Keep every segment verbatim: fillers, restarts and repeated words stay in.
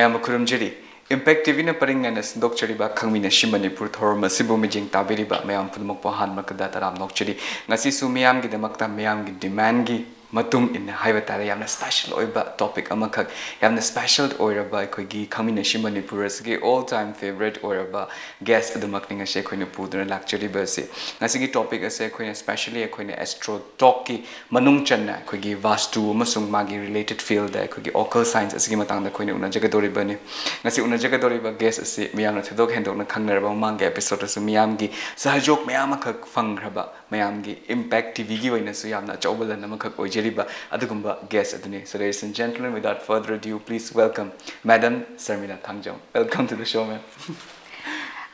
ꯃꯌꯥꯝꯕꯨ ꯈꯨꯔꯨꯝꯖꯔꯤ꯫ Impact T ꯚꯤꯅ ꯄꯔꯤꯡ ꯅꯥꯏꯅ ꯁꯟꯗꯣꯛꯆꯔꯤꯕ ꯈꯪꯃꯤꯟꯅꯁꯤ ꯃꯅꯤꯄꯨꯔ ꯊꯧꯔꯝ ꯑꯁꯤꯕꯨ ꯃꯤꯠꯌꯦꯡ ꯇꯥꯕꯤꯔꯤꯕ ꯃꯌꯥꯝ ꯄꯨꯝꯅꯃꯛꯄꯨ ꯑꯍꯥꯟꯕ ꯃꯛꯇꯗ ꯇꯔꯥꯝꯅ ꯑꯣꯛꯆꯔꯤ꯫ ꯉꯁꯤꯁꯨ ꯃꯤꯌꯥꯝꯒꯤꯗꯃꯛꯇ, ꯃꯤꯌꯥꯝꯒꯤ demandꯒꯤ ꯃꯇꯨꯡ ꯏꯟꯅ ꯍꯥꯏꯕ ꯇꯥꯔꯦ, ꯌꯥꯝꯅ special ꯑꯣꯏꯕ topic ꯑꯃꯈꯛ, ꯌꯥꯝꯅ special ꯑꯣꯏꯔꯕ ꯑꯩꯈꯣꯏꯒꯤ ꯈꯪꯃꯤꯟꯅꯁꯤ ꯃꯅꯤꯄꯨꯔ ꯑꯁꯤꯒꯤ all time favourite ꯑꯣꯏꯔꯕ guest ꯑꯗꯨꯃꯛꯅꯤ ꯉꯁꯤ ꯑꯩꯈꯣꯏꯅ ꯄꯨꯗꯨꯅ ꯂꯥꯛꯆꯔꯤꯕ ꯑꯁꯤ꯫ ꯉꯁꯤꯒꯤ topic ꯑꯁꯦ ꯑꯩꯈꯣꯏꯅ specially ꯑꯩꯈꯣꯏꯅ Astro Talkꯀꯤ ꯃꯅꯨꯡ ꯆꯟꯅ ꯑꯩꯈꯣꯏꯒꯤ ꯚꯥꯁꯇꯨ ꯑꯃꯁꯨꯡ ꯃꯥꯒꯤ related fieldꯗ ꯑꯩꯈꯣꯏꯒꯤ occult science ꯑꯁꯤꯒꯤ ꯃꯇꯥꯡꯗ ꯑꯩꯈꯣꯏꯅ ꯎꯅꯖꯒꯗꯧꯔꯤꯕꯅꯤ꯫ ꯉꯁꯤ ꯎꯅꯖꯒꯗꯧꯔꯤꯕ guest ꯑꯁꯤ ꯃꯤꯌꯥꯝꯅ ꯊꯣꯏꯗꯣꯛ ꯍꯦꯟꯗꯣꯛꯅ ꯈꯪꯅꯔꯕ, ꯃꯃꯥꯡꯒꯤ episodeꯇꯁꯨ ꯃꯤꯌꯥꯝꯒꯤ ꯁꯍꯌꯣꯒ ꯃꯌꯥꯝ ꯑꯃꯈꯛ ꯐꯪꯈ꯭ꯔꯕ, ꯃꯌꯥꯝꯒꯤ Impact ꯇꯤ ꯚꯤꯒꯤ ꯑꯣꯏꯅꯁꯨ ꯌꯥꯝꯅ ꯑꯆꯧꯕ ꯂꯟ ꯑꯃꯈꯛ ꯑꯣꯏꯖꯔꯤꯕ ꯑꯗꯨꯒꯨꯝꯕ guest ꯑꯗꯨꯅꯤ꯫ So ladies and gentlemen, without further ado, please welcome Madam Sharmila Thangjam. Welcome to the show, ma'am.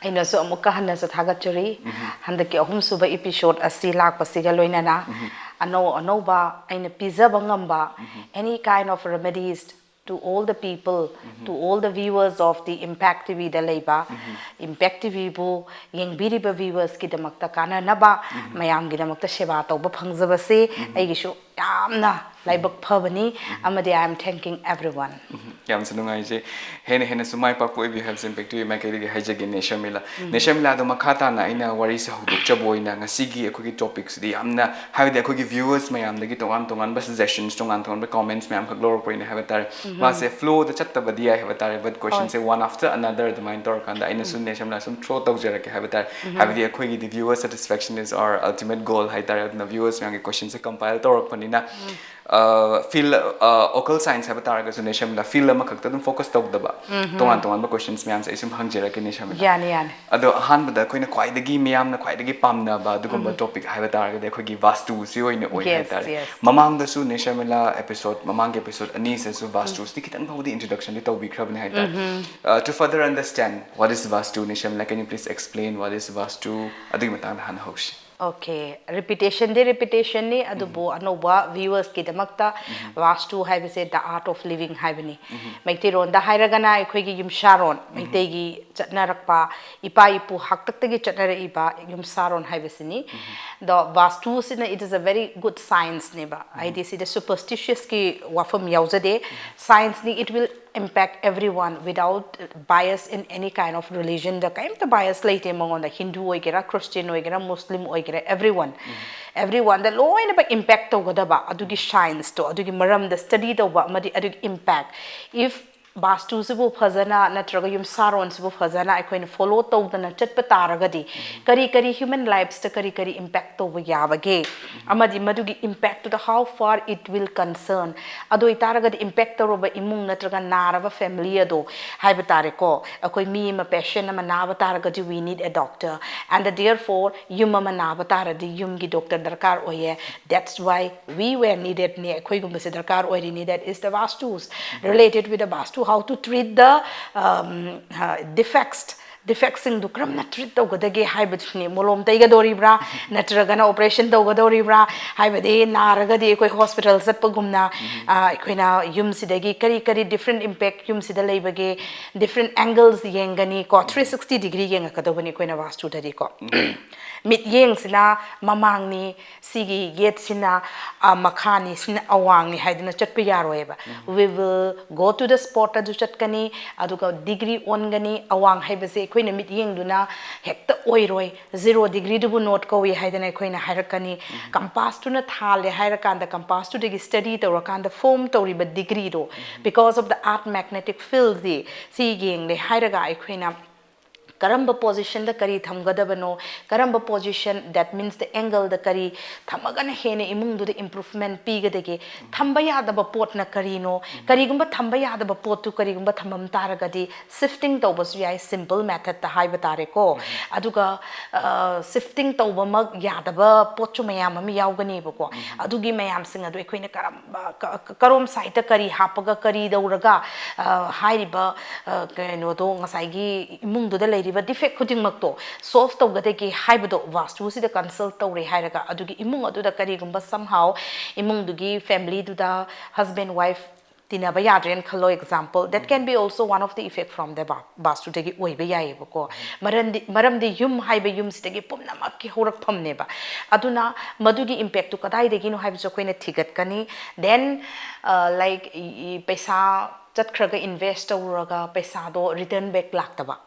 ꯑꯩꯅꯁꯨ ꯑꯃꯨꯛꯀ ꯍꯟꯅꯁꯨ ꯊꯥꯒꯠꯆꯔꯤ꯫ ꯍꯟꯗꯛꯀꯤ ꯑꯍꯨꯝꯁꯨꯕ episode ꯑꯁꯤ ꯂꯥꯛꯄꯁꯤꯒ ꯂꯣꯏꯅꯅ ꯑꯅꯧ ꯑꯅꯧꯕ ꯑꯩꯅ ꯄꯤꯖꯕ ꯉꯝꯕ any kind of remedies to all the people, to all the viewers of the Impact T ꯚꯤꯗ ꯂꯩꯕ, Impact ꯇꯤ ꯚꯤꯕꯨ ꯌꯦꯡꯕꯤꯔꯤꯕ viewersꯀꯤꯗꯃꯛꯇ ꯀꯥꯟꯅꯅꯕ, ꯃꯌꯥꯝꯒꯤꯗꯃꯛꯇ ꯁꯦꯕꯥ ꯇꯧꯕ ꯐꯪꯖꯕꯁꯦ ꯑꯩꯒꯤꯁꯨ ꯌꯥꯝꯅ ꯂꯥꯏꯕꯛ ꯐꯕꯅꯤ꯫ ꯑꯃꯗꯤ I am thanking everyone. ꯌꯥꯝꯅꯁꯨ ꯅꯨꯡꯉꯥꯏꯖꯩ꯫ ꯍꯦꯟꯅ ꯍꯦꯟꯅꯁꯨ ꯃꯥꯏ ꯄꯥꯛꯄ ꯑꯣꯏꯕꯤꯌꯨ ꯍꯥꯏꯕꯁꯤ Impact ꯇꯤ ꯚꯤ ꯃꯥꯏꯀꯩꯗꯒꯤ ꯍꯥꯏꯖꯒꯦ, ꯅꯦ ꯁꯔꯃꯤꯂꯥ꯫ ꯅꯦ ꯁꯔꯃꯤꯂꯥ, ꯑꯗꯣ ꯃꯈꯥ ꯇꯥꯅ ꯑꯩꯅ ꯋꯥꯔꯤꯁꯦ ꯍꯧꯗꯣꯛꯆꯕ ꯑꯣꯏꯅ ꯉꯁꯤꯒꯤ ꯑꯩꯈꯣꯏꯒꯤ topicꯁꯤꯗꯤ ꯌꯥꯝꯅ, ꯍꯥꯏꯕꯗꯤ ꯑꯩꯈꯣꯏꯒꯤ viewers ꯃꯌꯥꯝꯗꯒꯤ ꯇꯣꯉꯥꯟ ꯇꯣꯉꯥꯟꯕ suggestions, ꯇꯣꯉꯥꯟ ꯇꯣꯉꯥꯟꯕ comments ꯃꯌꯥꯝꯈꯛ ꯂꯧꯔꯛꯄꯅꯤꯅ ꯍꯥꯏꯕ ꯇꯥꯔꯦ꯫ ꯃꯥꯁꯦ flowꯗ ꯆꯠꯇꯕꯗꯤ ꯌꯥꯏ ꯍꯥꯏꯕ ꯇꯥꯔꯦ, but questionꯁꯦ one after another ꯑꯗꯨꯃꯥꯏꯅ ꯇꯧꯔꯀꯥꯟꯗ ꯑꯩꯅꯁꯨ ꯅꯦ ꯁꯔꯃꯤꯂꯥ ꯁꯨꯝ throw ꯇꯧꯖꯔꯛꯀꯦ ꯍꯥꯏꯕ ꯇꯥꯔꯦ꯫ ꯍꯥꯏꯕꯗꯤ ꯑꯩꯈꯣꯏꯒꯤꯗꯤ viewer satisfaction is our ultimate goal ꯍꯥꯏ ꯇꯥꯔꯦ꯫ ꯑꯗꯨꯅ viewersꯃꯌꯥꯝꯒꯤ questionꯁꯦ compile ꯇꯧꯔꯛꯄꯅꯤꯅ, field, occult science ꯍꯥꯏꯕ ꯇꯥꯔꯒꯁꯨ ꯅꯦ ꯁꯔꯃꯤꯂꯥ, field ꯑꯃꯈꯛꯇ ꯑꯗꯨꯝ focus ꯇꯧꯗꯕ, ꯇꯣꯉꯥꯟ ꯇꯣꯉꯥꯟꯕ questions ꯃꯌꯥꯝꯁꯦ ꯑꯩ ꯁꯨꯝ ꯍꯪꯖꯔꯛꯀꯦ ꯅꯦ ꯁꯔꯃꯤꯂꯥ꯫ ꯌꯥꯅꯤ, ꯌꯥꯅꯤ꯫ ꯑꯗꯣ ꯑꯍꯥꯟꯕꯗ ꯑꯩꯈꯣꯏꯅ ꯈ꯭ꯋꯥꯏꯗꯒꯤ, ꯃꯤꯌꯥꯝꯅ ꯈ꯭ꯋꯥꯏꯗꯒꯤ ꯄꯥꯝꯅꯕ ꯑꯗꯨꯒꯨꯝꯕ topic ꯍꯥꯏꯕ ꯇꯥꯔꯒꯗꯤ ꯑꯩꯈꯣꯏꯒꯤ ꯚꯥꯁꯇꯨꯁꯤ ꯑꯣꯏꯅ ꯑꯣꯏ Yes, ꯍꯥꯏꯇꯥꯔꯦ꯫ yes. ꯃꯃꯥꯡꯗꯁꯨ ꯅꯦ ꯁꯔꯃꯤꯂꯥ episode, ꯃꯃꯥꯡꯒꯤ episode ꯑꯅꯤꯁꯤꯗꯁꯨ ꯚꯥꯁꯇꯨꯁꯤꯗꯤ ꯈꯤꯇꯪ ꯐꯥꯎꯕꯗꯤ introductionꯗꯤ ꯇꯧꯕꯤꯈ꯭ꯔꯕꯅꯦ ꯍꯥꯏꯇꯥꯔꯦ꯫ To further understand what is Vastu, ꯅꯦ Sharmila, can you please explain what is Vastu? ꯑꯗꯨꯒꯤ ꯃꯇꯥꯡꯗ ꯍꯥꯟꯅ ꯍꯧꯁꯤ꯫ Okay, repetitionꯗꯤ repetitionꯅꯤ, ꯑꯗꯨꯕꯨ ꯑꯅꯧꯕ viewersꯀꯤꯗꯃꯛꯇ ꯚꯥꯁꯇꯨ ꯍꯥꯏꯕꯁꯦ the art of living ꯍꯥꯏꯕꯅꯤ꯫ ꯃꯩꯇꯩꯔꯣꯟꯗ ꯍꯥꯏꯔꯒꯅ ꯑꯩꯈꯣꯏꯒꯤ ꯌꯨꯝꯁꯥꯔꯣꯟ, ꯃꯩꯇꯩꯒꯤ ꯆꯠꯅꯔꯛꯄ, ꯏꯄꯥ ꯏꯄꯨ ꯍꯥꯛꯇꯛꯇꯒꯤ ꯆꯠꯅꯔꯛꯏꯕ ꯌꯨꯝꯁꯥꯔꯣꯟ ꯍꯥꯏꯕꯁꯤꯅꯤ꯫ ꯑꯗꯣ ꯚꯥꯁꯇꯨꯁꯤꯅ, it is a very good scienceꯅꯦꯕ, ꯍꯥꯏꯗꯤ ꯁꯤꯗ superstitiousꯀꯤ ꯋꯥꯐꯝ ꯌꯥꯎꯖꯗꯦ꯫ Scienceꯅꯤ, it will impact everyone without bias in any kind of religion. ꯗ ꯀꯔꯤꯝꯇ bias ꯂꯩꯇꯦ ꯃꯉꯣꯟꯗ, ꯍꯤꯟꯗꯨ ꯑꯣꯏꯒꯦꯔꯥ, ꯈ꯭ꯔꯤꯁꯇꯤꯌꯟ ꯑꯣꯏꯒꯦꯔꯥ, ꯃꯨꯁꯂꯤꯝ ꯑꯣꯏꯒꯦꯔꯥ, everyone, everyone ꯗ ꯂꯣꯏꯅꯃꯛ impact ꯇꯧꯒꯗꯕ ꯑꯗꯨꯒꯤ science ꯇꯣ, ꯑꯗꯨꯒꯤ ꯃꯔꯝꯗ study ꯇꯧꯕ ꯑꯃꯗꯤ ꯑꯗꯨꯒꯤ impact, if ꯚꯥꯁꯇꯨꯁꯤꯕꯨ ꯐꯖꯅ ꯅꯠꯇ꯭ꯔꯒ ꯌꯨꯝꯁꯥꯔꯣꯟꯁꯤꯕꯨ ꯐꯖꯅ ꯑꯩꯈꯣꯏꯅ follow ꯇꯧꯗꯅ ꯆꯠꯄ ꯇꯥꯔꯒꯗꯤ ꯀꯔꯤ ꯀꯔꯤ human lives ꯇ ꯀꯔꯤ ꯀꯔꯤ impact ꯇꯧꯕ ꯌꯥꯕꯒꯦ, ꯑꯃꯗꯤ ꯃꯗꯨꯒꯤ impact ꯇꯨꯗ how far it will concern, ꯑꯗꯨ ꯑꯣꯏꯇꯥꯔꯒꯗꯤ impact ꯇꯧꯔꯕ ꯏꯃꯨꯡ ꯅꯠꯇ꯭ꯔꯒ ꯅꯥꯔꯕ family ꯑꯗꯣ ꯍꯥꯏꯕ ꯇꯥꯔꯦꯀꯣ, ꯑꯩꯈꯣꯏ ꯃꯤ ꯑꯃ patient ꯑꯃ ꯅꯥꯕ ꯇꯥꯔꯒꯗꯤ we need a doctor, and therefore ꯌꯨꯝ ꯑꯃ ꯅꯥꯕ ꯇꯥꯔꯗꯤ ꯌꯨꯝꯒꯤ doctor ꯗꯔꯀꯥꯔ ꯑꯣꯏꯌꯦ. That's why we were needed ꯅꯦ, ꯑꯩꯈꯣꯏꯒꯨꯝꯕꯁꯦ ꯗꯔꯀꯥꯔ ꯑꯣꯏꯔꯤꯅꯤ. That is the vastus, related with the vastu, how to treat the um, uh, defects, defects ꯁꯤꯡꯗꯨ ꯀꯔꯝꯅ treat ꯇꯧꯒꯗꯒꯦ ꯍꯥꯏꯕꯗꯨꯅꯤ. ꯃꯣꯂꯣꯝ ꯇꯩꯒꯗꯧꯔꯤꯕ꯭ꯔꯥ, ꯅꯠꯇ꯭ꯔꯒꯅ operation ꯇꯧꯒꯗꯧꯔꯤꯕ꯭ꯔꯥ, ꯍꯥꯏꯕꯗꯤ ꯅꯥꯔꯒꯗꯤ ꯑꯩꯈꯣꯏ hospital ꯆꯠꯄꯒꯨꯝꯅ, ꯑ, ꯑꯩꯈꯣꯏꯅ ꯌꯨꯝꯁꯤꯗꯒꯤ ꯀꯔꯤ ꯀꯔꯤ different impact ꯌꯨꯝꯁꯤꯗ ꯂꯩꯕꯒꯦ, different angles ꯌꯦꯡꯒꯅꯤ ꯀꯣ, three sixty degree ꯌꯦꯡꯉꯛꯀꯗꯧꯕꯅꯤ ꯑꯩꯈꯣꯏꯅ ꯚꯥꯁꯇꯨꯗꯗꯤ ꯀꯣ. ꯃꯤꯠꯌꯦꯡꯁꯤꯅ ꯃꯃꯥꯡꯅꯤ, ꯁꯤꯒꯤ ꯌꯦꯠꯁꯤꯅ, ꯑ, ꯃꯈꯥꯅꯤ, ꯁꯤꯅ ꯑꯋꯥꯡꯅꯤ ꯍꯥꯏꯗꯅ ꯆꯠꯄ ꯌꯥꯔꯣꯏꯕ. We will go to the spot ꯑꯗꯨ ꯆꯠꯀꯅꯤ, ꯑꯗꯨꯒ degree ꯑꯣꯟꯒꯅꯤ. ꯑꯋꯥꯡ ꯍꯥꯏꯕꯁꯦ ꯑꯩꯈꯣꯏꯅ ꯃꯤꯠꯌꯦꯡꯗꯨꯅ ꯍꯦꯛꯇ ꯑꯣꯏꯔꯣꯏ, zero degree ꯗꯨꯕꯨ north ꯀꯧꯏ ꯍꯥꯏꯗꯅ ꯑꯩꯈꯣꯏꯅ ꯍꯥꯏꯔꯛꯀꯅꯤ. Compass ꯇꯨꯅ ꯊꯥꯜꯂꯦ ꯍꯥꯏꯔꯀꯥꯟꯗ, compass ꯇꯨꯗꯒꯤ study ꯇꯧꯔꯀꯥꯟꯗ form ꯇꯧꯔꯤꯕ degree ꯗꯣ, because of the earth magnetic field ꯁꯤ, ꯁꯤ ꯌꯦꯡꯂꯦ ꯍꯥꯏꯔꯒ ꯑꯩꯈꯣꯏꯅ ꯀꯔꯝꯕ position ꯗ ꯀꯔꯤ ꯊꯝꯒꯗꯕꯅꯣ, ꯀꯔꯝꯕ position, that means the angle ꯗ ꯀꯔꯤ ꯊꯝꯃꯒꯅ ꯍꯦꯟꯅ ꯏꯃꯨꯡꯗꯨꯗ improvement ꯄꯤꯒꯗꯒꯦ, ꯊꯝꯕ ꯌꯥꯗꯕ ꯄꯣꯠꯅ ꯀꯔꯤꯅꯣ, ꯀꯔꯤꯒꯨꯝꯕ ꯊꯝꯕ ꯌꯥꯗꯕ ꯄꯣꯠꯇꯨ ꯀꯔꯤꯒꯨꯝꯕ ꯊꯝꯃꯝ ꯇꯥꯔꯒꯗꯤ shifting ꯇꯧꯕꯁꯨ ꯌꯥꯏ, simple method ꯇ ꯍꯥꯏꯕ ꯇꯥꯔꯦꯀꯣ. ꯑꯗꯨꯒ, ꯑ, shifting ꯇꯧꯕꯃꯛ ꯌꯥꯗꯕ ꯄꯣꯠꯁꯨ ꯃꯌꯥꯝ ꯑꯃ ꯌꯥꯎꯒꯅꯦꯕꯀꯣ. ꯑꯗꯨꯒꯤ ꯃꯌꯥꯝꯁꯤꯡ ꯑꯗꯨ ꯑꯩꯈꯣꯏꯅ ꯀꯔꯝꯕ, ꯀ-, ꯀ-, ꯀꯔꯣꯝ side ꯇ ꯀꯔꯤ ꯍꯥꯞꯄꯒ ꯀꯔꯤ ꯇꯧꯔꯒ, ꯑ, ꯍꯥꯏꯔꯤꯕ, ꯑ, ꯀꯩꯅꯣꯗꯣ, ꯉꯁꯥꯏꯒꯤ ꯏꯃꯨꯡꯗꯨꯗ ꯂꯩꯔꯤꯕ defect ꯈꯨꯗꯤꯡꯃꯛꯇꯣ solve ꯇꯧꯒꯗꯒꯦ ꯍꯥꯏꯕꯗꯣ ꯚꯥꯁꯇꯨꯁꯤꯗ consult ꯇꯧꯔꯦ ꯍꯥꯏꯔꯒ, ꯑꯗꯨꯒꯤ ꯏꯃꯨꯡ ꯑꯗꯨꯗ ꯀꯔꯤꯒꯨꯝꯕ somehow ꯏꯃꯨꯡꯗꯨꯒꯤ family ꯗꯨꯗ husband wife ꯇꯤꯟꯅꯕ ꯌꯥꯗ꯭ꯔꯦꯅ ꯈꯜꯂꯣ, example, that can be also one of the effect from the vastu ꯗꯒꯤ ꯑꯣꯏꯕ ꯌꯥꯏꯌꯦꯕꯀꯣ꯫ ꯃꯔꯝꯗꯤ ꯃꯔꯝꯗꯤ ꯌꯨꯝ ꯍꯥꯏꯕ ꯌꯨꯝꯁꯤꯗꯒꯤ ꯄꯨꯝꯅꯃꯛꯀꯤ ꯍꯧꯔꯛꯐꯝꯅꯦꯕ꯫ ꯑꯗꯨꯅ ꯃꯗꯨꯒꯤ impact ꯇꯨ ꯀꯗꯥꯏꯗꯒꯤꯅꯣ ꯍꯥꯏꯕꯁꯨ ꯑꯩꯈꯣꯏꯅ ꯊꯤꯒꯠꯀꯅꯤ꯫ Then, like, ꯄꯩꯁꯥ ꯆꯠꯈ꯭ꯔꯒ invest ꯇꯧꯔꯨꯔꯒ ꯄꯩꯁꯥꯗꯣ return back ꯂꯥꯛꯇꯕ,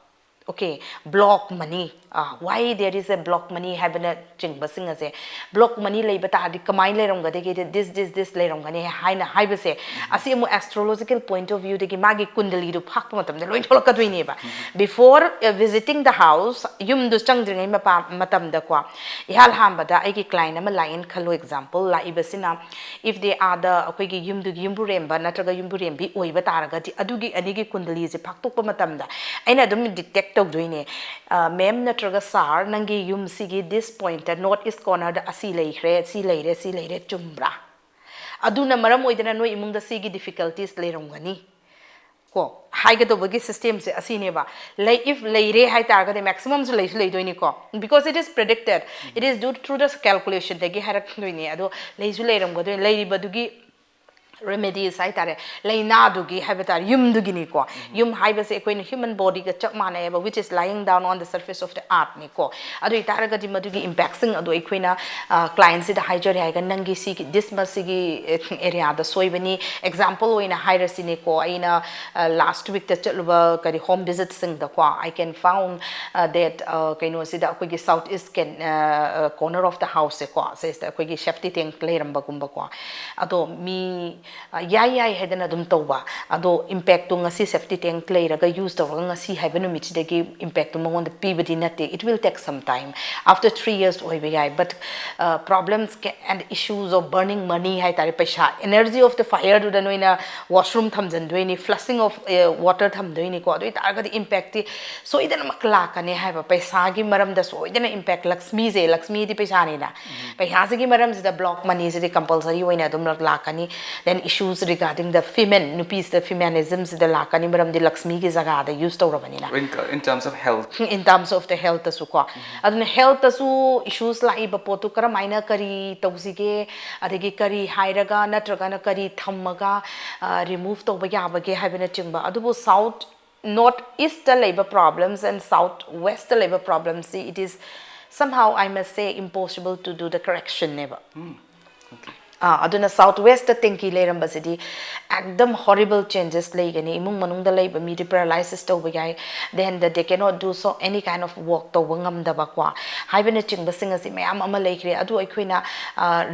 okay, block money, why there is a block money ꯍꯥꯏꯕꯅ ꯆꯤꯡꯕꯁꯤꯡ ꯑꯁꯦ, block money ꯂꯩꯕ ꯇꯥꯔꯗꯤ ꯀꯃꯥꯏꯅ ꯂꯩꯔꯝꯒꯗꯒꯦꯗꯤ this this this ꯂꯩꯔꯝꯒꯅꯤ ꯍꯥꯏꯅ ꯍꯥꯏꯕꯁꯦ, ꯑꯁꯤ ꯑꯃꯨꯛ astrological point of view ꯗꯒꯤ ꯃꯥꯒꯤ ꯀꯨꯟꯗꯂꯤꯗꯨ ꯐꯥꯛꯄ ꯃꯇꯝꯗ ꯂꯣꯏ ꯊꯣꯛꯂꯛꯀꯗꯣꯏꯅꯦꯕ꯫ Before visiting the house, ꯌꯨꯝꯗꯨ ꯆꯪꯗ꯭ꯔꯤꯉꯩ ꯃꯇꯝꯗꯀꯣ, ꯏꯍꯥꯟ ꯍꯥꯟꯕꯗ ꯑꯩꯒꯤ client ꯑꯃ ꯂꯥꯛꯑꯦꯅ ꯈꯜꯂꯣ, example, ꯂꯥꯛꯏꯕꯁꯤꯅ if they are the, ꯑꯩꯈꯣꯏꯒꯤ ꯌꯨꯝꯗꯨꯒꯤ ꯌꯨꯝꯕꯨꯔꯦꯝꯕ ꯅꯠꯇ꯭ꯔꯒ ꯌꯨꯝꯕꯨꯔꯦꯝꯕꯤ ꯑꯣꯏꯕ ꯇꯥꯔꯒꯗꯤ, ꯑꯗꯨꯒꯤ ꯑꯅꯤꯒꯤ ꯀꯨꯟꯗꯂꯤꯁꯦ ꯐꯥꯛꯇꯣꯛꯄ ꯃꯇꯝꯗ ꯑꯩꯅ ꯑꯗꯨꯝ detect ꯇꯧꯗꯣꯏꯅꯦ, "ꯃꯦꯝ ꯅꯠꯇ꯭ꯔꯒ ꯁꯥꯔ, ꯅꯪꯒꯤ ꯌꯨꯝꯁꯤꯒꯤ this point ꯇ, north east corner ꯗ ꯑꯁꯤ ꯂꯩꯈ꯭ꯔꯦ, ꯁꯤ ꯂꯩꯔꯦ, ꯁꯤ ꯂꯩꯔꯦ, ꯆꯨꯝꯕ꯭ꯔꯥ? ꯑꯗꯨꯅ ꯃꯔꯝ ꯑꯣꯏꯗꯅ ꯅꯣꯏ ꯏꯃꯨꯡꯗ ꯁꯤꯒꯤ difficulties ꯂꯩꯔꯝꯒꯅꯤ" ꯀꯣ ꯍꯥꯏꯒꯗꯧꯕꯒꯤ system ꯁꯦ ꯑꯁꯤꯅꯦꯕ꯫ ꯂꯩ, if ꯂꯩꯔꯦ ꯍꯥꯏ ꯇꯥꯔꯒꯗꯤ maximum ꯁꯨ ꯂꯩꯁꯨ ꯂꯩꯗꯣꯏꯅꯤꯀꯣ, because it is predicted, it is due through the calculation ꯗꯒꯤ ꯍꯥꯏꯔꯛꯇꯣꯏꯅꯦ꯫ ꯑꯗꯣ ꯂꯩꯁꯨ ꯂꯩꯔꯝꯒꯗꯣꯏꯅꯤ, ꯂꯩꯔꯤꯕꯗꯨꯒꯤ remedies ꯍꯥꯏ ꯇꯥꯔꯦ, ꯂꯥꯏꯅꯥꯗꯨꯒꯤ ꯍꯥꯏꯕ ꯇꯥꯔꯦ, ꯌꯨꯝꯗꯨꯒꯤꯅꯤꯀꯣ꯫ ꯌꯨꯝ ꯍꯥꯏꯕꯁꯦ ꯑꯩꯈꯣꯏꯅ human body ꯒ ꯆꯞ ꯃꯥꯟꯅꯩꯌꯦꯕ, which is lying down on the surface of the earth ꯅꯤꯀꯣ꯫ ꯑꯗꯨ ꯑꯣꯏꯇꯥꯔꯒꯗꯤ ꯃꯗꯨꯒꯤ impact ꯁꯤꯡ ꯑꯗꯣ ꯑꯩꯈꯣꯏꯅ client ꯁꯤꯗ ꯍꯥꯏꯖꯔꯦ ꯍꯥꯏꯔꯒ, "ꯅꯪꯒꯤ ꯁꯤꯒꯤ this ꯃꯁꯤꯒꯤ area ꯗ ꯁꯣꯏꯕꯅꯤ", example ꯑꯣꯏꯅ ꯍꯥꯏꯔꯁꯤꯅꯦꯀꯣ꯫ ꯑꯩꯅ last week ꯇ ꯆꯠꯂꯨꯕ ꯀꯔꯤ home visit ꯁꯤꯡꯗꯀꯣ, I can found that ꯀꯩꯅꯣꯁꯤꯗ ꯑꯩꯈꯣꯏꯒꯤ south east corner of the house ꯁꯦꯀꯣ, ꯁꯤꯁꯤꯗ ꯑꯩꯈꯣꯏꯒꯤ safety tank ꯂꯩꯔꯝꯕꯒꯨꯝꯕꯀꯣ꯫ ꯑꯗꯣ ꯃꯤ ꯌꯥꯏ ꯌꯥꯏ ꯍꯥꯏꯗꯅ ꯑꯗꯨꯝ ꯇꯧꯕ, ꯑꯗꯣ impact ꯇꯣ ꯉꯁꯤ safety tank ꯂꯩꯔꯒ use ꯇꯧꯔꯒ ꯉꯁꯤ ꯍꯥꯏꯕ ꯅꯨꯃꯤꯠꯁꯤꯗꯒꯤ impact ꯇꯣ ꯃꯉꯣꯟꯗ ꯄꯤꯕꯗꯤ ꯅꯠꯇꯦ, it will take some time, after three years ꯑꯣꯏꯕ ꯌꯥꯏ, but problems and issues of burning money ꯍꯥꯏ ꯇꯥꯔꯦ, ꯄꯩꯁꯥ, energy of the fire ꯗꯨꯗ ꯅꯣꯏꯅ washroom ꯊꯝꯖꯤꯟꯗꯣꯏꯅꯤ, flushing of water ꯊꯝꯗꯣꯏꯅꯤꯀꯣ꯫ ꯑꯗꯨ ꯑꯣꯏꯇꯥꯔꯒꯗꯤ impact ꯇꯤ ꯁꯣꯏꯗꯅꯃꯛ ꯂꯥꯛꯀꯅꯤ ꯍꯥꯏꯕ, ꯄꯩꯁꯥꯒꯤ ꯃꯔꯝꯗ ꯁꯣꯏꯗꯅ impact, ꯂꯛꯁꯃꯤꯁꯦ, ꯂꯛꯁꯃꯤꯗꯤ ꯄꯩꯁꯥꯅꯤꯅ, ꯄꯩꯁꯥꯁꯤꯒꯤ ꯃꯔꯝꯁꯤꯗ block money ꯁꯤꯗꯤ compulsory ꯑꯣꯏꯅ ꯑꯗꯨꯝ ꯂꯥꯛꯀꯅꯤ꯫ Then Issues regarding the female, ꯅꯨꯄꯤꯁꯤꯗ feminism ꯁꯤꯗ ꯂꯥꯛꯀꯅꯤ, ꯃꯔꯝꯗꯤ ꯂꯛꯁꯃꯤꯒꯤ ꯖꯒꯥꯗ use ꯇꯧꯔꯕꯅꯤꯅ꯫ In, in terms of health. In terms of the health ꯇꯁꯨ ꯀꯣ, ꯑꯗꯨꯅ health ꯇꯁꯨ issues ꯂꯥꯛꯏꯕ ꯄꯣꯠꯇꯨ ꯀꯔꯝꯍꯥꯏꯅ ꯀꯔꯤ ꯇꯧꯁꯤꯒꯦ, ꯑꯗꯒꯤ ꯀꯔꯤ ꯍꯥꯏꯔꯒ ꯅꯠꯇ꯭ꯔꯒꯅ ꯀꯔꯤ ꯊꯝꯃꯒ remove ꯇꯧꯕ ꯌꯥꯕꯒꯦ ꯍꯥꯏꯕꯅꯆꯤꯡꯕ꯫ ꯑꯗꯨꯕꯨ South, North East ꯇ ꯂꯩꯕ problems and South West ꯇ ꯂꯩꯕ problems ꯁꯤ, it is somehow, I must say, impossible to do the correction ꯅꯦꯕ꯫ ꯑꯥ, ꯑꯗꯨꯅ South West ꯇ ꯇꯦꯡꯀꯤ ꯂꯩꯔꯝꯕꯁꯤꯗꯤ ꯑꯦꯛꯗꯝ horrible changes ꯂꯩꯒꯅꯤ꯫ ꯏꯃꯨꯡ ꯃꯅꯨꯡꯗ ꯂꯩꯕ ꯃꯤꯗꯤ paralysis ꯇꯧꯕ ꯌꯥꯏ, then the, they cannot do so any kind of work ꯇꯧꯕ ꯉꯝꯗꯕꯀꯣ, ꯍꯥꯏꯕꯅꯆꯤꯡꯕꯁꯤꯡ ꯑꯁꯤ ꯃꯌꯥꯝ ꯑꯃ ꯂꯩꯈ꯭ꯔꯦ꯫ ꯑꯗꯨ ꯑꯩꯈꯣꯏꯅ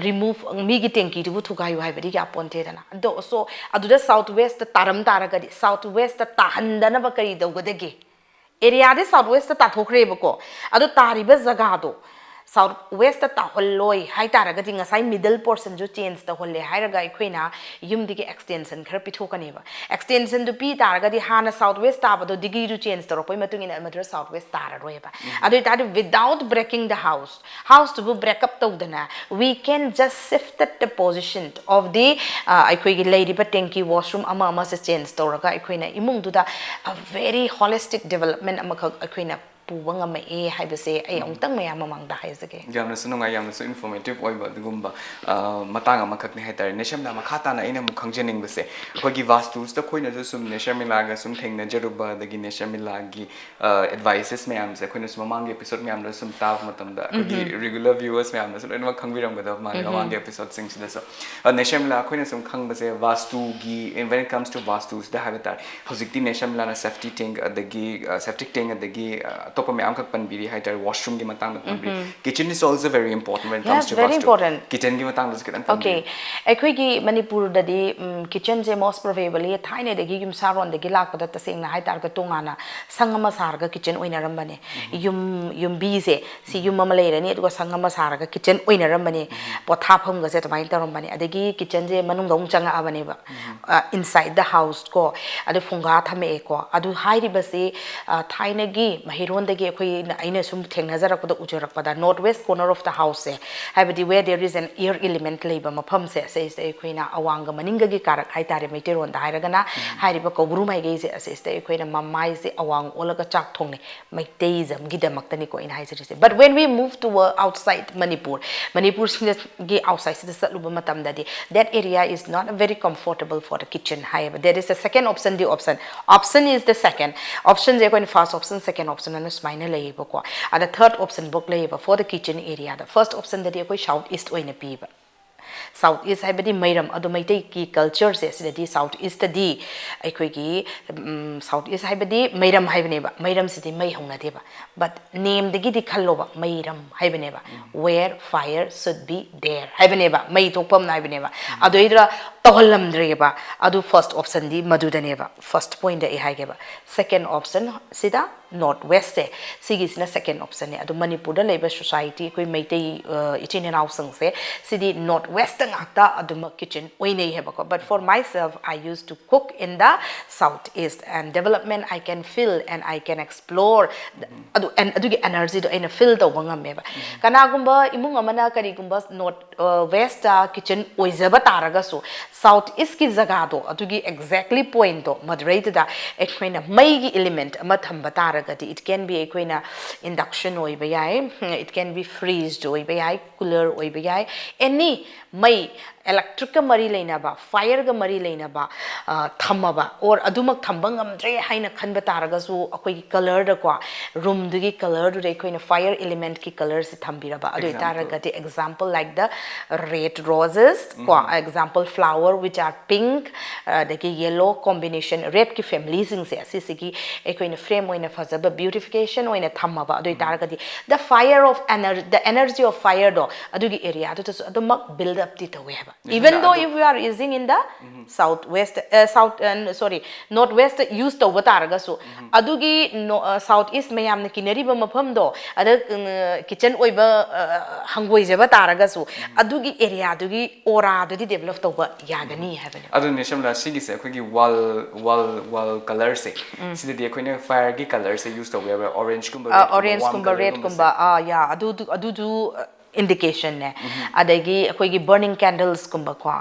remove, ꯃꯤꯒꯤ ꯇꯦꯡꯀꯤꯗꯨꯕꯨ ꯊꯨꯒꯥꯏꯌꯨ ꯍꯥꯏꯕꯗꯤ ꯌꯥꯄꯣꯟꯇꯦꯗꯅ꯫ ꯑꯗꯣ so ꯑꯗꯨꯗ South West ꯇ ꯇꯥꯔꯝ ꯇꯥꯔꯒꯗꯤ, South West ꯇ ꯇꯥꯍꯟꯗꯅꯕ ꯀꯔꯤ ꯇꯧꯒꯗꯒꯦ? Area ꯗꯤ South West ꯇ ꯇꯥꯊꯣꯛꯈ꯭ꯔꯦꯕꯀꯣ, ꯑꯗꯣ ꯇꯥꯔꯤꯕ ꯖꯒꯥꯗꯣ South West ꯇ ꯇꯥꯍꯜꯂꯣꯏ ꯍꯥꯏꯇꯥꯔꯒꯗꯤ, ꯉꯁꯥꯏ middle portion ꯁꯨ change ꯇꯧꯍꯜꯂꯦ ꯍꯥꯏꯔꯒ ꯑꯩꯈꯣꯏꯅ ꯌꯨꯝꯗꯒꯤ extension ꯈꯔ ꯄꯤꯊꯣꯛꯀꯅꯦꯕ꯫ Extension ꯗꯨ ꯄꯤ ꯇꯥꯔꯒꯗꯤ ꯍꯥꯟꯅ South West ꯇꯥꯕꯗꯣ degree ꯗꯨ change ꯇꯧꯔꯛꯄꯒꯤ ꯃꯇꯨꯡ ꯏꯟꯅ ꯃꯗꯨꯗ South West ꯇꯥꯔꯔꯣꯏꯕ꯫ ꯑꯗꯨ ꯑꯣꯏꯇꯥꯔꯗꯤ without breaking the house, house ꯇꯨꯕꯨ break up ꯇꯧꯗꯅ, we can just shifted the position of the, ꯑ, ꯑꯩꯈꯣꯏꯒꯤ ꯂꯩꯔꯤꯕ ꯇꯦꯡꯀꯤ, washroom ꯑꯃ ꯑꯃꯁꯦ change ꯇꯧꯔꯒ ꯑꯩꯈꯣꯏꯅ ꯏꯃꯨꯡꯗꯨꯗ a very holistic development ꯑꯃꯈꯛ ꯑꯩꯈꯣꯏꯅ ꯄꯨꯕ ꯉꯝꯃꯛꯑꯦ ꯍꯥꯏꯕꯁꯦ ꯑꯩ ꯑꯃꯨꯛꯇꯪ ꯃꯌꯥꯝ ꯃꯃꯥꯡꯗ ꯍꯥꯏꯖꯒꯦ꯫ ꯌꯥꯝꯅꯁꯨ ꯅꯨꯡꯉꯥꯏ, ꯌꯥꯝꯅꯁꯨ informative ꯑꯣꯏꯕ ꯑꯗꯨꯒꯨꯝꯕ, ꯑ, ꯃꯇꯥꯡ ꯑꯃꯈꯛꯅꯤ ꯍꯥꯏꯇꯥꯔꯦ꯫ ꯅꯦꯁꯔꯃꯤꯂꯥ, ꯃꯈꯥ ꯇꯥꯅ ꯑꯩꯅ ꯑꯃꯨꯛ ꯈꯪꯖꯅꯤꯡꯕꯁꯦ, ꯑꯩꯈꯣꯏꯒꯤ ꯚꯥꯁꯇꯨꯁꯤꯗ ꯑꯩꯈꯣꯏꯅꯁꯨ ꯁꯨꯝ ꯅꯦꯁꯔꯃꯤꯂꯥꯒ ꯁꯨꯝ ꯊꯦꯡꯅꯖꯔꯨꯕ, ꯑꯗꯒꯤ ꯅꯦꯁꯔꯃꯤꯂꯥꯒꯤ ꯑ, advices ꯃꯌꯥꯝꯁꯦ ꯑꯩꯈꯣꯏꯅꯁꯨ ꯃꯃꯥꯡꯒꯤ episode ꯃꯌꯥꯝꯗ ꯁꯨꯝ ꯇꯥꯕ ꯃꯇꯝꯗ, ꯑꯩꯈꯣꯏꯒꯤ regular viewers ꯃꯌꯥꯝꯅꯁꯨ ꯂꯣꯏꯅꯃꯛ ꯈꯪꯕꯤꯔꯝꯒꯗꯕ ꯃꯥꯜꯂꯦ ꯃꯃꯥꯡꯒꯤ episode ꯁꯤꯡꯁꯤꯗꯁꯨ꯫ ꯑ, ꯅꯦꯁꯔꯃꯤꯂꯥ, ꯑꯩꯈꯣꯏꯅ ꯁꯨꯝ ꯈꯪꯕꯁꯦ, ꯚꯥꯁꯇꯨꯒꯤ, in, when it comes to ꯚꯥꯁꯇꯨꯁꯤꯗ ꯍꯥꯏꯕ ꯇꯥꯔꯦ, ꯍꯧꯖꯤꯛꯇꯤ ꯅꯦꯁꯔꯃꯤꯂꯥꯅ safety tank ꯑꯗꯒꯤ, ꯑ, septic tank ꯑꯗꯒꯤ, ꯑ, ꯑꯇꯣꯞꯄ ꯃꯌꯥꯝꯈꯛ ꯄꯟꯕꯤꯔꯤ ꯍꯥꯏꯇꯥꯔꯦ, washroomꯒꯤ ꯃꯇꯥꯡꯗ ꯄꯟꯕꯤꯔꯤ꯫ Kitchen is also very important when it comes Yes, to very ꯚꯥꯁꯇꯨ꯫ Important. Kitchenꯒꯤ ꯃꯇꯥꯡꯗꯁꯨ ꯈꯤꯇꯪ Okay, ꯄꯟꯕꯤꯌꯨ꯫ ꯑꯩꯈꯣꯏꯒꯤ ꯃꯅꯤꯄꯨꯔꯗꯗꯤ, ꯎꯝ, kitchenꯁꯦ most probably ꯊꯥꯏꯅꯗꯒꯤ ꯌꯨꯝꯁꯥꯔꯣꯟꯗꯒꯤ ꯂꯥꯛꯄꯗ, ꯇꯁꯦꯡꯅ ꯍꯥꯏꯇꯥꯔꯒ, ꯇꯣꯉꯥꯟꯅ ꯁꯪ ꯑꯃ ꯁꯥꯔꯒ kitchen ꯑꯣꯏꯅꯔꯝꯕꯅꯦ꯫ ꯌꯨꯝ, ꯌꯨꯝꯕꯤꯁꯦ, ꯁꯤ ꯌꯨꯝ ꯑꯃ ꯂꯩꯔꯅꯤ, ꯑꯗꯨꯒ ꯁꯪ ꯑꯃ ꯁꯥꯔꯒ kitchen ꯑꯣꯏꯅꯔꯝꯕꯅꯦ꯫ ꯄꯣꯊꯥꯐꯝꯒꯁꯦ ꯑꯗꯨꯃꯥꯏꯅ ꯇꯧꯔꯝꯕꯅꯦ꯫ ꯑꯗꯒꯤ kitchenꯁꯦ ꯃꯅꯨꯡꯗ ꯑꯃꯨꯛ ꯆꯪꯉꯛꯑꯕꯅꯦꯕ, ꯑ, inside the house ꯀꯣ, ꯑꯗꯨ ꯐꯨꯡꯒꯥ ꯊꯝꯃꯛꯑꯦꯀꯣ꯫ ꯑꯗꯨ ꯍꯥꯏꯔꯤꯕꯁꯤ, ꯑ, ꯊꯥꯏꯅꯒꯤ ꯃꯍꯩꯔꯣꯟ ꯗꯒꯤ ꯑꯩꯈꯣꯏꯅ, ꯑꯩꯅ ꯁꯨꯝ ꯊꯦꯡꯅꯖꯔꯛꯄꯗ, ꯎꯖꯔꯛꯄꯗ, north west corner of the house ꯁꯦ, ꯍꯥꯏꯕꯗꯤ where there is an air element ꯂꯩꯕ ꯃꯐꯝꯁꯦ, ꯁꯤꯁꯦ ꯑꯩꯈꯣꯏꯅ ꯑꯋꯥꯡꯒ ꯃꯅꯤꯡꯒꯒꯤ ꯀꯥꯔꯛ ꯍꯥꯏꯇꯥꯔꯦ, ꯃꯩꯇꯩꯔꯣꯟꯗ ꯍꯥꯏꯔꯒꯅ꯫ ꯍꯥꯏꯔꯤꯕ ꯀꯧꯕ꯭ꯔꯨ ꯃꯥꯏꯀꯩꯁꯦ, ꯑꯁꯤꯁꯤꯗ ꯑꯩꯈꯣꯏꯅ ꯃꯃꯥꯏꯁꯦ ꯑꯋꯥꯡ ꯑꯣꯜꯂꯒ ꯆꯥꯛ ꯊꯣꯡꯅꯩ, ꯃꯩꯇꯩꯖꯝꯒꯤꯗꯃꯛꯇꯅꯤꯀꯣ ꯑꯩꯅ ꯍꯥꯏꯖꯔꯤꯁꯦ꯫ But when we move to, uh, outside Manipur, ꯃꯅꯤꯄꯨꯔꯁꯤꯡꯗꯒꯤ outside ꯁꯤꯗ ꯆꯠꯂꯨꯕ ꯃꯇꯝꯗꯗꯤ, that area is not very comfortable for the kitchen ꯍꯥꯏꯌꯦꯕ꯫ There is a second option, the option, option is the second option ꯁꯦ ꯑꯩꯈꯣꯏꯅ first option, second option ꯑꯅ ꯁꯨꯃꯥꯏꯅ ꯂꯩꯌꯦꯕꯀꯣ꯫ ꯑꯗ third option ꯐꯥꯎ ꯂꯩꯌꯦꯕ for the kitchen area the. First option ꯗꯗꯤ ꯑꯩꯈꯣꯏ south east ꯑꯣꯏꯅ ꯄꯤꯕ꯫ South east ꯍꯥꯏꯕꯗꯤ ꯃꯩꯔꯝ, ꯑꯗꯣ ꯃꯩꯇꯩꯒꯤ culture ꯁꯦ ꯁꯤꯗꯗꯤ south east ꯇꯗꯤ ꯑꯩꯈꯣꯏꯒꯤ, ꯎꯝ, south east ꯍꯥꯏꯕꯗꯤ ꯃꯩꯔꯝ ꯍꯥꯏꯕꯅꯦꯕ꯫ ꯃꯩꯔꯝꯁꯤꯗꯤ ꯃꯩ ꯍꯧꯅꯗꯦꯕ꯫ But name ꯗꯒꯤꯗꯤ ꯈꯜꯂꯣꯕ, ꯃꯩꯔꯝ ꯍꯥꯏꯕꯅꯦꯕ꯫ Where fire should be there ꯍꯥꯏꯕꯅꯦꯕ, ꯃꯩ ꯊꯣꯛꯐꯝ ꯍꯥꯏꯕꯅꯦꯕ꯫ ꯑꯗꯨꯏꯗꯨꯗ ꯇꯧꯍꯜꯂꯝꯗ꯭ꯔꯦꯕ꯫ ꯑꯗꯨ first option ꯗꯤ ꯃꯗꯨꯗꯅꯦꯕ, first point ꯑꯩ ꯍꯥꯏꯒꯦꯕ꯫ Second option ꯁꯤꯗ north west ꯁꯦ, ꯁꯤꯒꯤꯁꯤꯅ second option ꯅꯦ꯫ ꯑꯗꯣ ꯃꯅꯤꯄꯨꯔꯗ ꯂꯩꯕ society, ꯑꯩꯈꯣꯏ ꯃꯩꯇꯩ, ꯑ, ꯏꯆꯤꯟ ꯏꯅꯥꯎꯁꯤꯡꯁꯦ, ꯁꯤꯗꯤ north west ꯉꯥꯛꯇ ꯑꯗꯨꯃꯛ kitchen ꯑꯣꯏꯅꯩ ꯍꯥꯏꯕꯀꯣ꯫ But for myself, I used to cook in the south east and development I can feel and I can explore. ꯑꯗꯨ, and ꯑꯗꯨꯒꯤ energy ꯗꯣ ꯑꯩꯅ feel ꯇꯧꯕ ꯉꯝꯃꯦꯕ꯫ ꯀꯅꯥꯒꯨꯝꯕ ꯏꯃꯨꯡ ꯑꯃꯅ ꯀꯔꯤꯒꯨꯝꯕ north, ꯑ, west ꯇ kitchen ꯑꯣꯏꯖꯕ ꯇꯥꯔꯒꯁꯨ, south east ꯀꯤ ꯖꯒꯥꯗꯣ, ꯑꯗꯨꯒꯤ exactly point ꯇꯣ, ꯃꯗꯨꯔꯩꯗꯨꯗ ꯑꯩꯈꯣꯏꯅ ꯃꯩꯒꯤ element ꯑꯃ ꯊꯝꯕ ꯇꯥꯔꯒꯗꯤ, it can be ꯑꯩꯈꯣꯏꯅ induction ꯑꯣꯏꯕ ꯌꯥꯏ, it can be fridge ꯑꯣꯏꯕ ꯌꯥꯏ, cooler ꯑꯣꯏꯕ ꯌꯥꯏ, any ꯃꯩ, electric ꯀ ꯃꯔꯤ ꯂꯩꯅꯕ, fire ꯒ ꯃꯔꯤ ꯂꯩꯅꯕ, ꯑ, ꯊꯝꯃꯕ, or ꯑꯗꯨꯃꯛ ꯊꯝꯕ ꯉꯝꯗ꯭ꯔꯦ ꯍꯥꯏꯅ ꯈꯟꯕ ꯇꯥꯔꯒꯁꯨ, ꯑꯩꯈꯣꯏꯒꯤ colour ꯗꯀꯣ, room ꯗꯨꯒꯤ colour ꯗꯨꯗ ꯑꯩꯈꯣꯏꯅ fire element ꯀꯤ colour ꯁꯦ ꯊꯝꯕꯤꯔꯕ, ꯑꯗꯨ Example? ꯑꯣꯏꯇꯥꯔꯒꯗꯤ, example like the red roses ꯀꯣ, example flower which are pink, ꯑꯗꯒꯤ yellow combination, red ꯀꯤ family ꯁꯤꯡꯁꯦ, ꯑꯁꯤꯁꯤꯒꯤ ꯑꯩꯈꯣꯏꯅ frame ꯑꯣꯏꯅ ꯐꯖꯕ beautification ꯑꯣꯏꯅ ꯊꯝꯃꯕ, ꯑꯗꯨ ꯑꯣꯏꯇꯥꯔꯒꯗꯤ the fire of ener-, the energy of fire ꯗꯣ ꯑꯗꯨꯒꯤ area ꯗꯨꯗꯁꯨ ꯑꯗꯨꯃꯛ build up ꯇꯤ ꯇꯧꯋꯦ ꯍꯥꯏꯕ꯫ Even ꯑꯗꯨꯅ though ꯑꯗꯨ if you are using in the south west, ꯑ, south, ꯑ, sorry, north west use ꯇꯧꯕ ꯇꯥꯔꯒꯁꯨ, ꯑꯗꯨꯒꯤ no-, ꯑ, south east ꯃꯌꯥꯝꯅ ꯀꯤꯅꯔꯤꯕ ꯃꯐꯝꯗꯣ, ꯑꯗ, ꯎꯝ, kitchen ꯑꯣꯏꯕ, ꯑ, ꯍꯪꯒꯣꯏꯖꯕ ꯇꯥꯔꯒꯁꯨ, ꯑꯗꯨꯒꯤ area ꯗꯨꯒꯤ aura ꯗꯨꯗꯤ develop ꯇꯧꯕ ꯌꯥꯏ꯫ ꯌꯥꯒꯅꯤ ꯍꯥꯏꯕꯅꯦ꯫ ꯑꯗꯨꯅꯦ ꯁꯝꯂꯥ, ꯁꯤꯒꯤꯁꯦ ꯑꯩꯈꯣꯏꯒꯤ wall wall wall colourꯁꯦ, ꯁꯤꯗꯗꯤ ꯑꯩꯈꯣꯏꯅ fireꯒꯤ colourꯁꯦ use ꯇꯧꯕ ꯌꯥꯕ꯭ꯔꯥ? Orangeꯀꯨꯝꯕ, Orangeꯀꯨꯝꯕ, Redꯀꯨꯝꯕ, ꯑꯥ, yeah, ꯑꯗꯨ ꯑꯗꯨꯁꯨ indicationꯅꯦ꯫ ꯑꯗꯒꯤ ꯑꯩꯈꯣꯏꯒꯤ burning candlesꯀꯨꯝꯕꯀꯣ,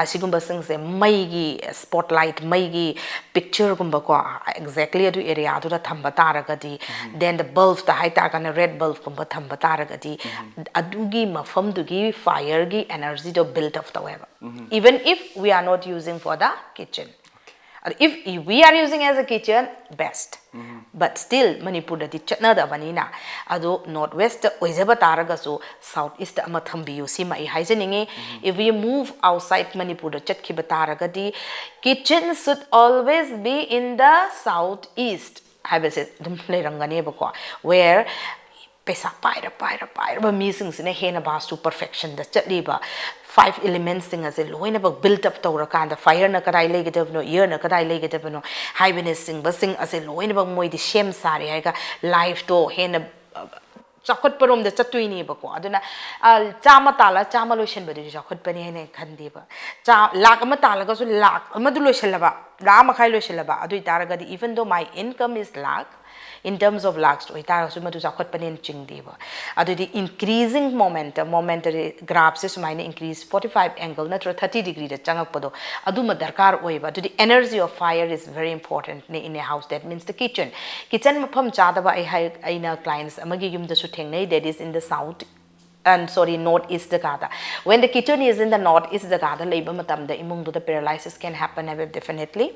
ꯑꯁꯤꯒꯨꯝꯕꯁꯤꯡꯁꯦ ꯃꯩꯒꯤ spotlight, ꯃꯩꯒꯤ pictureꯒꯨꯝꯕꯀꯣ, exactly ꯑꯗꯨ areaꯗꯨꯗ ꯊꯝꯕ ꯇꯥꯔꯒꯗꯤ, then the bulbꯇ ꯍꯥꯏꯇꯥꯔꯒꯅ red bulbꯀꯨꯝꯕ ꯊꯝꯕ ꯇꯥꯔꯒꯗꯤ, ꯑꯗꯨꯒꯤ ꯃꯐꯝꯗꯨꯒꯤ fireꯒꯤ energyꯗꯣ build up ꯇꯧꯋꯦꯕ, even if we are not using for the kitchen. ꯑꯗꯣ if we are using as a kitchen, best. But still ꯃꯅꯤꯄꯨꯔꯗꯗꯤ ꯆꯠꯅꯗꯕꯅꯤꯅ, ꯑꯗꯣ North Westꯇ ꯑꯣꯏꯖꯕ ꯇꯥꯔꯒꯁꯨ South Eastꯇ ꯑꯃ ꯊꯝꯕꯤꯌꯨ, ꯁꯤꯃ ꯑꯩ ꯍꯥꯏꯖꯅꯤꯡꯉꯤ꯫ If we move outside ꯃꯅꯤꯄꯨꯔꯗ ꯆꯠꯈꯤꯕ ꯇꯥꯔꯒꯗꯤ, kitchen should always be in the South East ꯍꯥꯏꯕꯁꯦ ꯑꯗꯨꯝ ꯂꯩꯔꯝꯒꯅꯦꯕꯀꯣ, where ꯄꯩꯁꯥ ꯄꯥꯏꯔ ꯄꯥꯏꯔ ꯄꯥꯏꯔꯕ ꯃꯤꯁꯤꯡꯁꯤꯅ ꯍꯦꯟꯅ ꯚꯥꯁꯇꯨ perfectionꯗ ꯆꯠꯂꯤꯕ, five elementsꯁꯤꯡ ꯑꯁꯦ ꯂꯣꯏꯅꯃꯛ build up ꯇꯧꯔꯀꯥꯟꯗ fireꯅ ꯀꯗꯥꯏ ꯂꯩꯒꯗꯕꯅꯣ, airꯅ ꯀꯗꯥꯏ ꯂꯩꯒꯗꯕꯅꯣ ꯍꯥꯏꯕꯅꯆꯤꯡꯕꯁꯤꯡ ꯑꯁꯦ ꯂꯣꯏꯅꯃꯛ ꯃꯣꯏꯗꯤ ꯁꯦꯝ ꯁꯥꯔꯦ ꯍꯥꯏꯔꯒ lifeꯇꯣ ꯍꯦꯟꯅ, ꯑ, ꯆꯥꯎꯈꯠꯄꯔꯣꯝꯗ ꯆꯠꯇꯣꯏꯅꯦꯕꯀꯣ꯫ ꯑꯗꯨꯅ, ꯑ, ꯆꯥꯝꯃ ꯇꯥꯜꯂ ꯆꯥꯝꯃ ꯂꯣꯏꯁꯤꯟꯕꯗꯨꯗꯤ ꯆꯥꯎꯈꯠꯄꯅꯤ ꯍꯥꯏꯅ ꯈꯟꯗꯦꯕ꯫ ꯆꯥ-, ꯂꯥꯛ ꯑꯃ ꯇꯥꯜꯂꯒꯁꯨ ꯂꯥꯛ ꯑꯃꯗꯨ ꯂꯣꯏꯁꯤꯜꯂꯕ, ꯂꯥꯛ ꯑꯃ ꯃꯈꯥꯏ ꯂꯣꯏꯁꯤꯜꯂꯕ, ꯑꯗꯨ ꯑꯣꯏꯇꯥꯔꯒꯗꯤ even though my income is lakh, in terms of lakhs ꯑꯣꯏꯇꯥꯔꯒꯁꯨ ꯃꯗꯨ ꯆꯥꯎꯈꯠꯄꯅꯦꯅ ꯆꯤꯡꯗꯦꯕ꯫ ꯑꯗꯨꯗꯤ increasing momentum, momentary graphꯁꯦ ꯁꯨꯃꯥꯏꯅ increase forty five angle ꯅꯠꯇ꯭ꯔꯒ thirty degreeꯗ ꯆꯪꯉꯛꯄꯗꯣ, ꯑꯗꯨꯃ ꯗꯔꯀꯥꯔ ꯑꯣꯏꯌꯦꯕ꯫ ꯑꯗꯨꯗꯤ energy of fire is very importantꯅꯦ in a house, that means the kitchen꯫ Kitchen ꯃꯐꯝ ꯆꯥꯗꯕ ꯑꯩ ꯍꯥꯏ, ꯑꯩꯅ clients ꯑꯃꯒꯤ ꯌꯨꯝꯗꯁꯨ ꯊꯦꯡꯅꯩ, that is in the south, and sorry, North East ꯖꯒꯥꯗ꯫ When the kitchen is in the North East ꯖꯒꯥꯗ ꯂꯩꯕ ꯃꯇꯝꯗ ꯏꯃꯨꯡꯗꯨꯗ paralysis can happen ꯍꯥꯏꯕ definitely.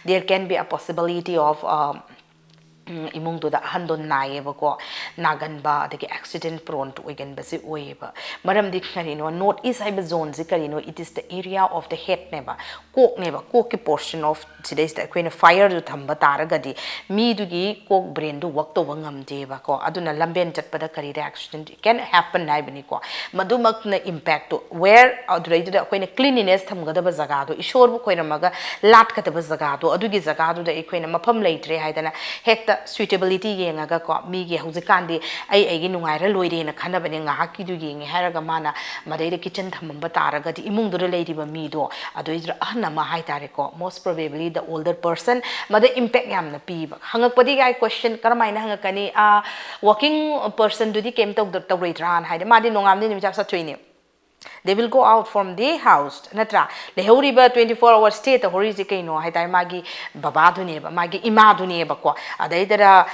There can be a possibility of, uh, ꯎꯝ, ꯏꯃꯨꯡꯗꯨꯗ ꯑꯍꯟꯗꯣ ꯅꯥꯏꯌꯦꯕꯀꯣ, ꯅꯥꯒꯟꯕ, ꯑꯗꯒꯤ accident prone ꯑꯣꯏꯒꯟꯕꯁꯦ ꯑꯣꯏꯌꯦꯕ꯫ ꯃꯔꯝꯗꯤ ꯀꯔꯤꯅꯣ, North East ꯍꯥꯏꯕ zoneꯁꯦ ꯀꯔꯤꯅꯣ? It is the area of the headꯅꯦꯕ, ꯀꯣꯛꯅꯦꯕ, ꯀꯣꯛꯀꯤ portion of ꯁꯤꯗꯩꯁꯤꯗ ꯑꯩꯈꯣꯏꯅ fireꯗꯨ ꯊꯝꯕ ꯇꯥꯔꯒꯗꯤ ꯃꯤꯗꯨꯒꯤ ꯀꯣꯛ brainꯗꯨ work ꯇꯧꯕ ꯉꯝꯗꯦꯕꯀꯣ꯫ ꯑꯗꯨꯅ ꯂꯝꯕꯦꯟ ꯆꯠꯄꯗ ꯀꯔꯤꯗ accident can happen ꯍꯥꯏꯕꯅꯤꯀꯣ꯫ ꯃꯗꯨꯃꯛꯅ impactꯇꯨ where, ꯑꯗꯨꯗꯩꯗꯨꯗ ꯑꯩꯈꯣꯏꯅ cleanliness ꯊꯝꯒꯗꯕ ꯖꯒꯥꯗꯣ, ꯏꯁꯣꯔꯕꯨ ꯈꯣꯏꯔꯝꯃꯒ ꯂꯥꯠꯀꯗꯕ ꯖꯒꯥꯗꯣ, ꯑꯗꯨꯒꯤ ꯖꯒꯥꯗꯨꯗ ꯑꯩꯈꯣꯏꯅ ꯃꯐꯝ ꯂꯩꯇ꯭ꯔꯦ ꯍꯥꯏꯗꯅ ꯍꯦꯛꯇ Suitability ꯌꯦꯡꯉꯒꯀꯣ, ꯃꯤꯒꯤ ꯍꯧꯖꯤꯛꯀꯥꯟꯗꯤ ꯑꯩ ꯑꯩꯒꯤ ꯅꯨꯡꯉꯥꯏꯔ ꯂꯣꯏꯔꯦꯅ ꯈꯟꯅꯕꯅꯦ, ꯉꯥꯏꯍꯥꯛꯀꯤꯗꯨ ꯌꯦꯡꯉꯦ ꯍꯥꯏꯔꯒ ꯃꯥꯅ ꯃꯗꯩꯗ kitchen ꯊꯝꯃꯝꯕ ꯇꯥꯔꯒꯗꯤ, ꯏꯃꯨꯡꯗꯨꯗ ꯂꯩꯔꯤꯕ ꯃꯤꯗꯣ ꯑꯗꯨꯏꯗꯨꯗ ꯑꯍꯟ ꯑꯃ ꯍꯥꯏꯇꯥꯔꯦꯀꯣ, most probably the older person, ꯃꯗ impact ꯌꯥꯝꯅ ꯄꯤꯕ꯫ ꯍꯪꯉꯛꯄꯗꯤ ꯌꯥꯏ question, ꯀꯔꯝꯍꯥꯏꯅ ꯍꯪꯉꯛꯀꯅꯤ? ꯑꯥ, working personꯗꯨꯗꯤ ꯀꯩꯝ ꯇꯧꯗ-, ꯇꯧꯔꯣꯏꯗ꯭ꯔꯥꯅ ꯍꯥꯏꯗꯤ, ꯃꯥꯗꯤ ꯅꯣꯡꯉꯥꯝꯗꯩ ꯅꯨꯃꯤꯠ ꯆꯥ ꯆꯠꯊꯣꯛꯏꯅꯦ꯫ They will go out from the house, ꯅꯠꯇ꯭ꯔꯥ? ꯂꯩꯍꯧꯔꯤꯕ twenty four hours stay ꯇꯧꯍꯧꯔꯤꯁꯦ ꯀꯩꯅꯣ ꯍꯥꯏ ꯇꯥꯔꯦ, ꯃꯥꯒꯤ ꯕꯕꯥꯗꯨꯅꯦꯕ, ꯃꯥꯒꯤ ꯏꯃꯥꯗꯨꯅꯦꯕꯀꯣ꯫ ꯑꯗꯩꯗꯨꯗ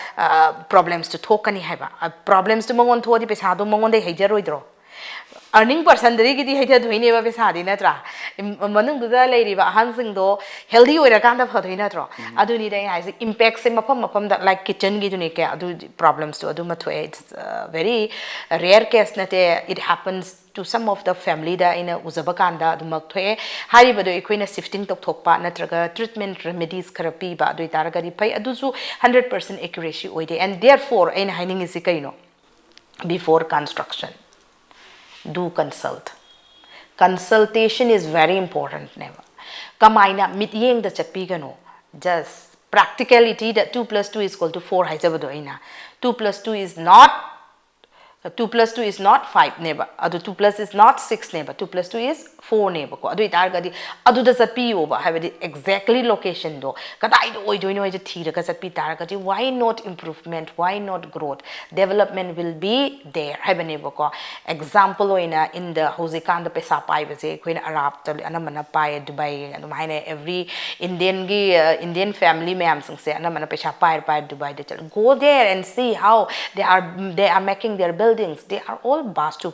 problemsꯇꯨ ꯊꯣꯛꯀꯅꯤ ꯍꯥꯏꯕ꯫ Problemsꯇꯨ ꯃꯉꯣꯟ ꯊꯣꯛꯑꯗꯤ ꯄꯩꯁꯥꯗꯣ ꯃꯉꯣꯟꯗꯩ ꯍꯩꯖꯔꯣꯏꯗ꯭ꯔꯣ? Earning personꯗꯒꯤꯗꯤ ꯍꯩꯊꯗꯣꯏꯅꯦꯕ ꯄꯩꯁꯥꯗꯤ, ꯅꯠꯇ꯭ꯔꯥ? ꯃꯅꯨꯡꯗꯨꯗ ꯂꯩꯔꯤꯕ ꯑꯍꯟꯁꯤꯡꯗꯣ healthy ꯑꯣꯏꯔꯀꯥꯟꯗ ꯐꯗꯣꯏ ꯅꯠꯇ꯭ꯔꯣ? ꯑꯗꯨꯅꯤꯗ ꯑꯩꯅ ꯍꯥꯏꯁꯦ, impactꯁꯦ ꯃꯐꯝ ꯃꯐꯝꯗ, like kitchenꯒꯤꯗꯨꯅꯦ, ꯀꯌꯥ ꯑꯗꯨ problemsꯇꯨ ꯑꯗꯨꯃ ꯊꯣꯛꯑꯦ꯫ It's very rare case ꯅꯠꯇꯦ, it happens to some of the familyꯗ ꯑꯩꯅ ꯎꯖꯕ ꯀꯥꯟꯗ ꯑꯗꯨꯃꯛ ꯊꯣꯛꯑꯦ꯫ ꯍꯥꯏꯔꯤꯕꯗꯣ ꯑꯩꯈꯣꯏꯅ shifting ꯇꯧꯊꯣꯛꯄ ꯅꯠꯇ꯭ꯔꯒ treatment remedies ꯈꯔ ꯄꯤꯕ ꯑꯗꯨ ꯑꯣꯏꯇꯥꯔꯒꯗꯤ ꯐꯩ꯫ ꯑꯗꯨꯁꯨ hundred percent accuracy ꯑꯣꯏꯗꯦ꯫ And therefore ꯑꯩꯅ ꯍꯥꯏꯅꯤꯡꯉꯤꯁꯤ ꯀꯩꯅꯣ? Before construction, do consult. Consultation is very importantꯅꯦꯕ꯫ ꯀꯃꯥꯏꯅ? ꯃꯤꯠꯌꯦꯡꯗ ꯆꯠꯄꯤꯒꯅꯨ꯫ Just practicalityꯗ two plus two is equal to four ꯍꯥꯏꯖꯕꯗꯣ ꯑꯩꯅ, two plus two is not two plus two is not fiveꯅꯦꯕ, ꯑꯗꯨ two plus is not sixꯅꯦꯕ, two plus two is fourꯅꯦꯕꯀꯣ꯫ ꯑꯗꯨ ꯑꯣꯏꯇꯥꯔꯒꯗꯤ ꯑꯗꯨꯗ ꯆꯠꯄꯤꯌꯣꯕ, ꯍꯥꯏꯕꯗꯤ exactly locationꯗꯣ ꯀꯗꯥꯏꯗ ꯑꯣꯏꯗꯣꯏꯅꯣ ꯍꯥꯏꯁꯦ ꯊꯤꯔꯒ ꯆꯠꯄꯤ ꯇꯥꯔꯒꯗꯤ, why not improvement, why not growth, development will be there ꯍꯥꯏꯕꯅꯦꯕꯀꯣ꯫ Example ꯑꯣꯏꯅ, in the ꯍꯧꯖꯤꯛꯀꯥꯟꯗ ꯄꯩꯁꯥ ꯄꯥꯏꯕꯁꯦ ꯑꯩꯈꯣꯏꯅ ꯑꯔꯥꯞꯇ ꯑꯅꯝꯕꯅ ꯄꯥꯏꯌꯦ, ꯗꯨꯕꯥꯏ ꯑꯗꯨꯝ ꯍꯥꯏꯅꯩ꯫ Every Indianꯒꯤ, Indian family ꯃꯌꯥꯝꯁꯤꯡꯁꯦ ꯑꯅꯝꯕꯅ ꯄꯩꯁꯥ ꯄꯥꯏꯔ ꯄꯥꯏꯔ ꯗꯨꯕꯥꯏꯗ ꯆꯠꯂ, go there and see how they are, they are making their buildings, they are all vastu,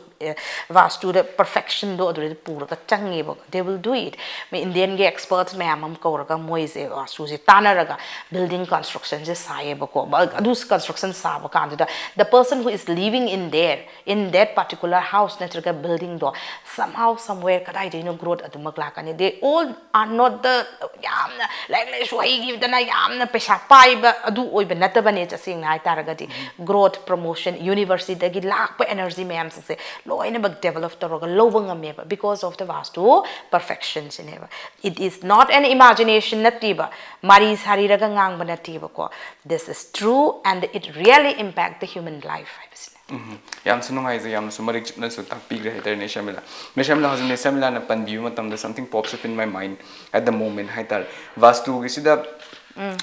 vastuꯗ perfectionꯗꯣ ꯑꯗꯨꯗ ꯄꯨꯔꯒ ꯆꯪꯉꯦꯕ꯫ They will do it. Me Indianꯒꯤ experts ꯃꯌꯥꯝ ꯑꯃ ꯀꯧꯔꯒ ꯃꯣꯏꯁꯦ ꯚꯥꯁꯇꯨꯁꯦ ꯇꯥꯟꯅꯔꯒ building constructionꯁꯦ ꯁꯥꯏꯌꯦꯕꯀꯣ꯫ ꯑꯗꯨ construction ꯁꯥꯕ ꯀꯥꯟꯗꯨꯗ, the person who is living in there, in that particular house ꯅꯠꯇ꯭ꯔꯒ buildingꯗꯣ, somehow somewhere ꯀꯗꯥꯏꯗꯩꯅꯣ growth ꯑꯗꯨꯃꯛ ꯂꯥꯛꯀꯅꯤ꯫ They all are not the ꯌꯥꯝꯅ ꯂꯥꯏꯔꯤꯛ ꯂꯥꯏꯁꯨ ꯍꯩꯈꯤꯕꯗꯅ ꯌꯥꯝꯅ ꯄꯩꯁꯥ ꯄꯥꯏꯕ ꯑꯗꯨ ꯑꯣꯏꯕ ꯅꯠꯇꯕꯅꯦ꯫ ꯇꯁꯦꯡꯅ ꯍꯥꯏꯇꯥꯔꯒꯗꯤ growth, promotion, universityꯗꯒꯤ ꯂꯥꯛꯄ energy ꯃꯌꯥꯝꯁꯤꯡꯁꯦ ꯂꯣꯏꯅꯃꯛ develop ꯇꯧꯔꯒ ꯂꯧꯕ ꯉꯝꯃꯦꯕ, because of the Vastu perfection ꯁꯤꯅꯦꯕ꯫ It is not an imagination ꯅꯠꯇꯦꯕ, ꯃꯥꯔꯤ ꯁꯥꯔꯤꯔꯒ ꯉꯥꯡꯕ ꯅꯠꯇꯦꯕꯀꯣ꯫ This is true and it really impact the human life ꯍꯥꯏꯕꯁꯤꯅꯦ꯫ ꯎꯝ, ꯌꯥꯝꯁꯨ ꯅꯨꯡꯉꯥꯏꯖꯩ, ꯌꯥꯝꯅꯁꯨ ꯃꯔꯤꯛ ꯆꯨꯝꯅꯁꯨ ꯇꯥꯛꯄꯤꯈ꯭ꯔꯦ ꯍꯥꯏꯇꯥꯔꯦ ꯅꯦ ꯁꯔꯃꯤꯂꯥ꯫ ꯅꯦ ꯁꯔꯃꯤꯂꯥ, ꯍꯧꯖꯤꯛ ꯅꯦ ꯁꯔꯃꯤꯂꯥꯅ ꯄꯟꯕꯤꯕ ꯃꯇꯝꯗ something pops up in my mind at the moment ꯍꯥꯏꯇꯥꯔꯦ꯫ ꯚꯥꯁꯇꯨꯒꯤꯁꯤꯗ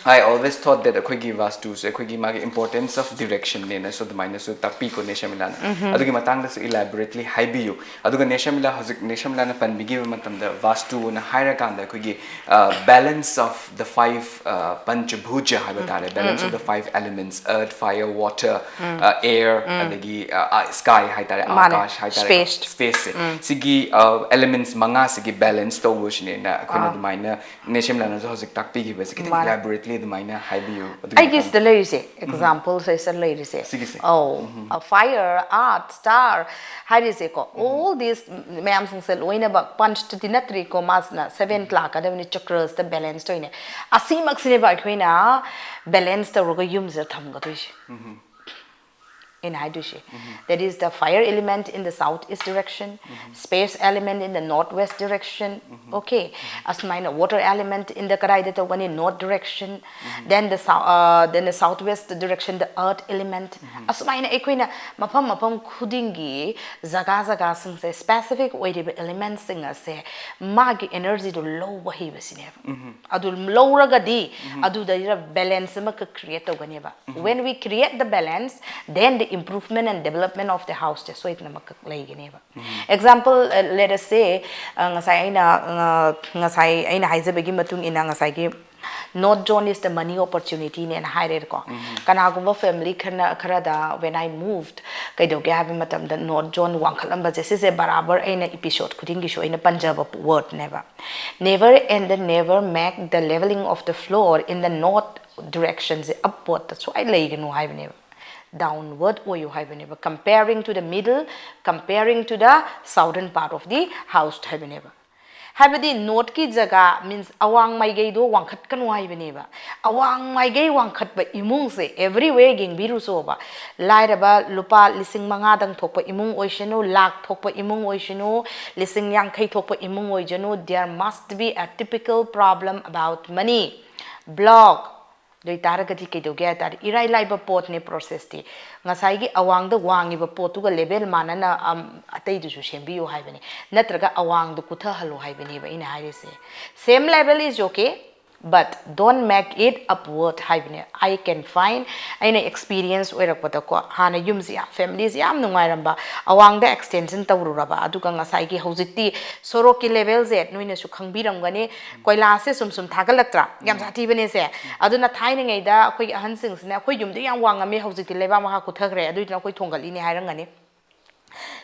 I always thought that ꯑꯩꯈꯣꯏꯒꯤ ꯚꯥꯁꯇꯨꯁꯦ ꯑꯩꯈꯣꯏꯒꯤ ꯃꯥꯒꯤ importance of direction ꯅꯦꯅꯁꯨ ꯑꯗꯨꯃꯥꯏꯅꯁꯨ ꯇꯥꯛꯄꯤꯀꯣ ꯅꯦ ꯁꯔꯃꯤꯂꯥꯅ꯫ ꯑꯗꯨꯒꯤ ꯃꯇꯥꯡꯗꯁꯨ elaborately ꯍꯥꯏꯕꯤꯌꯨ꯫ ꯑꯗꯨꯒ ꯅꯦ ꯁꯔꯃꯤꯂꯥ, ꯍꯧꯖꯤꯛ ꯅꯦ ꯁꯔꯃꯤꯂꯥꯅ ꯄꯟꯕꯤꯈꯤꯕ ꯃꯇꯝꯗ ꯚꯥꯁꯇꯨꯅ ꯍꯥꯏꯔꯀꯥꯟꯗ ꯑꯩꯈꯣꯏꯒꯤ balance of the five ꯄꯟꯆꯚꯨꯖ ꯍꯥꯏꯕ ꯇꯥꯔꯦ, balance of the five elements, earth, fire, water, air, ꯑꯗꯒꯤ sky ꯍꯥꯏꯇꯥꯔꯦ, ꯃꯥꯅꯦ, ꯑꯥꯀꯥꯁ ꯍꯥꯏꯇꯥꯔꯦ, space. Space ꯁꯦ꯫ ꯁꯤꯒꯤ elements ꯃꯉꯥꯁꯤꯒꯤ balance ꯇꯧꯕꯁꯤꯅꯦꯅ ꯑꯩꯈꯣꯏꯅ ꯑꯗꯨꯃꯥꯏꯅ ꯅꯦ ꯁꯔꯃꯤꯂꯥꯅꯁꯨ ꯍꯧꯖꯤꯛ ꯇꯥꯛꯄꯤꯈꯤꯕꯁꯦ ꯈꯤꯇꯪ ꯃꯥꯅꯦ꯫ Elaborately ꯑꯗꯨꯃꯥꯏꯅ ꯍꯥꯏꯕꯤꯌꯨ꯫ ꯑꯗꯨꯒꯤ ꯑꯩꯒꯤ ꯃꯇꯥꯡꯗ꯫ ꯁꯤꯗ ꯂꯩꯔꯤꯁꯦ, example ꯁꯦ ꯁꯤꯗ ꯂꯩꯔꯤꯁꯦ꯫ ꯁꯤꯒꯤꯁꯦ꯫ ꯑꯧ, fire, earth, star ꯍꯥꯏꯔꯤꯁꯦꯀꯣ, all these ꯃꯌꯥꯝꯁꯤꯡꯁꯦ ꯂꯣꯏꯅꯃꯛ ꯄꯟꯆꯇꯗꯤ ꯅꯠꯇ꯭ꯔꯤꯀꯣ, ꯃꯥꯁꯤꯅ seven ꯂꯥꯛꯀꯗꯕꯅꯤ, chakras ꯇ balance ꯇꯧꯔꯤꯅꯦ꯫ ꯑꯁꯤꯃꯛꯁꯤꯅꯦꯕ ꯑꯩꯈꯣꯏꯅ balance ꯇꯧꯔꯒ ꯌꯨꯝꯁꯤꯗ ꯊꯝꯒꯗꯣꯏꯁꯦ꯫ ꯑꯩꯅ ꯍꯥꯏꯗꯣꯏꯁꯦ, that is the fire element in the south east direction, space element in the north west direction, okay, ꯑꯁꯨꯃꯥꯏꯅ water element in the ꯀꯗꯥꯏꯗ ꯇꯧꯒꯅꯤ, north direction, then the sou- uh, then the south west direction, the earth element. ꯑꯁꯨꯃꯥꯏꯅ ꯑꯩꯈꯣꯏꯅ ꯃꯐꯝ ꯃꯐꯝ ꯈꯨꯗꯤꯡꯒꯤ ꯖꯒꯥ ꯖꯒꯥꯁꯤꯡꯁꯦ specific ꯑꯣꯏꯔꯤꯕ elementꯁꯤꯡ ꯑꯁꯦ ꯃꯥꯒꯤ energyꯗꯣ ꯂꯧꯕ ꯍꯩꯕꯁꯤꯅꯦꯕ꯫ ꯑꯗꯨ ꯂꯧꯔꯒꯗꯤ ꯑꯗꯨꯗꯩꯗ balance ꯑꯃꯈꯛ create ꯇꯧꯒꯅꯦꯕ꯫ When we create the balance, then the improvement and development of the house say ꯁꯣꯏꯗꯅꯃꯛ ꯂꯩꯒꯅꯦꯕ꯫ Example, uh, let us say, uh, ꯉꯁꯥꯏ ꯑꯩꯅ, uh, ꯉꯁꯥꯏ ꯑꯩꯅ ꯍꯥꯏꯖꯕꯒꯤ ꯃꯇꯨꯡ ꯏꯟꯅ ꯉꯁꯥꯏꯒꯤ north zone is the money opportunity ꯅꯦꯅ ꯍꯥꯏꯔꯦꯀꯣ꯫ ꯀꯅꯥꯒꯨꯝꯕ family ꯈꯔꯅ, ꯈꯔꯗ when I moved, ꯀꯩꯗꯧꯒꯦ ꯍꯥꯏꯕ ꯃꯇꯝꯗ north zone ꯋꯥꯡꯈꯠꯂꯝꯕꯁꯦ, ꯁꯤꯁꯦ ꯕꯔꯥꯕꯔ ꯑꯩꯅ episode ꯈꯨꯗꯤꯡꯒꯤꯁꯨ ꯑꯩꯅ ꯄꯟꯖꯕ word ꯅꯦꯕ꯫ Never and never make the leveling of the floor in the north direction say upward ꯇ ꯁꯨꯡꯂꯩ ꯂꯩꯒꯅꯨ ꯍꯥꯏꯕꯅꯦꯕ꯫ Downward ꯑꯣꯏꯌꯨ ꯍꯥꯏꯕꯅꯦꯕ, comparing to the middle, comparing to the southern part of the house ꯍꯥꯏꯕꯅꯦꯕ꯫ ꯍꯥꯏꯕꯗꯤ ꯅꯣꯔꯠꯀꯤ ꯖꯒꯥ ꯃꯤꯟꯁ ꯑꯋꯥꯡ ꯃꯥꯏꯀꯩꯗꯣ ꯋꯥꯡꯈꯠꯀꯅꯨ ꯍꯥꯏꯕꯅꯦꯕ꯫ ꯑꯋꯥꯡ ꯃꯥꯏꯀꯩ ꯋꯥꯡꯈꯠꯄ ꯏꯃꯨꯡꯁꯦ ꯑꯦꯕ꯭ꯔꯤꯋꯦ ꯌꯦꯡꯕꯤꯔꯨꯆꯣꯕ꯫ ꯂꯥꯏꯔꯕ ꯂꯨꯄꯥ ꯂꯤꯁꯤꯡ ꯃꯉꯥꯗꯪ ꯊꯣꯛꯄ ꯏꯃꯨꯡ ꯑꯣꯏꯁꯅꯨ, ꯂꯥꯛ ꯊꯣꯛꯄ ꯏꯃꯨꯡ ꯑꯣꯏꯁꯅꯨ, ꯂꯤꯁꯤꯡ ꯌꯥꯡꯈꯩ ꯊꯣꯛꯄ ꯏꯃꯨꯡ ꯑꯣꯏꯖꯅꯨ, there must be a typical problem about money, block꯫ ꯑꯗꯨ ꯑꯣꯏꯇꯥꯔꯒꯗꯤ ꯀꯩꯗꯧꯒꯦ ꯍꯥꯏ ꯇꯥꯔꯗꯤ ꯏꯔꯥꯏ ꯂꯥꯏꯕ ꯄꯣꯠꯅꯦ ꯄ꯭ꯔꯣꯁꯦꯁꯇꯤ꯫ ꯉꯁꯥꯏꯒꯤ ꯑꯋꯥꯡꯗ ꯋꯥꯡꯉꯤꯕ ꯄꯣꯠꯇꯨꯒ ꯂꯦꯚꯦꯜ ꯃꯥꯟꯅꯅ ꯑꯇꯩꯗꯨꯁꯨ ꯁꯦꯝꯕꯤꯌꯨ ꯍꯥꯏꯕꯅꯤ, ꯅꯠꯇ꯭ꯔꯒ ꯑꯋꯥꯡꯗꯨ ꯀꯨꯊꯍꯜꯂꯨ ꯍꯥꯏꯕꯅꯦꯕ ꯑꯩꯅ ꯍꯥꯏꯔꯤꯁꯦ꯫ Same level is okay, but don't make it upward ꯍꯥꯏꯕꯅꯦ꯫ I can find, ꯑꯩꯅ ꯑꯦꯛꯁꯄꯤꯔꯤꯌꯦꯟꯁ ꯑꯣꯏꯔꯛꯄꯗꯀꯣ, ꯍꯥꯟꯅ ꯌꯨꯝꯁꯤ ꯌꯥꯝ, ꯐꯦꯃꯤꯂꯤꯁꯤ ꯌꯥꯝ ꯅꯨꯡꯉꯥꯏꯔꯝꯕ, ꯑꯋꯥꯡꯗ ꯑꯦꯛꯁꯇꯦꯟꯁꯟ ꯇꯧꯔꯨꯔꯕ, ꯑꯗꯨꯒ ꯉꯁꯥꯏꯒꯤ ꯍꯧꯖꯤꯛꯇꯤ ꯁꯣꯔꯣꯛꯀꯤ ꯂꯦꯚꯦꯜꯁꯦ ꯅꯣꯏꯅꯁꯨ ꯈꯪꯕꯤꯔꯝꯒꯅꯤ, ꯀꯣꯏꯂꯥꯁꯁꯦ ꯁꯨꯝ ꯁꯨꯝ ꯊꯥꯒꯠꯂꯛꯇ꯭ꯔꯥ? ꯌꯥꯝ ꯁꯥꯊꯤꯕꯅꯦꯁꯦ꯫ ꯑꯗꯨꯅ ꯊꯥꯏꯅꯉꯩꯗ ꯑꯩꯈꯣꯏꯒꯤ ꯑꯍꯟꯁꯤꯡꯁꯤꯅ ꯑꯩꯈꯣꯏ ꯌꯨꯝꯗꯤ ꯌꯥꯝ ꯋꯥꯡꯉꯝꯃꯤ, ꯍꯧꯖꯤꯛꯇꯤ ꯂꯩꯕꯥꯛ ꯃꯈꯥ ꯀꯨꯊꯈ꯭ꯔꯦ, ꯑꯗꯨꯏꯗꯨꯅ ꯑꯩꯈꯣꯏ ꯊꯣꯡꯒꯠꯂꯤꯅꯦ ꯍꯥꯏꯔꯝꯒꯅꯤ꯫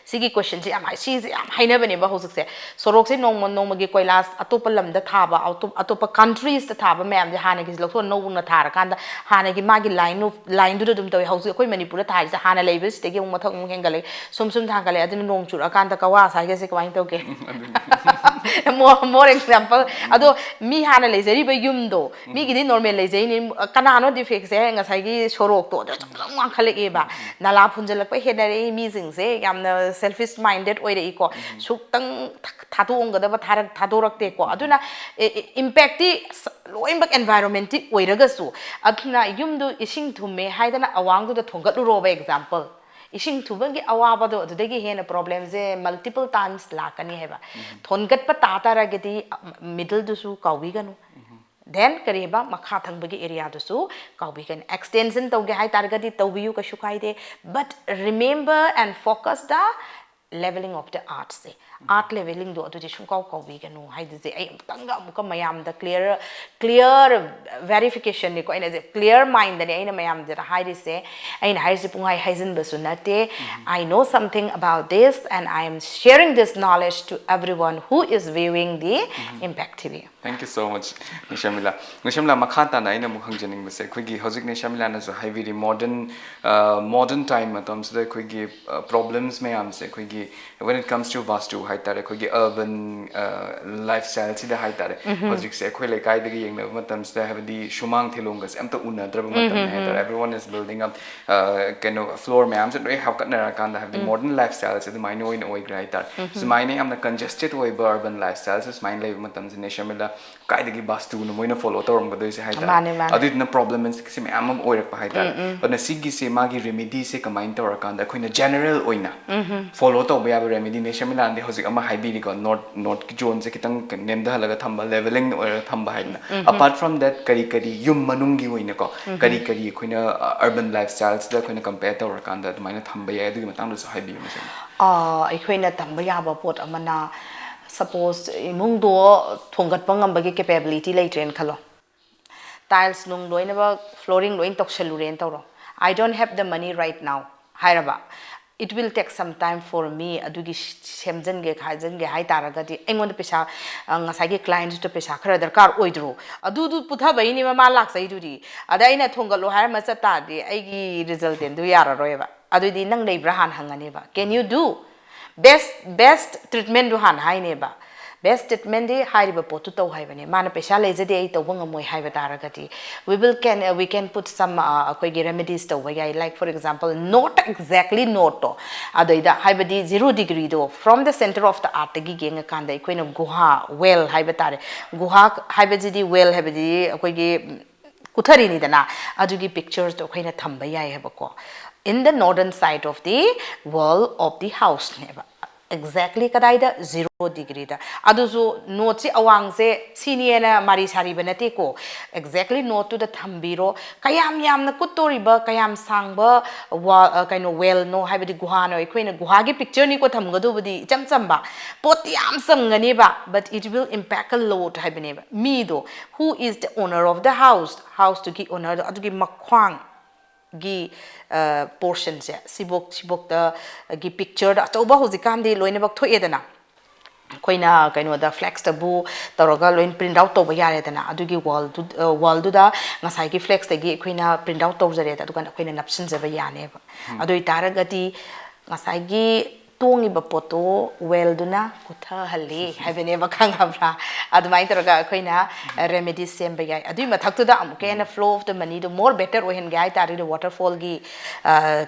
ꯁꯤꯒꯤ ꯀꯣꯏꯁꯟꯁꯦ ꯌꯥꯝ ꯍꯥꯏ-, ꯁꯤꯁꯦ ꯌꯥꯝ ꯍꯥꯏꯅꯕꯅꯦꯕ ꯍꯧꯖꯤꯛꯁꯦ꯫ ꯁꯣꯔꯣꯛꯁꯦ ꯅꯣꯡꯃ ꯅꯣꯡꯃꯒꯤ ꯀꯣꯏꯂꯥꯁ ꯑꯇꯣꯞꯄ ꯂꯝꯗ ꯊꯥꯕ, ꯑꯇꯣꯞ-, ꯑꯇꯣꯞꯄ ꯀꯟꯇ꯭ꯔꯤꯁꯇ ꯊꯥꯕ ꯃꯌꯥꯝꯁꯦ ꯍꯥꯟꯅꯒꯤꯁꯦ ꯂꯧꯊꯣꯛꯑ ꯅꯧꯅ ꯊꯥꯔꯀꯥꯟꯗ ꯍꯥꯟꯅꯒꯤ ꯃꯥꯒꯤ ꯂꯥꯏꯟ, ꯂꯥꯏꯟꯗꯨꯗ ꯑꯗꯨꯝ ꯇꯧꯋꯤ꯫ ꯍꯧꯖꯤꯛ ꯑꯩꯈꯣꯏ ꯃꯅꯤꯄꯨꯔꯗ ꯊꯥꯔꯤꯁꯦ ꯍꯥꯟꯅ ꯂꯩꯕꯁꯤꯗꯒꯤ ꯑꯃꯨꯛ ꯃꯊꯛ ꯑꯃꯨꯛ ꯍꯦꯟꯒꯠꯂꯛꯏ, ꯁꯨꯝ ꯁꯨꯝ ꯊꯥꯡꯒꯠꯂꯛꯏ꯫ ꯑꯗꯨꯅ ꯅꯣꯡ ꯆꯨꯔꯛꯑꯀꯥꯟꯗ ꯀꯋꯥ ꯁ꯭ꯋꯥꯏꯒꯁꯦ ꯀꯃꯥꯏꯅ ꯇꯧꯒꯦ? More, more example. ꯑꯗꯣ ꯃꯤ ꯍꯥꯟꯅ ꯂꯩꯖꯔꯤꯕ ꯌꯨꯝꯗꯣ, ꯃꯤꯒꯤꯗꯤ ꯅꯣꯔꯃꯦꯜ ꯂꯩꯖꯩꯅꯤ, ꯀꯅꯥꯅꯣ ꯗꯤꯐꯦꯛꯁꯦ? ꯉꯁꯥꯏꯒꯤ ꯁꯣꯔꯣꯛꯇꯣ ꯑꯗꯨ ꯁꯨꯝ ꯁꯨꯝ ꯋꯥꯡꯈꯠꯂꯛꯑꯦꯕ꯫ ꯅꯂꯥ ꯐꯨꯟꯖꯜꯂꯛꯄ ꯍꯦꯟꯅꯔꯛꯏ, ꯃꯤꯁꯤꯡꯁꯦ ꯌꯥꯝꯅ ꯁꯦꯜꯐꯤꯁ ꯃꯥꯏꯟꯗꯦꯠ ꯑꯣꯏꯔꯛꯏꯀꯣ꯫ ꯁꯨꯛꯇꯪ ꯊ-, ꯊꯥꯗꯣꯛꯑꯝꯒꯗꯕ ꯊꯥꯔꯛ-, ꯊꯥꯗꯣꯔꯛꯇꯦꯀꯣ꯫ ꯑꯗꯨꯅ ꯏꯝꯄꯦꯛꯇꯤ ꯂꯣꯏꯅꯃꯛ ꯑꯦꯟꯚꯥꯏꯔꯣꯟꯃꯦꯟꯇꯤ ꯑꯣꯏꯔꯒꯁꯨ, ꯑꯗꯨꯅ ꯌꯨꯝꯗꯨ ꯏꯁꯤꯡ ꯊꯨꯝꯃꯦ ꯍꯥꯏꯗꯅ ꯑꯋꯥꯡꯗꯨꯗ ꯊꯣꯡꯒꯠꯂꯨꯔꯣꯕ, ꯑꯦꯛꯖꯥꯝꯄꯜ꯫ ꯏꯁꯤꯡ ꯊꯨꯝꯕꯒꯤ ꯑꯋꯥꯕꯗꯣ ꯑꯗꯨꯗꯒꯤ ꯍꯦꯟꯅ ꯄ꯭ꯔꯣꯕ꯭ꯂꯦꯝꯁꯦ ꯃꯜꯇꯤꯄꯜ ꯇꯥꯏꯝꯁ ꯂꯥꯛꯀꯅꯤ ꯍꯥꯏꯕ꯫ ꯊꯣꯟꯒꯠꯄ ꯇꯥ ꯇꯥꯔꯒꯗꯤ ꯃꯤꯗꯜꯗꯨꯁꯨ ꯀꯥꯎꯕꯤꯒꯅꯨ꯫ ꯗꯦꯟ ꯀꯔꯤꯕ, ꯃꯈꯥ ꯊꯪꯕꯒꯤ ꯑꯦꯔꯤꯌꯥꯗꯨꯁꯨ ꯀꯥꯎꯕꯤꯒꯅꯨ꯫ ꯑꯦꯛꯁꯇꯦꯟꯁꯟ ꯇꯧꯒꯦ ꯍꯥꯏ ꯇꯥꯔꯒꯗꯤ ꯇꯧꯕꯤꯌꯨ, ꯀꯩꯁꯨ ꯀꯥꯏꯗꯦ꯫ But remember and focus the leveling of the artꯁꯦ, ꯑꯥꯔꯠ ꯂꯦꯚꯦꯂꯤꯡꯗꯣ ꯑꯗꯨꯗꯤ ꯁꯨꯡꯀꯥꯎ ꯀꯥꯎꯕꯤꯒꯅꯨ ꯍꯥꯏꯗꯨꯁꯦ ꯑꯩ ꯑꯃꯨꯛꯇꯪꯒ ꯑꯃꯨꯛꯀ ꯃꯌꯥꯝꯗ ꯀ꯭ꯂꯤꯌꯔ, ꯀ꯭ꯂꯤꯌꯔ ꯚꯦꯔꯤꯐꯤꯀꯦꯁꯟꯅꯤꯀꯣ ꯑꯩꯅꯁꯦ, ꯀ꯭ꯂꯤꯌꯔ ꯃꯥꯏꯟꯗꯅꯦ ꯑꯩꯅ ꯃꯌꯥꯝꯗ ꯍꯥꯏꯔꯤꯁꯦ꯫ ꯑꯩꯅ ꯍꯥꯏꯔꯤꯁꯦ ꯄꯨꯡꯍꯥꯏ ꯍꯥꯏꯖꯤꯟꯕꯁꯨ ꯅꯠꯇꯦ꯫ I know something about this and I am sharing this knowledge to everyone who is viewing the Impact T V. Thank you so much, ꯅꯤꯡꯁꯥꯃꯤꯂꯥ꯫ ꯅꯤꯡꯁꯥꯃꯤꯂꯥ, ꯃꯈꯥ ꯇꯥꯅ ꯑꯩꯅ ꯑꯃꯨꯛ ꯍꯪꯖꯅꯤꯡꯕꯁꯦ, ꯑꯩꯈꯣꯏꯒꯤ ꯍꯧꯖꯤꯛ ꯅꯤꯡꯁꯥꯃꯤꯂꯥꯅꯁꯨ ꯍꯥꯏꯕꯤꯔꯤ, ꯃꯣꯗꯔꯟ, ꯃꯣꯗꯔꯟ ꯇꯥꯏꯝ ꯃꯇꯝꯁꯤꯗ ꯑꯩꯈꯣꯏꯒꯤ ꯄ꯭ꯔꯣꯕ꯭ꯂꯦꯝꯁ ꯃꯌꯥꯝꯁꯦ ꯑꯩꯈꯣꯏꯒꯤ When it comes to Vastu ꯍꯥꯏꯇꯥꯔꯦ, ꯑꯩꯈꯣꯏꯒꯤ urban lifestyle ꯁꯤꯗ ꯍꯥꯏꯇꯥꯔꯦ, ꯍꯧꯖꯤꯛꯁꯦ ꯑꯩꯈꯣꯏ ꯂꯩꯀꯥꯏꯗꯒꯤ ꯌꯦꯡꯅꯕ ꯃꯇꯝꯁꯤꯗ, ꯍꯥꯏꯕꯗꯤ ꯁꯨꯃꯥꯡ ꯊꯤꯂꯣꯡꯒꯁꯦ ꯑꯝꯇ ꯎꯅꯗ꯭ꯔꯕ ꯃꯇꯝꯅꯤ ꯍꯥꯏꯇꯥꯔꯦ꯫ Everyone is building up, ꯀꯩꯅꯣ, floor ꯃꯌꯥꯝꯁꯦ ꯂꯣꯏ ꯍꯥꯞꯀꯠꯅꯔꯀꯥꯟꯗ, ꯍꯥꯏꯕꯗꯤ modern lifestyle ꯁꯦ ꯑꯗꯨꯃꯥꯏꯅ ꯑꯣꯏꯅ ꯑꯣꯏꯈ꯭ꯔꯦ ꯍꯥꯏꯇꯥꯔꯦ꯫ ꯁꯨꯃꯥꯏꯅ ꯌꯥꯝꯅ congested ꯑꯣꯏꯕ urban lifestyle ꯁꯦ ꯁꯨꯃꯥꯏꯅ ꯂꯩꯕ ꯃꯇꯝꯁꯤꯅꯦ, ꯁꯔꯃꯤꯂꯥ, ꯀꯥꯏꯗꯒꯤ ꯕꯥꯁꯇꯨꯅ ꯃꯣꯏꯅ follow ꯇꯧꯔꯝꯒꯗꯣꯏꯁꯦ ꯍꯥꯏꯇꯥꯔꯦ꯫ ꯃꯥꯅꯦ, ꯃꯥꯅꯦ꯫ ꯑꯗꯨꯏꯗꯨꯅ problemꯁꯦ ꯃꯌꯥꯝ ꯑꯃ ꯑꯣꯏꯔꯛꯄ ꯍꯥꯏꯇꯥꯔꯦ꯫ ꯑꯗꯨꯅ ꯁꯤꯒꯤꯁꯦ ꯃꯥꯒꯤ remedy ꯁꯦ ꯀꯃꯥꯏꯅ ꯇꯧꯔꯀꯥꯟꯗ ꯑꯩꯈꯣꯏꯅ general ꯑꯣꯏꯅ follow ꯇꯧꯕ ꯌꯥꯕ remedy ꯅꯦ, ꯁꯔꯃꯤꯂꯥꯅꯗꯤ ꯍꯧꯖꯤꯛ ꯑꯃ ꯍꯥꯏꯕꯤꯔꯤꯀꯣ, north, north ꯀꯤ zone ꯁꯦ ꯈꯤꯇꯪ ꯅꯦꯝꯊꯍꯜꯂꯒ ꯊꯝꯕ, levelling ꯑꯣꯏꯔꯒ ꯊꯝꯕ ꯍꯥꯏꯗꯅ꯫ Apart from that, ꯀꯔꯤ ꯀꯔꯤ ꯌꯨꯝ ꯃꯅꯨꯡꯒꯤ ꯑꯣꯏꯅꯀꯣ, ꯀꯔꯤ ꯀꯔꯤ ꯑꯩꯈꯣꯏꯅ urban lifestyle ꯁꯤꯗ ꯑꯩꯈꯣꯏꯅ compare ꯇꯧꯔꯀꯥꯟꯗ ꯑꯗꯨꯃꯥꯏꯅ ꯊꯝꯕ ꯌꯥꯏ, ꯑꯗꯨꯒꯤ ꯃꯇꯥꯡꯗꯁꯨ ꯍꯥꯏꯕꯤꯌꯨ, ꯃꯦꯝ꯫ ꯑꯩꯈꯣꯏꯅ ꯊꯝꯕ ꯌꯥꯕ ꯄꯣꯠ ꯑꯃꯅ, suppose, ꯏꯃꯨꯡꯗꯣ ꯊꯣꯡꯒꯠꯄ ꯉꯝꯕꯒꯤ capability ꯂꯩꯇ꯭ꯔꯦꯅ ꯈꯜꯂꯣ꯫ Tiles ꯅꯨꯡ ꯂꯣꯏꯅꯃꯛ, flooring ꯂꯣꯏ ꯇꯧꯁꯜꯂꯨꯔꯦꯅ ꯇꯧꯔꯣ꯫ "I don't have the money right now" ꯍꯥꯏꯔꯕ, "It will take some time for me" ꯑꯗꯨꯒꯤ ꯁꯦꯝꯖꯤꯟꯒꯦ ꯈꯥꯖꯤꯟꯒꯦ ꯍꯥꯏ ꯇꯥꯔꯒꯗꯤ, ꯑꯩꯉꯣꯟꯗ ꯄꯩꯁꯥ, ꯉꯁꯥꯏꯒꯤ client ꯇꯨꯗ ꯄꯩꯁꯥ ꯈꯔ ꯗꯔꯀꯥꯔ ꯑꯣꯏꯗ꯭ꯔꯣ? ꯑꯗꯨꯗꯨ ꯄꯨꯊꯕꯩꯅꯦꯕ ꯃꯥ ꯂꯥꯛꯆꯩꯗꯨꯗꯤ꯫ ꯑꯗ ꯑꯩꯅ "ꯊꯣꯡꯒꯠꯂꯣ" ꯍꯥꯏꯔꯝꯃ ꯆꯠ ꯇꯥꯔꯗꯤ, ꯑꯩꯒꯤ resultant ꯗꯨ ꯌꯥꯔꯔꯣꯏꯕ꯫ ꯑꯗꯨꯗꯤ ꯅꯪ ꯂꯩꯕ꯭ꯔꯥ ꯍꯥꯟꯅ ꯍꯪꯉꯅꯦꯕ꯫ "Can you do?" Best, best treatment ꯗꯨ ꯍꯥꯟꯅ ꯍꯥꯏꯅꯦꯕ꯫ Best treatment ꯗꯤ ꯍꯥꯏꯔꯤꯕ ꯄꯣꯠꯇꯨ ꯇꯧ ꯍꯥꯏꯕꯅꯦ꯫ ꯃꯥꯅ "ꯄꯩꯁꯥ ꯂꯩꯖꯗꯦ, ꯑꯩ ꯇꯧꯕ ꯉꯝꯃꯣꯏ" ꯍꯥꯏꯕ ꯇꯥꯔꯒꯗꯤ, we will can, we can put some, ꯑꯩꯈꯣꯏꯒꯤ remedies ꯇꯧꯕ ꯌꯥꯏ, like, for example, not exactly not ꯇꯣ, ꯑꯗꯩꯗ, ꯍꯥꯏꯕꯗꯤ zero degree ꯗꯣ, from the center of the earth ꯇꯒꯤ ꯌꯦꯡꯉꯀꯥꯟꯗ ꯑꯩꯈꯣꯏꯅ ꯒꯨꯍꯥ, well ꯍꯥꯏꯕ ꯇꯥꯔꯦ, ꯒꯨꯍꯥ ꯍꯥꯏꯕꯁꯤꯗꯤ, well ꯍꯥꯏꯕꯗꯤ ꯑꯩꯈꯣꯏꯒꯤ ꯀꯨꯊꯔꯤꯅꯤꯗꯅ, ꯑꯗꯨꯒꯤ pictures ꯇꯣ ꯑꯩꯈꯣꯏꯅ ꯊꯝꯕ ꯌꯥꯏ ꯍꯥꯏꯕꯀꯣ꯫ In the northern side of the wall of the house ꯅꯦꯕ꯫ Exactly ꯀꯗꯥꯏꯗ? Zero degree ꯗ꯫ ꯑꯗꯨꯁꯨ north ꯁꯤ, ꯑꯋꯥꯡꯁꯦ ꯁꯤꯅꯦꯅ ꯃꯥꯔꯤ ꯁꯥꯔꯤꯕ ꯅꯠꯇꯦꯀꯣ꯫ Exactly north ꯇꯨꯗ ꯊꯝꯕꯤꯔꯣ꯫ ꯀꯌꯥꯝ ꯌꯥꯝꯅ ꯀꯨꯠꯇꯣꯔꯤꯕ, ꯀꯌꯥꯝ ꯁꯥꯡꯕ ꯋꯥ-, ꯀꯩꯅꯣ, well ꯅꯣ, ꯍꯥꯏꯕꯗꯤ ꯒꯨꯍꯥꯅꯣ, ꯑꯩꯈꯣꯏꯅ ꯒꯨꯍꯥꯒꯤ picture ꯅꯤꯀꯣ ꯊꯝꯒꯗꯧꯕꯗꯤ, ꯏꯆꯝ ꯆꯝꯕ꯫ ꯄꯣꯠꯇꯤ ꯌꯥꯝ ꯆꯪꯒꯅꯦꯕ, but it will impact a lot ꯍꯥꯏꯕꯅꯦꯕ꯫ ꯃꯤꯗꯣ, who is the owner of the house, house ꯇꯨꯒꯤ owner ꯗꯣ, ꯑꯗꯨꯒꯤ ꯃꯈ꯭ꯋꯥꯡ ꯒꯤ portion ꯁꯦ, ꯁꯤꯕꯣꯛ, ꯁꯤꯕꯣꯛꯇꯒꯤ picture ꯗ ꯑꯆꯧꯕ ꯍꯧꯖꯤꯛꯀꯥꯟꯗꯤ ꯂꯣꯏꯅꯃꯛ ꯊꯣꯛꯑꯦꯗꯅ꯫ ꯑꯩꯈꯣꯏꯅ ꯀꯩꯅꯣꯗ, flex ꯇꯕꯨ ꯇꯧꯔꯒ ꯂꯣꯏ print out ꯇꯧꯕ ꯌꯥꯔꯦꯗꯅ꯫ ꯑꯗꯨꯒꯤ wall ꯗꯨ, wall ꯗꯨꯗ ꯉꯁꯥꯏꯒꯤ flex ꯇꯒꯤ ꯑꯩꯈꯣꯏꯅ print out ꯇꯧꯖꯔꯦꯗ, ꯑꯗꯨꯒ ꯑꯩꯈꯣꯏꯅ ꯅꯞꯁꯤꯟꯖꯕ ꯌꯥꯅꯦꯕ꯫ ꯑꯗꯨ ꯑꯣꯏꯇꯥꯔꯒꯗꯤ ꯉꯁꯥꯏꯒꯤ ꯇꯣꯡꯉꯤꯕ ꯄꯣꯠꯇꯣ ꯋꯦꯜꯗꯨꯅ ꯀꯨꯊꯍꯜꯂꯤ ꯍꯥꯏꯕꯅꯦꯕ, ꯈꯪꯉꯕ꯭ꯔꯥ? ꯑꯗꯨꯃꯥꯏꯅ ꯇꯧꯔꯒ ꯑꯩꯈꯣꯏꯅ ꯔꯦꯃꯦꯗꯤꯁ ꯁꯦꯝꯕ ꯌꯥꯏ꯫ ꯑꯗꯨꯒꯤ ꯃꯊꯛꯇꯨꯗ ꯑꯃꯨꯛꯀ ꯍꯦꯟꯅ flow of the moneyꯗꯣ more better ꯑꯣꯏꯍꯟꯒꯦ ꯍꯥꯏ ꯇꯥꯔꯗꯤ waterfallꯒꯤ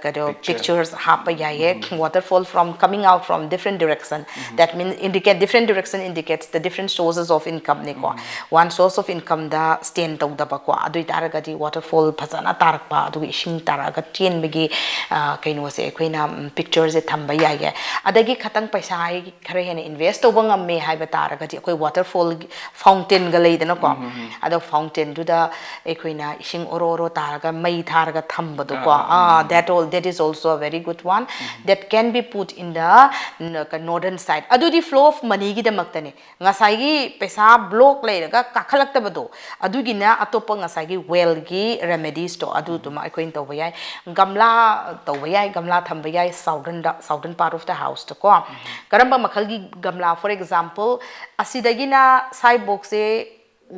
ꯀꯩꯅꯣ pictures ꯍꯥꯞꯄ ꯌꯥꯏꯌꯦ꯫ Waterfall from coming out from different direction, that means indicate different direction indicates the different sources of incomeꯅꯤꯀꯣ꯫ One source of incomeꯗ stand ꯇꯧꯗꯕꯀꯣ, ꯑꯗꯨ ꯑꯣꯏꯇꯥꯔꯒꯗꯤ waterfall ꯐꯖꯅ ꯇꯥꯔꯛꯄ, ꯑꯗꯨꯒ ꯏꯁꯤꯡ ꯇꯥꯔꯛꯑꯒ ꯆꯦꯟꯕꯒꯤ ꯀꯩꯅꯣꯁꯦ ꯑꯩꯈꯣꯏꯅ pictureꯁꯦ ꯊꯝꯕ ꯌꯥꯏꯌꯦ꯫ ꯑꯗꯒꯤ ꯈꯇꯪ ꯄꯩꯁꯥ ꯈꯔ ꯍꯦꯟꯅ invest ꯇꯧꯕ ꯉꯝꯃꯦ ꯍꯥꯏꯕ ꯇꯥꯔꯒꯗꯤ ꯑꯩꯈꯣꯏ waterfall fountainꯒ ꯂꯩꯗꯅꯀꯣ꯫ ꯑꯗꯣ fountainꯗꯨꯗ ꯑꯩꯈꯣꯏꯅ ꯏꯁꯤꯡ ꯑꯣꯔꯣ ꯑꯣꯔꯣ ꯇꯥꯔꯒ ꯃꯩ ꯊꯥꯔꯒ ꯊꯝꯕꯗꯣꯀꯣ꯫ That all, that is also a very good one that can be put in the northern side. ꯑꯗꯨꯗꯤ flow of moneyꯒꯤꯗꯃꯛꯇꯅꯦ꯫ ꯉꯁꯥꯏꯒꯤ ꯄꯩꯁꯥ block ꯂꯩꯔꯒ ꯀꯥꯈꯠꯂꯛꯇꯕꯗꯣ, ꯑꯗꯨꯒꯤꯅ ꯑꯇꯣꯞꯄ ꯉꯁꯥꯏꯒꯤ wealthꯀꯤ remediesꯇꯣ ꯑꯗꯨꯗꯨꯃ ꯑꯩꯈꯣꯏꯅ ꯇꯧꯕ ꯌꯥꯏ꯫ ꯒꯝꯂꯥ ꯇꯧꯕ ꯌꯥꯏ, ꯒꯝꯂꯥ ꯊꯝꯕ ꯌꯥꯏ southernꯗ, southern part of the houseꯇꯀꯣ꯫ ꯀꯔꯝꯕ ꯃꯈꯜꯒꯤ ꯒꯝꯂꯥ? For example, ꯑꯁꯤꯗꯒꯤꯅ ꯁꯥꯏꯕꯣꯛꯁꯦ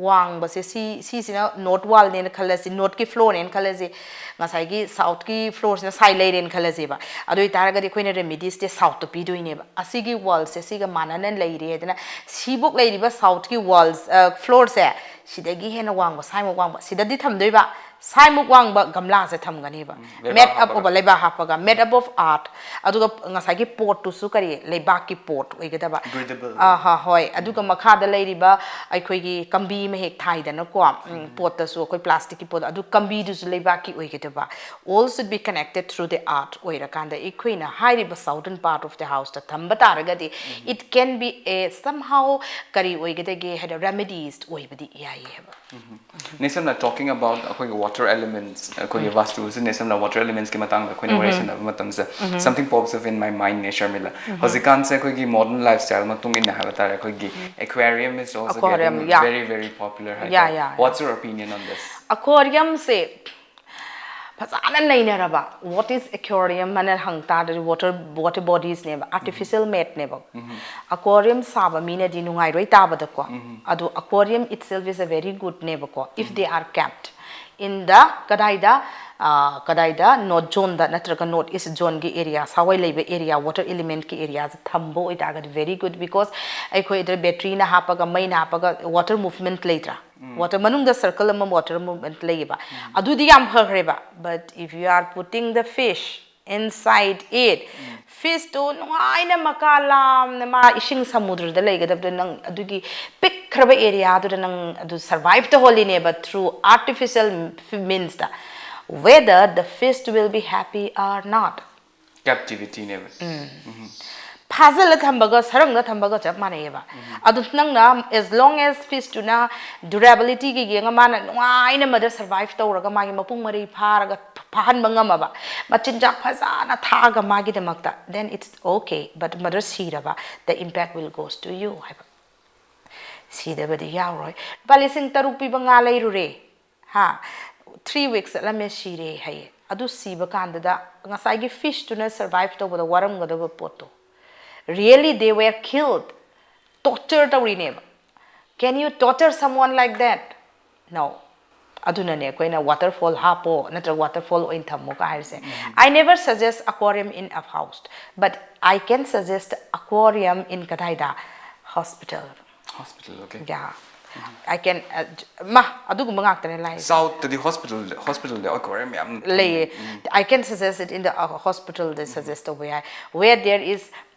ꯋꯥꯡꯕꯁꯦ, ꯁꯤ, ꯁꯤꯁꯤꯅ north wallꯅꯦꯅ ꯈꯜꯂꯁꯤ, northꯀꯤ floorꯅꯦꯅ ꯈꯜꯂꯁꯤ, ꯉꯁꯥꯏꯒꯤ southꯀꯤ floorꯁꯤꯅ ꯁꯥꯏ ꯂꯩꯔꯦꯅ ꯈꯜꯂꯁꯦꯕ꯫ ꯑꯗꯨ ꯑꯣꯏꯇꯥꯔꯒꯗꯤ ꯑꯩꯈꯣꯏꯅ remediesꯁꯦ southꯇ ꯄꯤꯗꯣꯏꯅꯦꯕ꯫ ꯑꯁꯤꯒꯤ wallꯁꯦ ꯁꯤꯒ ꯃꯥꯟꯅꯅ ꯂꯩꯔꯦ ꯍꯥꯏꯗꯅ, ꯁꯤꯕꯨꯛ ꯂꯩꯔꯤꯕ southꯀꯤ walls, floorꯁꯦ ꯁꯤꯗꯒꯤ ꯍꯦꯟꯅ ꯋꯥꯡꯕ, ꯁꯥꯏꯃꯨꯛ ꯋꯥꯡꯕ, ꯁꯤꯗꯗꯤ ꯊꯝꯗꯣꯏꯕ, ꯁꯥꯏꯃꯨꯛ ꯋꯥꯡꯕ ꯒꯝꯂꯥꯁꯦ ꯊꯝꯒꯅꯦꯕ꯫ Made up of, ꯂꯩꯕꯥꯛ ꯍꯥꯞꯄꯒ, made up of earth꯫ ꯑꯗꯨꯒ ꯉꯁꯥꯏꯒꯤ potꯇꯨꯁꯨ ꯀꯔꯤ, ꯂꯩꯕꯥꯛꯀꯤ pot ꯑꯣꯏꯒꯗꯕ꯫ Breathable꯫ ꯑꯥ, ꯍꯣꯏ꯫ ꯑꯗꯨꯒ ꯃꯈꯥꯗ ꯂꯩꯔꯤꯕ ꯑꯩꯈꯣꯏꯒꯤ ꯀꯝꯕꯤ ꯑꯃ ꯍꯦꯛ ꯊꯥꯏꯗꯅꯀꯣ, potꯇꯁꯨ ꯑꯩꯈꯣꯏ plasticꯀꯤ pot, ꯑꯗꯨ ꯀꯝꯕꯤꯗꯨꯁꯨ ꯂꯩꯕꯥꯛꯀꯤ ꯑꯣꯏꯒꯗꯕ꯫ All should be connected through the earth ꯑꯣꯏꯔꯀꯥꯟꯗ ꯑꯩꯈꯣꯏꯅ ꯍꯥꯏꯔꯤꯕ southern part of the houseꯇ ꯊꯝꯕ ꯇꯥꯔꯒꯗꯤ, it can be a somehow ꯀꯔꯤ ꯑꯣꯏꯒꯗꯒꯦ ꯍꯥꯏꯗ, remedies ꯑꯣꯏꯕꯗꯤ ꯌꯥꯏꯌꯦ ꯍꯥꯏꯕ꯫ ꯅꯦꯁꯝꯅ talking about ꯑꯩꯈꯣꯏꯒꯤ water elements, ꯑꯩꯈꯣꯏꯒꯤ ꯚꯥꯁꯇꯨꯁꯨ ꯅꯦꯁꯝꯅ water elementsꯀꯤ ꯃꯇꯥꯡꯗ ꯑꯩꯈꯣꯏꯅ ꯋꯥꯔꯤ ꯁꯥꯟꯅꯕ ꯃꯇꯝꯁꯦ, something pops up in my mind, ꯅꯦ ꯁꯔꯃꯤꯂꯥ꯫ ꯍꯧꯖꯤꯛꯀꯥꯟꯁꯦ ꯑꯩꯈꯣꯏꯒꯤ modern lifestyle ꯃꯇꯨꯡ ꯏꯟꯅ ꯍꯥꯏꯕ ꯇꯥꯔꯦ, ꯑꯩꯈꯣꯏꯒꯤ aquarium is also getting very, very popular ꯍꯥꯏ ꯇꯥꯔꯦ꯫ What's your opinion on this? Aquariumꯁꯦ ꯐꯖꯅ ꯅꯩꯅꯔꯕ, what is aquarium ꯍꯥꯏꯅ ꯍꯪ ꯇꯥꯔꯗꯤ, water, water bodiesꯅꯦꯕ, artificial madeꯅꯦꯕ꯫ Aquarium ꯁꯥꯕ ꯃꯤꯅꯗꯤ ꯅꯨꯡꯉꯥꯏꯔꯣꯏ ꯇꯥꯕꯗꯀꯣ꯫ ꯑꯗꯣ aquarium itself is a very goodꯅꯦꯕꯀꯣ, if they are kept, In the ꯀꯗꯥꯏꯗ ꯑ, ꯀꯗꯥꯏꯗ ꯅꯣꯔꯠ ꯖꯣꯟꯗ ꯅꯠꯇ꯭ꯔꯒ ꯅꯣꯔꯠ ꯏꯁ ꯖꯣꯟꯒꯤ ꯑꯦꯔꯤꯌꯥ ꯁꯥꯋꯥꯏ ꯂꯩꯕ ꯑꯦꯔꯤꯌꯥ ꯋꯥꯇꯔ ꯏꯂꯤꯃꯦꯟꯠꯀꯤ ꯑꯦꯔꯤꯌꯥꯁꯦ ꯊꯝꯕ ꯑꯣꯏꯇꯥꯔꯒꯗꯤ very good, because ꯑꯩꯈꯣꯏꯗ ꯕꯦꯇ꯭ꯔꯤꯅ ꯍꯥꯞꯄꯒ ꯃꯩꯅ ꯍꯥꯞꯄꯒ ꯋꯥꯇꯔ ꯃꯨꯚꯃꯦꯟꯠ ꯂꯩꯇ꯭ꯔꯥ? ꯋꯥꯇꯔ ꯃꯅꯨꯡꯗ ꯁꯔꯀꯜ ꯑꯃ ꯋꯥꯇꯔ ꯃꯨꯚꯃꯦꯟꯠ ꯂꯩꯌꯦꯕ, ꯑꯗꯨꯗꯤ ꯌꯥꯝ ꯐꯈ꯭ꯔꯦꯕ. But if you are putting the fish inside it, ꯐꯤꯁꯇꯨ ꯅꯨꯡꯉꯥꯏꯅ ꯃꯀꯥ ꯂꯥꯝꯅ ꯃꯥ ꯏꯁꯤꯡ ꯁꯃꯨꯗ꯭ꯔꯗ ꯂꯩꯒꯗꯕꯗꯣ ꯅꯪ ꯑꯗꯨꯒꯤ ꯄꯤꯛꯈ꯭ꯔꯕ ꯑꯦꯔꯤꯌꯥꯗꯨꯗ ꯅꯪ ꯑꯗꯨ ꯁꯔꯚꯥꯏꯚ ꯇꯧꯍꯜꯂꯤꯅꯦꯕ through artificial meansꯇ. Whether the fish will be happy or not. ꯀꯦꯞꯇꯤꯚꯤꯇꯤꯅꯦꯕ. ꯐꯥꯖꯤꯜꯂ ꯊꯝꯕꯒ ꯁꯔꯪꯗ ꯊꯝꯕꯒ ꯆꯞ ꯃꯥꯟꯅꯩꯌꯦꯕ. ꯑꯗꯨ ꯅꯪꯅ as long as ꯐꯤꯁꯇꯨꯅ ꯗ꯭ꯌꯨꯔꯦꯕꯤꯂꯤꯇꯤꯒ ꯌꯦꯡꯉ ꯃꯥꯅ ꯅꯨꯡꯉꯥꯏꯅ ꯃꯗ ꯁꯔꯚꯥꯏꯚ ꯇꯧꯔꯒ ꯃꯥꯒꯤ ꯃꯄꯨꯡ ꯃꯔꯩ ꯐꯥꯔꯒ ꯐꯥꯍꯟꯕ ꯉꯝꯃꯕ, ꯃꯆꯤꯟꯖꯥꯛ ꯐꯖꯅ ꯊꯥꯛꯑꯒ ꯃꯥꯒꯤꯗꯃꯛꯇ, then it's okay, but ꯃꯗ ꯁꯤꯔꯕ, the impact will goes to you ꯍꯥꯏꯕ. ꯁꯤꯗꯕꯗꯤ ꯌꯥꯎꯔꯣꯏ. ꯂꯨꯄꯥ ꯂꯤꯁꯤꯡ ꯇꯔꯨꯛ ꯄꯤꯕ ꯉꯥ ꯂꯩꯔꯨꯔꯦ, ꯍꯥ, ꯊ꯭ꯔꯤ ꯋꯤꯛꯁ ꯆꯠꯂꯝꯃꯦ, ꯁꯤꯔꯦ ꯍꯥꯏꯌꯦ. ꯑꯗꯨ ꯁꯤꯕ ꯀꯥꯟꯗꯨꯗ ꯉꯁꯥꯏꯒꯤ ꯐꯤꯁꯇꯨꯅ ꯁꯔꯚꯥꯏꯚ ꯇꯧꯕꯗ ꯋꯥꯔꯝꯒꯗꯕ ꯄꯣꯠꯇꯣ, really they were killed, torture ꯇꯧꯔꯤꯅꯦꯕ. Can you torture someone like that? No. ꯑꯗꯨꯅꯅꯦ ꯑꯩꯈꯣꯏꯅ ꯋꯥꯇꯔꯐꯣꯜ ꯍꯥꯞꯄꯣ ꯅꯠꯇ꯭ꯔꯒ ꯋꯥꯇꯔꯐꯣꯜ ꯑꯣꯏꯅ ꯊꯝꯃꯣꯒ ꯍꯥꯏꯔꯤꯁꯦ. I never suggest aquarium in a house, but I can suggest aquarium in ꯀꯗꯥꯏꯗ? Hospital. Hospital, okay. Yeah. I can, uh, j- ꯃꯥ, ꯑꯗꯨꯒꯨꯝꯕ ꯉꯥꯛꯇꯅꯦ ꯂꯥꯛꯏꯁꯦ. ꯁꯥꯎꯠꯇꯗꯤ ꯍꯣꯁꯄꯤꯇꯥꯜ, ꯍꯣꯁꯄꯤꯇꯥꯜꯗ ꯑꯦꯀ꯭ꯋꯥꯔꯤꯌꯝ ꯌꯥꯝ ꯂꯩꯌꯦ. I can suggest it in the uh, hospital the suggest ꯇꯧꯕ ꯌꯥꯏ. Where there is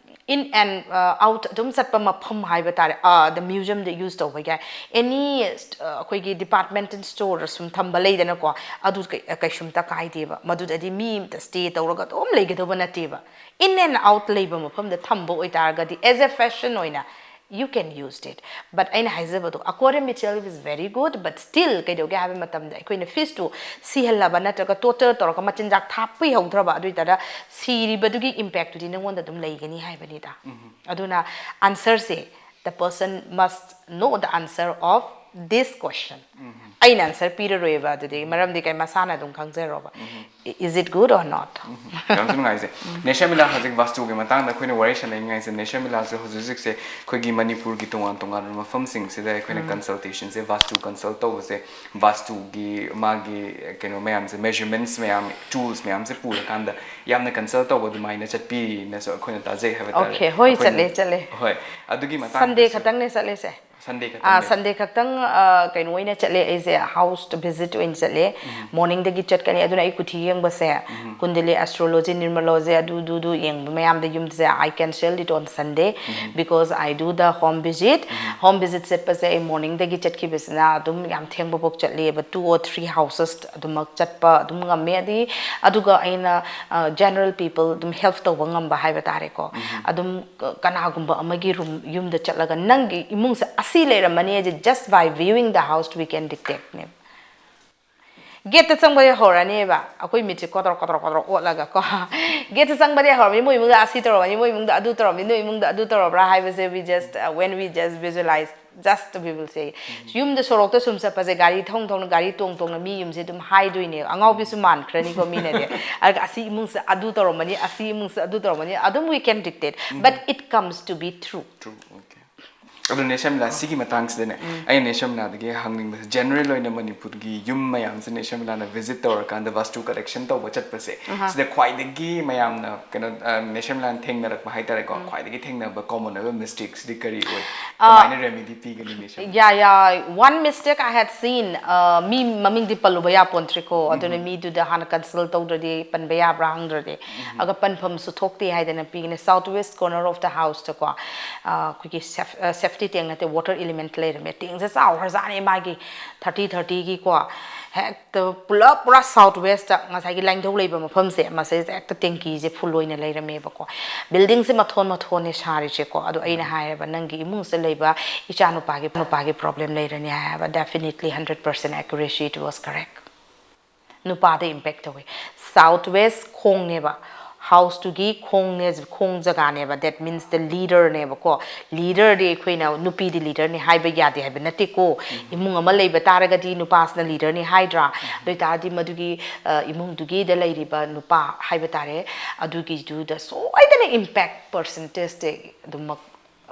in and uh, out ꯑꯗꯨꯝ ꯆꯠꯄ ꯃꯐꯝ ꯍꯥꯏꯕ ꯇꯥꯔꯦ, ꯑꯗ ꯃ꯭ꯌꯨꯖꯤꯌꯝꯗ ꯌꯨꯁ ꯇꯧꯕ ꯌꯥꯏ. ꯑꯦꯅꯤ ꯑꯩꯈꯣꯏꯒꯤ ꯗꯤꯄꯥꯔꯠꯃꯦꯟꯇꯦꯜ ꯁ꯭ꯇꯣꯔ ꯁꯨꯝ ꯊꯝꯕ ꯂꯩꯗꯅꯀꯣ, ꯑꯗꯨ ꯀꯩ- ꯀꯩꯁꯨꯝꯇ ꯀꯥꯏꯗꯦꯕ. ꯃꯗꯨꯗꯗꯤ ꯃꯤ ꯑꯃꯇ ꯁ꯭ꯇꯦ ꯇꯧꯔꯒ ꯑꯗꯨꯝ ꯂꯩꯒꯗꯧꯕ ꯅꯠꯇꯦꯕ. In and out ꯂꯩꯕ ꯃꯐꯝꯗ ꯊꯝꯕ ꯑꯣꯏꯇꯥꯔꯒꯗꯤ as a fashion ꯑꯣꯏꯅ you can use it. But ꯑꯩꯅ ꯍꯥꯏꯖꯕꯗꯣ, aquarium itself is very good, but still ꯀꯩꯗꯧꯒꯦ ꯍꯥꯏꯕ ꯃꯇꯝꯗ ꯑꯩꯈꯣꯏꯅ ꯐꯤꯁꯇꯨ ꯁꯤꯍꯜꯂꯕ ꯅꯠꯇ꯭ꯔꯒ ꯇꯣꯔꯆꯔ ꯇꯧꯔꯒ ꯃꯆꯤꯟꯖꯥꯛ ꯊꯥꯛꯄꯤꯍꯧꯗ꯭ꯔꯕ, ꯑꯗꯨ ꯑꯣꯏꯇꯥꯔ ꯁꯤꯔꯤꯕꯗꯨꯒꯤ ꯏꯝꯄꯦꯛꯇꯨꯗꯤ ꯅꯉꯣꯟꯗ ꯑꯗꯨꯝ ꯂꯩꯒꯅꯤ ꯍꯥꯏꯕꯅꯤꯗ. ꯑꯗꯨꯅ ꯑꯟꯁꯔꯁꯦ, the person must know the answer of This question ꯑꯩꯅ answer ꯄꯤꯔꯔꯣꯏꯕ ꯑꯗꯨꯗꯤ, ꯃꯔꯝꯗꯤ ꯀꯩ, ꯃꯁꯥꯅ ꯑꯗꯨꯝ ꯈꯪꯖꯔꯣꯕ. Is it good or not? ꯌꯥꯝꯁꯨ ꯅꯨꯡꯉꯥꯏꯖꯩ꯫ ꯅꯦꯁꯃꯤꯂꯥ, ꯍꯧꯖꯤꯛ ꯚꯥꯁꯇꯨꯒꯤ ꯃꯇꯥꯡꯗ ꯑꯩꯈꯣꯏꯅ ꯋꯥꯔꯤ ꯁꯥꯟꯅꯔꯤꯉꯩꯁꯦ, ꯅꯦꯁꯃꯤꯂꯥꯁꯦ ꯍꯧꯖꯤꯛ ꯍꯧꯖꯤꯛꯁꯦ ꯑꯩꯈꯣꯏꯒꯤ ꯃꯅꯤꯄꯨꯔꯒꯤ ꯇꯣꯉꯥꯟ ꯇꯣꯉꯥꯟꯕ ꯃꯐꯝꯁꯤꯡꯁꯤꯗ ꯑꯩꯈꯣꯏꯅ consultationꯁꯦ, ꯚꯥꯁꯇꯨ consult ꯇꯧꯕꯁꯦ, ꯚꯥꯁꯇꯨꯒꯤ ꯃꯥꯒꯤ ꯀꯩꯅꯣ ꯃꯌꯥꯝꯁꯦ, measurementsꯃꯌꯥꯝ, tools ꯃꯌꯥꯝꯁꯦ ꯄꯨꯔꯀꯥꯟꯗ ꯌꯥꯝꯅ consult ꯇꯧꯕ ꯑꯗꯨꯃꯥꯏꯅ ꯆꯠꯄꯤꯅꯁꯨ ꯑꯩꯈꯣꯏꯅ ꯇꯥꯖꯩ ꯍꯥꯏꯕ ꯇꯥꯔꯦ꯫ Okay, ꯍꯣꯏ, ꯑꯩꯈꯣꯏꯅ ꯆꯠꯂꯦ, ꯆꯠꯂꯦ꯫ ꯍꯣꯏ, ꯑꯗꯨꯒꯤ Sunday ꯃꯇꯥꯡꯗꯁꯨ ꯈꯛꯇꯪꯅꯦ ꯆꯠꯂꯤꯁꯦ. Sunday ꯑꯥ, ꯈꯛꯇꯪ Sunday ꯈꯛꯇꯪ, ꯑ, ꯀꯩꯅꯣ ꯑꯣꯏꯅ ꯆꯠꯂꯦ ꯑꯩꯁꯦ, house visit ꯑꯣꯏꯅ ꯆꯠꯂꯦ. Morningꯗꯒꯤ ꯆꯠꯀꯅꯤ, ꯑꯗꯨꯅ ꯑꯩ ꯀꯨꯊꯤ ꯌꯦꯡꯕꯁꯦ, ꯀꯨꯟꯗꯂꯤ, astrology, numerology, ꯑꯗꯨ ꯑꯗꯨ ꯑꯗꯨ ꯌꯦꯡꯕ ꯃꯌꯥꯝꯗ ꯌꯨꯝꯗꯁꯦ, I cancelled it on Sunday because I do the home visit. Home visit ꯆꯠꯄꯁꯦ ꯑꯩ morningꯗꯒꯤ ꯆꯠꯈꯤꯕꯁꯤꯅ ꯑꯗꯨꯝ ꯌꯥꯝ ꯊꯦꯡꯕꯐꯥꯎ ꯆꯠꯂꯦꯕ, two or three houses ꯑꯗꯨꯃꯛ ꯆꯠꯄ ꯑꯗꯨꯝ ꯉꯝꯃꯦ꯫ ꯑꯗꯒꯤ ꯑꯗꯨꯒ ꯑꯩꯅ, ꯑ, general people ꯑꯗꯨꯝ help ꯇꯧꯕ ꯉꯝꯕ ꯍꯥꯏꯕ ꯇꯥꯔꯦꯀꯣ꯫ ꯑꯗꯨꯝ ꯀ-, ꯀꯅꯥꯒꯨꯝꯕ ꯑꯃꯒꯤ room, ꯌꯨꯝꯗ ꯆꯠꯂꯒ ꯅꯪꯒꯤ ꯏꯃꯨꯡꯁꯦ ꯑꯁꯤ ꯂꯩꯔꯝꯃꯅꯤ ꯍꯥꯏꯁꯦ just by viewing the house we can detectꯅꯦꯕ꯫ Gateꯇ ꯆꯪꯕꯗ ꯍꯧꯔꯅꯦꯕ ꯑꯩꯈꯣꯏ ꯃꯤꯠꯁꯦ ꯀꯣꯇ꯭ꯔꯣꯛ ꯀꯣꯇ꯭ꯔꯣꯛ ꯀꯣꯇ꯭ꯔꯣꯛ ꯑꯣꯠꯂꯒ ꯀꯣ꯫ Gateꯇ ꯆꯪꯕꯗ ꯍꯧꯔꯝꯃꯤ, ꯃꯣꯏ ꯏꯃꯨꯡꯗ ꯑꯁꯤ ꯇꯧꯔꯝꯃꯅꯤ, ꯃꯣꯏ ꯏꯃꯨꯡꯗ ꯑꯗꯨ ꯇꯧꯔꯝꯃꯤ, ꯅꯣꯏ ꯏꯃꯨꯡꯗ ꯑꯗꯨ ꯇꯧꯔꯕ꯭ꯔꯥ ꯍꯥꯏꯕꯁꯦ, we just, uh, when we just visualize, just we will say. ꯌꯨꯝꯗ ꯁꯣꯔꯣꯛꯇ ꯁꯨꯝ ꯆꯠꯄꯁꯦ, ꯒꯥꯔꯤ ꯊꯧꯅ ꯊꯧꯅ, ꯒꯥꯔꯤ ꯇꯣꯡ ꯇꯣꯡꯅ ꯃꯤ ꯌꯨꯝꯁꯦ ꯑꯗꯨꯝ ꯍꯥꯏꯗꯣꯏꯅꯦꯕ꯫ ꯑꯉꯥꯎꯕꯤꯁꯨ ꯃꯥꯟꯈ꯭ꯔꯅꯤꯀꯣ ꯃꯤꯅꯗꯤ꯫ ꯑꯗꯨꯒ ꯑꯁꯤ ꯏꯃꯨꯡꯁꯦ ꯑꯗꯨ ꯇꯧꯔꯝꯃꯅꯤ, ꯑꯁꯤ ꯏꯃꯨꯡꯁꯦ ꯑꯗꯨ ꯇꯧꯔꯝꯃꯅꯤ, ꯑꯗꯨꯝ we can detect, but it comes to be true. True, okay. ꯑꯗꯣ ꯅꯦꯁꯃꯤꯂꯥ, ꯁꯤꯒꯤ ꯃꯇꯥꯡꯁꯤꯗꯅꯦ, ꯑꯩꯅ ꯅꯦꯁꯃꯤꯂꯥꯗꯒꯤ ꯍꯪꯅꯤꯡꯕꯁꯦ, general ꯑꯣꯏꯅ ꯃꯅꯤꯄꯨꯔꯒꯤ ꯌꯨꯝ ꯃꯌꯥꯝꯁꯦ ꯅꯦꯁꯃꯤꯂꯥꯅ visit ꯇꯧꯔꯀꯥꯟꯗ, ꯚꯥꯁꯇꯨ correction ꯇꯧꯕ ꯆꯠꯄꯁꯦ, ꯁꯤꯗ ꯈ꯭ꯋꯥꯏꯗꯒꯤ ꯃꯌꯥꯝꯅ ꯀꯩꯅꯣ, ꯑ, ꯅꯦꯁꯃꯤꯂꯥꯅ ꯊꯦꯡꯅꯔꯛꯄ ꯍꯥꯏꯇꯥꯔꯦꯀꯣ, ꯈ꯭ꯋꯥꯏꯗꯒꯤ ꯊꯦꯡꯅꯕ common ꯑꯣꯏꯕ mistakeꯁꯤꯗꯤ ꯀꯔꯤ ꯑꯣꯏ? ꯀꯃꯥꯏꯅ remedy ꯄꯤꯒꯅꯤ ꯅꯦꯁꯃꯤꯂꯥ? Yeah, yeah. One mistake I had seen, uh, ꯃꯤ ꯃꯃꯤꯡꯗꯤ ꯄꯜꯂꯨꯕ ꯌꯥꯄꯣꯟꯇ꯭ꯔꯤꯀꯣ, ꯑꯗꯨꯅ ꯃꯤꯗꯨꯗ ꯍꯥꯟꯅ consult ꯇꯧꯗ꯭ꯔꯗꯤ ꯄꯟꯕ ꯌꯥꯕ꯭ꯔꯥ ꯍꯪꯗ꯭ꯔꯗꯤ, ꯑꯗꯨꯒ ꯄꯟꯐꯝꯁꯨ ꯊꯣꯛꯇꯦ ꯍꯥꯏꯗꯅ ꯄꯤꯒꯅꯤ꯫ South west corner of the houseꯇꯀꯣ, ꯑ, ꯑꯩꯈꯣꯏꯒꯤ sef-, ꯑ, safety tank ꯅꯠꯇꯦ, water element ꯂꯩꯔꯝꯃꯦ꯫ Tankꯁꯦ ꯆꯥꯎꯈ꯭ꯔꯖꯥꯠꯅꯤ, ꯃꯥꯒꯤ thirty thirtyꯒꯤꯀꯣ, ꯍꯦꯛꯇ ꯄꯨꯂꯞ ꯄꯨꯔꯥ south westꯇ ꯉꯁꯥꯏꯒꯤ ꯂꯥꯏꯅꯤꯡꯊꯧ ꯂꯩꯕ ꯃꯐꯝꯁꯦ, ꯃꯁꯤꯗꯩꯁꯤꯗ ꯍꯦꯛꯇ tankꯁꯦ full ꯑꯣꯏꯅ ꯂꯩꯔꯝꯃꯦꯕꯀꯣ꯫ Buildingꯁꯦ ꯃꯊꯣꯟ ꯃꯊꯣꯟꯅꯦ ꯁꯥꯔꯤꯁꯦꯀꯣ꯫ ꯑꯗꯣ ꯑꯩꯅ ꯍꯥꯏꯌꯦꯕ, "ꯅꯪꯒꯤ ꯏꯃꯨꯡꯁꯤꯗ ꯂꯩꯕ ꯏꯆꯥ ꯅꯨꯄꯥꯒꯤ, ꯅꯨꯄꯥꯒꯤ problem ꯂꯩꯔꯅꯤ" ꯍꯥꯏꯌꯦꯕ꯫ Definitely, hundred percent accuracy, it was correct. ꯅꯨꯄꯥꯗ impact ꯇꯧꯋꯤ꯫ South west ꯈꯣꯡꯅꯦꯕ꯫ ꯍꯥꯎꯁꯇꯨꯒꯤ ꯈꯣꯡꯅꯦ, ꯈꯣꯡ ꯖꯒꯥꯅꯦꯕ, that means the leaderꯅꯦꯕꯀꯣ. ꯂꯤꯗꯔꯗꯤ ꯑꯩꯈꯣꯏꯅ ꯅꯨꯄꯤꯗꯤ ꯂꯤꯗꯔꯅꯤ ꯍꯥꯏꯕ ꯌꯥꯗꯦ ꯍꯥꯏꯕ ꯅꯠꯇꯦꯀꯣ. ꯏꯃꯨꯡ ꯑꯃ ꯂꯩꯕ ꯇꯥꯔꯒꯗꯤ ꯅꯨꯄꯥꯁꯤꯅ ꯂꯤꯗꯔꯅꯤ ꯍꯥꯏꯗ꯭ꯔꯥ? ꯑꯗꯨ ꯑꯣꯏꯇꯥꯔꯗꯤ ꯃꯗꯨꯒꯤ ꯏꯃꯨꯡꯗꯨꯒꯤꯗ ꯂꯩꯔꯤꯕ ꯅꯨꯄꯥ ꯍꯥꯏꯕ ꯇꯥꯔꯦ, ꯑꯗꯨꯒꯤꯗꯨꯗ ꯁꯣꯏꯗꯅ ꯏꯝꯄꯦꯛ ꯄꯔꯁꯦꯟꯇꯦꯖꯇꯤ ꯑꯗꯨꯃꯛ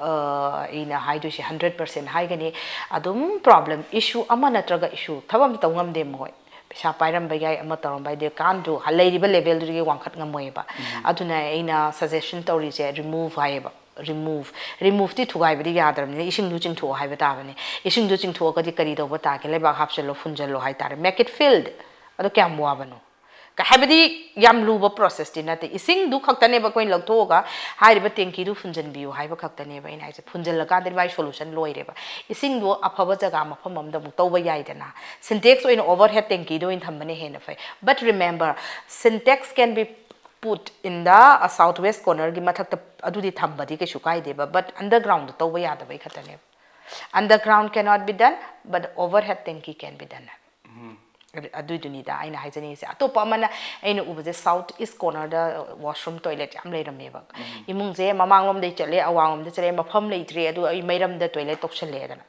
ꯑꯩꯅ ꯍꯥꯏꯗꯣꯏꯁꯦ ꯍꯟꯗ꯭ꯔꯦꯠ ꯄꯥꯔꯁꯦꯟ ꯍꯥꯏꯒꯅꯤ꯫ ꯑꯗꯨꯝ ꯄ꯭ꯔꯣꯕ꯭ꯂꯦꯝ, ꯏꯁꯨ ꯑꯃ ꯅꯠꯇ꯭ꯔꯒ ꯏꯁꯨ, ꯊꯕꯛ ꯑꯝꯇ ꯇꯧ ꯉꯝꯗꯦ ꯃꯈꯣꯏ. ꯄꯩꯁꯥ ꯄꯥꯏꯔꯝꯕ ꯌꯥꯏ, ꯑꯃ ꯇꯧꯔꯝꯕ ꯌꯥꯏ, ꯀꯥꯟꯗꯨ ꯂꯩꯔꯤꯕ ꯂꯦꯚꯦꯜꯗꯨꯗꯒꯤ ꯋꯥꯡꯈꯠ ꯉꯝꯃꯣꯏꯕ꯫ ꯑꯗꯨꯅ ꯑꯩꯅ ꯁꯖꯦꯁꯟ ꯇꯧꯔꯤꯁꯦ ꯔꯤꯃꯨꯚ ꯍꯥꯏꯌꯦꯕ꯫ ꯔꯤꯃꯨꯚ ꯔꯤꯃꯨꯚꯇꯤ ꯊꯨꯒꯥꯏꯕꯗꯤ ꯌꯥꯗ꯭ꯔꯕꯅꯤꯅ ꯏꯁꯤꯡꯗꯨ ꯆꯤꯡꯊꯣꯛꯑꯣ ꯍꯥꯏꯕ ꯇꯥꯕꯅꯤ꯫ ꯏꯁꯤꯡꯗꯨ ꯆꯤꯡꯊꯣꯛꯑꯒꯗꯤ ꯀꯔꯤ ꯇꯧꯕ ꯇꯥꯒꯦ? ꯂꯩꯕꯥꯛ ꯍꯥꯞꯆꯜꯂꯣ, ꯐꯨꯟꯖꯜꯂꯣ ꯍꯥꯏꯇꯥꯔꯦ꯫ Make it filled. ꯑꯗꯣ ꯀꯌꯥꯝ ꯋꯥꯕꯅꯣ? ꯀ- ꯍꯥꯏꯕꯗꯤ ꯌꯥꯝ ꯂꯨꯕ ꯄ꯭ꯔꯣꯁꯦꯁꯇꯤ ꯅꯠꯇꯦ꯫ ꯏꯁꯤꯡꯗꯨ ꯈꯛꯇꯅꯦꯕ ꯑꯩꯈꯣꯏꯅ ꯂꯧꯊꯣꯛꯑꯒ ꯍꯥꯏꯔꯤꯕ ꯇꯦꯡꯀꯤꯗꯨ ꯐꯨꯟꯖꯟꯕꯤꯌꯨ ꯍꯥꯏꯕ ꯈꯛꯇꯅꯦꯕ ꯑꯩꯅ ꯍꯥꯏꯁꯦ꯫ ꯐꯨꯟꯖꯜꯂꯀꯥꯟꯗꯗꯤ ꯃꯥꯏ ꯁꯣꯂꯨꯁꯟ ꯂꯣꯏꯔꯦꯕ꯫ ꯏꯁꯤꯡꯗꯣ ꯑꯐꯕ ꯖꯒꯥ ꯃꯐꯝ ꯑꯃꯗ ꯑꯃꯨꯛ ꯇꯧꯕ ꯌꯥꯏꯗꯅ꯫ ꯁꯤꯟꯇꯦꯛꯁ ꯑꯣꯏꯅ ꯑꯣꯚꯔꯍꯦꯗ ꯇꯦꯡꯀꯤꯗ ꯑꯣꯏꯅ ꯊꯝꯕꯅ ꯍꯦꯟꯅ ꯐꯩ꯫ But remember, Sintex can be put in the south west cornerꯒꯤ ꯃꯊꯛꯇ ꯑꯗꯨꯗꯤ ꯊꯝꯕꯗꯤ ꯀꯩꯁꯨ ꯀꯥꯏꯗꯦꯕ, but undergroundꯗ ꯇꯧꯕ ꯌꯥꯗꯕꯩ ꯈꯛꯇꯅꯦꯕ꯫ Underground cannot be done, but overhead tanki can be done. ꯑꯗꯨ- ꯑꯗꯨꯏꯗꯨꯅꯤꯗ ꯑꯩꯅ ꯍꯥꯏꯖꯅꯤꯡꯉꯤꯁꯦ꯫ ꯑꯇꯣꯞꯄ ꯑꯃꯅ, ꯑꯩꯅ ꯎꯕꯁꯦ, ꯁꯥꯎꯠ ꯏꯁ ꯀꯣꯔꯅꯔꯗ ꯋꯥꯁꯔꯨꯝ ꯇꯣꯏꯂꯦꯠ ꯌꯥꯝ ꯂꯩꯔꯝꯃꯦꯕ꯫ ꯏꯃꯨꯡꯁꯦ ꯃꯃꯥꯡꯂꯣꯝꯗꯩ ꯆꯠꯂꯦ, ꯑꯋꯥꯡꯂꯣꯝꯗ ꯆꯠꯂꯦ, ꯃꯐꯝ ꯂꯩꯇ꯭ꯔꯦ, ꯑꯗꯨ ꯑꯩ ꯃꯩꯔꯝꯗ ꯇꯣꯏꯂꯦꯠ ꯇꯧꯁꯜꯂꯦꯗꯅ꯫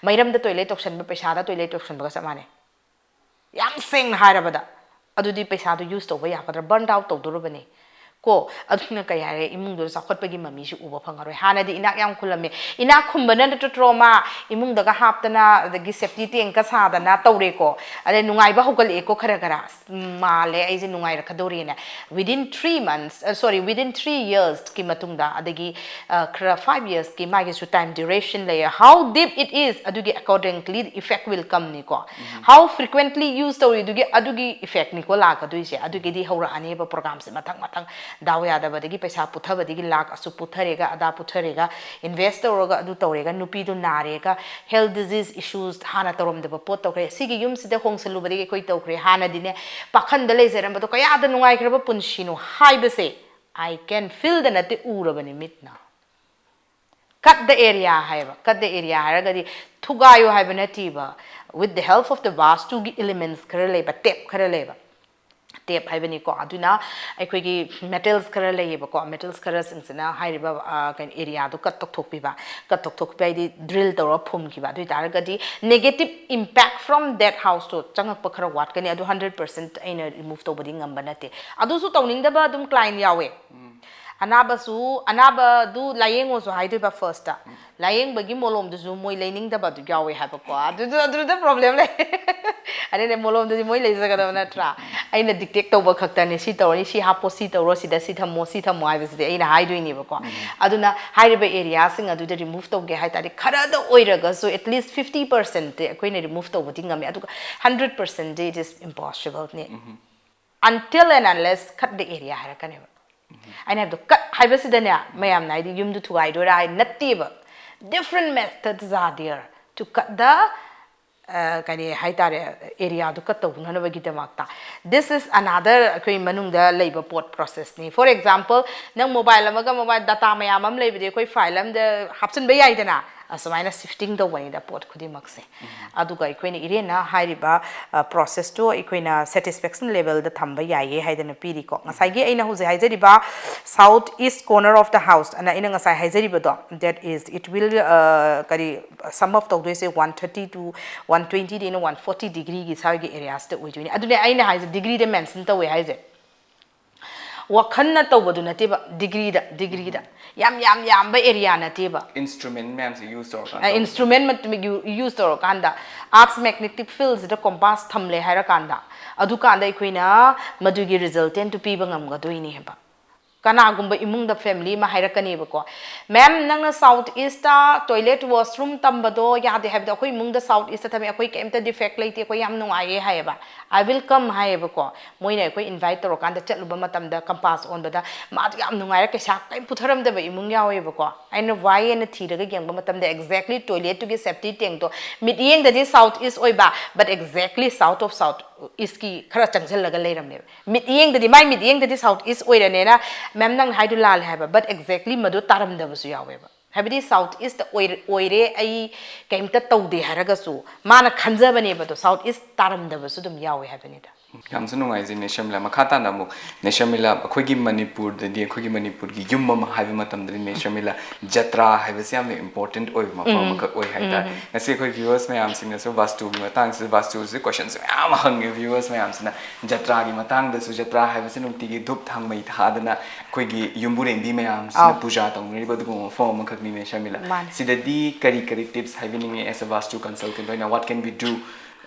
ꯃꯩꯔꯝꯗ ꯇꯣꯏꯂꯦꯠ ꯇꯧꯁꯟꯕ ꯄꯩꯁꯥꯗ ꯇꯣꯏꯂꯦꯠ ꯇꯧꯁꯟꯕꯒ ꯆꯞ ꯃꯥꯟꯅꯩ꯫ ꯌꯥꯝ ꯁꯦꯡꯅ ꯍꯥꯏꯔꯕꯗ, ꯑꯗꯨꯗꯤ ꯄꯩꯁꯥꯗꯣ ꯌꯨꯁ ꯇꯧꯕ ꯌꯥꯒꯗ꯭ꯔꯥ? ꯕꯔꯟ ꯑꯥꯎꯠ ꯇꯧꯗꯣꯔꯕꯅꯤ ꯀꯣ꯫ ꯑꯗꯨꯅ ꯀꯩ ꯍꯥꯏꯔꯦ, ꯏꯃꯨꯡꯗꯨꯗ ꯆꯥꯎꯈꯠꯄꯒꯤ ꯃꯃꯤꯁꯨ ꯎꯕ ꯐꯪꯉꯔꯣꯏ꯫ ꯍꯥꯟꯅꯗꯤ ꯏꯅꯥꯛ ꯌꯥꯝ ꯈꯨꯜꯂꯝꯃꯦ, ꯏꯅꯥꯛ ꯈꯨꯝꯕꯅ ꯅꯠꯇ꯭ꯔꯣ ꯃꯥ ꯏꯃꯨꯡꯗꯒ ꯍꯥꯞꯇꯅ, ꯑꯗꯒꯤ ꯁꯦꯞꯇꯤ ꯇꯦꯡꯀ ꯁꯥꯗꯅ ꯇꯧꯔꯦꯀꯣ꯫ ꯑꯗꯩ ꯅꯨꯡꯉꯥꯏꯕ ꯍꯧꯒꯠꯂꯛꯑꯦꯀꯣ ꯈꯔ ꯈꯔ꯫ ꯑꯁ, ꯃꯥꯜꯂꯦ ꯑꯩꯁꯦ ꯅꯨꯡꯉꯥꯏꯔꯛꯀꯗꯧꯔꯤꯅ꯫ Within three months, sorry, within three yearsꯀꯤ ꯃꯇꯨꯡꯗ, ꯑꯗꯒꯤ ꯈꯔ five yearsꯀꯤ ꯃꯥꯒꯤꯁꯨ time duration ꯂꯩꯌꯦ꯫ How deep it is, ꯑꯗꯨꯒꯤ accordingly effect will comeꯅꯤꯀꯣ꯫ How frequently use ꯇꯧꯔꯤꯗꯨꯒꯤ ꯑꯗꯨꯒꯤ effectꯅꯤꯀꯣ ꯂꯥꯛꯀꯗꯣꯏꯁꯦ꯫ ꯑꯗꯨꯒꯤꯗꯤ ꯍꯧꯔꯛꯑꯅꯦꯕ programmeꯁꯦ ꯃꯊꯪ ꯃꯊꯪ꯫ ꯗꯥꯎ ꯌꯥꯗꯕꯗꯒꯤ ꯄꯩꯁꯥ ꯄꯨꯊꯕꯗꯒꯤ ꯂꯥꯛ ꯑꯁꯨꯛ ꯄꯨꯊꯔꯦꯒ, ꯑꯗꯥ ꯄꯨꯊꯔꯦꯒ, invest ꯇꯧꯔꯒ ꯑꯗꯨ ꯇꯧꯔꯦꯒ, ꯅꯨꯄꯤꯗꯨ ꯅꯥꯔꯦꯒ, health disease issues, ꯍꯥꯟꯅ ꯇꯧꯔꯝꯗꯕ ꯄꯣꯠ ꯇꯧꯈ꯭ꯔꯦ, ꯁꯤꯒꯤ ꯌꯨꯝꯁꯤꯗ ꯍꯣꯡꯁꯜꯂꯨꯕꯗꯒꯤ ꯑꯩꯈꯣꯏ ꯇꯧꯈ꯭ꯔꯦ, ꯍꯥꯟꯅꯗꯤꯅꯦ ꯄꯥꯈꯟꯗ ꯂꯩꯖꯔꯝꯕꯗꯣ ꯀꯌꯥꯗ ꯅꯨꯡꯉꯥꯏꯈ꯭ꯔꯕ ꯄꯨꯟꯁꯤꯅꯣ ꯍꯥꯏꯕꯁꯦ I can feelꯗ ꯅꯠꯇꯦ, ꯎꯔꯕꯅꯤ ꯃꯤꯠꯅ꯫ Cut the area ꯍꯥꯏꯕ꯫ Cut the area ꯍꯥꯏꯔꯒꯗꯤ ꯊꯨꯒꯥꯏꯌꯨ ꯍꯥꯏꯕ ꯅꯠꯇꯦꯕ꯫ With the help of the vastuꯒꯤ elements ꯈꯔ ꯂꯩꯕ, ꯇꯦꯞ ꯈꯔ ꯂꯩꯕ, ꯇꯦꯞ ꯍꯥꯏꯕꯅꯤꯀꯣ꯫ ꯑꯗꯨꯅ ꯑꯩꯈꯣꯏꯒꯤ ꯃꯦꯇꯦꯜꯁ ꯈꯔ ꯂꯩꯌꯦꯕꯀꯣ, ꯃꯦꯇꯦꯜꯁ ꯈꯔꯁꯤꯡꯁꯤꯅ ꯍꯥꯏꯔꯤꯕ, ꯑ, ꯀꯩꯅꯣ, ꯑꯦꯔꯤꯌꯥꯗꯣ ꯀꯠ ꯇꯧꯊꯣꯛꯄꯤꯕ꯫ ꯀꯠ ꯇꯧꯊꯣꯛꯄꯤꯕ ꯍꯥꯏꯗꯤ ꯗ꯭ꯔꯤꯜ ꯇꯧꯔꯒ ꯐꯨꯝꯈꯤꯕ꯫ ꯑꯗꯨ ꯑꯣꯏꯇꯥꯔꯒꯗꯤ negative impact from that house ꯇꯣ ꯆꯪꯉꯛꯄ ꯈꯔ ꯋꯥꯠꯀꯅꯤ꯫ ꯑꯗꯨ ꯍꯟꯗ꯭ꯔꯦꯠ ꯄꯥꯔꯁꯦꯟꯠ ꯑꯩꯅ ꯔꯤꯃꯨꯚ ꯇꯧꯕꯗꯤ ꯉꯝꯕ ꯅꯠꯇꯦ꯫ ꯑꯗꯨꯁꯨ ꯇꯧꯅꯤꯡꯗꯕ ꯑꯗꯨꯝ ꯀ꯭ꯂꯥꯏꯟ ꯌꯥꯎꯋꯦ꯫ ꯑꯅꯥꯕꯁꯨ, ꯑꯅꯥꯕꯗꯨ ꯂꯥꯏꯌꯦꯡꯉꯣꯁꯨ ꯍꯥꯏꯗꯣꯏꯕ ꯐꯥꯔꯁꯇ꯫ ꯂꯥꯏꯌꯦꯡꯕꯒꯤ ꯃꯣꯂꯣꯝꯗꯨꯁꯨ ꯃꯣꯏ ꯂꯩꯅꯤꯡꯗꯕ ꯑꯗꯨ ꯌꯥꯎꯋꯦ ꯍꯥꯏꯕꯀꯣ꯫ ꯑꯗꯨꯗ, ꯑꯗꯨꯗ ꯄ꯭ꯔꯣꯕ꯭ꯂꯦꯝ ꯂꯩ꯫ ꯑꯗꯨꯅꯦ, ꯃꯣꯂꯣꯝꯗꯨꯗꯤ ꯃꯣꯏ ꯂꯩꯖꯒꯗꯕ ꯅꯠꯇ꯭ꯔꯥ? ꯑꯩꯅ ꯗꯤꯛꯇꯦꯛ ꯇꯧꯕ ꯈꯛꯇꯅꯦ, ꯁꯤ ꯇꯧꯔꯅꯤ, ꯁꯤ ꯍꯥꯞꯄꯣ, ꯁꯤ ꯇꯧꯔꯣ, ꯁꯤꯗ ꯁꯤ ꯊꯝꯃꯣ, ꯁꯤ ꯊꯝꯃꯣ ꯍꯥꯏꯕꯁꯤꯗꯤ ꯑꯩꯅ ꯍꯥꯏꯗꯣꯏꯅꯦꯕꯀꯣ꯫ ꯑꯗꯨꯅ ꯍꯥꯏꯔꯤꯕ ꯑꯦꯔꯤꯌꯥꯁꯤꯡ ꯑꯗꯨꯗ ꯔꯤꯃꯨꯚ ꯇꯧꯒꯦ ꯍꯥꯏ ꯇꯥꯔꯗꯤ, ꯈꯔꯗ ꯑꯣꯏꯔꯒꯁꯨ, at least fifty percent T ꯑꯩꯈꯣꯏꯅ ꯔꯤꯃꯨꯚ ꯇꯧꯕꯗꯤ ꯉꯝꯃꯦ, ꯑꯗꯨꯒ hundred percent D it is impossible ꯅꯦ꯫ Until and unless cut the area ꯍꯥꯏꯔꯛꯀꯅꯦꯕ꯫ ꯑꯩꯅ ꯍꯥꯏꯕꯗꯣ, ꯀꯠ ꯍꯥꯏꯕꯁꯤꯗꯅꯦ, ꯃꯌꯥꯝꯅ ꯍꯥꯏꯗꯤ ꯌꯨꯝꯗꯨ ꯊꯨꯒꯥꯏꯗꯣꯏꯔꯥ ꯍꯥꯏ ꯅꯠꯇꯦꯕ꯫ Different methods are there to cut the, ꯑ, ꯀꯔꯤ ꯍꯥꯏꯇꯥꯔꯦ, ꯑꯦꯔꯤꯌꯥꯗꯨ ꯀꯠ ꯇꯧꯅꯅꯕꯒꯤꯗꯃꯛꯇ꯫ This is another ꯑꯩꯈꯣꯏ ꯃꯅꯨꯡꯗ ꯂꯩꯕ ꯄꯣꯠ, ꯄ꯭ꯔꯣꯁꯦꯁꯅꯤ꯫ For example, ꯅꯪ ꯃꯣꯕꯥꯏꯜ ꯑꯃꯒ ꯃꯣꯕꯥꯏꯜ ꯗꯇꯥ ꯃꯌꯥꯝ ꯑꯃ ꯂꯩꯕꯗꯤ ꯑꯩꯈꯣꯏ ꯐꯥꯏꯜ ꯑꯃꯗ ꯍꯥꯞꯆꯤꯟꯕ ꯌꯥꯏꯗꯅ, ꯑꯁꯨꯃꯥꯏꯅ ꯁꯤꯐꯇꯤꯡ ꯇꯧꯕꯅꯤꯗ ꯄꯣꯠ ꯈꯨꯗꯤꯡꯃꯛꯁꯦ꯫ ꯑꯗꯨꯒ ꯑꯩꯈꯣꯏꯅ ꯏꯔꯦꯟꯅ ꯍꯥꯏꯔꯤꯕ, ꯑ, ꯄ꯭ꯔꯣꯁꯦꯁꯇꯨ ꯑꯩꯈꯣꯏꯅ ꯁꯦꯇꯤꯁꯐꯦꯛꯁꯟ ꯂꯦꯚꯦꯜꯗ ꯊꯝꯕ ꯌꯥꯏꯌꯦ ꯍꯥꯏꯗꯅ ꯄꯤꯔꯤꯀꯣ꯫ ꯉꯁꯥꯏꯒꯤ ꯑꯩꯅ ꯍꯧꯖꯤꯛ ꯍꯥꯏꯖꯔꯤꯕ south east corner of the house ꯑꯅ ꯑꯩꯅ ꯉꯁꯥꯏ ꯍꯥꯏꯖꯔꯤꯕꯗꯣ, that is, it will, ꯑ, ꯀꯔꯤ, sum up ꯇꯧꯗꯣꯏꯁꯦ one thirty to one twenty ꯗꯩꯅ one forty degree ꯒꯤ ꯁ꯭ꯋꯥꯏꯒꯤ ꯑꯦꯔꯤꯌꯥꯁꯤꯗ ꯑꯣꯏꯗꯣꯏꯅꯦ꯫ ꯑꯗꯨꯅꯦ ꯑꯩꯅ ꯍꯥꯏꯁꯦ, ꯗꯤꯒ꯭ꯔꯤꯗ ꯃꯦꯟꯁꯟ ꯇꯧꯋꯦ ꯍꯥꯏꯁꯦ꯫ ꯋꯥꯈꯜꯅ ꯇꯧꯕꯗꯨ ꯅꯠꯇꯦꯕ, ꯗꯤꯒ꯭ꯔꯤꯗ, ꯗꯤꯒ꯭ꯔꯤꯗ꯫ ꯌꯥꯝ, ꯌꯥꯝ ꯌꯥꯝꯕ ꯑꯦꯔꯤꯌꯥ ꯅꯠꯇꯦꯕ꯫ ꯏꯟꯁꯇ꯭ꯔꯨꯃꯦꯟ ꯃꯌꯥꯝꯁꯦ ꯌꯨꯁ ꯇꯧꯔꯀꯥꯟꯗ ꯑ, ꯇꯧꯕꯗꯣ꯫ ꯏꯟꯁꯇ꯭ꯔꯨꯃꯦꯟ ꯃꯠ-, ꯌꯨ-, ꯌꯨꯁ ꯇꯧꯔꯀꯥꯟꯗ, ꯑꯥꯔꯠꯁ ꯃꯦꯒꯅꯦꯇꯤꯛ ꯐꯤꯜꯁꯤꯗ ꯀꯣꯝꯄꯥꯁ ꯊꯝꯂꯦ ꯍꯥꯏꯔꯀꯥꯟꯗ, ꯑꯗꯨꯀꯥꯟꯗ ꯑꯩꯈꯣꯏꯅ ꯃꯗꯨꯒꯤ ꯔꯤꯖꯜꯇꯦꯟꯇꯨ ꯄꯤꯕ ꯉꯝꯒꯗꯣꯏꯅꯦ ꯍꯥꯏꯕ꯫ ꯀꯅꯥꯒꯨꯝꯕ ꯏꯃꯨꯡꯗ ꯐꯦꯃꯤꯂꯤ ꯑꯃ ꯍꯥꯏꯔꯛꯀꯅꯦꯕꯀꯣ, "ꯃꯦꯝ, ꯅꯪꯅ ꯁꯥꯎꯠ ꯏꯁꯇ ꯇꯣꯏꯂꯦꯠ ꯋꯥꯁꯔꯨꯝ ꯇꯝꯕꯗꯣ ꯌꯥꯗꯦ ꯍꯥꯏꯕꯗꯣ, ꯑꯩꯈꯣꯏ ꯏꯃꯨꯡꯗ ꯁꯥꯎꯠ ꯏꯁꯇ ꯊꯝꯃꯦ, ꯑꯩꯈꯣꯏ ꯀꯩꯝꯇ ꯗꯤꯐꯦꯛ ꯂꯩꯇꯦ, ꯑꯩꯈꯣꯏ ꯌꯥꯝ ꯅꯨꯡꯉꯥꯏꯌꯦ" ꯍꯥꯏꯌꯦꯕ꯫ "I will come" ꯍꯥꯏꯌꯦꯕꯀꯣ꯫ ꯃꯣꯏꯅ ꯑꯩꯈꯣꯏ ꯏꯟꯚꯥꯏꯠ ꯇꯧꯔꯀꯥꯟꯗ ꯆꯠꯂꯨꯕ ꯃꯇꯝꯗ ꯀꯝꯄꯥꯁ ꯑꯣꯟꯕꯗ ꯃꯥꯗꯣ ꯌꯥꯝ ꯅꯨꯡꯉꯥꯏꯔ ꯀꯩꯁꯥ ꯀꯔꯤꯝ ꯄꯨꯊꯔꯝꯗꯕ ꯏꯃꯨꯡ ꯌꯥꯎꯋꯦꯕꯀꯣ꯫ ꯑꯩꯅ ꯋꯥꯏ ꯑꯅ ꯊꯤꯔꯒ ꯌꯦꯡꯕ ꯃꯇꯝꯗ ꯑꯦꯛꯖꯦꯛꯂꯤ ꯇꯣꯏꯂꯦꯠꯇꯨꯒꯤ ꯁꯦꯞꯇꯤ ꯇꯦꯡꯇꯣ ꯃꯤꯠꯌꯦꯡꯗꯗꯤ ꯁꯥꯎꯠ ꯏꯁ ꯑꯣꯏꯕ, but exactly south of south east ꯀꯤ ꯈꯔ ꯆꯪꯁꯤꯜꯂꯒ ꯂꯩꯔꯝꯃꯦꯕ꯫ ꯃꯤꯠꯌꯦꯡꯗꯗꯤ, ꯃꯥꯏ ꯃꯤꯠꯌꯦꯡꯗꯗꯤ ꯁꯥꯎꯠ ꯏꯁ ꯑꯣꯏꯔꯅꯦꯅ, "ꯃꯦꯝ, ꯅꯪꯅ ꯍꯥꯏꯗꯨ ꯂꯥꯜꯂꯦ" ꯍꯥꯏꯕ, but exactly ꯃꯗꯨ ꯇꯥꯔꯝꯗꯕꯁꯨ ꯌꯥꯎꯋꯦꯕ꯫ ꯍꯥꯏꯕꯗꯤ ꯁꯥꯎꯠ ꯏꯁꯇ ꯑꯣꯏꯔ-, ꯑꯣꯏꯔꯦ, ꯑꯩ ꯀꯩꯝꯇ ꯇꯧꯗꯦ ꯍꯥꯏꯔꯒꯁꯨ ꯃꯥꯅ ꯈꯟꯖꯕꯅꯦꯕ ꯑꯗꯣ, ꯁꯥꯎꯠ ꯏꯁ ꯇꯥꯔꯝꯗꯕꯁꯨ ꯑꯗꯨꯝ ꯌꯥꯎꯋꯦ ꯍꯥꯏꯕꯅꯤꯗ꯫ ꯌꯥꯝꯁꯨ ꯅꯨꯡꯉꯥꯏꯖꯩ ꯅꯦ ꯁꯔꯃꯤꯂꯥ꯫ ꯃꯈꯥ ꯇꯥꯅ ꯑꯃꯨꯛ ꯅꯦ ꯁꯔꯃꯤꯂꯥ, ꯑꯩꯈꯣꯏꯒꯤ ꯃꯅꯤꯄꯨꯔꯗꯗꯤ, ꯑꯩꯈꯣꯏꯒꯤ ꯃꯅꯤꯄꯨꯔꯒꯤ ꯌꯨꯝ ꯑꯃ ꯍꯥꯏꯕ ꯃꯇꯝꯗꯗꯤ ꯅꯦ ꯁꯔꯃꯤꯂꯥ, ꯖꯇ꯭ꯔꯥ ꯍꯥꯏꯕꯁꯤ ꯌꯥꯝꯅ important ꯑꯣꯏꯕ ꯃꯐꯝ ꯑꯃꯈꯛ ꯑꯣꯏ ꯍꯥꯏꯇꯥꯔꯦ꯫ ꯉꯁꯤ ꯑꯩꯈꯣꯏ viewers ꯃꯌꯥꯝꯁꯤꯡꯅꯁꯨ ꯚꯥꯁꯇꯨꯒꯤ ꯃꯇꯥꯡꯁꯤꯗ, ꯚꯥꯁꯇꯨꯁꯤ questions ꯃꯌꯥꯝ ꯑꯃ ꯍꯪꯉꯦ viewers ꯃꯌꯥꯝꯁꯤꯅ꯫ ꯖꯇ꯭ꯔꯥꯒꯤ ꯃꯇꯥꯡꯗꯁꯨ, ꯖꯇ꯭ꯔꯥ ꯍꯥꯏꯕꯁꯤ ꯅꯨꯡꯇꯤꯒꯤ ꯙꯨꯞ ꯊꯥꯡꯃꯩ ꯊꯥꯗꯅ ꯑꯩꯈꯣꯏꯒꯤ ꯌꯨꯝꯕꯨꯔꯦꯟꯕꯤ ꯃꯌꯥꯝꯁꯤꯅ ꯑꯥꯎ꯫ ꯄꯨꯖꯥ ꯇꯧꯅꯔꯤꯕ ꯑꯗꯨꯒꯨꯝꯕ ꯃꯐꯝ ꯑꯃꯈꯛꯅꯤ ꯅꯦ ꯁꯔꯃꯤꯂꯥ꯫ ꯃꯥꯅꯦ꯫ ꯁꯤꯗꯗꯤ ꯀꯔꯤ ꯀꯔꯤ tips ꯍꯥꯏꯕꯤꯅꯤꯡꯉꯤ as a Vastu consultant ꯑꯣꯏꯅ? What can we do,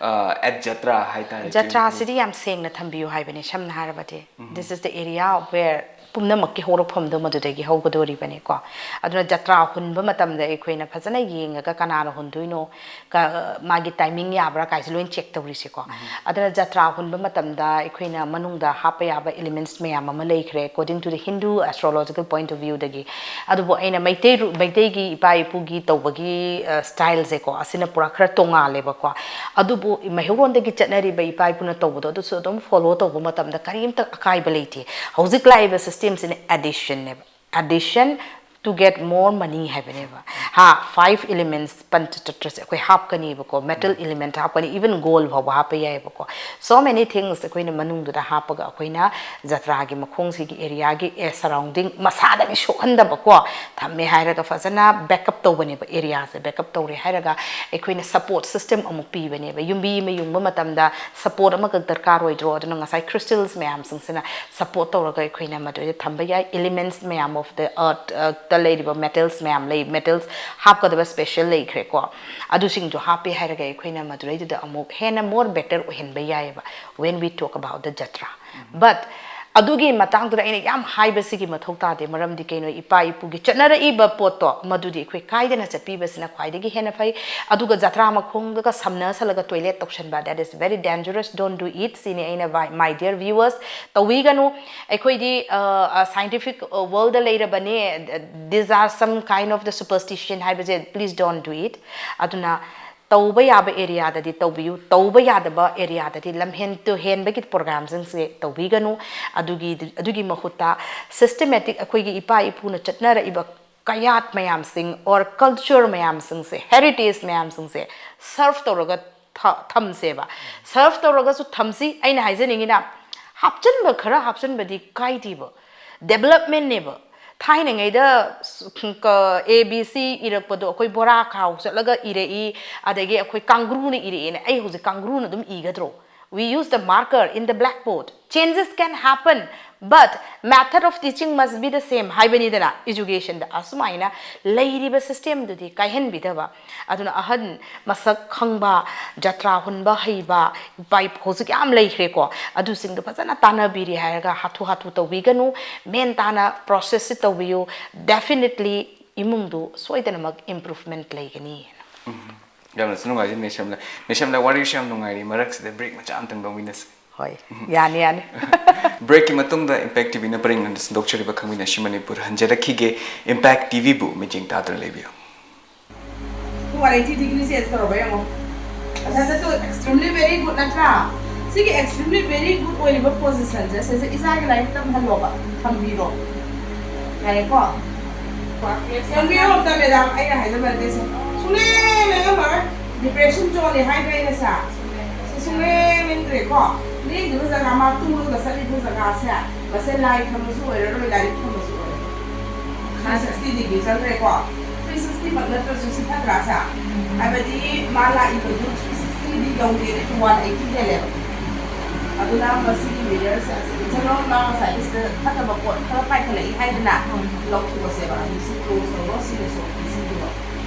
uh, at ꯖꯇ꯭ꯔꯥ ꯍꯥꯏꯇꯥꯔꯦ? ꯖꯇ꯭ꯔꯥꯁꯤꯗꯤ ꯌꯥꯝ ꯁꯦꯡꯅ ꯊꯝꯕꯤꯌꯨ ꯍꯥꯏꯕꯅꯦ꯫ ꯁꯝꯅ ꯍꯥꯏꯔꯕꯗꯤ, this is the area where ꯄꯨꯝꯅꯃꯛꯀꯤ ꯍꯧꯔꯛꯐꯝꯗꯣ ꯃꯗꯨꯗꯒꯤ ꯍꯧꯒꯗꯣꯔꯤꯕꯅꯤꯀꯣ꯫ ꯑꯗꯨꯅ ꯖꯇ꯭ꯔꯥ ꯍꯨꯟꯕ ꯃꯇꯝꯗ ꯑꯩꯈꯣꯏꯅ ꯐꯖꯅ ꯌꯦꯡꯉꯒ ꯀꯅꯥꯅ ꯍꯨꯟꯗꯣꯏꯅꯣ, ꯀ-, ꯃꯥꯒꯤ timing ꯌꯥꯕ꯭ꯔꯥ ꯀꯥꯏꯁꯦ ꯂꯣꯏ check ꯇꯧꯔꯤꯁꯦꯀꯣ꯫ ꯑꯗꯨꯅ ꯖꯇ꯭ꯔꯥ ꯍꯨꯟꯕ ꯃꯇꯝꯗ ꯑꯩꯈꯣꯏꯅ ꯃꯅꯨꯡꯗ ꯍꯥꯞꯄ ꯌꯥꯕ elements ꯃꯌꯥꯝ ꯑꯃ ꯂꯩꯈ꯭ꯔꯦ, according to the Hindu astrological point of viewꯗꯒꯤ꯫ ꯑꯗꯨꯕꯨ ꯑꯩꯅ ꯃꯩꯇꯩ ꯔꯨ-, ꯃꯩꯇꯩꯒꯤ ꯏꯄꯥ ꯏꯄꯨꯒꯤ ꯇꯧꯕꯒꯤ, ꯑ, styleꯁꯦꯀꯣ, ꯑꯁꯤꯅ ꯄꯨꯔꯥ ꯈꯔ ꯇꯣꯉꯥꯜꯂꯦꯕꯀꯣ꯫ ꯑꯗꯨꯕꯨ ꯃꯩꯍꯧꯔꯣꯟꯗꯒꯤ ꯆꯠꯅꯔꯤꯕ ꯏꯄꯥ ꯏꯄꯨꯅ ꯇꯧꯕꯗꯣ ꯑꯗꯨꯁꯨ ꯑꯗꯨꯝ follow ꯇꯧꯕ ꯃꯇꯝꯗ ꯀꯔꯤꯝꯇ ꯑꯀꯥꯏꯕ ꯂꯩꯇꯦ꯫ ꯍꯧꯖꯤꯛ ꯂꯥꯛꯏꯕ systemꯁꯤꯅ additionꯅꯦꯕ, addition to get more money ꯍꯥꯏꯕꯅꯦꯕ꯫ ꯍꯥ, five elements, ꯄꯟꯆ ꯇꯠꯇ꯭ꯔꯁꯦ ꯑꯩꯈꯣꯏ ꯍꯥꯞꯀꯅꯤꯕꯀꯣ, metal element ꯍꯥꯞꯀꯅꯤ, even gold ꯐꯥꯎꯕ ꯍꯥꯞꯄ ꯌꯥꯏꯕꯀꯣ꯫ So many things ꯑꯩꯈꯣꯏꯅ ꯃꯅꯨꯡꯗꯨꯗ ꯍꯥꯞꯄꯒ ꯑꯩꯈꯣꯏꯅ ꯖꯇ꯭ꯔꯥꯒꯤ ꯃꯈꯣꯡꯁꯤꯒꯤ areaꯒꯤ, ꯑꯦ, surrounding ꯃꯁꯥꯗꯒꯤ ꯁꯣꯛꯍꯟꯗꯕꯀꯣ ꯊꯝꯃꯦ ꯍꯥꯏꯔꯒ ꯐꯖꯅ backup ꯇꯧꯕꯅꯦꯕ꯫ Areaꯁꯦ backup ꯇꯧꯔꯦ ꯍꯥꯏꯔꯒ ꯑꯩꯈꯣꯏꯅ support system ꯑꯃꯨꯛ ꯄꯤꯕꯅꯦꯕ꯫ ꯌꯨꯝꯕꯤ ꯑꯃ ꯌꯨꯡꯕ ꯃꯇꯝꯗ support ꯑꯃꯈꯛ ꯗꯔꯀꯥꯔ ꯑꯣꯏꯗ꯭ꯔꯣ? ꯑꯗꯨꯅ ꯉꯁꯥꯏ crystals ꯃꯌꯥꯝꯁꯤꯡꯁꯤꯅ support ꯇꯧꯔꯒ ꯑꯩꯈꯣꯏꯅ ꯃꯗꯨꯗ ꯊꯝꯕ ꯌꯥꯏ꯫ Elements ꯃꯌꯥꯝ of the earth, earthꯇ ꯂꯩꯔꯤꯕ metals ꯃꯌꯥꯝ ꯂꯩ, metals ꯍꯥꯞꯀꯗꯕ special ꯂꯩꯈ꯭ꯔꯦꯀꯣ꯫ ꯑꯗꯨꯁꯤꯡꯗꯣ ꯍꯥꯞꯄꯦ ꯍꯥꯏꯔꯒ ꯑꯩꯈꯣꯏꯅ ꯃꯗꯨꯗꯩꯗꯨꯗ ꯑꯃꯨꯛ ꯍꯦꯟꯅ more better ꯑꯣꯏꯍꯟꯕ ꯌꯥꯏꯑꯕ, when we talk about the Jatra. But ꯑꯗꯨꯒꯤ ꯃꯇꯥꯡꯗꯨꯗ ꯑꯩꯅ ꯌꯥꯝ ꯍꯥꯏꯕꯁꯤꯒꯤ ꯃꯊꯧ ꯇꯥꯗꯦ꯫ ꯃꯔꯝꯗꯤ ꯀꯩꯅꯣ, ꯏꯄꯥ ꯏꯄꯨꯒꯤ ꯆꯠꯅꯔꯛꯏꯕ ꯄꯣꯠꯇꯣ ꯃꯗꯨꯗꯤ ꯑꯩꯈꯣꯏ ꯀꯥꯏꯗꯅ ꯆꯠꯄꯤꯕꯁꯤꯅ ꯈ꯭ꯋꯥꯏꯗꯒꯤ ꯍꯦꯟꯅ ꯐꯩ꯫ ꯑꯗꯨꯒ ꯖꯇ꯭ꯔꯥ ꯃꯈꯣꯡꯗꯒ ꯁꯝꯅꯁꯜꯂꯒ toilet ꯇꯧꯁꯟꯕ, that is very dangerous, don't do it, ꯁꯤꯅꯤ ꯑꯩꯅ, my dear viewers, ꯇꯧꯕꯤꯒꯅꯨ꯫ ꯑꯩꯈꯣꯏꯗꯤ, ꯑ, ꯑ, scientific worldꯗ ꯂꯩꯔꯕꯅꯦ, these are some kind of the superstition ꯍꯥꯏꯕꯁꯦ, please don't do it꯫ ꯑꯗꯨꯅ ꯇꯧꯕ ꯌꯥꯕ areaꯗꯗꯤ ꯇꯧꯕꯤꯌꯨ, ꯇꯧꯕ ꯌꯥꯗꯕ areaꯗꯗꯤ ꯂꯝꯍꯦꯟ ꯇꯨꯍꯦꯟꯕꯒꯤ programꯁꯤꯡꯁꯦ ꯇꯧꯕꯤꯒꯅꯨ꯫ ꯑꯗꯨꯒꯤ, ꯑꯗꯨꯒꯤ ꯃꯍꯨꯠꯇ systematic ꯑꯩꯈꯣꯏꯒꯤ ꯏꯄꯥ ꯏꯄꯨꯅ ꯆꯠꯅꯔꯛꯏꯕ ꯀꯌꯥꯠ ꯃꯌꯥꯝꯁꯤꯡ or culture ꯃꯌꯥꯝꯁꯤꯡꯁꯦ, heritage ꯃꯌꯥꯝꯁꯤꯡꯁꯦ serve ꯇꯧꯔꯒ ꯊ- ꯊꯝꯁꯦꯕ꯫ ꯁꯔꯐ ꯇꯧꯔꯒꯁꯨ ꯊꯝꯁꯤ꯫ ꯑꯩꯅ ꯍꯥꯏꯖꯅꯤꯡꯉꯤꯅ, ꯍꯥꯞꯆꯤꯟꯕ ꯈꯔ ꯍꯥꯞꯆꯤꯟꯕꯗꯤ ꯀꯥꯏꯗꯦꯕ, ꯗꯦꯕꯂꯞꯃꯦꯟꯅꯦꯕ꯫ ꯊꯥꯏꯅꯉꯩꯗ ꯑꯦ ꯕꯤ ꯁꯤ ꯏꯔꯛꯄꯗꯣ ꯑꯩꯈꯣꯏ ꯕꯣꯔꯥ ꯈꯥꯎ ꯆꯠꯂꯒ ꯏꯔꯛꯏ, ꯑꯗꯒꯤ ꯑꯩꯈꯣꯏ ꯀꯥꯡꯒ꯭ꯔꯨꯅ ꯏꯔꯛꯑꯦꯅ꯫ ꯑꯩ ꯍꯧꯖꯤꯛ ꯀꯥꯡꯒ꯭ꯔꯨꯅ ꯑꯗꯨꯝ ꯏꯒꯗ꯭ꯔꯣ? We use the marker in the blackboard. Changes can happen, but method of teaching must be the same ꯍꯥꯏꯕꯅꯤꯗꯅ꯫ ꯏꯖꯨꯀꯦꯁꯟꯗ ꯑꯁꯨꯃꯥꯏꯅ ꯂꯩꯔꯤꯕ ꯁꯤꯁꯇꯦꯝꯗꯨꯗꯤ ꯀꯥꯏꯍꯟꯕꯤꯗꯕ꯫ ꯑꯗꯨꯅ ꯑꯍꯟ ꯃꯁꯛ ꯈꯪꯕ, ꯖꯇ꯭ꯔꯥ ꯍꯨꯟꯕ ꯍꯩꯕ, ꯏꯄꯥ ꯏꯄꯨ ꯍꯧꯖꯤꯛ ꯌꯥꯝ ꯂꯩꯈ꯭ꯔꯦꯀꯣ, ꯑꯗꯨꯁꯤꯡꯗꯣ ꯐꯖꯅ ꯇꯥꯟꯅꯕꯤꯔꯦ ꯍꯥꯏꯔꯒ ꯍꯥꯊꯨ ꯍꯥꯊꯨ ꯇꯧꯕꯤꯒꯅꯨ꯫ ꯃꯦꯟ ꯇꯥꯅ ꯄ꯭ꯔꯣꯁꯦꯁꯁꯤ ꯇꯧꯕꯤꯌꯨ꯫ ꯗꯦꯐꯤꯅꯦꯠꯂꯤ ꯏꯃꯨꯡꯗꯨ ꯁꯣꯏꯗꯅꯃꯛ ꯏꯝꯄ꯭ꯔꯨꯚꯃꯦꯟꯠ ꯂꯩꯒꯅꯤ꯫ ꯌꯥꯝꯅꯁꯨ ꯅꯨꯡꯉꯥꯏꯖꯩ ꯃꯦꯁꯝꯂ꯫ ꯃꯦꯁꯝꯂ, ꯋꯥꯔꯤꯁꯨ ꯌꯥꯝ ꯅꯨꯡꯉꯥꯏꯔꯤ, ꯃꯔꯛꯁꯤꯗ ꯕ꯭ꯔꯦꯛ ꯃꯆꯥ ꯑꯝꯇꯪ ꯂꯧꯃꯤꯟꯅꯁꯤ꯫ ꯍꯣꯏ, ꯌꯥꯅꯤ, ꯌꯥꯅꯤ꯫ ꯕ꯭ꯔꯦꯛꯀꯤ ꯃꯇꯨꯡꯗ ꯏꯝꯄꯦꯛ ꯇꯤꯚꯤꯅ ꯄꯔꯦꯡ ꯅꯣꯏꯗ ꯁꯟꯗꯣꯛꯆꯔꯤꯕ ꯈꯪꯃꯤꯟꯅꯁꯤ ꯃꯅꯤꯄꯨꯔ ꯍꯟꯖꯔꯛꯈꯤꯒꯦ꯫ ꯏꯝꯄꯦꯛ ꯇꯤꯚꯤꯕꯨ ꯃꯤꯠꯌꯦꯡ ꯇꯥꯗꯨꯅ ꯂꯩꯕꯤꯌꯨ꯫ Two hundred eighty degree change ꯇꯧꯔꯕ ꯌꯦꯡꯉꯣ꯫ ꯃꯊꯟꯇ ꯇꯨ extremely very good ꯅꯠꯇ꯭ꯔꯥ? ꯁꯤꯒꯤ extremely very good ꯑꯣꯏꯔꯤꯕ position ꯁꯦ ꯁꯤꯁꯦ ꯏꯆꯥꯒꯤ ꯂꯥꯏꯔꯤꯛ ꯇꯝꯍꯜꯂꯣꯕ, ꯊꯝꯕꯤꯔꯣ꯫ ꯌꯥꯔꯦꯀꯣ? ꯌꯦꯡꯕꯤꯌꯣ ꯑꯝꯇ ꯃꯦꯗꯥꯝ, ꯑꯩꯅ ꯍꯥꯏꯖꯕ ꯅꯠꯇꯦ ꯁꯦ꯫ ꯁꯨꯡꯂꯦꯡ ꯂꯦꯡꯉꯝꯃꯔꯣꯏ꯫ Depression zone ꯅꯦ ꯍꯥꯏꯗ꯭ꯔꯥ ꯑꯩꯅ ꯁꯦ? ꯁꯤ ꯁꯨꯡꯂꯦꯡ ꯂꯦꯡꯗ꯭ꯔꯦꯀꯣ? ꯂꯦꯡꯗꯕ ꯖꯒꯥ, ꯃꯥ ꯇꯨꯝꯃꯒ ꯆꯠꯂꯤꯕ ꯖꯒꯥꯁꯦ, ꯃꯁꯦ ꯂꯥꯏ ꯊꯝꯕꯁꯨ ꯑꯣꯏꯔꯔꯣꯏ, ꯂꯥꯏꯔꯤꯛ ꯊꯝꯕꯁꯨ ꯑꯣꯏꯔꯔꯣꯏ꯫ Three sixty degree ꯆꯪꯈ꯭ꯔꯦꯀꯣ? Three sixty ꯃꯛ ꯅꯠꯇ꯭ꯔꯁꯨ ꯁꯤ ꯐꯠꯇ꯭ꯔꯥ ꯁꯦ? ꯍꯥꯏꯕꯗꯤ ꯃꯥ ꯂꯥꯛꯏꯕꯗꯨ three sixty ꯗꯤ ꯌꯧꯗꯦ, ꯑꯗꯨꯁꯨ one eighty ꯍꯦꯜꯂꯦꯕ꯫ ꯑꯗꯨꯅ ꯃꯁꯤꯒꯤ mirror ꯁꯦ, ꯑꯁꯤ internal ꯃꯥ ꯉꯁꯥꯏꯒꯤ ꯁꯤꯗ ꯐꯠꯇꯕ ꯄꯣꯠ ꯈꯔ ꯄꯥꯏꯈꯠꯂꯛꯏ ꯍꯥꯏꯗꯅ, ꯂꯧꯊꯣꯛꯑꯁꯦꯕ꯫ ꯑꯗꯨ ꯁꯤ close ꯇꯧꯔꯣ, ꯁꯤꯗꯁꯨ ꯄꯤꯁꯤꯟꯕꯤꯔꯣ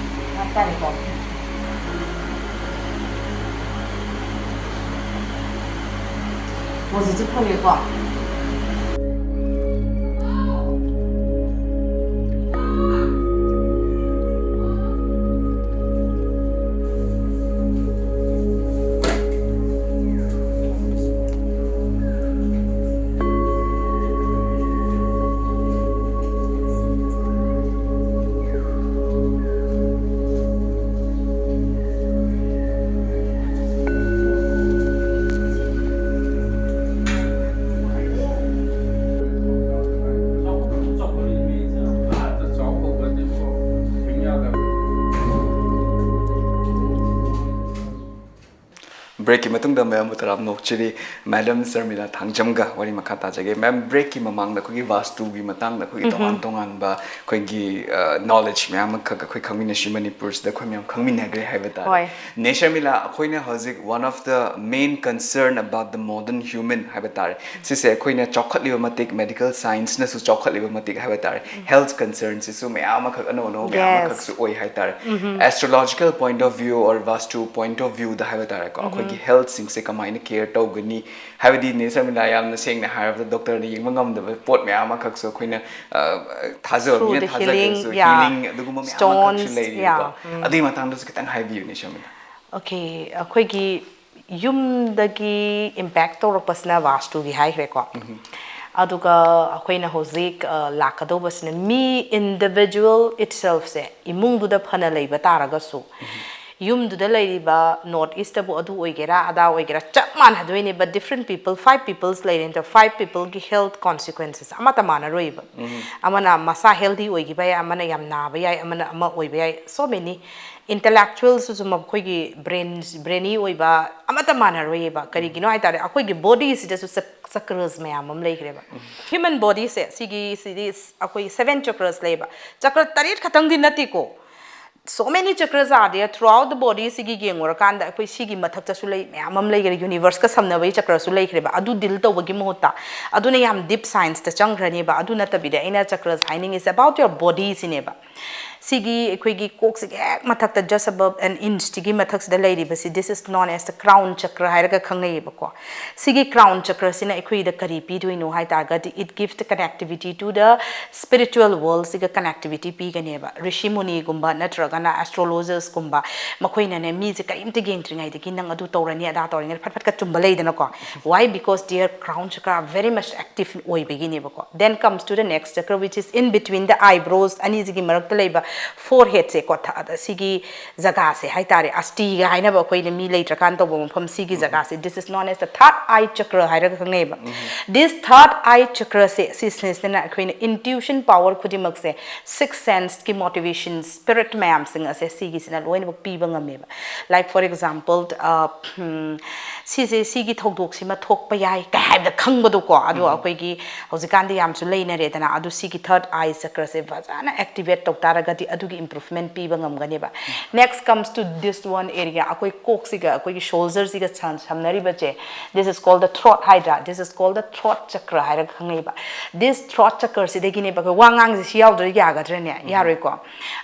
ꯍꯥꯏꯇꯥꯔꯦꯀꯣ꯫ Positive ꯐꯪꯉꯦꯀꯣ꯫ Breakꯀꯤ ꯃꯇꯨꯡꯗ ꯃꯌꯥꯝꯕꯨ ꯇꯔꯥꯝꯅ ꯑꯣꯛꯆꯔꯤ꯫ Madam ꯁꯔꯃꯤꯂꯥ ꯊꯥꯡꯖꯝꯒ ꯋꯥꯔꯤ ꯃꯈꯥ ꯇꯥꯖꯒꯦ꯫ Ma'am, breakꯀꯤ ꯃꯃꯥꯡꯗ ꯑꯩꯈꯣꯏꯒꯤ ꯚꯥꯁꯇꯨꯒꯤ ꯃꯇꯥꯡꯗ ꯑꯩꯈꯣꯏꯒꯤ ꯇꯣꯉꯥꯟ ꯇꯣꯉꯥꯟꯕ ꯑꯩꯈꯣꯏꯒꯤ knowledge ꯃꯌꯥꯝ ꯑꯃꯈꯛ ꯑꯩꯈꯣꯏ ꯈꯪꯃꯤꯟꯅꯁꯤ꯫ ꯃꯅꯤꯄꯨꯔꯁꯤꯗ ꯑꯩꯈꯣꯏ ꯃꯌꯥꯝ ꯈꯪꯃꯤꯟꯅꯈ꯭ꯔꯦ ꯍꯥꯏꯕ ꯇꯥꯔꯦ꯫ ꯍꯣꯏ꯫ ꯅꯦ ꯁꯔꯃꯤꯂꯥ, ꯑꯩꯈꯣꯏꯅ ꯍꯧꯖꯤꯛ one of the main concern about the modern human ꯍꯥꯏꯕ ꯇꯥꯔꯦ, ꯁꯤꯁꯦ ꯑꯩꯈꯣꯏꯅ ꯆꯥꯎꯈꯠꯂꯤꯕ ꯃꯇꯤꯛ, medical scienceꯅꯁꯨ ꯆꯥꯎꯈꯠꯂꯤꯕ ꯃꯇꯤꯛ ꯍꯥꯏꯕ ꯇꯥꯔꯦ, health concernꯁꯤꯁꯨ ꯃꯌꯥꯝ ꯑꯃꯈꯛ, ꯑꯅꯧ ꯑꯅꯧꯕ ꯃꯌꯥꯝ Yes. ꯑꯃꯈꯛꯁꯨ ꯑꯣꯏ ꯍꯥꯏ ꯇꯥꯔꯦ꯫ Astrological point of view or vastu point of viewꯗ ꯍꯥꯏꯕ ꯇꯥꯔꯦꯀꯣ, ꯑꯩꯈꯣꯏꯒꯤ healthꯁꯤꯡꯁꯦ ꯀꯃꯥꯏꯅ care ꯇꯧꯒꯅꯤ? ꯍꯥꯏꯕꯗꯤ ꯅꯦ ꯁꯔꯃꯤꯂꯥ, ꯌꯥꯝꯅ ꯁꯦꯡꯅ ꯍꯥꯏꯔꯕꯗ doctorꯅ ꯌꯦꯡꯕ ꯉꯝꯗꯕ ꯄꯣꯠ ꯃꯌꯥꯝ ꯑꯃꯈꯛꯁꯨ ꯑꯩꯈꯣꯏꯅ, ꯑ, ꯊꯥꯖꯕ, Through ꯃꯤꯅ the healing, ꯊꯥꯖꯗ꯭ꯔꯒꯁꯨ yeah. healing ꯑꯗꯨꯒꯨꯝꯕ ꯃꯌꯥꯝ ꯑꯃꯈꯛꯁꯨ Stones, ꯂꯩꯔꯤꯀꯣ꯫ yeah. ꯎꯝ꯫ ꯑꯗꯨꯒꯤ ꯃꯇꯥꯡꯗꯁꯨ ꯈꯤꯇꯪ ꯍꯥꯏꯕꯤꯌꯨꯅꯦ ꯁꯔꯃꯤꯂꯥ꯫ Okay, ꯑꯩꯈꯣꯏꯒꯤ ꯌꯨꯝꯗꯒꯤ impact ꯇꯧꯔꯛꯄꯁꯤꯅ ꯚꯥꯁꯇꯨꯒꯤ ꯍꯥꯏꯈ꯭ꯔꯦꯀꯣ꯫ ꯑꯗꯨꯒ ꯑꯩꯈꯣꯏꯅ ꯍꯧꯖꯤꯛ, ꯑ, ꯂꯥꯛꯀꯗꯧꯕꯁꯤꯅ ꯃꯤ individual itselfꯁꯦ, ꯏꯃꯨꯡꯗꯨꯗ ꯐꯅ ꯂꯩꯕ ꯇꯥꯔꯒꯁꯨ, ꯌꯨꯝꯗꯨꯗ ꯂꯩꯔꯤꯕ North Eastꯇꯕꯨ ꯑꯗꯨ ꯑꯣꯏꯒꯦꯔꯥ ꯑꯗꯥ ꯑꯣꯏꯒꯦꯔꯥ ꯆꯞ ꯃꯥꯟꯅꯗꯣꯏꯅꯦꯕ꯫ Different people, five peoples ꯂꯩꯔꯦ, ꯑꯗꯣ five peopleꯒꯤ health consequences ꯑꯃꯠꯇ ꯃꯥꯟꯅꯔꯣꯏꯕ꯫ ꯑꯃꯅ ꯃꯁꯥ healthy ꯑꯣꯏꯈꯤꯕ ꯌꯥꯏ, ꯑꯃꯅ ꯌꯥꯝ ꯅꯥꯕ ꯌꯥꯏ, ꯑꯃꯅ ꯑꯃ ꯑꯣꯏꯕ ꯌꯥꯏ, so many꯫ Intellectualꯁꯨ ꯃꯈꯣꯏꯒꯤ brain, brainy ꯑꯣꯏꯕ ꯑꯃꯠꯇ ꯃꯥꯟꯅꯔꯣꯏꯌꯦꯕ꯫ ꯀꯔꯤꯒꯤꯅꯣ ꯍꯥꯏ ꯇꯥꯔꯗꯤ, ꯑꯩꯈꯣꯏꯒꯤ bodyꯁꯤꯗꯁꯨ ꯆꯛ-, chakras ꯃꯌꯥꯝ ꯑꯃ ꯂꯩꯈ꯭ꯔꯦꯕ꯫ Human bodyꯁꯦ, ꯁꯤꯒꯤ, ꯁꯤꯗꯤ ꯑꯩꯈꯣꯏ seven chakras ꯂꯩꯌꯦꯕ꯫ ꯆꯀ꯭ꯔ ꯇꯔꯦꯠ ꯈꯛꯇꯪꯗꯤ ꯅꯠꯇꯦꯀꯣ, so many chakras are there throughout the body꯫ ꯁꯤꯒꯤ ꯌꯦꯡꯉꯨꯔꯀꯥꯟꯗ ꯑꯩꯈꯣꯏ ꯁꯤꯒꯤ ꯃꯊꯛꯇꯁꯨ ꯂꯩ, ꯃꯌꯥꯝ ꯑꯃ ꯂꯩꯈ꯭ꯔꯦ, universeꯀ ꯁꯝꯅꯕꯒꯤ ꯆꯀ꯭ꯔꯁꯨ ꯂꯩꯈ꯭ꯔꯦꯕ꯫ ꯑꯗꯨ deal ꯇꯧꯕꯒꯤ ꯃꯍꯨꯠꯇ, ꯑꯗꯨꯅ ꯌꯥꯝ deep scienceꯇ ꯆꯪꯈ꯭ꯔꯅꯦꯕ꯫ ꯑꯗꯨ ꯅꯠꯇꯕꯤꯗ ꯑꯩꯅ chakras ꯍꯥꯏꯅꯤꯡꯉꯤꯁꯦ about your body ꯁꯤꯅꯦꯕ꯫ ꯁꯤꯒꯤ ꯑꯩꯈꯣꯏꯒꯤ ꯀꯣꯛꯁꯤꯒꯤ ꯍꯦꯛ ꯃꯊꯛꯇ, just above an inchꯇꯒꯤ ꯃꯊꯛꯁꯤꯗ ꯂꯩꯔꯤꯕꯁꯤ, this is known as the crown chakra ꯍꯥꯏꯔꯒ ꯈꯪꯅꯩꯌꯦꯕꯀꯣ꯫ ꯁꯤꯒꯤ crown chakraꯁꯤꯅ ꯑꯩꯈꯣꯏꯗ ꯀꯔꯤ ꯄꯤꯗꯣꯏꯅꯣ ꯍꯥꯏ ꯇꯥꯔꯒꯗꯤ, it gives the connectivity to the spiritual worldꯁꯤꯒ connectivity ꯄꯤꯒꯅꯦꯕ꯫ ꯔꯤꯁꯤ ꯃꯨꯅꯤꯒꯨꯝꯕ ꯅꯠꯇ꯭ꯔꯒꯅ astrologersꯀꯨꯝꯕ, ꯃꯈꯣꯏꯅꯅꯦ, ꯃꯤꯁꯦ ꯀꯔꯤꯝꯇ ꯌꯦꯡꯗ꯭ꯔꯤꯉꯩꯗꯒꯤ ꯅꯪ ꯑꯗꯨ ꯇꯧꯔꯅꯤ, ꯑꯗꯥ ꯇꯧꯔꯅꯤ, ꯐꯠ ꯐꯠꯀ ꯆꯨꯝꯕ ꯂꯩꯗꯅꯀꯣ꯫ Why? Because their crown chakra are very much active ꯑꯣꯏꯕꯒꯤꯅꯦꯕꯀꯣ꯫ Then comes to the next chakra, which is in between the eyebrows, ꯑꯅꯤꯁꯤꯒꯤ ꯃꯔꯛꯇ ꯂꯩꯕ Forehead ꯁꯦ ꯀꯣ, ꯊ-, ꯑꯗ ꯁꯤꯒꯤ ꯖꯒꯥꯁꯦ ꯍꯥꯏꯇꯥꯔꯦ, ꯑꯁꯇꯤꯒ ꯍꯥꯏꯅꯕ ꯑꯩꯈꯣꯏꯅ ꯃꯤ ꯂꯩꯇ꯭ꯔꯀꯥꯟ ꯇꯧꯕ ꯃꯐꯝ, ꯁꯤꯒꯤ ꯖꯒꯥꯁꯦ, this is known as the third eye chakra ꯍꯥꯏꯔꯒ ꯈꯪꯅꯩꯕ꯫ This third eye chakra ꯁꯦ, ꯁꯤꯁꯤꯅ ꯑꯩꯈꯣꯏꯅ intuition power ꯈꯨꯗꯤꯡꯃꯛꯁꯦ, sixth sense ꯀꯤ motivation, spirit ꯃꯌꯥꯝꯁꯤꯡ ꯑꯁꯦ ꯁꯤꯒꯤꯁꯤꯅ ꯂꯣꯏꯅꯃꯛ ꯄꯤꯕ ꯉꯝꯃꯦꯕ꯫ Like for example, ꯑ, ꯎꯝ, ꯁꯤꯁꯦ, ꯁꯤꯒꯤ ꯊꯧꯗꯣꯛꯁꯤꯃ ꯊꯣꯛꯄ ꯌꯥꯏ ꯀꯥꯏ ꯍꯥꯏꯕꯗ ꯈꯪꯕꯗꯣꯀꯣ, ꯑꯗꯣ ꯑꯩꯈꯣꯏꯒꯤ ꯍꯧꯖꯤꯛꯀꯥꯟꯗꯤ ꯌꯥꯝꯁꯨ ꯂꯩꯅꯔꯦꯗꯅ, ꯑꯗꯨ ꯁꯤꯒꯤ third eye chakra ꯁꯦ ꯐꯖꯅ activate ꯇꯧ ꯇꯥꯔꯒꯗꯤ ꯑꯗꯨꯒꯤ improvement ꯄꯤꯕ ꯉꯝꯒꯅꯦꯕ꯫ Next comes to this one area, ꯑꯩꯈꯣꯏ ꯀꯣꯛꯁꯤꯒ ꯑꯩꯈꯣꯏꯒꯤ shoulder ꯁꯤꯒ ꯁꯝ-, ꯁꯝꯅꯔꯤꯕꯁꯦ, this is called the throat ꯍꯥꯏꯗ꯭ꯔꯥ, this is called the throat chakra ꯍꯥꯏꯔꯒ ꯈꯪꯅꯩꯕ꯫ This throat chakra ꯁꯤꯗꯒꯤꯅꯦꯕ ꯑꯩꯈꯣꯏ ꯋꯥ ꯉꯥꯡꯁꯦ, ꯁꯤ ꯌꯥꯎꯗ꯭ꯔꯗꯤ ꯌꯥꯒꯗ꯭ꯔꯅꯦ? ꯌꯥꯔꯣꯏꯀꯣ꯫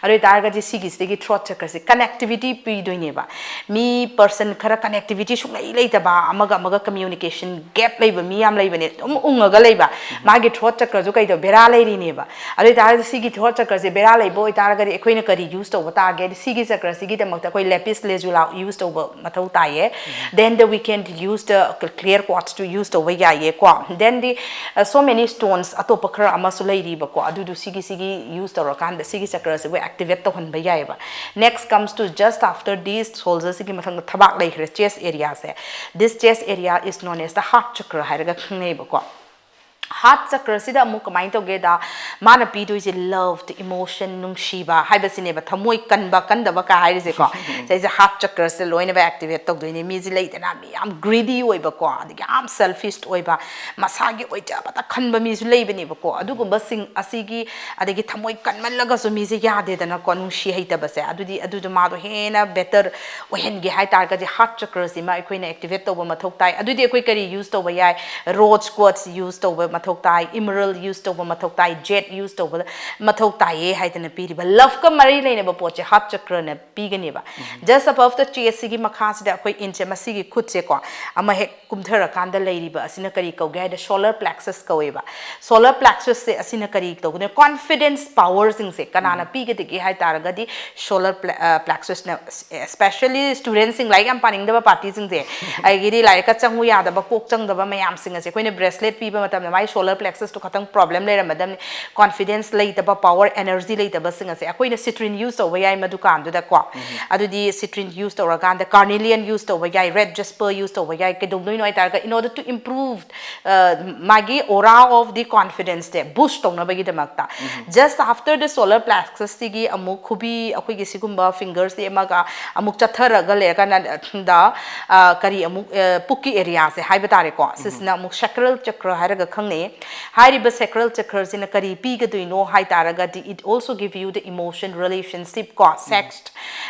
ꯑꯗꯨ ꯑꯣꯏꯇꯥꯔꯒꯗꯤ ꯁꯤꯒꯤꯁꯤꯗꯒꯤ throat chakra ꯁꯦ connectivity ꯄꯤꯗꯣꯏꯅꯦꯕ꯫ ꯃꯤ person ꯈꯔ connectivity ꯁꯨꯡꯂꯩ ꯂꯩꯇꯕ, ꯑꯃꯒ ꯑꯃꯒ communication gap ꯂꯩꯕ ꯃꯤ ꯌꯥꯝ ꯂꯩꯕꯅꯦ, ꯑꯗꯨꯝ ꯎꯪꯉꯒ ꯂꯩꯕ, ꯃꯥꯒꯤ throat chakra ꯁꯨ ꯀꯩꯗꯧ, ꯕꯦꯔꯥ ꯂꯩꯔꯤꯅꯦꯕ꯫ ꯑꯗꯨ ꯑꯣꯏꯇꯥꯔꯒꯗꯤ ꯁꯤꯒꯤ throat chakra ꯁꯦ ꯕꯦꯔꯥ ꯂꯩꯕ ꯑꯣꯏꯇꯥꯔꯒꯗꯤ ꯑꯩꯈꯣꯏꯅ ꯀꯔꯤ use ꯇꯧꯕ ꯇꯥꯒꯦ? ꯁꯤꯒꯤ chakra ꯁꯤꯒꯤꯗꯃꯛꯇ ꯑꯩꯈꯣꯏ lapis lazuli use ꯇꯧꯕ ꯃꯊꯧ ꯇꯥꯏꯌꯦ꯫ Then the we can use the clear quartz two use ꯇꯧꯕ ꯌꯥꯏꯌꯦ ꯀꯣ꯫ Then the, uh, so many stones ꯑꯇꯣꯞꯄ ꯈꯔ ꯑꯃꯁꯨ ꯂꯩꯔꯤꯕꯀꯣ, ꯑꯗꯨꯗꯨ ꯁꯤꯒꯤ, ꯁꯤꯒꯤ use ꯇꯧꯔꯀꯥꯟꯗ ꯁꯤꯒꯤ chakra ꯁꯤꯕꯨ activate ꯇꯧꯍꯟꯕ ꯌꯥꯏꯑꯕ꯫ Next comes to just after this, shoulder ꯁꯤꯒꯤ ꯃꯊꯪꯗ ꯊꯕꯥꯛ ꯂꯩꯈ꯭ꯔꯦ, chest area say. This chest area is known as the heart chakra ꯍꯥꯏꯔꯒ ꯈꯪꯅꯩꯕꯀꯣ꯫ Heart chakra ꯁꯤꯗ ꯑꯃꯨꯛ ꯀꯃꯥꯏꯅ ꯇꯧꯒꯦꯗ, ꯃꯥꯅ ꯄꯤꯗꯣꯏꯁꯦ love, emotion, ꯅꯨꯡꯁꯤꯕ ꯍꯥꯏꯕꯁꯤꯅꯦꯕ, ꯊꯃꯣꯏ ꯀꯟꯕ ꯀꯟꯗꯕ ꯀꯥ ꯍꯥꯏꯔꯤꯁꯦꯀꯣ꯫ ꯁꯤꯁꯦ heart chakra ꯁꯤꯗ ꯂꯣꯏꯅꯃꯛ activate ꯇꯧꯗꯣꯏꯅꯦ꯫ ꯃꯤꯁꯦ ꯂꯩꯗꯅ, ꯃꯤ ꯌꯥꯝ greedy ꯑꯣꯏꯕꯀꯣ, ꯑꯗꯒꯤ ꯌꯥꯝ selfish ꯑꯣꯏꯕ, ꯃꯁꯥꯒꯤ ꯑꯣꯏꯖꯕꯇ ꯈꯟꯕ ꯃꯤꯁꯨ ꯂꯩꯕꯅꯦꯕꯀꯣ꯫ ꯑꯗꯨꯒꯨꯝꯕꯁꯤꯡ ꯑꯁꯤꯒꯤ, ꯑꯗꯒꯤ ꯊꯃꯣꯏ ꯀꯟꯃꯜꯂꯒꯁꯨ ꯃꯤꯁꯦ ꯌꯥꯗꯦꯗꯅꯀꯣ, ꯅꯨꯡꯁꯤ ꯍꯩꯇꯕꯁꯦ꯫ ꯑꯗꯨꯗꯤ, ꯑꯗꯨꯗꯣ ꯃꯥꯗꯣ ꯍꯦꯟꯅ better ꯑꯣꯏꯍꯟꯒꯦ ꯍꯥꯏ ꯇꯥꯔꯒꯗꯤ heart chakra ꯁꯤꯃ ꯑꯩꯈꯣꯏꯅ activate ꯇꯧꯕ ꯃꯊꯧ ꯇꯥꯏ꯫ ꯑꯗꯨꯗꯤ ꯑꯩꯈꯣꯏ ꯀꯔꯤ use ꯇꯧꯕ ꯌꯥꯏ? Rose quartz use ꯇꯧꯕ ꯃꯊꯧ ꯇꯥꯏ, emerald use ꯇꯧꯕ ꯃꯊꯧ ꯇꯥꯏ, jade use ꯇꯧꯕ ꯃꯊꯧ ꯇꯥꯏꯌꯦ ꯍꯥꯏꯗꯅ ꯄꯤꯔꯤꯕ꯫ Love ꯀ ꯃꯔꯤ ꯂꯩꯅꯕ ꯄꯣꯠꯁꯦ heart chakra ꯅ ꯄꯤꯒꯅꯦꯕ꯫ Just above the chest ꯁꯤꯒꯤ ꯃꯈꯥꯁꯤꯗ ꯑꯩꯈꯣꯏ inch ꯃꯁꯤꯒꯤ ꯈꯨꯠꯁꯦꯀꯣ, ꯑꯃ ꯍꯦꯛ ꯀꯨꯝꯊꯔꯀꯥꯟꯗ ꯂꯩꯔꯤꯕ ꯑꯁꯤꯅ ꯀꯔꯤ ꯀꯧꯒꯦ ꯍꯥꯏꯗ solar plexus ꯀꯧꯋꯦꯕ꯫ Solar plexus ꯁꯦ ꯑꯁꯤꯅ ꯀꯔꯤ ꯇꯧꯒꯅꯤ? Confidence power ꯁꯤꯡꯁꯦ ꯀꯅꯥꯅ ꯄꯤꯒꯗꯒꯦ ꯍꯥꯏ ꯇꯥꯔꯒꯗꯤ solar plexus ꯅ, especially student ꯁꯤꯡ, ꯂꯥꯏꯔꯤꯛ ꯌꯥꯝ ꯄꯥꯅꯤꯡꯗꯕ party ꯁꯤꯡꯁꯦ, ꯑꯗꯒꯤꯗꯤ ꯂꯥꯏꯔꯤꯛꯀ ꯆꯪꯉꯨ ꯌꯥꯗꯕ, ꯀꯣꯛ ꯆꯪꯗꯕ ꯃꯌꯥꯝꯁꯤꯡ ꯑꯁꯦ ꯑꯩꯈꯣꯏꯅ bracelet ꯄꯤꯕ ꯃꯇꯝꯗ ꯃꯥꯏ solar plexus ꯇꯣ ꯈꯇꯪ problem ꯂꯩꯔꯝꯃꯗꯕꯅꯤ꯫ Confidence ꯂꯩꯇꯕ, power energy ꯂꯩꯇꯕꯁꯤꯡ ꯑꯁꯦ ꯑꯩꯈꯣꯏꯅ citrine use ꯇꯧꯕ ꯌꯥꯏ ꯃꯗꯨꯀꯥꯟꯗꯨꯗꯀꯣ꯫ ꯑꯗꯨꯗꯤ citrine use ꯇꯧꯔꯀꯥꯟꯗ carnelian use ꯇꯧꯕ ꯌꯥꯏ, red jasper use ꯇꯧꯕ ꯌꯥꯏ꯫ ꯀꯩꯗꯧꯗꯣꯏꯅꯣ ꯍꯥꯏ ꯇꯥꯔꯒ, in order to improve, ꯑ, ꯃꯥꯒꯤ aura of the confidence say boost ꯇꯧꯅꯕꯒꯤꯗꯃꯛꯇ꯫ Just after the solar plexus ꯁꯤꯒꯤ ꯑꯃꯨꯛ ꯈꯨꯕꯤ, ꯑꯩꯈꯣꯏꯒꯤ ꯁꯤꯒꯨꯝꯕ fingers ꯁꯦ ꯑꯃꯒ ꯑꯃꯨꯛ ꯆꯠꯊꯔꯒ ꯂꯩꯔꯀꯥꯟꯗ, ꯑ, ꯀꯔꯤ ꯑꯃꯨꯛ, ꯑ, ꯄꯨꯛꯀꯤ area ꯁꯦ ꯍꯥꯏꯕ ꯇꯥꯔꯦꯀꯣ, ꯁꯤꯁꯤꯅ ꯑꯃꯨꯛ sacral chakra ꯍꯥꯏꯔꯒ ꯈꯪꯅꯩ꯫ ꯍꯥꯏꯔꯤꯕ sacral chakra ꯁꯤꯅ ꯀꯔꯤ ꯄꯤꯒꯗꯣꯏꯅꯣ ꯍꯥꯏ ꯇꯥꯔꯒꯗꯤ, it also give you the emotion, relationship ꯀꯣ, sex,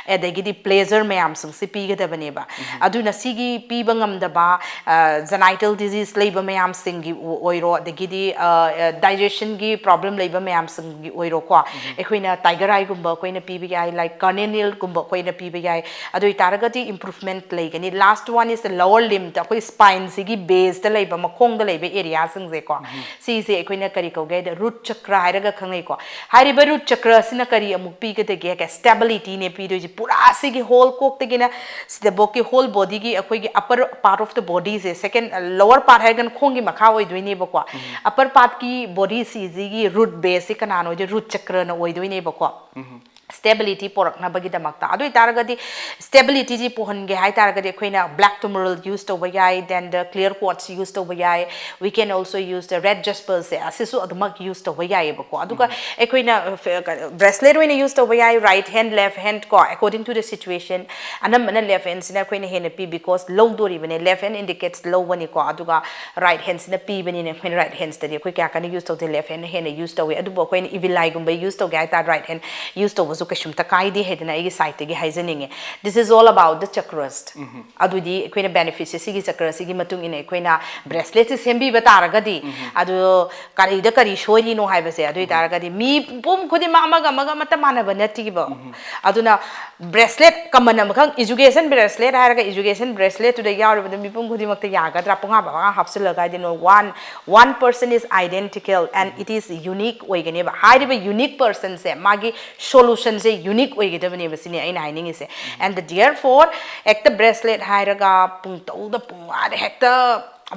ꯑꯗꯒꯤꯗꯤ pleasure ꯃꯌꯥꯝꯁꯤꯡꯁꯤ ꯄꯤꯒꯗꯕꯅꯦꯕ꯫ ꯑꯗꯨꯅ ꯁꯤꯒꯤ ꯄꯤꯕ ꯉꯝꯗꯕ, ꯑ, genital disease ꯂꯩꯕ ꯃꯌꯥꯝꯁꯤꯡꯒꯤ ꯑꯣꯏꯔꯣ, ꯑꯗꯒꯤꯗꯤ, ꯑ, ꯑ, digestion ꯒꯤ problem ꯂꯩꯕ ꯃꯌꯥꯝꯁꯤꯡꯒꯤ ꯑꯣꯏꯔꯣꯀꯣ, ꯑꯩꯈꯣꯏꯅ tiger eye ꯒꯨꯝꯕ ꯑꯩꯈꯣꯏꯅ ꯄꯤꯕ ꯌꯥꯏ, like carnelian ꯒꯨꯝꯕ ꯑꯩꯈꯣꯏꯅ ꯄꯤꯕ ꯌꯥꯏ꯫ ꯑꯗꯨ ꯑꯣꯏꯇꯥꯔꯒꯗꯤ improvement ꯂꯩꯒꯅꯤ꯫ Last one is the lower limb ꯗ, ꯑꯩꯈꯣꯏ spine ꯁꯤꯒꯤ base ꯇ ꯂꯩꯕ, ꯃꯈꯣꯡꯗ ꯂꯩꯕ area ꯁꯤꯡꯁꯦꯀꯣ, ꯁꯤꯁꯦ ꯑꯩꯈꯣꯏꯅ ꯀꯔꯤ ꯀꯧꯒꯦ ꯍꯥꯏꯗ root chakra ꯍꯥꯏꯔꯒ ꯈꯪꯅꯩꯀꯣ꯫ ꯍꯥꯏꯔꯤꯕ root chakra ꯑꯁꯤꯅ ꯀꯔꯤ ꯑꯃꯨꯛ ꯄꯤꯒꯗꯒꯦ ꯍꯥꯏꯒ stability ꯅꯦ ꯄꯤꯗꯣꯏꯁꯦ꯫ ꯄꯨꯔꯥ ꯁꯤꯒꯤ whole ꯀꯣꯛꯇꯒꯤꯅ ꯁꯤꯗꯕꯣꯛꯀꯤ whole body ꯒꯤ ꯑꯩꯈꯣꯏꯒꯤ upper part of the body say, second, lower part ꯍꯥꯏꯔꯒꯅ ꯈꯣꯡꯒꯤ ꯃꯈꯥ ꯑꯣꯏꯗꯣꯏꯅꯦꯕꯀꯣ꯫ Upper part ꯀꯤ body ꯁꯤꯁꯤꯒꯤ root base ꯁꯤ ꯀꯅꯥꯅꯣ ꯑꯣꯏꯗꯣꯏ? Root chakra ꯅ ꯑꯣꯏꯗꯣꯏꯅꯦꯕꯀꯣ꯫ Stability ꯄꯣꯔꯛꯅꯕꯒꯤꯗꯃꯛꯇ꯫ ꯑꯗꯨ ꯑꯣꯏꯇꯥꯔꯒꯗꯤ stability ꯁꯤ ꯄꯨꯍꯟꯒꯦ ꯍꯥꯏꯇꯥꯔꯒꯗꯤ ꯑꯩꯈꯣꯏꯅ black tourmaline use ꯇꯧꯕ ꯌꯥꯏ, then the clear quartz use ꯇꯧꯕ ꯌꯥꯏ, we can also use the red jasper ꯁꯦ, ꯑꯁꯤꯁꯨ ꯑꯗꯨꯃꯛ use ꯇꯧꯕ ꯌꯥꯏꯑꯕꯀꯣ꯫ ꯑꯗꯨꯒ ꯑꯩꯈꯣꯏꯅ, ꯑ, ꯐ-, ꯀ-, bracelet ꯑꯣꯏꯅ use ꯇꯧꯕ ꯌꯥꯏ, right hand, left hand ꯀꯣ, according to the situation꯫ ꯑꯅꯝꯕꯅ left hand ꯁꯤꯅ ꯑꯩꯈꯣꯏꯅ ꯍꯦꯟꯅ ꯄꯤ, because ꯂꯧꯗꯣꯔꯤꯕꯅꯦ, left hand indicates ꯂꯧꯕꯅꯤꯀꯣ꯫ ꯑꯗꯨꯒ right hand ꯁꯤꯅ ꯄꯤꯕꯅꯤꯅ ꯑꯩꯈꯣꯏꯅ right hand ꯁꯤꯗꯗꯤ ꯑꯩꯈꯣꯏ ꯀꯌꯥ ꯀꯟꯅ use ꯇꯧꯗꯦ, left hand ꯅ ꯍꯦꯟꯅ use ꯇꯧꯋꯤ꯫ ꯑꯗꯨꯕꯨ ꯑꯩꯈꯣꯏꯅ evil eye ꯒꯨꯝꯕ use ꯇꯧꯒꯦ ꯍꯥꯏꯇꯥꯔꯗꯤ right hand use ꯇꯧꯕꯁꯨ ꯀꯩꯁꯨꯝꯇ ꯀꯥꯏꯗꯦ ꯍꯥꯏꯗꯅ ꯑꯩꯒꯤ ꯁꯥꯏꯠꯇꯒꯤ ꯍꯥꯏꯖꯅꯤꯡꯉꯦ꯫ This is all about the chakras. ꯑꯗꯨꯗꯤ ꯑꯩꯈꯣꯏꯅ ꯕꯦꯅꯤꯐꯤꯠꯁꯦ ꯁꯤꯒꯤ ꯆꯀ꯭ꯔꯁꯤꯒꯤ ꯃꯇꯨꯡ ꯏꯟꯅ ꯑꯩꯈꯣꯏꯅ ꯕ꯭ꯔꯦꯁꯂꯦꯠꯁꯦ ꯁꯦꯝꯕꯤꯕ ꯇꯥꯔꯒꯗꯤ, ꯑꯗꯨ ꯀꯔꯤꯗ ꯀꯔꯤ ꯁꯣꯏꯔꯤꯅꯣ ꯍꯥꯏꯕꯁꯦ, ꯑꯗꯨ ꯑꯣꯏ ꯇꯥꯔꯒꯗꯤ ꯃꯤ ꯄꯨꯝ ꯈꯨꯗꯤꯡꯃꯛ ꯑꯃꯒ ꯑꯃꯒ ꯑꯃꯠꯇ ꯃꯥꯟꯅꯕ ꯅꯠꯇꯦꯕ꯫ ꯑꯗꯨꯅ ꯕ꯭ꯔꯦꯁꯂꯦꯠ ꯀꯃꯟ ꯑꯃꯈꯛ, ꯏꯖꯨꯀꯦꯁꯟ ꯕ꯭ꯔꯦꯁꯂꯦꯠ ꯍꯥꯏꯔꯒ ꯏꯖꯨꯀꯦꯁꯟ ꯕ꯭ꯔꯦꯁꯂꯦꯠꯇꯨꯗ ꯌꯥꯎꯔꯤꯕꯗꯣ ꯃꯤꯄꯨꯝ ꯈꯨꯗꯤꯡꯃꯛꯇ ꯌꯥꯒꯗ꯭ꯔꯥ? ꯄꯨꯡꯍꯥꯞ ꯄꯨꯡꯍꯥꯞ ꯍꯥꯞꯆꯤꯜꯂꯒ ꯍꯥꯏꯗꯤ, no, one one person is identical and it is unique ꯑꯣꯏꯒꯅꯦꯕ꯫ ꯍꯥꯏꯔꯤꯕ ꯌꯨꯅꯤꯛ ꯄꯔꯁꯟꯁꯦ ꯃꯥꯒꯤ ꯁꯣꯂꯨꯁꯟꯁꯦ ꯌꯨꯅꯤꯛ ꯑꯣꯏꯒꯗꯕꯅꯦꯕ, ꯁꯤꯅꯤ ꯑꯩꯅ ꯍꯥꯏꯅꯤꯡꯉꯤꯁꯦ꯫ And therefore, ꯍꯦꯛꯇ ꯕ꯭ꯔꯦꯁꯂꯦꯠ ꯍꯥꯏꯔꯒ ꯄꯨꯡꯇꯧꯗ ꯄꯨꯡꯋꯥꯗ ꯍꯦꯛꯇ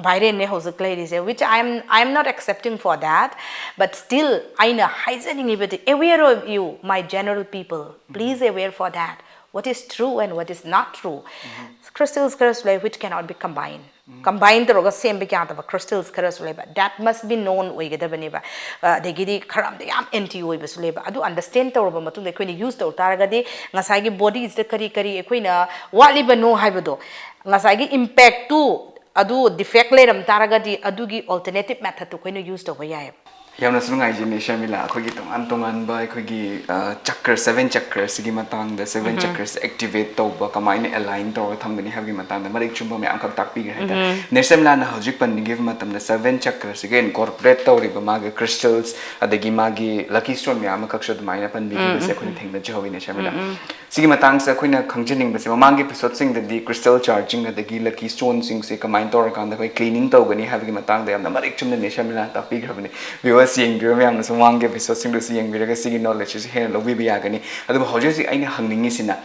ꯚꯥꯏꯔꯦꯜꯅꯦ ꯍꯧꯖꯤꯛ ꯂꯩꯔꯤꯁꯦ, which I am, I am not accepting for that. But still, ꯑꯩꯅ ꯍꯥꯏꯖꯅꯤꯡꯉꯤꯕꯗꯤ, aware of you, my general people, please aware for that, what is true and what is not true. Crystals ꯈꯔꯁꯨ ꯂꯩ which cannot be combined. Combine ꯇꯧꯔꯒ ꯁꯦꯝꯕ ꯌꯥꯗꯕ ꯀ꯭ꯔꯤꯁꯇꯜꯁ ꯈꯔꯁꯨ ꯂꯩꯕ, that must be known ꯑꯣꯏꯒꯗꯕꯅꯦꯕ꯫ ꯑ, ꯑꯗꯒꯤꯗꯤ ꯈꯔ ꯑꯃꯗꯤ ꯌꯥꯝ ꯑꯦꯟꯇꯤ ꯑꯣꯏꯕꯁꯨ ꯂꯩꯕ꯫ ꯑꯗꯨ ꯑꯟꯗꯔꯁꯇꯦꯟ ꯇꯧꯔꯕ ꯃꯇꯨꯡꯗ ꯑꯩꯈꯣꯏꯅ ꯌꯨꯁ ꯇꯧ ꯇꯥꯔꯒꯗꯤ, ꯉꯁꯥꯏꯒꯤ ꯕꯣꯗꯤꯁꯤꯗ ꯀꯔꯤ ꯀꯔꯤ ꯑꯩꯈꯣꯏꯅ ꯋꯥꯠꯂꯤꯕꯅꯣ ꯍꯥꯏꯕꯗꯣ, ꯉꯁꯥꯏꯒꯤ ꯏꯝꯄꯦꯛꯇꯨ, ꯑꯗꯨ ꯗꯤꯐꯦꯛ ꯂꯩꯔꯝ ꯇꯥꯔꯒꯗꯤ, ꯑꯗꯨꯒꯤ ꯑꯜꯇꯔꯅꯦꯇꯤꯞ ꯃꯦꯊꯠꯇꯨ ꯑꯩꯈꯣꯏꯅ ꯌꯨꯁ ꯇꯧꯕ ꯌꯥꯏꯑꯕ꯫ ꯌꯥꯝꯅꯁꯨ ꯅꯨꯡꯉꯥꯏꯖꯩ ꯅꯦ ꯁꯔꯃꯤꯂꯥ, ꯑꯩꯈꯣꯏꯒꯤ ꯇꯣꯉꯥꯟ ꯇꯣꯉꯥꯟꯕ ꯑꯩꯈꯣꯏꯒꯤ, ꯑ, ꯆꯀ꯭ꯔ, ꯁꯚꯦꯟ ꯆꯀ꯭ꯔꯁꯤꯒꯤ ꯃꯇꯥꯡꯗ, ꯁꯚꯦꯟ ꯆꯀ꯭ꯔꯁꯤ ꯑꯦꯛꯇꯤꯚꯦꯠ ꯇꯧꯕ, ꯀꯃꯥꯏꯅ ꯑꯦꯂꯥꯏꯟ ꯇꯧꯔꯒ ꯊꯝꯒꯅꯤ ꯍꯥꯏꯕꯒꯤ ꯃꯇꯥꯡꯗ ꯃꯔꯤꯛ ꯆꯨꯝꯕ ꯃꯌꯥꯝ ꯑꯃꯈꯛ ꯇꯥꯛꯄꯤꯈ꯭ꯔꯦ ꯍꯥꯏꯇꯥꯔꯦ꯫ ꯅꯦ ꯁꯔꯃꯤꯂꯥꯅ ꯍꯧꯖꯤꯛ ꯄꯟꯕꯤꯈꯤꯕ ꯃꯇꯝꯗ, ꯁꯚꯦꯟ ꯆꯀ꯭ꯔꯁꯤꯒ ꯏꯟꯀꯣꯔꯄꯣꯔꯦꯠ ꯇꯧꯔꯤꯕ ꯃꯥꯒꯤ ꯀ꯭ꯔꯤꯁꯇꯜꯁ, ꯑꯗꯒꯤ ꯃꯥꯒꯤ ꯂꯀꯤ ꯁ꯭ꯇꯣꯟ ꯃꯌꯥꯝ ꯑꯃꯈꯛꯁꯨ ꯑꯗꯨꯃꯥꯏꯅ ꯄꯟꯕꯤꯈꯤꯕꯁꯦ ꯑꯩꯈꯣꯏꯅ ꯊꯦꯡꯅꯖꯍꯧꯋꯤ ꯅꯦ ꯁꯔꯃꯤꯂꯥ꯫ ꯁꯤꯒꯤ ꯃꯇꯥꯡꯁꯦ ꯑꯩꯈꯣꯏꯅ ꯈꯪꯖꯅꯤꯡꯕꯁꯦ, ꯃꯃꯥꯡꯒꯤ ꯑꯦꯄꯤꯁꯣꯗꯁꯤꯡꯗꯗꯤ ꯀ꯭ꯔꯤꯁꯇꯜ ꯆꯥꯔꯖꯤꯡ ꯑꯗꯒꯤ ꯂꯀꯤ ꯁ꯭ꯇꯣꯟꯁꯤꯡꯁꯦ ꯀꯃꯥꯏꯅ ꯇꯧꯔꯀꯥꯟꯗ ꯑꯩꯈꯣꯏ ꯀ꯭ꯂꯤꯅꯤꯡ ꯇꯧꯒꯅꯤ ꯍꯥꯏꯕꯒꯤ ꯃꯇꯥꯡꯗ ꯌꯥꯝꯅ ꯃꯔꯤꯛ ꯆꯨꯝꯅ ꯅꯦ ꯁꯔꯃꯤꯂꯥꯅ ꯇꯥꯛꯄꯤꯈ꯭ꯔꯕꯅꯤ꯫ ꯚ꯭ꯌꯨꯋꯔꯁ ꯌꯦꯡꯕꯤꯕ ꯃꯌꯥꯝꯅꯁꯨ ꯃꯃꯥꯡꯒꯤ ꯑꯦꯄꯤꯁꯣꯗꯁꯤꯡꯗꯨꯁꯨ ꯌꯦꯡꯕꯤꯔꯒ ꯁꯤꯒꯤ ꯅꯣꯂꯦꯖꯁꯤꯁꯨ ꯍꯦꯟꯅ ꯂꯧꯕꯤꯕ ꯌꯥꯒꯅꯤ꯫ ꯑꯗꯨꯕꯨ ꯍꯧꯖꯤꯛ ꯍꯧꯖꯤꯛ ꯑꯩꯅ ꯍꯪꯅꯤꯡꯉꯤꯁꯤꯅ,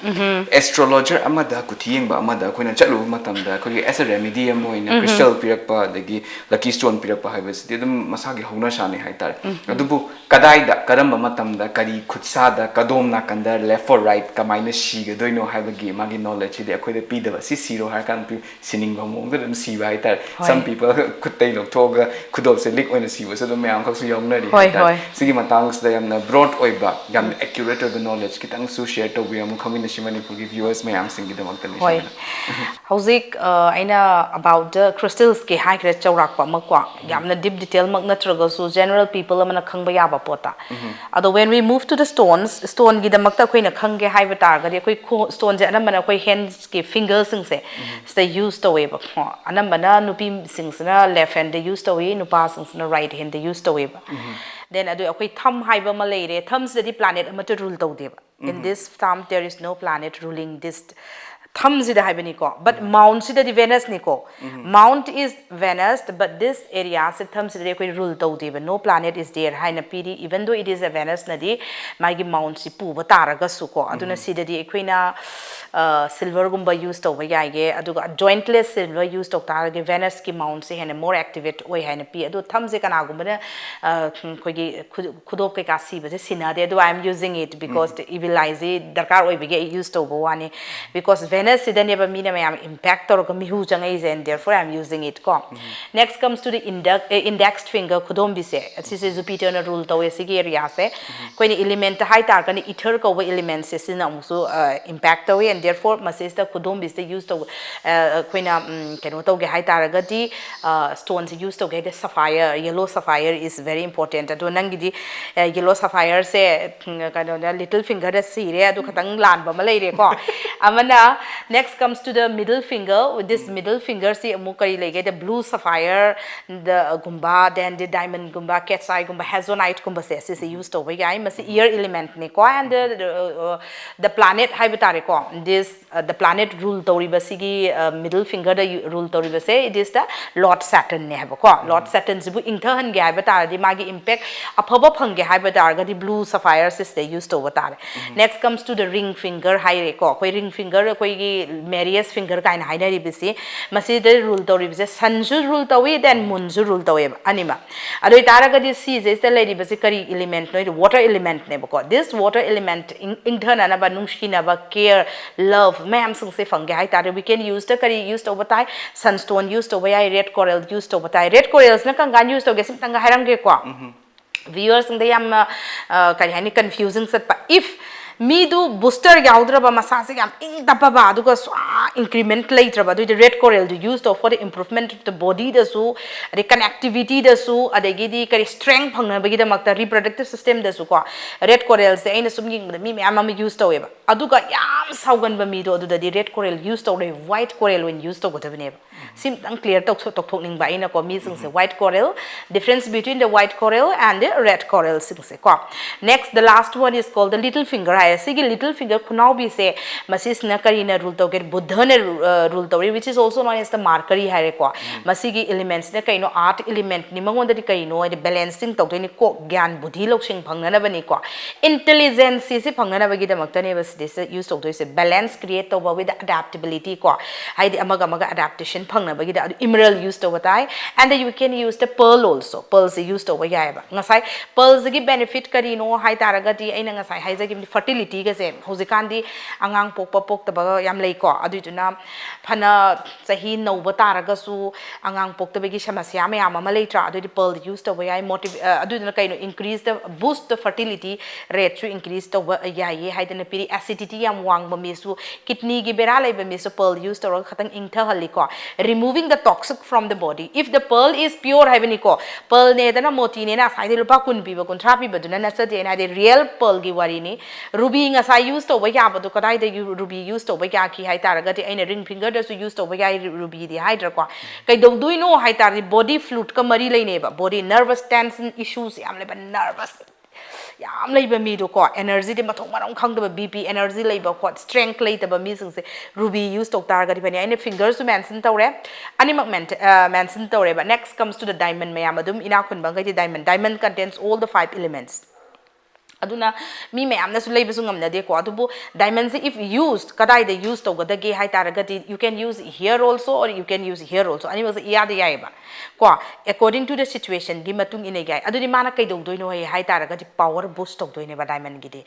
ꯑꯦꯁꯇ꯭ꯔꯣꯂꯣꯖꯔ ꯑꯃꯗ, ꯀꯨꯊꯤ ꯌꯦꯡꯕ ꯑꯃꯗ ꯑꯩꯈꯣꯏꯅ ꯆꯠꯂꯨꯕ ꯃꯇꯝꯗ, ꯑꯩꯈꯣꯏꯒꯤ ꯑꯦꯁ ꯑꯦ ꯔꯦꯃꯤꯗꯤ ꯑꯃ ꯑꯣꯏꯅ ꯀ꯭ꯔꯤꯁꯇꯜ ꯄꯤꯔꯛꯄ ꯑꯗꯒꯤ ꯂꯀꯤ ꯁ꯭ꯇꯣꯟ ꯄꯤꯔꯛꯄ ꯍꯥꯏꯕꯁꯤꯗꯤ ꯑꯗꯨꯝ ꯃꯁꯥꯒꯤ ꯍꯧꯅꯁꯥꯅꯤ ꯍꯥꯏꯇꯥꯔꯦ꯫ ꯑꯗꯨꯕꯨ ꯀꯗꯥꯏꯗ, ꯀꯔꯝꯕ ꯃꯇꯝꯗ, ꯀꯔꯤ ꯈꯨꯠꯁꯥꯗ, ꯀꯗꯣꯝ ꯅꯥꯀꯟꯗ, left or right, ꯀꯃꯥꯏꯅ ꯀꯃꯥꯏꯅ ꯁꯤꯒꯗꯣꯏꯅꯣ ꯍꯥꯏꯕꯒꯤ ꯃꯥꯒꯤ knowledge ꯁꯤꯗꯤ ꯑꯩꯈꯣꯏꯗ ꯄꯤꯗꯕ, ꯁꯤ ꯁꯤꯔꯣ ꯍꯥꯏꯔ ꯀꯥꯟꯗ ꯄꯤ-, ꯁꯤꯅꯤꯡꯕ ꯃꯑꯣꯡꯗ ꯑꯗꯨꯝ ꯁꯤꯕ ꯍꯥꯏꯇꯥꯔꯦ꯫ Some people ꯈꯨꯠꯇꯩ ꯂꯧꯊꯣꯛꯑꯒ ꯈꯨꯗꯣꯞꯁꯦ ꯂꯤꯛ ꯑꯣꯏꯅ ꯁꯤꯕꯁꯨ ꯑꯗꯨꯝ ꯃꯌꯥꯝ ꯈꯛꯁꯨ ꯌꯥꯎꯅꯔꯤ ꯍꯣꯏ, ꯍꯥꯏꯇꯥꯔꯦ꯫ ꯍꯣꯏ꯫ ꯁꯤꯒꯤ ꯃꯇꯥꯡꯁꯤꯗ ꯌꯥꯝꯅ broad ꯑꯣꯏꯕ, ꯌꯥꯝꯅ accurate ꯑꯣꯏꯕ knowledge ꯈꯤꯇꯪꯁꯨ share ꯇꯧꯕꯤꯔꯝꯃꯨ, ꯈꯪꯃꯤꯟꯅꯁꯤ ꯃꯅꯤꯄꯨꯔꯒꯤ viewers ꯃꯌꯥꯝꯁꯤꯡꯒꯤꯗꯃꯛꯇꯅꯤ ꯍꯣꯏ꯫ ꯁꯤꯃꯅ꯫ ꯍꯧꯖꯤꯛ, ꯑ, ꯑꯩꯅ about the crystals ꯀꯤ ꯍꯥꯏꯈ꯭ꯔꯦ ꯆꯥꯎꯔꯥꯛꯄ ꯑꯃ ꯀꯣ, ꯌꯥꯝꯅ deep detail ꯃꯛ ꯅꯠꯇ꯭ꯔꯒꯁꯨ general people ꯑꯃꯅ ꯈꯪꯕ ꯌꯥꯕ ꯄꯣꯠꯇ꯫ ꯑꯗꯣ when we move to the stones, stone ꯒꯤꯗꯃꯛꯇ ꯑꯩꯈꯣꯏꯅ ꯈꯪꯒꯦ ꯍꯥꯏꯕ ꯇꯥꯔꯒꯗꯤ ꯑꯩꯈꯣꯏ ꯈꯣ-, stone ꯁꯦ ꯑꯅꯝꯕꯅ ꯑꯩꯈꯣꯏ hands ꯀꯤ finger ꯁꯤꯡꯁꯦ ꯁꯤꯗ use ꯇꯧꯋꯦꯕ꯫ ꯑꯅꯝꯕꯅ ꯅꯨꯄꯤꯁꯤꯡꯁꯤꯅ left hand ꯗ use ꯇꯧꯏ, ꯅꯨꯄꯥꯁꯤꯡꯁꯤꯅ right hand ꯗ use ꯇꯧꯋꯦꯕ꯫ Then ꯑꯗꯨ ꯑꯩꯈꯣꯏ thumb ꯍꯥꯏꯕ ꯑꯃ ꯂꯩꯔꯦ, thumb ꯁꯤꯗꯗꯤ planet ꯑꯃꯠꯇ rule ꯇꯧꯗꯦꯕ꯫ In this thumb there is no planet ruling this thumb ꯁꯤꯗ ꯍꯥꯏꯕꯅꯤꯀꯣ, but mount ꯁꯤꯗꯗꯤ Venus ꯅꯤꯀꯣ꯫ Mount is Venus, but this area say thumb ꯁꯤꯗꯗꯤ ꯑꯩꯈꯣꯏ rule ꯇꯧꯗꯦꯕ, no planet is there ꯍꯥꯏꯅ ꯄꯤꯔꯤ, even though it is a Venus ꯅꯗꯤ ꯃꯥꯒꯤ mount ꯁꯤ ꯄꯨꯕ ꯇꯥꯔꯒꯁꯨ ꯀꯣ꯫ ꯑꯗꯨꯅ ꯁꯤꯗꯗꯤ ꯑꯩꯈꯣꯏꯅ, ꯑ, silver ꯒꯨꯝꯕ use ꯇꯧꯕ ꯌꯥꯏꯌꯦ, ꯑꯗꯨꯒ jointless silver use ꯇꯧ ꯇꯥꯔꯒꯗꯤ Venus ꯀꯤ mount ꯁꯦ ꯍꯦꯟꯅ more activate ꯑꯣꯏ ꯍꯥꯏꯅ ꯄꯤ꯫ ꯑꯗꯣ thumb ꯁꯦ ꯀꯅꯥꯒꯨꯝꯕꯅ, ꯑ, ꯑꯩꯈꯣꯏꯒꯤ ꯈꯨ-, ꯈꯨꯗꯣꯞ ꯀꯩꯀꯥ ꯁꯤꯕꯁꯦ ꯁꯤꯟꯅꯗꯦ, ꯑꯗꯨ I am using it because the evil eye ꯁꯤ ꯗꯔꯀꯥꯔ ꯑꯣꯏꯕꯒꯤ ꯑꯩ use ꯇꯧꯕ ꯋꯥꯅꯤ, because Venus ꯁꯤꯗꯅꯦꯕ ꯃꯤꯅ ꯃꯌꯥꯝ impact ꯇꯧꯔꯒ ꯃꯤꯍꯨ ꯆꯪꯉꯛꯏꯁꯦ, and therefore I am using it ꯀꯣ꯫ Next comes to the index, A, index finger, ꯈꯨꯗꯣꯝꯕꯤꯁꯦ, ꯑꯁꯤꯁꯦ Jupiter ꯅ rule ꯇꯧꯋꯦ ꯁꯤꯒꯤ area ꯁꯦ꯫ ꯑꯩꯈꯣꯏꯅ element ꯍꯥꯏ ꯇꯥꯔꯒꯅ ether ꯀꯧꯕ element ꯁꯦ ꯁꯤꯅ ꯑꯃꯨꯛꯁꯨ, ꯑ, impact ꯇꯧꯋꯤ, and therefore ꯃꯁꯤꯁꯤꯗ ꯈꯨꯗꯣꯝꯕꯤꯁꯤꯗ use ꯇꯧꯕ, ꯑ, ꯑꯩꯈꯣꯏꯅ, ꯎꯝ, ꯀꯩꯅꯣ ꯇꯧꯒꯦ ꯍꯥꯏ ꯇꯥꯔꯒꯗꯤ, ꯑ, stone ꯁꯦ use ꯇꯧꯒꯦ ꯍꯥꯏꯗꯤ sapphire, yellow sapphire is very important꯫ ꯑꯗꯣ ꯅꯪꯒꯤꯗꯤ, ꯑ, yellow sapphire ꯁꯦ, ꯎꯝ, ꯀꯩꯅꯣꯗ little finger ꯗ ꯁꯤꯔꯦ, ꯑꯗꯨ ꯈꯇꯪ ꯂꯥꯟꯕ ꯑꯃ ꯂꯩꯔꯦꯀꯣ꯫ ꯑꯃꯅ next comes to the middle finger, this middle finger ꯁꯤ ꯑꯃꯨꯛ ꯀꯔꯤ ꯂꯩꯒꯦꯗ blue sapphire ꯗ ꯒꯨꯝꯕ, then the diamond ꯒꯨꯝꯕ, cat's eye ꯒꯨꯝꯕ, hazonite ꯀꯨꯝꯕꯁꯦ ꯁꯤꯁꯦ use ꯇꯧꯕ ꯌꯥꯏ꯫ ꯃꯁꯤ air element ꯅꯤꯀꯣ, and the, uh, uh, the planet ꯍꯥꯏꯕ ꯇꯥꯔꯦꯀꯣ, this, uh, the planet rule ꯇꯧꯔꯤꯕ ꯁꯤꯒꯤ, uh, middle finger ꯗ ꯌꯨ-, rule ꯇꯧꯔꯤꯕꯁꯦ, it is the Lord Saturn ꯅꯦ ꯍꯥꯏꯕꯀꯣ꯫ Lord Saturn ꯁꯤꯕꯨ ꯏꯪꯊꯍꯟꯒꯦ ꯍꯥꯏꯕ ꯇꯥꯔꯗꯤ ꯃꯥꯒꯤ impact ꯑꯐꯕ ꯐꯪꯒꯦ ꯍꯥꯏꯕ ꯇꯥꯔꯒꯗꯤ blue sapphire ꯁꯤꯁꯦ use ꯇꯧꯕ ꯇꯥꯔꯦ꯫ Next comes to the ring finger ꯍꯥꯏꯔꯦꯀꯣ꯫ ꯑꯩꯈꯣꯏ ring finger ꯑꯩꯈꯣꯏꯒꯤ Marius finger ꯀꯥꯏꯅ ꯍꯥꯏꯅꯔꯤꯕꯁꯤ, ꯃꯁꯤꯗ rule ꯇꯧꯔꯤꯕꯁꯦ sunꯁꯨ rule ꯇꯧꯏ, then moonꯁꯨ rule ꯇꯧꯋꯦꯕ, ꯑꯅꯤꯃꯛ꯫ ꯑꯗꯨ ꯑꯣꯏꯇꯥꯔꯒꯗꯤ ꯁꯤꯁꯤꯗ ꯂꯩꯔꯤꯕꯁꯦ ꯀꯔꯤ elementꯅꯣ? Water elementꯅꯦꯕꯀꯣ꯫ This water element, ꯏꯪ- ꯏꯪꯊꯅꯅꯕ, ꯅꯨꯡꯁꯤꯅꯕ, care, love ꯃꯌꯥꯝꯁꯤꯡꯁꯦ ꯐꯪꯒꯦ ꯍꯥꯏꯇꯥꯔꯦ, we can useꯗ ꯀꯔꯤ use ꯇꯧꯕ ꯇꯥꯏ? Sunstone use ꯇꯧꯕ ꯌꯥꯏ, red coral use ꯇꯧꯕ ꯇꯥꯏ꯫ Red coralꯁꯤꯅ ꯀꯔꯝ ꯀꯥꯟꯗ use ꯇꯧꯒꯦ? ꯁꯤꯝꯇꯪꯒ ꯍꯥꯏꯔꯝꯒꯦꯀꯣ꯫ Viewerꯁꯤꯡꯗ ꯌꯥꯝꯅ, ꯑ, ꯀꯔꯤ ꯍꯥꯏꯅꯤ, confusing ꯆꯠꯄ꯫ If ꯃꯤꯗꯨ booster ꯌꯥꯎꯗ꯭ꯔꯕ, ꯃꯁꯥꯁꯦ ꯌꯥꯝ ꯏꯪ ꯇꯞꯄꯕ, ꯑꯗꯨꯒ ꯁ꯭ꯋꯥ increment ꯂꯩꯇ꯭ꯔꯕ, ꯑꯗꯨꯏꯗꯤ red coralꯗꯨ use ꯇꯧ for the improvement of the bodyꯗꯁꯨ, ꯑꯗꯩ connectivityꯗꯁꯨ, ꯑꯗꯒꯤꯗꯤ ꯀꯔꯤ strength ꯐꯪꯅꯕꯒꯤꯗꯃꯛꯇ, reproductive systemꯗꯁꯨ ꯀꯣ, red coralꯁꯦ ꯑꯩꯅ ꯁꯨꯝ ꯌꯦꯡꯕꯗ ꯃꯤ ꯃꯌꯥꯝ ꯑꯃ use ꯇꯧꯋꯦꯕ꯫ ꯑꯗꯨꯒ ꯌꯥꯝ ꯁꯥꯎꯒꯟꯕ ꯃꯤꯗꯣ, ꯑꯗꯨꯗꯗꯤ red coral use ꯇꯧꯔꯣꯏ, white coral ꯑꯣꯏꯅ use ꯇꯧꯒꯗꯕꯅꯦꯕ꯫ ꯁꯤꯝꯇꯪ clear ꯇꯧꯊꯣꯛ- ꯇꯧꯊꯣꯛꯅꯤꯡꯕ ꯑꯩꯅꯀꯣ, ꯃꯤꯁꯤꯡꯁꯦ꯫ White coral, difference between the white coral and the red coralꯁꯤꯡꯁꯦ ꯀꯣ꯫ Next, the last one is called the little finger ꯍꯥꯏꯔꯦ꯫ ꯁꯤꯒꯤ little finger ꯈꯨꯅꯥꯎꯕꯤꯁꯦ, ꯃꯁꯤꯁꯤꯅ ꯀꯔꯤꯅ rule ꯇꯧꯒꯦ? ꯕꯨꯙꯅ ꯔꯨ- ꯑ, rule ꯇꯧꯔꯤ, which is also known as the Mercury ꯍꯥꯏꯔꯦꯀꯣ꯫ ꯃꯁꯤꯒꯤ elementsꯅ ꯀꯩꯅꯣ? Earth elementꯅꯤ꯫ ꯃꯉꯣꯟꯗꯗꯤ ꯀꯩꯅꯣ ꯍꯥꯏꯗꯤ balancing ꯇꯧꯗꯣꯏꯅꯤ, ꯀꯣꯛ ꯒ꯭ꯌꯥꯟ ꯕꯨꯙꯤ ꯂꯧꯁꯤꯡ ꯐꯪꯅꯅꯕꯅꯤꯀꯣ꯫ Intelligenceꯁꯤ ꯐꯪꯅꯅꯕꯒꯤꯗꯃꯛꯇꯅꯦꯕ ꯁꯤꯗꯩꯁꯤꯗ use ꯇꯧꯗꯣꯏꯁꯦ, balance create ꯇꯧꯕ with adaptability ꯀꯣ, ꯍꯥꯏꯗꯤ ꯑꯃꯒ ꯑꯃꯒ adaptation ꯐꯪꯅꯕꯒꯤꯗ꯫ ꯑꯗꯨ emerald use ꯇꯧꯕ ꯇꯥꯏ, and then you can use the pearl also, pearlꯁꯦ use ꯇꯧꯕ ꯌꯥꯏꯑꯕ꯫ ꯉꯁꯥꯏ pearlꯁꯤꯒꯤ benefit ꯀꯔꯤꯅꯣ ꯍꯥꯏ ꯇꯥꯔꯒꯗꯤ, ꯑꯩꯅ ꯉꯁꯥꯏ ꯍꯥꯏꯖꯈꯤꯕꯅꯤ, fertilityꯒꯁꯦ꯫ ꯍꯧꯖꯤꯛꯀꯥꯟꯗꯤ ꯑꯉꯥꯡ ꯄꯣꯛꯄ ꯄꯣꯛꯇꯕ ꯌꯥꯝ ꯂꯩꯀꯣ, ꯑꯗꯨꯏꯗꯨꯅ ꯐꯅ ꯆꯍꯤ ꯅꯧꯕ ꯇꯥꯔꯒꯁꯨ ꯑꯉꯥꯡ ꯄꯣꯛꯇꯕꯒꯤ ꯁꯃꯁ꯭ꯌꯥ ꯃꯌꯥꯝ ꯑꯃ ꯂꯩꯇ꯭ꯔꯥ? ꯑꯗꯨꯗꯤ pearl use ꯇꯧꯕ ꯌꯥꯏ꯫ Motiv- ꯑ, ꯑꯗꯨꯗꯨꯅ ꯀꯩꯅꯣ? Increase the, boost the fertility rateꯁꯨ increase ꯇꯧꯕ ꯌꯥꯏꯌꯦ ꯍꯥꯏꯗꯅ ꯄꯤꯔꯤ꯫ Acidity ꯌꯥꯝ ꯋꯥꯡꯕ ꯃꯤꯁꯨ, kidneyꯒꯤ ꯕꯦꯔꯥ ꯂꯩꯕ ꯃꯤꯁꯨ pearl use ꯇꯧꯔꯒ ꯈꯇꯪ ꯏꯪꯊꯍꯜꯂꯤꯀꯣ꯫ Removing the toxic from the body. If the pearl is pure ꯍꯥꯏꯕꯅꯤꯀꯣ꯫ Pearlꯅꯦꯗꯅ, ꯃꯣꯇꯤꯅꯦꯅ, ꯉꯁꯥꯏꯗꯤ ꯂꯨꯄꯥ ꯀꯨꯟ ꯄꯤꯕ, ꯀꯨꯟꯊ꯭ꯔꯥ ꯄꯤꯕꯗꯨꯅ ꯅꯠꯆꯗꯦꯅ ꯍꯥꯏꯗꯤ real pearlꯒꯤ ꯋꯥꯔꯤꯅꯤ꯫ Ruby ꯉꯁꯥꯏ use ꯇꯧꯕ ꯌꯥꯕꯗꯣ ꯀꯗꯥꯏꯗ ꯌꯨ- ruby use ꯇꯧꯕ ꯌꯥꯈꯤ ꯍꯥꯏ ꯇꯥꯔꯒꯗꯤ, ꯑꯩꯅ ring fingerꯗꯁꯨ use ꯇꯧꯕ ꯌꯥꯏ ꯔꯨ- rubyꯗꯤ ꯍꯥꯏꯗ꯭ꯔꯥꯀꯣ꯫ ꯀꯩꯗꯧꯗꯣꯏꯅꯣ ꯍꯥꯏ ꯇꯥꯔꯗꯤ, body fluidꯀ ꯃꯔꯤ ꯂꯩꯅꯩꯕ꯫ Body nervous tension issues ꯌꯥꯝ ꯂꯩꯕ, nervous ꯌꯥꯝ ꯂꯩꯕ ꯃꯤꯗꯣꯀꯣ, energyꯗꯤ ꯃꯊꯣꯡ ꯃꯔꯝ ꯈꯪꯗꯕ, BP energy ꯂꯩꯕ ꯈꯣꯠ strength ꯂꯩꯇꯕ ꯃꯤꯁꯤꯡꯁꯦ ruby use ꯇꯧ ꯇꯥꯔꯒꯗꯤ ꯐꯅꯤ꯫ ꯑꯩꯅ fingerꯁꯨ mention ꯇꯧꯔꯦ, ꯑꯅꯤꯃꯛ ment- ꯑ, mention ꯇꯧꯔꯦꯕ꯫ Next comes to the diamond꯫ ꯃꯌꯥꯝ ꯑꯗꯨꯝ ꯏꯅꯥꯛ ꯈꯨꯟꯕꯈꯩꯗꯤ diamond, diamond contains all the five elements꯫ ꯑꯗꯨꯅ ꯃꯤ ꯃꯌꯥꯝꯅꯁꯨ ꯂꯩꯕꯁꯨ ꯉꯝꯅꯗꯦꯀꯣ꯫ ꯑꯗꯨꯕꯨ diamond ꯁꯦ if used, ꯀꯗꯥꯏꯗ use ꯇꯧꯒꯗꯒꯦ ꯍꯥꯏ ꯇꯥꯔꯒꯗꯤ, you can use here also or you can use here also, ꯑꯅꯤꯃꯛꯁꯦ ꯏꯌꯥꯗ ꯌꯥꯏꯑꯕ ꯀꯣ꯫ According to the situation ꯒꯤ ꯃꯇꯨꯡ ꯏꯟꯅ ꯌꯥꯏ꯫ ꯑꯗꯨꯗꯤ ꯃꯥꯅ ꯀꯩꯗꯧꯗꯣꯏꯅꯣ ꯍꯥꯏ ꯍꯥꯏ ꯇꯥꯔꯒꯗꯤ, power boost ꯇꯧꯗꯣꯏꯅꯦꯕ diamond ꯒꯤꯗꯤ꯫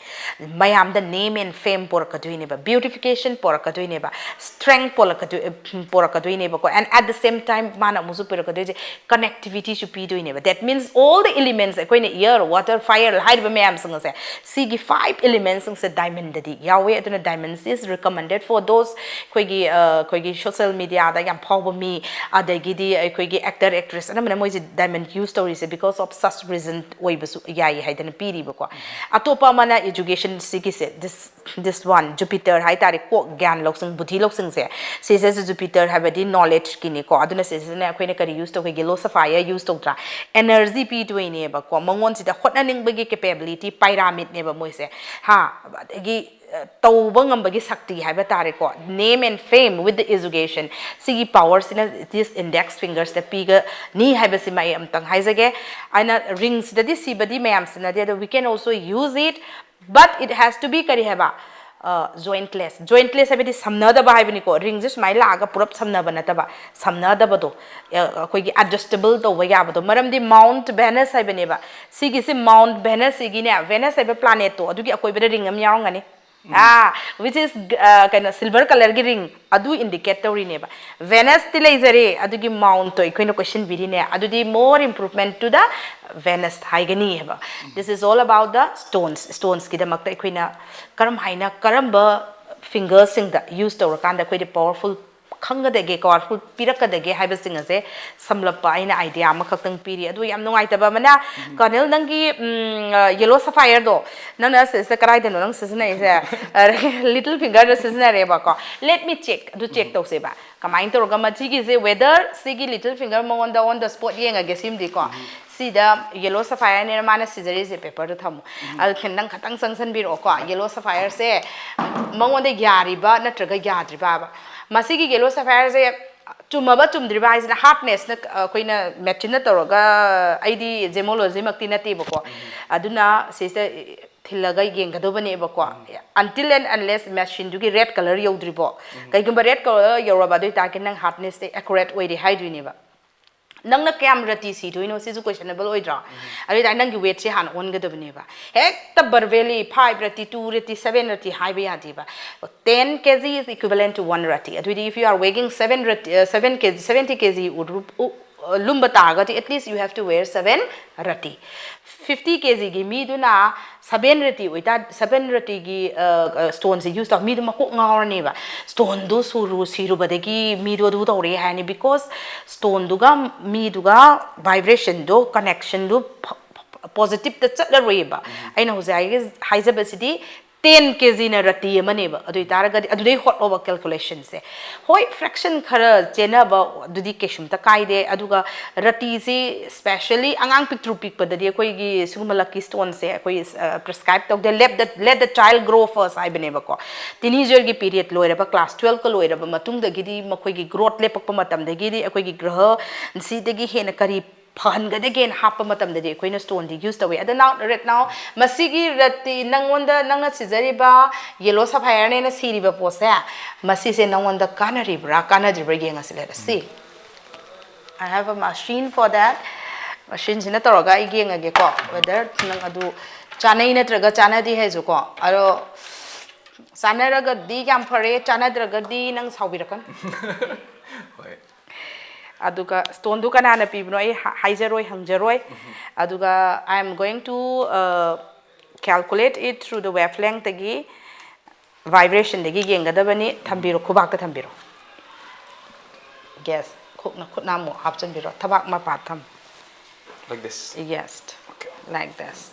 ꯃꯌꯥꯝꯗ name and fame ꯄꯣꯔꯛꯀꯗꯣꯏꯅꯦꯕ, beautification ꯄꯣꯔꯛꯀꯗꯣꯏꯅꯦꯕ, strength ꯄꯣꯔꯛꯀꯗꯣꯏ ꯄꯣꯔꯛꯀꯗꯣꯏꯅꯦꯕꯀꯣ꯫ And at the same time ꯃꯥꯅ ꯑꯃꯨꯛꯁꯨ ꯄꯤꯔꯛꯀꯗꯣꯏꯁꯦ connectivity ꯁꯨ ꯄꯤꯗꯣꯏꯅꯦꯕ꯫ That means all the elements, ꯑꯩꯈꯣꯏꯅ air, water, fire ꯍꯥꯏꯔꯤꯕ ꯃꯌꯥꯝꯁꯤꯡ ꯑꯁꯦ, ꯁꯤꯒꯤ five elements ꯁꯤꯡꯁꯦ diamond ꯗꯗꯤ ꯌꯥꯎꯋꯦ꯫ ꯑꯗꯨꯅ diamond is recommended for those, ꯑꯩꯈꯣꯏꯒꯤ ꯑ, ꯑꯩꯈꯣꯏꯒꯤ social media ꯗ ꯌꯥꯝ ꯐꯥꯎꯕ ꯃꯤ, ꯑꯗꯒꯤꯗꯤ ꯑꯩꯈꯣꯏꯒꯤ actor, actress ꯑꯅꯝꯕꯅ ꯃꯣꯏꯁꯦ diamond use ꯇꯧꯔꯤꯁꯦ because of such reason ꯑꯣꯏꯕꯁꯨ ꯌꯥꯏ ꯍꯥꯏꯗꯅ ꯄꯤꯔꯤꯕꯀꯣ꯫ ꯑꯇꯣꯞꯄ ꯑꯃꯅ education ꯁꯤꯒꯤꯁꯦ, this this one, Jupiter ꯍꯥꯏ ꯇꯥꯔꯦ, ꯀꯣꯛ, ꯒ꯭ꯌꯥꯟ ꯂꯧꯁꯤꯡ, ꯕꯨꯙꯤ ꯂꯧꯁꯤꯡꯁꯦ, ꯁꯤꯁꯤꯁꯨ Jupiter ꯍꯥꯏꯕꯗꯤ knowledge ꯀꯤꯅꯤꯀꯣ꯫ ꯑꯗꯨꯅ ꯁꯤꯁꯤꯅ ꯑꯩꯈꯣꯏꯅ ꯀꯔꯤ use ꯇꯧꯒꯦ? Yellow sapphire use ꯇꯧꯗ꯭ꯔꯥ? Energy ꯄꯤꯗꯣꯏꯅꯦꯕꯀꯣ꯫ ꯃꯉꯣꯟꯁꯤꯗ ꯍꯣꯠꯅꯅꯤꯡꯕꯒꯤ capability, pyramid ꯅꯦꯕ ꯃꯣꯏꯁꯦ, ꯍꯥ, ꯑꯗꯒꯤ ꯑ, ꯇꯧꯕ ꯉꯝꯕꯒꯤ ꯁꯛꯇꯤ ꯍꯥꯏꯕ ꯇꯥꯔꯦꯀꯣ꯫ Name and fame with the education, ꯁꯤꯒꯤ power ꯁꯤꯅ this index fingers ꯇ ꯄꯤꯒꯅꯤ ꯍꯥꯏꯕꯁꯤꯃ ꯑꯩ ꯑꯝꯇꯪ ꯍꯥꯏꯖꯒꯦ꯫ ꯑꯩꯅ ring ꯁꯤꯗꯗꯤ ꯁꯤꯕꯗꯤ ꯃꯌꯥꯝ ꯁꯤꯟꯅꯗꯦ, ꯑꯗꯣ we can also use it, but it has to be ꯀꯔꯤ ꯍꯥꯏꯕ? ꯑ, jointless꯫ Jointless ꯍꯥꯏꯕꯗꯤ ꯁꯝꯅꯗꯕ ꯍꯥꯏꯕꯅꯤꯀꯣ꯫ Ring ꯁꯦ ꯁꯨꯃꯥꯏꯅ ꯂꯥꯛꯑꯒ ꯄꯨꯔꯞ ꯁꯝꯅꯕ ꯅꯠꯇꯕ, ꯁꯝꯅꯗꯕꯗꯣ, ꯑ, ꯑꯩꯈꯣꯏꯒꯤ adjustable ꯇꯧꯕ ꯌꯥꯕꯗꯣ꯫ ꯃꯔꯝꯗꯤ Mount Venus ꯍꯥꯏꯕꯅꯦꯕ꯫ ꯁꯤꯒꯤꯁꯤ Mount Venus ꯁꯤꯒꯤꯅꯦ, Venus ꯍꯥꯏꯕ planet ꯇꯣ, ꯑꯗꯨꯒꯤ ꯑꯀꯣꯏꯕꯗ ring ꯑꯃ ꯌꯥꯎꯔꯝꯒꯅꯤ꯫ ꯑꯥ, which is, ꯑ, ꯀꯩꯅꯣ, silver colour ꯒꯤ ring ꯑꯗꯨ indicate ꯇꯧꯔꯤꯅꯦꯕ꯫ Venus ꯇꯤ ꯂꯩꯖꯔꯦ, ꯑꯗꯨꯒꯤ Mount ꯇꯣ ꯑꯩꯈꯣꯏꯅ ꯀꯣꯏꯁꯤꯟꯕꯤꯔꯤꯅꯦ, ꯑꯗꯨꯗꯤ more improvement to the Venus ꯍꯥꯏꯒꯅꯤ ꯍꯥꯏꯕ꯫ This is all about the stones꯫ Stones ꯀꯤꯗꯃꯛꯇ ꯑꯩꯈꯣꯏꯅ ꯀꯔꯝ ꯍꯥꯏꯅ, ꯀꯔꯝꯕ finger ꯁꯤꯡꯗ use ꯇꯧꯔꯀꯥꯟꯗ ꯑꯩꯈꯣꯏꯗ powerful ꯈꯪꯒꯗꯒꯦ, powerful ꯄꯤꯔꯛꯀꯗꯒꯦ ꯍꯥꯏꯕꯁꯤꯡ ꯑꯁꯦ ꯁꯝꯂꯞꯄ ꯑꯩꯅ idea ꯑꯃꯈꯛꯇꯪ ꯄꯤꯔꯤ꯫ ꯑꯗꯨ ꯌꯥꯝ ꯅꯨꯡꯉꯥꯏꯇꯕ ꯑꯃꯅ, ꯀꯔꯅꯦꯜ, ꯅꯪꯒꯤ, ꯎꯝ, ꯑ, yellow sapphire ꯗꯣ ꯅꯪꯅ ꯁꯤꯁꯤꯗ ꯀꯗꯥꯏꯗꯅꯣ ꯅꯪ ꯁꯤꯖꯤꯟꯅꯩꯁꯦ? Little finger ꯗ ꯁꯤꯖꯤꯟꯅꯔꯦꯕꯀꯣ꯫ Let me check, ꯑꯗꯨ check ꯇꯧꯁꯦꯕ꯫ ꯀꯃꯥꯏꯅ ꯇꯧꯔꯒ ꯃꯁꯤꯒꯤꯁꯦ, whether ꯁꯤꯒꯤ little finger ꯃꯉꯣꯟꯗ on the spot ꯌꯦꯡꯉꯒꯦ ꯁꯤꯃꯗꯤꯀꯣ꯫ ꯁꯤꯗ yellow sapphire ꯅꯦꯅ ꯃꯥꯅ ꯁꯤꯖꯔꯤꯁꯦ, paper ꯗ ꯊꯝꯃꯣ꯫ ꯑꯗꯨ ꯈꯤ-, ꯅꯪ ꯈꯇꯪ ꯆꯪꯁꯟꯕꯤꯔꯛꯑꯣꯀꯣ꯫ Yellow sapphire ꯁꯦ ꯃꯉꯣꯟꯗ ꯌꯥꯔꯤꯕ ꯅꯠꯇ꯭ꯔꯒ ꯌꯥꯗ꯭ꯔꯤꯕꯕ? ꯃꯁꯤꯒꯤ yellow sapphire ꯁꯦ ꯆꯨꯝꯃꯕ ꯆꯨꯝꯗ꯭ꯔꯤꯕ ꯍꯥꯏꯁꯤꯅ ꯍꯥꯔꯠꯅꯦꯁꯅ ꯑꯩꯈꯣꯏꯅ ꯃꯦꯆꯤꯟꯅ ꯇꯧꯔꯒ, ꯑꯩꯗꯤ ꯖꯦꯃꯣꯂꯣꯖꯤꯃꯛꯇꯤ ꯅꯠꯇꯦꯕꯀꯣ, ꯑꯗꯨꯅ ꯁꯤꯁꯤꯗ ꯊꯤꯜꯂꯒ ꯌꯦꯡꯒꯗꯧꯕꯅꯦꯕꯀꯣ꯫ Until and unless ꯃꯦꯆꯤꯟꯗꯨꯒꯤ ꯔꯦꯠ ꯀꯂꯔ ꯌꯧꯗ꯭ꯔꯤꯕꯣ꯫ ꯀꯩꯒꯨꯝꯕ ꯔꯦꯠ ꯀꯂꯔ ꯌꯧꯔꯕ ꯑꯗꯨ ꯑꯣꯏꯇꯥꯔꯗꯤ ꯅꯪ ꯍꯥꯔꯠꯅꯦꯁꯇꯤ ꯑꯦꯀꯨꯔꯦꯠ ꯑꯣꯏꯔꯦ ꯍꯥꯏꯗꯣꯏꯅꯦꯕ꯫ ꯅꯪꯅ ꯀꯌꯥꯝ ꯔꯇꯤ ꯁꯤꯗꯣꯏꯅꯣ ꯁꯤꯁꯨ ꯀꯣꯏꯁꯟꯅꯦꯕꯜ ꯑꯣꯏꯗ꯭ꯔꯣ? ꯑꯗꯨ ꯑꯣꯏꯇꯥꯔꯗꯤ ꯅꯪꯒꯤ ꯋꯦꯠꯁꯦ ꯍꯥꯟꯅ ꯑꯣꯟꯒꯗꯕꯅꯦꯕ꯫ ꯍꯦꯛꯇ ꯕꯔꯕꯦꯂꯤ ꯐꯥꯏꯚ ꯔꯇꯤ, ꯇꯨ ꯔꯇꯤ, ꯁꯚꯦꯟ ꯔꯇꯤ ꯍꯥꯏꯕ ꯌꯥꯗꯦꯕ꯫ Ten K G is equivalent to one rati. ꯑꯗꯨꯏꯗꯤ if you are weighing seven rati, uh, seven K G, seventy K G ꯎ-, ꯎ-, ꯂꯨꯝꯕ ꯇꯥꯔꯒꯗꯤ at least you have to wear seven rati. Fifty K Gꯒꯤ ꯃꯤꯗꯨꯅ seven ꯔꯇꯤ ꯑꯣꯏꯇꯥ-, seven ꯔꯇꯤꯒꯤ, ꯑ, ꯑ, ꯁ꯭ꯇꯣꯟꯁꯦ use ꯇꯧ, ꯃꯤꯗꯨ ꯃꯀꯣꯛ ꯉꯥꯎꯔꯅꯦꯕ꯫ ꯁ꯭ꯇꯣꯟꯗꯨ ꯁꯨꯔꯨ-, ꯁꯤꯔꯨꯕꯗꯒꯤ ꯃꯤꯗꯨ ꯑꯗꯨ ꯇꯧꯔꯦ ꯍꯥꯏꯔꯅꯤ, because ꯁ꯭ꯇꯣꯟꯗꯨꯒ ꯃꯤꯗꯨꯒ ꯚꯥꯏꯕ꯭ꯔꯦꯁꯟꯗꯨ, ꯀꯅꯦꯛꯁꯟꯗꯨ ꯐ-, ꯐ-, ꯐ-, ꯄꯣꯖꯤꯇꯤꯞꯇ ꯆꯠꯂꯔꯣꯏꯌꯦꯕ꯫ ꯑꯩꯅ ꯍꯧꯖꯤꯛ ꯍꯥꯏꯒ-, ꯍꯥꯏꯖꯕꯁꯤꯗꯤ ꯇꯦꯟ ꯀꯦ ꯖꯤꯅ ꯔꯇꯤ ꯑꯃꯅꯦꯕ꯫ ꯑꯗꯨ ꯑꯣꯏꯇꯥꯔꯒꯗꯤ ꯑꯗꯨꯗꯩ ꯍꯣꯠꯂꯣꯕ ꯀꯦꯜꯀꯨꯂꯦꯁꯟꯁꯦ꯫ ꯍꯣꯏ, ꯐ꯭ꯔꯦꯛꯁꯟ ꯈꯔ ꯆꯦꯟꯅꯕ ꯑꯗꯨꯗꯤ ꯀꯩꯁꯨꯝꯇ ꯀꯥꯏꯗꯦ꯫ ꯑꯗꯨꯒ ꯔꯇꯤꯁꯤ ꯁ꯭ꯄꯦꯁꯦꯜꯂꯤ ꯑꯉꯥꯡ ꯄꯤꯛꯇ꯭ꯔꯨ ꯄꯤꯛꯄꯗꯗꯤ ꯑꯩꯈꯣꯏꯒꯤ ꯁꯤꯒꯨꯝꯕ ꯂꯛꯀꯤ ꯁ꯭ꯇꯣꯟꯁꯦ ꯑꯩꯈꯣꯏ, ꯑ, ꯄ꯭ꯔꯤꯁꯀ꯭ꯔꯥꯏꯕ ꯇꯧꯗꯦ꯫ Let the, let the child grow first ꯍꯥꯏꯕꯅꯦꯕꯀꯣ꯫ ꯇꯤꯅꯦꯖꯔꯒꯤ ꯄꯤꯔꯤꯌꯗ ꯂꯣꯏꯔꯕ, ꯀ꯭ꯂꯥꯁ ꯇꯨꯋꯦꯜꯐꯀ ꯂꯣꯏꯔꯕ ꯃꯇꯨꯡꯗꯒꯤꯗꯤ ꯃꯈꯣꯏꯒꯤ ꯒ꯭ꯔꯣꯠ ꯂꯦꯞꯄꯛꯄ ꯃꯇꯝꯗꯒꯤꯗꯤ ꯑꯩꯈꯣꯏꯒꯤ ꯒ꯭ꯔꯍ ꯁꯤꯗꯒꯤ ꯍꯦꯟꯅ ꯀꯔꯤ ꯐꯍꯟꯒꯗꯒꯦꯅ ꯍꯥꯞꯄ ꯃꯇꯝꯗꯗꯤ ꯑꯩꯈꯣꯏꯅ ꯁ꯭ꯇꯣꯟꯗꯤ ꯌꯨꯁ ꯇꯧꯋꯤ꯫ ꯑꯗꯣ now, right now, ꯃꯁꯤꯒꯤ ꯔꯇꯤ, ꯅꯪꯉꯣꯟꯗ, ꯅꯪꯅ ꯁꯤꯖꯔꯤꯕ ꯌꯦꯂꯣ ꯁꯐꯥꯏꯌꯔꯅꯦꯅ ꯁꯤꯔꯤꯕ ꯄꯣꯠꯁꯦ, ꯃꯁꯤꯁꯦ ꯅꯪꯉꯣꯟꯗ ꯀꯥꯟꯅꯔꯤꯕ꯭ꯔꯥ, ꯀꯥꯟꯅꯗ꯭ꯔꯤꯕ꯭ꯔꯥ ꯌꯦꯡꯉꯁꯤ꯫ Let's see. I have a machine for that. ꯃꯦꯆꯤꯟꯁꯤꯅ ꯇꯧꯔꯒ ꯑꯩ ꯌꯦꯡꯉꯒꯦꯀꯣ, whether ꯅꯪ ꯑꯗꯨ ꯆꯥꯅꯩ ꯅꯠꯇ꯭ꯔꯒ ꯆꯥꯅꯗꯦ ꯍꯥꯏꯁꯨꯀꯣ꯫ ꯑꯗꯣ ꯆꯥꯅꯔꯒꯗꯤ ꯌꯥꯝ ꯐꯔꯦ, ꯆꯥꯅꯗ꯭ꯔꯒꯗꯤ ꯅꯪ ꯁꯥꯎꯕꯤꯔꯛꯀꯅꯤ꯫ ꯍꯣꯏ꯫ ꯑꯗꯨꯒ ꯁ꯭ꯇꯣꯟꯗꯨ ꯀꯅꯥꯅ ꯄꯤꯕꯅꯣ ꯑꯩ ꯍꯥ-, ꯍꯥꯏꯖꯔꯣꯏ, ꯍꯪꯖꯔꯣꯏ꯫ ꯑꯗꯨꯒ I am going to, uh, calculate it through the wavelengthꯇꯒꯤ, ꯚꯥꯏꯕ꯭ꯔꯦꯁꯟꯗꯒꯤ ꯌꯦꯡꯒꯗꯕꯅꯤ꯫ ꯊꯝꯕꯤꯔꯣ, ꯈꯨꯕꯥꯛꯇ ꯊꯝꯕꯤꯔꯣ꯫ Yes, ꯈꯨꯠꯅ, ꯈꯨꯠꯅ ꯑꯃꯨꯛ ꯍꯥꯞꯆꯤꯟꯕꯤꯔꯣ, ꯊꯕꯥꯛ ꯃꯄꯥ ꯊꯝ꯫ Like this. Yes, Okay. like this.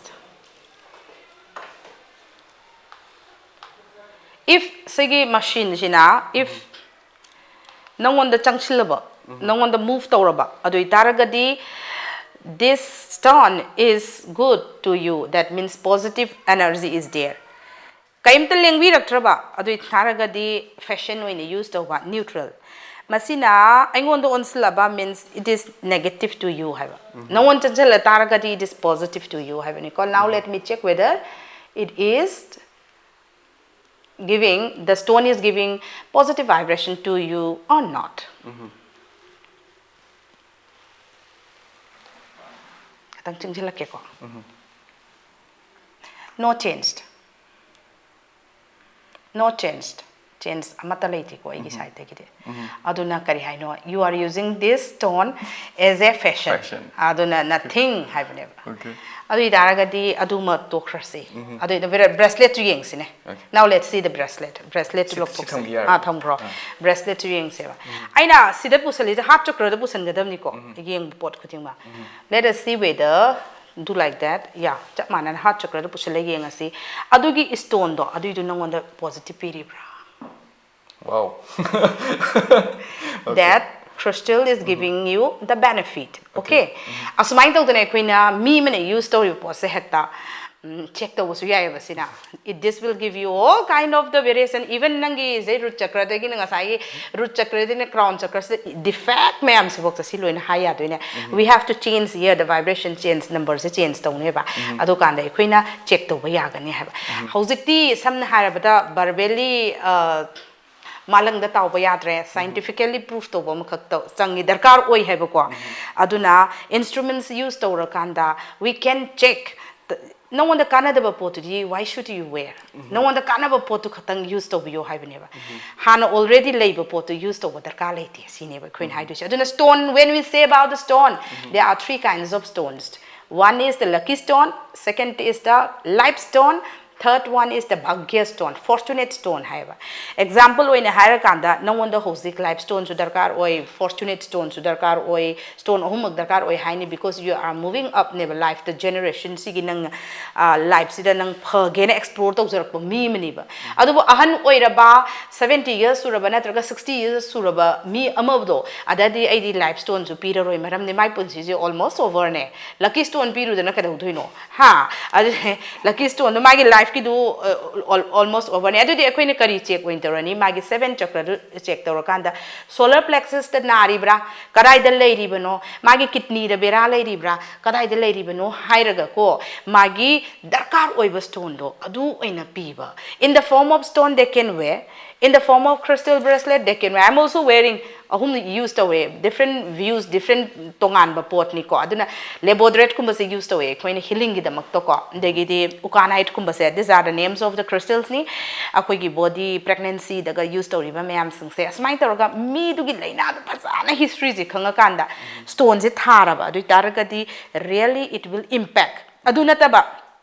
If ꯁꯤꯒꯤ ꯃꯦꯆꯤꯟꯁꯤꯅ, if ꯅꯪꯉꯣꯟꯗ ꯆꯪꯁꯤꯜꯂꯕ, ꯅꯪꯉꯣꯟꯗ ꯃꯨꯚ ꯇꯧꯔꯕ, ꯑꯗꯨ ꯑꯣꯏꯇꯥꯔꯒꯗꯤ this stone is good to you, that means positive energy is there. ꯀꯩꯝꯇ ꯂꯦꯡꯕꯤꯔꯛꯇ꯭ꯔꯕ ꯑꯗꯨ ꯑꯣꯏ ꯇꯥꯔꯒꯗꯤ fashion ꯑꯣꯏꯅ use ꯇꯧꯕ, neutral꯫ ꯃꯁꯤꯅ ꯑꯩꯉꯣꯟꯗ ꯑꯣꯟꯁꯤꯜꯂꯕ means it is negative to you ꯍꯥꯏꯕ꯫ ꯅꯉꯣꯟ ꯆꯪꯁꯤꯜꯂ ꯇꯥꯔꯒꯗꯤ it is positive to you ꯍꯥꯏꯕꯅꯤꯀꯣ꯫ Now let me check whether it is giving, the stone is giving positive vibration to you or not. ꯈꯤꯇꯪ ꯆꯤꯡꯁꯤꯜꯂꯛꯀꯦꯀꯣ꯫ No changed. No changed. Change ꯑꯃꯠꯇ ꯂꯩꯇꯦꯀꯣ ꯑꯩꯒꯤ sideꯇꯒꯤꯗꯤ꯫ ꯑꯗꯨꯅ ꯀꯔꯤ ꯍꯥꯏꯅꯣ? You are using this stone as a fashion. Fashion. ꯑꯗꯨꯅ nothing ꯍꯥꯏꯕꯅꯦꯕ꯫ Okay. ꯑꯗꯨ ꯑꯣꯏꯇꯥꯔꯒꯗꯤ ꯑꯗꯨꯃ ꯇꯣꯛꯈ꯭ꯔꯁꯤ꯫ ꯑꯗꯨ braceletꯇꯨ ꯌꯦꯡꯁꯤꯅꯦ꯫ Okay. Now let's see the bracelet. Braceletꯇꯨ ꯁꯤ- ꯁꯤ ꯂꯧꯊꯣꯛꯁꯤ꯫ ꯊꯝꯕ ꯌꯥꯔꯦ꯫ ꯑꯥ, ꯊꯝꯈ꯭ꯔꯣ꯫ Braceletꯇꯨ ꯌꯦꯡꯁꯦꯕ꯫ ꯑꯩꯅ ꯁꯤꯗ ꯄꯨꯁꯜꯂꯤꯁꯦ heart chakraꯗ ꯄꯨꯁꯟꯒꯗꯕꯅꯤꯀꯣ꯫ ꯌꯦꯡꯕ ꯄꯣꯠ ꯈꯨꯗꯤꯡꯃꯛ꯫ Let us see whether do like that. Yeah, ꯆꯞ ꯃꯥꯟꯅꯅ heart chakraꯗ ꯄꯨꯁꯜꯂ ꯌꯦꯡꯉꯁꯤ꯫ ꯑꯗꯨꯒꯤ stoneꯗꯣ ꯑꯗꯨꯏꯗꯨ ꯅꯉꯣꯟꯗ positive ꯄꯤꯔꯤꯕ꯭ꯔꯥ? Wow. That crystal is giving you the benefit. Okay. ꯑꯁꯨꯃꯥꯏꯅ ꯇꯧꯗꯅ ꯑꯩꯈꯣꯏꯅ ꯃꯤ ꯑꯃꯅ use ꯇꯧꯔꯤꯕ ꯄꯣꯠꯁꯦ ꯍꯦꯛꯇ check ꯇꯧꯕꯁꯨ ꯌꯥꯏꯑꯕ ꯁꯤꯅ꯫ It, this will give you all kind of the variation. Even ꯅꯪꯒꯤ ꯁꯦ root chakraꯗꯒꯤꯅ ꯉꯁꯥꯏꯒꯤ root chakraꯗꯒꯤꯅ crown chakraꯁꯤꯗ defect ꯃꯌꯥꯝꯁꯤꯐꯥꯎꯗ ꯁꯤ ꯂꯣꯏꯅ ꯍꯥꯏ ꯌꯥꯗꯣꯏꯅꯦ꯫ We have to change here, the vibration change, numberꯁꯦ change ꯇꯧꯅꯦꯕ꯫ ꯑꯗꯨꯀꯥꯟꯗ ꯑꯩꯈꯣꯏꯅ check ꯇꯧꯕ ꯌꯥꯒꯅꯤ ꯍꯥꯏꯕ꯫ ꯍꯧꯖꯤꯛꯇꯤ ꯁꯝꯅ ꯍꯥꯏꯔꯕꯗ verbally ꯃꯥꯂꯪꯗ ꯇꯥꯎꯕ ꯌꯥꯗ꯭ꯔꯦ, scientifically proof ꯇꯧꯕ ꯑꯃꯈꯛ ꯆꯪꯉꯤ, ꯗꯔꯀꯥꯔ ꯑꯣꯏ ꯍꯥꯏꯕꯀꯣ꯫ ꯑꯗꯨꯅ instruments use ꯇꯧꯔꯀꯥꯟꯗ we can check꯫ ꯅꯉꯣꯟꯗ ꯀꯥꯟꯅꯗꯕ ꯄꯣꯠꯇꯨꯗꯤ why should you wear? ꯅꯉꯣꯟꯗ ꯀꯥꯟꯅꯕ ꯄꯣꯠꯇꯨ ꯈꯛꯇꯪ use ꯇꯧꯕꯤꯌꯣ ꯍꯥꯏꯕꯅꯦꯕ꯫ ꯍꯥꯟꯅ already ꯂꯩꯕ ꯄꯣꯠꯇꯨ use ꯇꯧꯕ ꯗꯔꯀꯥꯔ ꯂꯩꯇꯦ ꯁꯤꯅꯦꯕ ꯑꯩꯈꯣꯏꯅ ꯍꯥꯏꯗꯣꯏꯁꯦ꯫ ꯑꯗꯨꯅ stone, when we say about the stone, there are three kinds of stones. One is the lucky stone, second is the life stone, third one is the bhagya stone, fortunate stone ꯍꯥꯏꯕ꯫ Example ꯑꯣꯏꯅ ꯍꯥꯏꯔꯀꯥꯟꯗ ꯅꯉꯣꯟꯗ ꯍꯧꯖꯤꯛ life stoneꯁꯨ ꯗꯔꯀꯥꯔ ꯑꯣꯏ, fortunate stoneꯁꯨ ꯗꯔꯀꯥꯔ ꯑꯣꯏ, stone ꯑꯍꯨꯝꯃꯛ ꯗꯔꯀꯥꯔ ꯑꯣꯏ ꯍꯥꯏꯅꯤ, because you are moving upꯅꯦꯕ lifeꯇ, generation ꯁꯤꯒꯤ ꯅꯪ lifeꯁꯤꯗ ꯅꯪ ꯐꯒꯦꯅ explore ꯇꯧꯖꯔꯛꯄ ꯃꯤ ꯑꯃꯅꯦꯕ꯫ ꯑꯗꯨꯕꯨ ꯑꯍꯟ ꯑꯣꯏꯔꯕ seventy years ꯁꯨꯔꯕ ꯅꯠꯇ꯭ꯔꯒ sixty years ꯁꯨꯔꯕ ꯃꯤ ꯑꯃꯗꯣ ꯑꯗꯗꯤ ꯑꯩꯗꯤ life stoneꯁꯨ ꯄꯤꯔꯔꯣꯏ, ꯃꯔꯝꯗꯤ ꯃꯥꯏ ꯄꯨꯟꯁꯤꯁꯦ almost overꯅꯦ꯫ Lucky stone ꯄꯤꯔꯨꯗꯅ ꯀꯩꯗꯧꯗꯣꯏꯅꯣ? ꯍꯥ? ꯑꯗꯨꯅꯦ lucky stoneꯗꯣ ꯃꯥꯒꯤ life ꯀꯤꯗꯨ ꯑꯣꯜꯃꯣꯁ ꯑꯣꯚꯔꯅꯤ꯫ ꯑꯗꯨꯗꯤ ꯑꯩꯈꯣꯏꯅ ꯀꯔꯤ ꯆꯦꯛ ꯑꯣꯏꯅ ꯇꯧꯔꯅꯤ? ꯃꯥꯒꯤ ꯁꯚꯦꯟ ꯆꯀ꯭ꯔꯗꯨ ꯆꯦꯛ ꯇꯧꯔꯀꯥꯟꯗ ꯁꯣꯂꯔ ꯄ꯭ꯂꯦꯛꯁꯤꯁꯇ ꯅꯥꯔꯤꯕ꯭ꯔꯥ, ꯀꯗꯥꯏꯗ ꯂꯩꯔꯤꯕꯅꯣ, ꯃꯥꯒꯤ ꯀꯤꯗꯅꯤꯗ ꯕꯦꯔꯥ ꯂꯩꯔꯤꯕ꯭ꯔꯥ, ꯀꯗꯥꯏꯗ ꯂꯩꯔꯤꯕꯅꯣ ꯍꯥꯏꯔꯒꯀꯣ, ꯃꯥꯒꯤ ꯗꯔꯀꯥꯔ ꯑꯣꯏꯕ ꯁ꯭ꯇꯣꯟꯗꯣ ꯑꯗꯨ ꯑꯣꯏꯅ ꯄꯤꯕ꯫ In the form of stone they can wear, in the form of crystal bracelet they can wear. I'm also wearing, ꯑꯍꯨꯝ ꯌꯨꯁ ꯇꯧꯋꯦ, ꯗꯤꯐ꯭ꯔꯦꯟ ꯚ꯭ꯌꯨꯁ, ꯗꯤꯐ꯭ꯔꯦꯟ ꯇꯣꯉꯥꯟꯕ ꯄꯣꯠꯅꯤꯀꯣ꯫ ꯑꯗꯨꯅ ꯂꯦꯕꯣꯗ꯭ꯔꯦꯠꯀꯨꯝꯕꯁꯦ ꯌꯨꯁ ꯇꯧꯋꯦ ꯑꯩꯈꯣꯏꯅ ꯍꯤꯂꯤꯡꯒꯤꯗꯃꯛꯇꯀꯣ꯫ ꯑꯗꯒꯤꯗꯤ ꯎꯀꯥꯅꯥꯏꯠꯀꯨꯝꯕꯁꯦ, these are the names of the crystals ꯅꯤ꯫ ꯑꯩꯈꯣꯏꯒꯤ body ꯄ꯭ꯔꯦꯒꯅꯦꯟꯁꯤꯗꯒ use ꯇꯧꯔꯤꯕ ꯃꯌꯥꯝꯁꯤꯡꯁꯦ, ꯑꯁꯨꯃꯥꯏꯅ ꯇꯧꯔꯒ ꯃꯤꯗꯨꯒꯤ ꯂꯥꯏꯅꯥꯗꯣ ꯐꯖꯅ ꯍꯤꯁꯇ꯭ꯔꯤꯁꯦ ꯈꯪꯉꯀꯥꯟꯗ ꯁ꯭ꯇꯣꯟꯁꯦ ꯊꯥꯔꯕ ꯑꯗꯨ ꯑꯣꯏ ꯇꯥꯔꯒꯗꯤ really it will impact꯫ ꯑꯗꯨ ꯅꯠꯇꯕ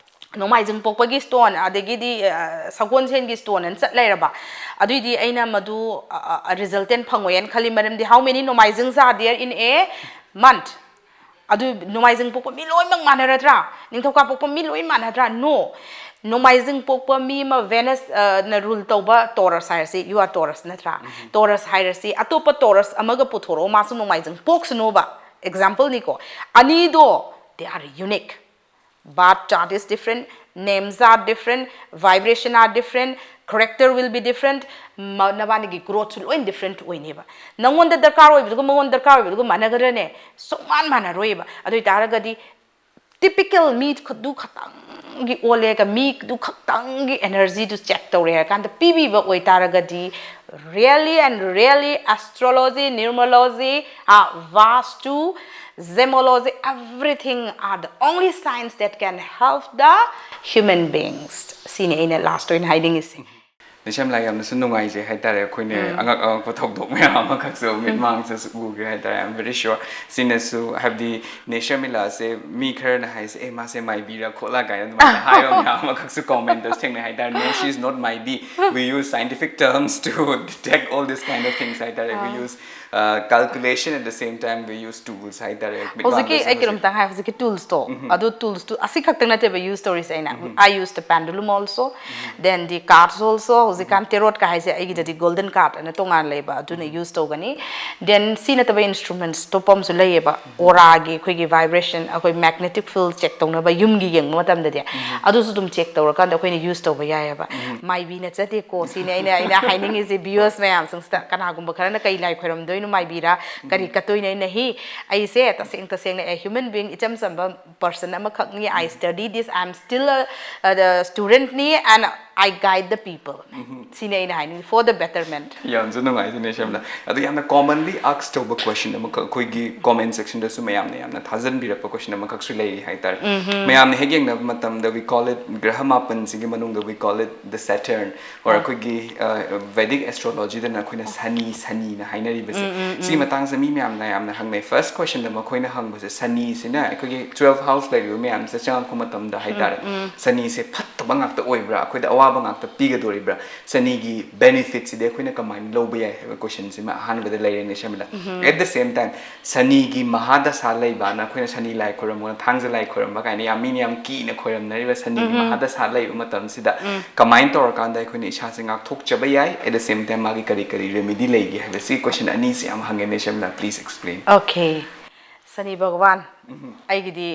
ꯅꯣꯡꯃꯥꯏꯖꯤꯡ ꯄꯣꯛꯄꯒꯤ ꯁ꯭ꯇꯣꯟ, ꯑꯗꯒꯤꯗꯤ ꯁꯒꯣꯜꯁꯦꯟꯒꯤ ꯁ꯭ꯇꯣꯟ ꯑꯅ ꯆꯠ ꯂꯩꯔꯕ, ꯑꯗꯨꯏꯗꯤ ꯑꯩꯅ ꯃꯗꯨ ꯔꯤꯖꯜꯇꯦꯟ ꯐꯪꯉꯣꯏꯅ ꯈꯜꯂꯤ꯫ ꯃꯔꯝꯗꯤ how many ꯅꯣꯡꯃꯥꯏꯖꯤꯡ are there in a month? ꯑꯗꯨ ꯅꯣꯡꯃꯥꯏꯖꯤꯡ ꯄꯣꯛꯄ ꯃꯤ ꯂꯣꯏꯅꯃꯛ ꯃꯥꯟꯅꯔꯗ꯭ꯔꯥ? ꯅꯤꯡꯊꯧꯀꯥ ꯄꯣꯛꯄ ꯃꯤ ꯂꯣꯏ ꯃꯥꯟꯅꯗ꯭ꯔꯥ? No꯫ ꯅꯣꯡꯃꯥꯏꯖꯤꯡ ꯄꯣꯛꯄ ꯃꯤ ꯑꯃ ꯚꯦꯅꯁꯅ ꯔꯨꯜ ꯇꯧꯕ ꯇꯣꯔꯁ ꯍꯥꯏꯔꯁꯤ, you are Taurus ꯅꯠꯇ꯭ꯔꯥ? ꯇꯣꯔꯁ ꯍꯥꯏꯔꯁꯤ, ꯑꯇꯣꯞꯄ ꯇꯣꯔꯁ ꯑꯃꯒ ꯄꯨꯊꯣꯔꯛꯑꯣ, ꯃꯥꯁꯨ ꯅꯣꯡꯃꯥꯏꯖꯤꯡ ꯄꯣꯛꯁꯅꯣꯕ꯫ ꯑꯦꯛꯖꯥꯝꯄꯜꯅꯤꯀꯣ꯫ ꯑꯅꯤꯗꯣ, they are unique. Birth chart is different, names are different, vibration are different, character will be different, ꯅꯕꯥꯅꯤꯒꯤ ꯒ꯭ꯔꯣꯠꯁꯨ ꯂꯣꯏ ꯗꯤꯐ꯭ꯔꯦꯟꯠ ꯑꯣꯏꯅꯦꯕ꯫ ꯅꯪꯉꯣꯟꯗ ꯗꯔꯀꯥꯔ ꯑꯣꯏꯕꯗꯨꯒ ꯃꯉꯣꯟꯗ ꯗꯔꯀꯥꯔ ꯑꯣꯏꯕꯗꯨꯒ ꯃꯥꯟꯅꯒꯗ꯭ꯔꯅꯦ? ꯁꯨꯡꯃꯥꯟ ꯃꯥꯟꯅꯔꯣꯏꯕ꯫ ꯑꯗꯨ ꯑꯣꯏꯇꯥꯔꯒꯗꯤ ꯇꯤꯄꯤꯀꯦꯜ ꯃꯤꯗꯨ ꯈꯛꯇꯪꯒꯤ ꯑꯣꯜꯂꯦꯒ ꯃꯤꯗꯨ ꯈꯛꯇꯪꯒꯤ ꯑꯦꯅꯔꯖꯤꯗꯨ ꯆꯦꯛ ꯇꯧꯔꯦ ꯍꯥꯏꯔ ꯀꯥꯟꯗ ꯄꯤꯕꯤꯕ ꯑꯣꯏꯇꯥꯔꯒꯗꯤ, really and really, astrology, numerology, uh, vastu, gemology, everything are the only science that can help the human beings. ꯁꯤꯅꯤ ꯑꯩꯅ ꯂꯥꯁ ꯑꯣꯏꯅ ꯍꯥꯏꯅꯤꯡꯉꯤꯁꯦ꯫ ꯅꯤꯁꯥꯝꯂꯥ, ꯌꯥꯝꯅꯁꯨ ꯅꯨꯡꯉꯥꯏꯖꯩ ꯍꯥꯏꯇꯥꯔꯦ, ꯑꯩꯈꯣꯏꯅ ꯑꯉꯛ ꯑꯉꯛꯄ ꯊꯧꯗꯣꯛ ꯃꯌꯥꯝ ꯑꯃꯈꯛꯁꯨ ꯃꯤꯠꯃꯥꯡꯁꯨ ꯎꯈ꯭ꯔꯦ ꯍꯥꯏꯇꯥꯔꯦ꯫ I am very sure ꯁꯤꯅꯁꯨ, ꯍꯥꯏꯕꯗꯤ ꯅꯤꯁꯥꯝꯂꯥꯁꯦ ꯃꯤ ꯈꯔꯅ ꯍꯥꯏꯁꯦ, ꯑꯦ, ꯃꯥꯁꯦ ꯃꯥꯏꯕꯤꯔ ꯈꯣꯠꯂ ꯀꯥꯏꯅ ꯑꯗꯨꯃꯥꯏꯅ ꯍꯥꯏꯕ ꯃꯌꯥꯝ ꯑꯃꯈꯛꯁꯨ ꯀꯣꯃꯦꯟꯇꯔꯁ ꯊꯦꯡꯅꯩ ꯍꯥꯏꯇꯥꯔꯦ꯫ No, she is not ꯃꯥꯏꯕꯤ. We use scientific terms to detect all this kind of things ꯍꯥꯏꯇꯥꯔꯦ꯫ We use calculation, at the same time we use tools ꯍꯥꯏꯇꯥꯔꯦ꯫ ꯍꯧꯖꯤꯛꯀꯤ ꯑꯩ ꯀꯩꯅꯣꯝꯇꯪ ꯍꯥꯏ, ꯍꯧꯖꯤꯛꯀꯤ ꯇꯨꯜꯁꯇꯣ, ꯑꯗꯨ ꯇꯨꯜꯁꯇꯨ ꯑꯁꯤ ꯈꯛꯇꯪ ꯅꯠꯇꯦꯕ ꯌꯨꯁ ꯇꯧꯔꯤꯁꯦ ꯑꯩꯅ꯫ I use the pendulum also, then the cards also, ꯍꯧꯖꯤꯛꯀꯥꯟ ꯇꯦꯔꯣꯠꯀ ꯍꯥꯏꯁꯦ ꯑꯩꯒꯤꯗꯗꯤ ꯒꯣꯜꯗꯟ ꯀꯥꯔꯠ ꯑꯅ ꯇꯣꯉꯥꯟꯅ ꯂꯩꯕ, ꯑꯗꯨꯅ ꯌꯨꯁ ꯇꯧꯒꯅꯤ. ꯗꯦꯟ ꯁꯤ ꯅꯠꯇꯕ ꯏꯟꯁꯇ꯭ꯔꯨꯃꯦꯟꯁ ꯑꯇꯣꯞꯄ ꯑꯃꯁꯨ ꯂꯩꯌꯦꯕ, ꯑꯣꯔꯥꯒꯤ ꯑꯩꯈꯣꯏꯒꯤ ꯚꯥꯏꯕ꯭ꯔꯦꯁꯟ, ꯑꯩꯈꯣꯏ ꯃꯦꯒꯅꯦꯇꯤꯛ ꯐꯤꯜ ꯆꯦꯛ ꯇꯧꯅꯕ ꯌꯨꯝꯒꯤ ꯌꯦꯡꯕ ꯃꯇꯝꯗꯗꯤ ꯑꯗꯨꯁꯨ ꯑꯗꯨꯝ ꯆꯦꯛ ꯇꯧꯔꯀꯥꯟꯗ ꯑꯩꯈꯣꯏꯅ ꯌꯨꯁ ꯇꯧꯕ ꯌꯥꯏꯑꯕ. ꯃꯥꯏꯕꯤ ꯅꯠꯆꯗꯦꯀꯣ, ꯁꯤꯅꯤ ꯑꯩꯅ ꯑꯩꯅ ꯍꯥꯏꯅꯤꯡꯉꯤꯁꯦ. ꯚꯤꯌꯨꯋꯔꯁ ꯃꯌꯥꯝꯁꯤꯡꯁꯤꯗ ꯀꯅꯥꯒꯨꯝꯕ ꯈꯔꯅ ꯀꯩ ꯂꯥꯏ ꯈꯣꯏꯔꯝꯗꯣꯏꯅꯣ, ꯃꯥꯏꯕꯤꯔꯥ ꯀꯔꯤ ꯀꯠꯇꯣꯏꯅꯣ? ꯑꯩꯅ ꯍꯤ ꯑꯩꯁꯦ ꯇꯁꯦꯡ ꯇꯁꯦꯡꯅ ꯑꯦ ꯍ꯭ꯌꯨꯃꯟ ꯕꯤꯡ, ꯏꯆꯝ ꯆꯝꯕ ꯄꯔꯁꯟ ꯑꯃꯈꯛꯅꯤ. I study this, I am still a student ꯅꯤ, and I guide the people. ꯁꯤꯅꯤ ꯑꯩꯅ ꯍꯥꯏꯅꯤꯡꯉꯤ, for the betterment. ꯌꯥꯝꯁꯨ ꯅꯨꯡꯉꯥꯏꯖꯅꯦ ꯁꯦꯝꯅ. ꯑꯗꯣ ꯌꯥꯝꯅ commonly ask ꯇꯧꯕ question ꯑꯃꯈꯛ ꯑꯩꯈꯣꯏꯒꯤ comment section ꯗꯁꯨ ꯃꯌꯥꯝꯅ ꯌꯥꯝꯅ ꯊꯥꯖꯟꯕꯤꯔꯛꯄ question ꯑꯃꯈꯛꯁꯨ ꯂꯩꯔꯤ ꯍꯥꯏꯇꯥꯔꯦ. ꯃꯌꯥꯝꯅ ꯍꯦꯛ ꯌꯦꯡꯅꯕ ꯃꯇꯝꯗ we call it, ꯒ꯭ꯔꯍ ꯃꯥꯄꯟꯁꯤꯒꯤ ꯃꯅꯨꯡꯗ we call it the Saturn, or ꯑꯩꯈꯣꯏꯒꯤ Vedic astrology ꯗꯅ ꯑꯩꯈꯣꯏꯅ ꯁꯅꯤ, ꯁꯅꯤꯅ ꯍꯥꯏꯅꯔꯤꯕꯁꯦ. ꯁꯤꯒꯤ ꯃꯇꯥꯡꯁꯦ ꯃꯤ ꯃꯌꯥꯝꯅ ꯌꯥꯝꯅ ꯍꯪꯅꯩ. First question ꯗ ꯃꯈꯣꯏꯅ ꯍꯪꯕꯁꯦ, ꯁꯅꯤꯁꯤꯅ ꯑꯩꯈꯣꯏꯒꯤ twelve house ꯂꯩꯔꯤꯕ ꯃꯌꯥꯝꯁꯦ ꯆꯪꯉꯛꯄ ꯃꯇꯝꯗ ꯍꯥꯏꯇꯥꯔꯦ, ꯁꯅꯤꯁꯦ ꯐꯠꯇꯕ ꯉꯥꯛꯇ ꯑꯣꯏꯕ꯭ꯔꯥ, ꯑꯩꯈꯣꯏꯗ ꯑꯋꯥꯕ ꯉꯥꯛꯇ ꯄꯤꯒꯗꯣꯔꯤꯕ꯭ꯔꯥ, ꯁꯅꯤꯒꯤ benefit ꯁꯤꯗꯤ ꯑꯩꯈꯣꯏꯅ ꯀꯃꯥꯏꯅ ꯂꯧꯕ ꯌꯥꯏ ꯍꯥꯏꯕ question ꯁꯤꯃ ꯑꯍꯥꯟꯕꯗ ꯂꯩꯔꯦꯅꯦ ꯁꯦꯝꯕꯗ. At the same time, ꯁꯅꯤꯒꯤ ꯃꯍꯥꯗꯁꯥ ꯂꯩꯕꯅ ꯑꯩꯈꯣꯏꯅ ꯁꯅꯤ ꯂꯥꯏ ꯈꯣꯏꯔꯝꯕ, ꯊꯥꯡꯖ ꯂꯥꯏ ꯈꯣꯏꯔꯝꯕ ꯀꯥꯏꯅ ꯌꯥꯝ ꯃꯤꯅ ꯌꯥꯝ ꯀꯤꯅ ꯈꯣꯏꯔꯝꯅꯔꯤꯕ ꯁꯅꯤꯒꯤ ꯃꯍꯥꯗꯁꯥ ꯂꯩꯕ ꯃꯇꯝꯁꯤꯗ ꯀꯃꯥꯏꯅ ꯇꯧꯔꯀꯥꯟꯗ ꯑꯩꯈꯣꯏꯅ ꯏꯁꯥꯁꯦ ꯉꯥꯛꯊꯣꯛꯆꯕ ꯌꯥꯏ? At the same time, ꯃꯥꯒꯤ ꯀꯔꯤ ꯀꯔꯤ remedy ꯂꯩꯒꯦ ꯍꯥꯏꯕ, ꯁꯤ question ꯑꯅꯤꯁꯤ ꯌꯥꯝ ꯍꯪꯉꯦꯅꯦ ꯁꯦꯝꯕꯗ. Please explain. Okay, ꯁꯅꯤ ꯚꯒꯋꯥꯟ ꯑꯩꯒꯤꯗꯤ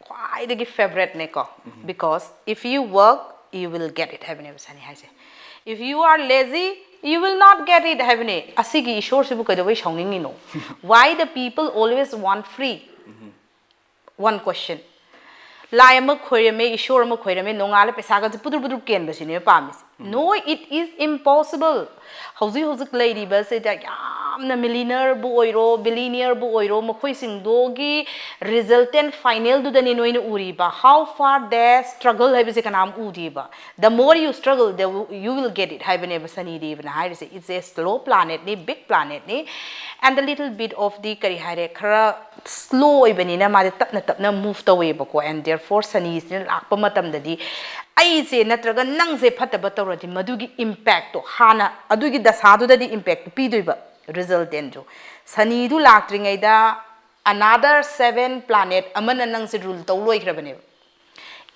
ꯈ꯭ꯋꯥꯏꯗꯒꯤ ꯐꯦꯕꯔꯦꯠꯅꯦꯀꯣ. Because if you work, you will get it ꯍꯥꯏꯕꯅꯦꯕ ꯁꯅꯤ ꯍꯥꯏꯁꯦ. If you are lazy, you will not get it ꯍꯥꯏꯕꯅꯦ. ꯑꯁꯤꯒꯤ ꯏꯁꯣꯔꯁꯤꯕꯨ ꯀꯩꯗꯧꯕꯩ ꯁꯥꯎꯅꯤꯡꯉꯤꯅꯣ? Why the people always want free? One question. ꯂꯥꯏ ꯑꯃ ꯈꯣꯏꯔꯝꯃꯦ, ꯏꯁꯣꯔ ꯑꯃ ꯈꯣꯏꯔꯝꯃꯦ, ꯅꯣꯡꯉꯥꯜꯂ ꯄꯩꯁꯥꯒꯁꯦ ꯄꯨꯗ꯭ꯔꯨꯞ ꯄꯨꯗ꯭ꯔꯨꯞ ꯀꯦꯟꯕꯁꯤꯅꯦꯕ ꯄꯥꯝꯃꯤꯁꯦ. No, it is impossible. ꯍꯧꯖꯤꯛ ꯍꯧꯖꯤꯛ ꯂꯩꯔꯤꯕꯁꯤꯗ ꯌꯥꯝꯅ ꯃꯤꯂꯤꯅꯔꯕꯨ ꯑꯣꯏꯔꯣ, ꯕꯤꯂꯤꯅꯤꯌꯔꯕꯨ ꯑꯣꯏꯔꯣ, ꯃꯈꯣꯏꯁꯤꯡꯗꯨꯒꯤ resultant final ꯗꯨꯗꯅꯤ ꯅꯣꯏꯅ ꯎꯔꯤꯕ. How far they struggle ꯍꯥꯏꯕꯁꯦ ꯀꯅꯥꯝ ꯎꯗꯦꯕ. The more you struggle, the, you will get it ꯍꯥꯏꯕꯅꯦꯕ ꯁꯅꯤ ꯗꯦꯕꯅ ꯍꯥꯏꯔꯤꯁꯦ. It's a slow planet ꯅꯤ, big planet ꯅꯤ, and a little bit of the, ꯀꯔꯤ ꯍꯥꯏꯔꯦ, ꯈꯔ slow ꯑꯣꯏꯕꯅꯤꯅ ꯃꯥꯗꯤ ꯇꯞꯅ ꯇꯞꯅ move ꯇꯧꯋꯦꯕꯀꯣ. And therefore ꯁꯅꯤꯁꯤꯅ ꯂꯥꯛꯄ ꯃꯇꯝꯗꯗꯤ ꯑꯩꯁꯦ ꯅꯠꯇ꯭ꯔꯒ ꯅꯪꯁꯦ ꯐꯠꯇꯕ ꯇꯧꯔꯗꯤ ꯃꯗꯨꯒꯤ impact ꯇꯣ, ꯍꯥꯟꯅ ꯑꯗꯨꯒꯤ ꯗꯁꯥꯗꯨꯗꯗꯤ impact ꯇꯣ ꯄꯤꯗꯣꯏꯕ, resultant ꯁꯨ. ꯁꯅꯤꯗꯨ ꯂꯥꯛꯇ꯭ꯔꯤꯉꯩꯗ another seven planet ꯑꯃꯅ ꯅꯪꯁꯦ rule ꯇꯧ ꯂꯣꯏꯈ꯭ꯔꯕꯅꯦꯕ.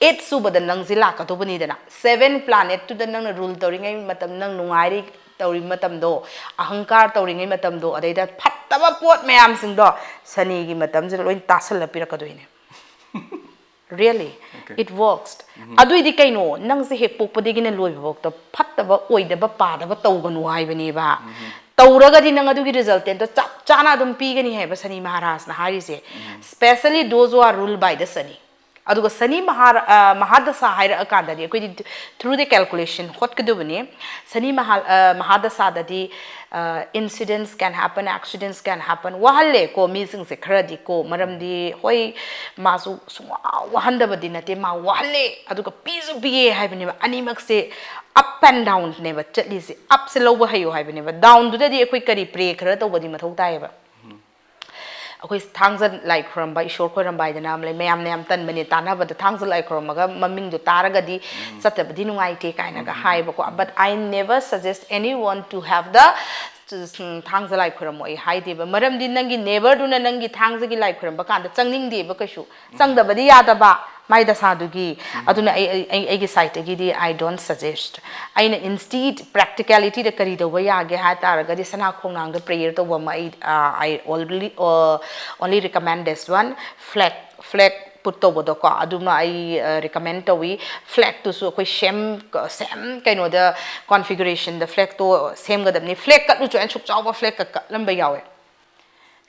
ꯑꯦꯠ ꯁꯨꯕꯗ ꯅꯪꯁꯦ ꯂꯥꯛꯀꯗꯧꯕꯅꯤꯗꯅ, ꯁꯦꯚꯦꯟ ꯄ꯭ꯂꯥꯅꯦꯠꯇꯨꯗ ꯅꯪꯅ ꯔꯨꯜ ꯇꯧꯔꯤꯉꯩ ꯃꯇꯝ, ꯅꯪ ꯅꯨꯡꯉꯥꯏꯔꯤ ꯇꯧꯔꯤ ꯃꯇꯝꯗꯣ, ꯑꯍꯪꯀꯥꯔ ꯇꯧꯔꯤꯉꯩ ꯃꯇꯝꯗꯣ, ꯑꯗꯩꯗ ꯐꯠꯇꯕ ꯄꯣꯠ ꯃꯌꯥꯝꯁꯤꯡꯗꯣ ꯁꯅꯤꯒꯤ ꯃꯇꯝꯁꯤꯗ ꯂꯣꯏ ꯇꯥꯁꯜꯂ ꯄꯤꯔꯛꯀꯗꯣꯏꯅꯦ꯫ Really, it works. ꯑꯗꯨꯏꯗꯤ ꯀꯩꯅꯣ, ꯅꯪꯁꯦ ꯍꯦꯛ ꯄꯣꯛꯄꯗꯒꯤꯅ ꯂꯣꯏꯕꯐꯥꯎꯗ ꯐꯠꯇꯕ, ꯑꯣꯏꯗꯕ, ꯄꯥꯗꯕ ꯇꯧꯒꯅꯨ ꯍꯥꯏꯕꯅꯦꯕ꯫ ꯇꯧꯔꯒꯗꯤ ꯅꯪ ꯑꯗꯨꯒꯤ ꯔꯤꯖꯜꯇꯦꯟꯗꯣ ꯆꯞ ꯆꯥꯅ ꯑꯗꯨꯝ ꯄꯤꯒꯅꯤ ꯍꯥꯏꯕ ꯁꯅꯤ ꯃꯍꯥꯔꯥꯖꯅ ꯍꯥꯏꯔꯤꯁꯦ꯫ Specially those who are ruled by the Sani. ꯑꯗꯨꯒ ꯁꯅꯤ ꯃꯍꯥꯔ-, ꯑ, ꯃꯍꯥꯗꯁꯥ ꯍꯥꯏꯔꯛꯑꯀꯥꯟꯗꯗꯤ ꯑꯩꯈꯣꯏꯗꯤ through the calculation ꯍꯣꯠꯀꯗꯕꯅꯤ꯫ ꯁꯅꯤ ꯃꯍꯥ-, ꯑ, ꯃꯍꯥꯗꯁꯥꯗꯗꯤ, ꯑ, incidents can happen, accidents can happen, ꯋꯥꯍꯜꯂꯦꯀꯣ ꯃꯤꯁꯤꯡꯁꯦ ꯈꯔꯗꯤꯀꯣ, ꯃꯔꯝꯗꯤ ꯍꯣꯏ ꯃꯥꯁꯨ ꯁꯨꯡꯋꯥ ꯋꯥꯍꯟꯗꯕꯗꯤ ꯅꯠꯇꯦ, ꯃꯥ ꯋꯥꯍꯜꯂꯦ ꯑꯗꯨꯒ ꯄꯤꯁꯨ ꯄꯤꯌꯦ ꯍꯥꯏꯕꯅꯦꯕ꯫ ꯑꯅꯤꯃꯛꯁꯦ up and downꯅꯦꯕ ꯆꯠꯂꯤꯁꯦ꯫ Upꯁꯦ ꯂꯧꯕ ꯍꯩꯌꯨ ꯍꯥꯏꯕꯅꯦꯕ, downꯗꯨꯗꯗꯤ ꯑꯩꯈꯣꯏ ꯀꯔꯤ pray ꯈꯔ ꯇꯧꯕꯗꯤ ꯃꯊꯧ ꯇꯥꯏꯌꯦꯕ꯫ ꯑꯩꯈꯣꯏ ꯊꯥꯡꯖ ꯂꯥꯏ ꯈꯨꯔꯝꯕ, ꯏꯁꯣꯔ ꯈꯣꯏꯔꯝꯕ ꯍꯥꯏꯗꯅ ꯑꯃ ꯂꯩ, ꯃꯌꯥꯝꯅ ꯌꯥꯝ ꯇꯟꯕꯅꯦ ꯇꯥꯟꯅꯕꯗ꯫ ꯊꯥꯡꯖ ꯂꯥꯏ ꯈꯨꯔꯝꯃꯒ ꯃꯃꯤꯡꯗꯣ ꯇꯥꯔꯒꯗꯤ ꯆꯠꯇꯕꯗꯤ ꯅꯨꯡꯉꯥꯏꯇꯦ ꯀꯥꯏꯅꯒ ꯍꯥꯏꯕꯀꯣ꯫ But I never suggest anyone to have the, ꯎꯝ, ꯊꯥꯡꯖ ꯂꯥꯏ ꯈꯨꯔꯝꯃꯣ ꯑꯩ ꯍꯥꯏꯗꯦꯕ, ꯃꯔꯝꯗꯤ ꯅꯪꯒꯤ neighbourꯗꯨꯅ ꯅꯪꯒꯤ ꯊꯥꯡꯖꯒꯤ ꯂꯥꯏ ꯈꯨꯔꯝꯕ ꯀꯥꯟꯗ ꯆꯪꯅꯤꯡꯗꯦꯕ ꯀꯩꯁꯨ, ꯆꯪꯗꯕꯗꯤ ꯌꯥꯗꯕ ꯃꯥꯏ ꯗꯁꯥꯗꯨꯒꯤ꯫ ꯑꯗꯨꯅ ꯑꯩ, ꯑꯩ, ꯑꯩ, ꯑꯩꯒꯤ sideꯇꯒꯤꯗꯤ I don't suggest꯫ ꯑꯩꯅ instead practicalityꯗ ꯀꯔꯤ ꯇꯧꯕ ꯌꯥꯒꯦ ꯍꯥꯏ ꯇꯥꯔꯒꯗꯤ ꯁꯅꯥ ꯈꯣꯡꯅꯥꯡꯗ prayer ꯇꯧꯕ ꯑꯃ ꯑꯩ, ꯑ, I only, ꯑ, only recommend this one, flag, flag put ꯇꯧꯕꯗꯣꯀꯣ, ꯑꯗꯨꯃ ꯑꯩ, ꯑ, recommend ꯇꯧꯏ꯫ Flagꯇꯨꯁꯨ ꯑꯩꯈꯣꯏ same, same ꯀꯩꯅꯣꯗ configurationꯗ flagꯇꯣ ꯁꯦꯝꯒꯗꯕꯅꯤ꯫ Flag ꯀꯠꯂꯨ ꯆꯣ, ꯑꯩꯅ ꯁꯨꯛ ꯆꯥꯎꯕ flag ꯀꯠꯂꯝꯕ ꯌꯥꯎꯋꯦ꯫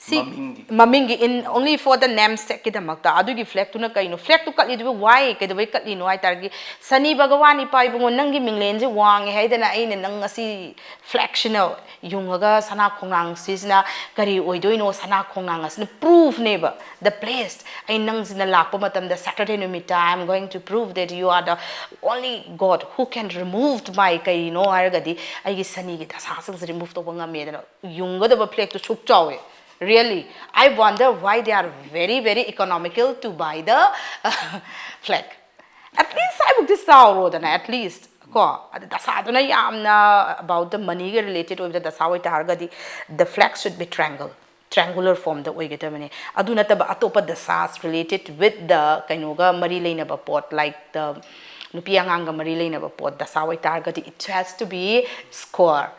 ꯁꯤ ꯃꯃꯤꯡꯒꯤ꯫ ꯃꯃꯤꯡꯒꯤ, in only for the namesakeꯀꯤꯗꯃꯛꯇ꯫ ꯑꯗꯨꯒꯤ flagꯇꯨꯅ ꯀꯩꯅꯣ? Flagꯇꯨ ꯀꯠꯂꯤꯗꯨꯕꯨ why? ꯀꯩꯗꯧꯕꯩ ꯀꯠꯂꯤꯅꯣ ꯍꯥꯏ ꯇꯥꯔꯗꯤ, ꯁꯅꯤ ꯚꯒꯋꯥꯟ ꯏꯄꯥ ꯏꯕꯨꯡꯉꯣ, ꯅꯪꯒꯤ ꯃꯤꯡꯂꯦꯟꯁꯦ ꯋꯥꯡꯉꯦ ꯍꯥꯏꯗꯅ ꯑꯩꯅ ꯅꯪ ꯉꯁꯤ flagꯁꯤꯅ ꯌꯨꯡꯉꯒ ꯁꯅꯥ ꯈꯣꯡꯅꯥꯡꯁꯤꯁꯤꯅ ꯀꯔꯤ ꯑꯣꯏꯗꯣꯏꯅꯣ? ꯁꯅꯥ ꯈꯣꯡꯅꯥꯡ ꯑꯁꯤꯅ proofꯅꯦꯕ, the blessed꯫ ꯑꯩ ꯅꯪꯁꯤꯅ ꯂꯥꯛꯄ ꯃꯇꯝꯗ Saturday ꯅꯨꯃꯤꯠꯇ I am going to prove that you are the only God who can remove my ꯀꯩꯅꯣ ꯍꯥꯏꯔꯒꯗꯤ ꯑꯩꯒꯤ ꯁꯅꯤꯒꯤ ꯗꯁꯥꯁꯤꯡꯁꯦ remove ꯇꯧꯕ ꯉꯝꯃꯦꯗꯅ꯫ ꯌꯨꯡꯒꯗꯕ flagꯇꯨ ꯁꯨꯛ ꯆꯥꯎꯋꯦ꯫ Really, I wonder why they are very, very economical to buy the flag. At least ꯁ꯭ꯋꯥꯏꯕꯨꯛꯇꯤ ꯆꯥꯎꯔꯣꯗꯅ, at least꯫ ꯀꯣ, ꯑꯗ ꯗꯁꯥꯗꯨꯅ ꯌꯥꯝꯅ about the moneyꯒ related ꯑꯣꯏꯕꯗ ꯗꯁꯥ ꯑꯣꯏꯇꯥꯔꯒꯗꯤ, the flag should be triangle꯫ triangular formꯗ ꯑꯣꯏꯒꯗꯕꯅꯦ꯫ ꯑꯗꯨ ꯅꯠꯇꯕ ꯑꯇꯣꯞꯄ dasas related with the ꯀꯩꯅꯣꯒ ꯃꯔꯤ ꯂꯩꯅꯕ ꯄꯣꯠ, like the ꯅꯨꯄꯤ ꯑꯉꯥꯡꯒ ꯃꯔꯤ ꯂꯩꯅꯕ ꯄꯣꯠ ꯗꯁꯥ ꯑꯣꯏꯇꯥꯔꯒꯗꯤ it has to be square꯫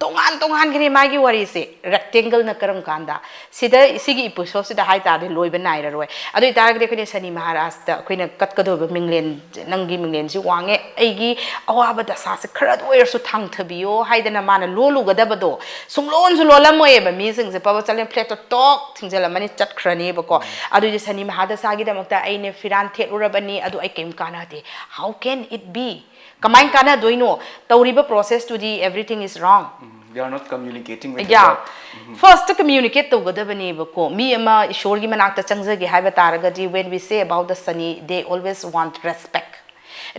ꯇꯣꯉꯥꯟ ꯇꯣꯉꯥꯟꯈ꯭ꯔꯦ ꯃꯥꯒꯤ ꯋꯥꯔꯤꯁꯦ꯫ Rectangleꯅ ꯀꯔꯝ ꯀꯥꯟꯗ? ꯁꯤꯗ, ꯁꯤꯒꯤ episodeꯁꯤꯗ ꯍꯥꯏ ꯇꯥꯔꯗꯤ ꯂꯣꯏꯕ ꯅꯥꯏꯔꯔꯣꯏ꯫ ꯑꯗꯨ ꯑꯣꯏꯇꯥꯔꯒꯗꯤ ꯑꯩꯈꯣꯏꯅ ꯁꯅꯤ ꯃꯍꯥꯔꯥꯖꯇ ꯑꯩꯈꯣꯏꯅ ꯀꯠꯀꯗꯧꯔꯤꯕ ꯃꯤꯡꯂꯦꯟ, "ꯅꯪꯒꯤ ꯃꯤꯡꯂꯦꯟꯁꯤ ꯋꯥꯡꯉꯦ, ꯑꯩꯒꯤ ꯑꯋꯥꯕ ꯗꯁꯥꯁꯦ ꯈꯔꯗ ꯑꯣꯏꯔꯁꯨ ꯊꯥꯡꯊꯕꯤꯌꯣ" ꯍꯥꯏꯗꯅ ꯃꯥꯅ ꯂꯣꯜꯂꯨꯒꯗꯕꯗꯣ ꯁꯨꯡꯂꯣꯟꯁꯨ ꯂꯣꯜꯂꯝꯃꯣꯏꯑꯕ꯫ ꯃꯤꯁꯤꯡꯁꯦ ꯄꯕ ꯆꯠꯂꯦ, flatꯇ ꯇꯣꯛ ꯊꯤꯡꯖꯤꯜꯂꯝꯃꯅꯤ, ꯆꯠꯈ꯭ꯔꯅꯦꯕꯀꯣ꯫ ꯑꯗꯨꯏꯗꯤ ꯁꯅꯤ ꯃꯍꯥꯗꯁꯥꯒꯤꯗꯃꯛꯇ ꯑꯩꯅ ꯐꯤꯔꯥꯟ ꯊꯦꯠꯂꯨꯔꯕꯅꯤ, ꯑꯗꯨ ꯑꯩ ꯀꯩꯝ ꯀꯥꯟꯅꯗꯦ꯫ How can it be? ꯀꯃꯥꯏꯅ ꯀꯥꯟꯅꯗꯣꯏꯅꯣ? ꯇꯧꯔꯤꯕ processꯇꯨꯗꯤ everything is wrong꯫ They are not communicating with Yeah. the Firstꯇ communicate ꯇꯧꯒꯗꯕꯅꯦꯕꯀꯣ꯫ ꯃꯤ ꯑꯃ ꯏꯁꯣꯔꯒꯤ ꯃꯅꯥꯛꯇ ꯆꯪꯖꯒꯦ ꯍꯥꯏꯕ ꯇꯥꯔꯒꯗꯤ, when we say about the Sani, they always want respect꯫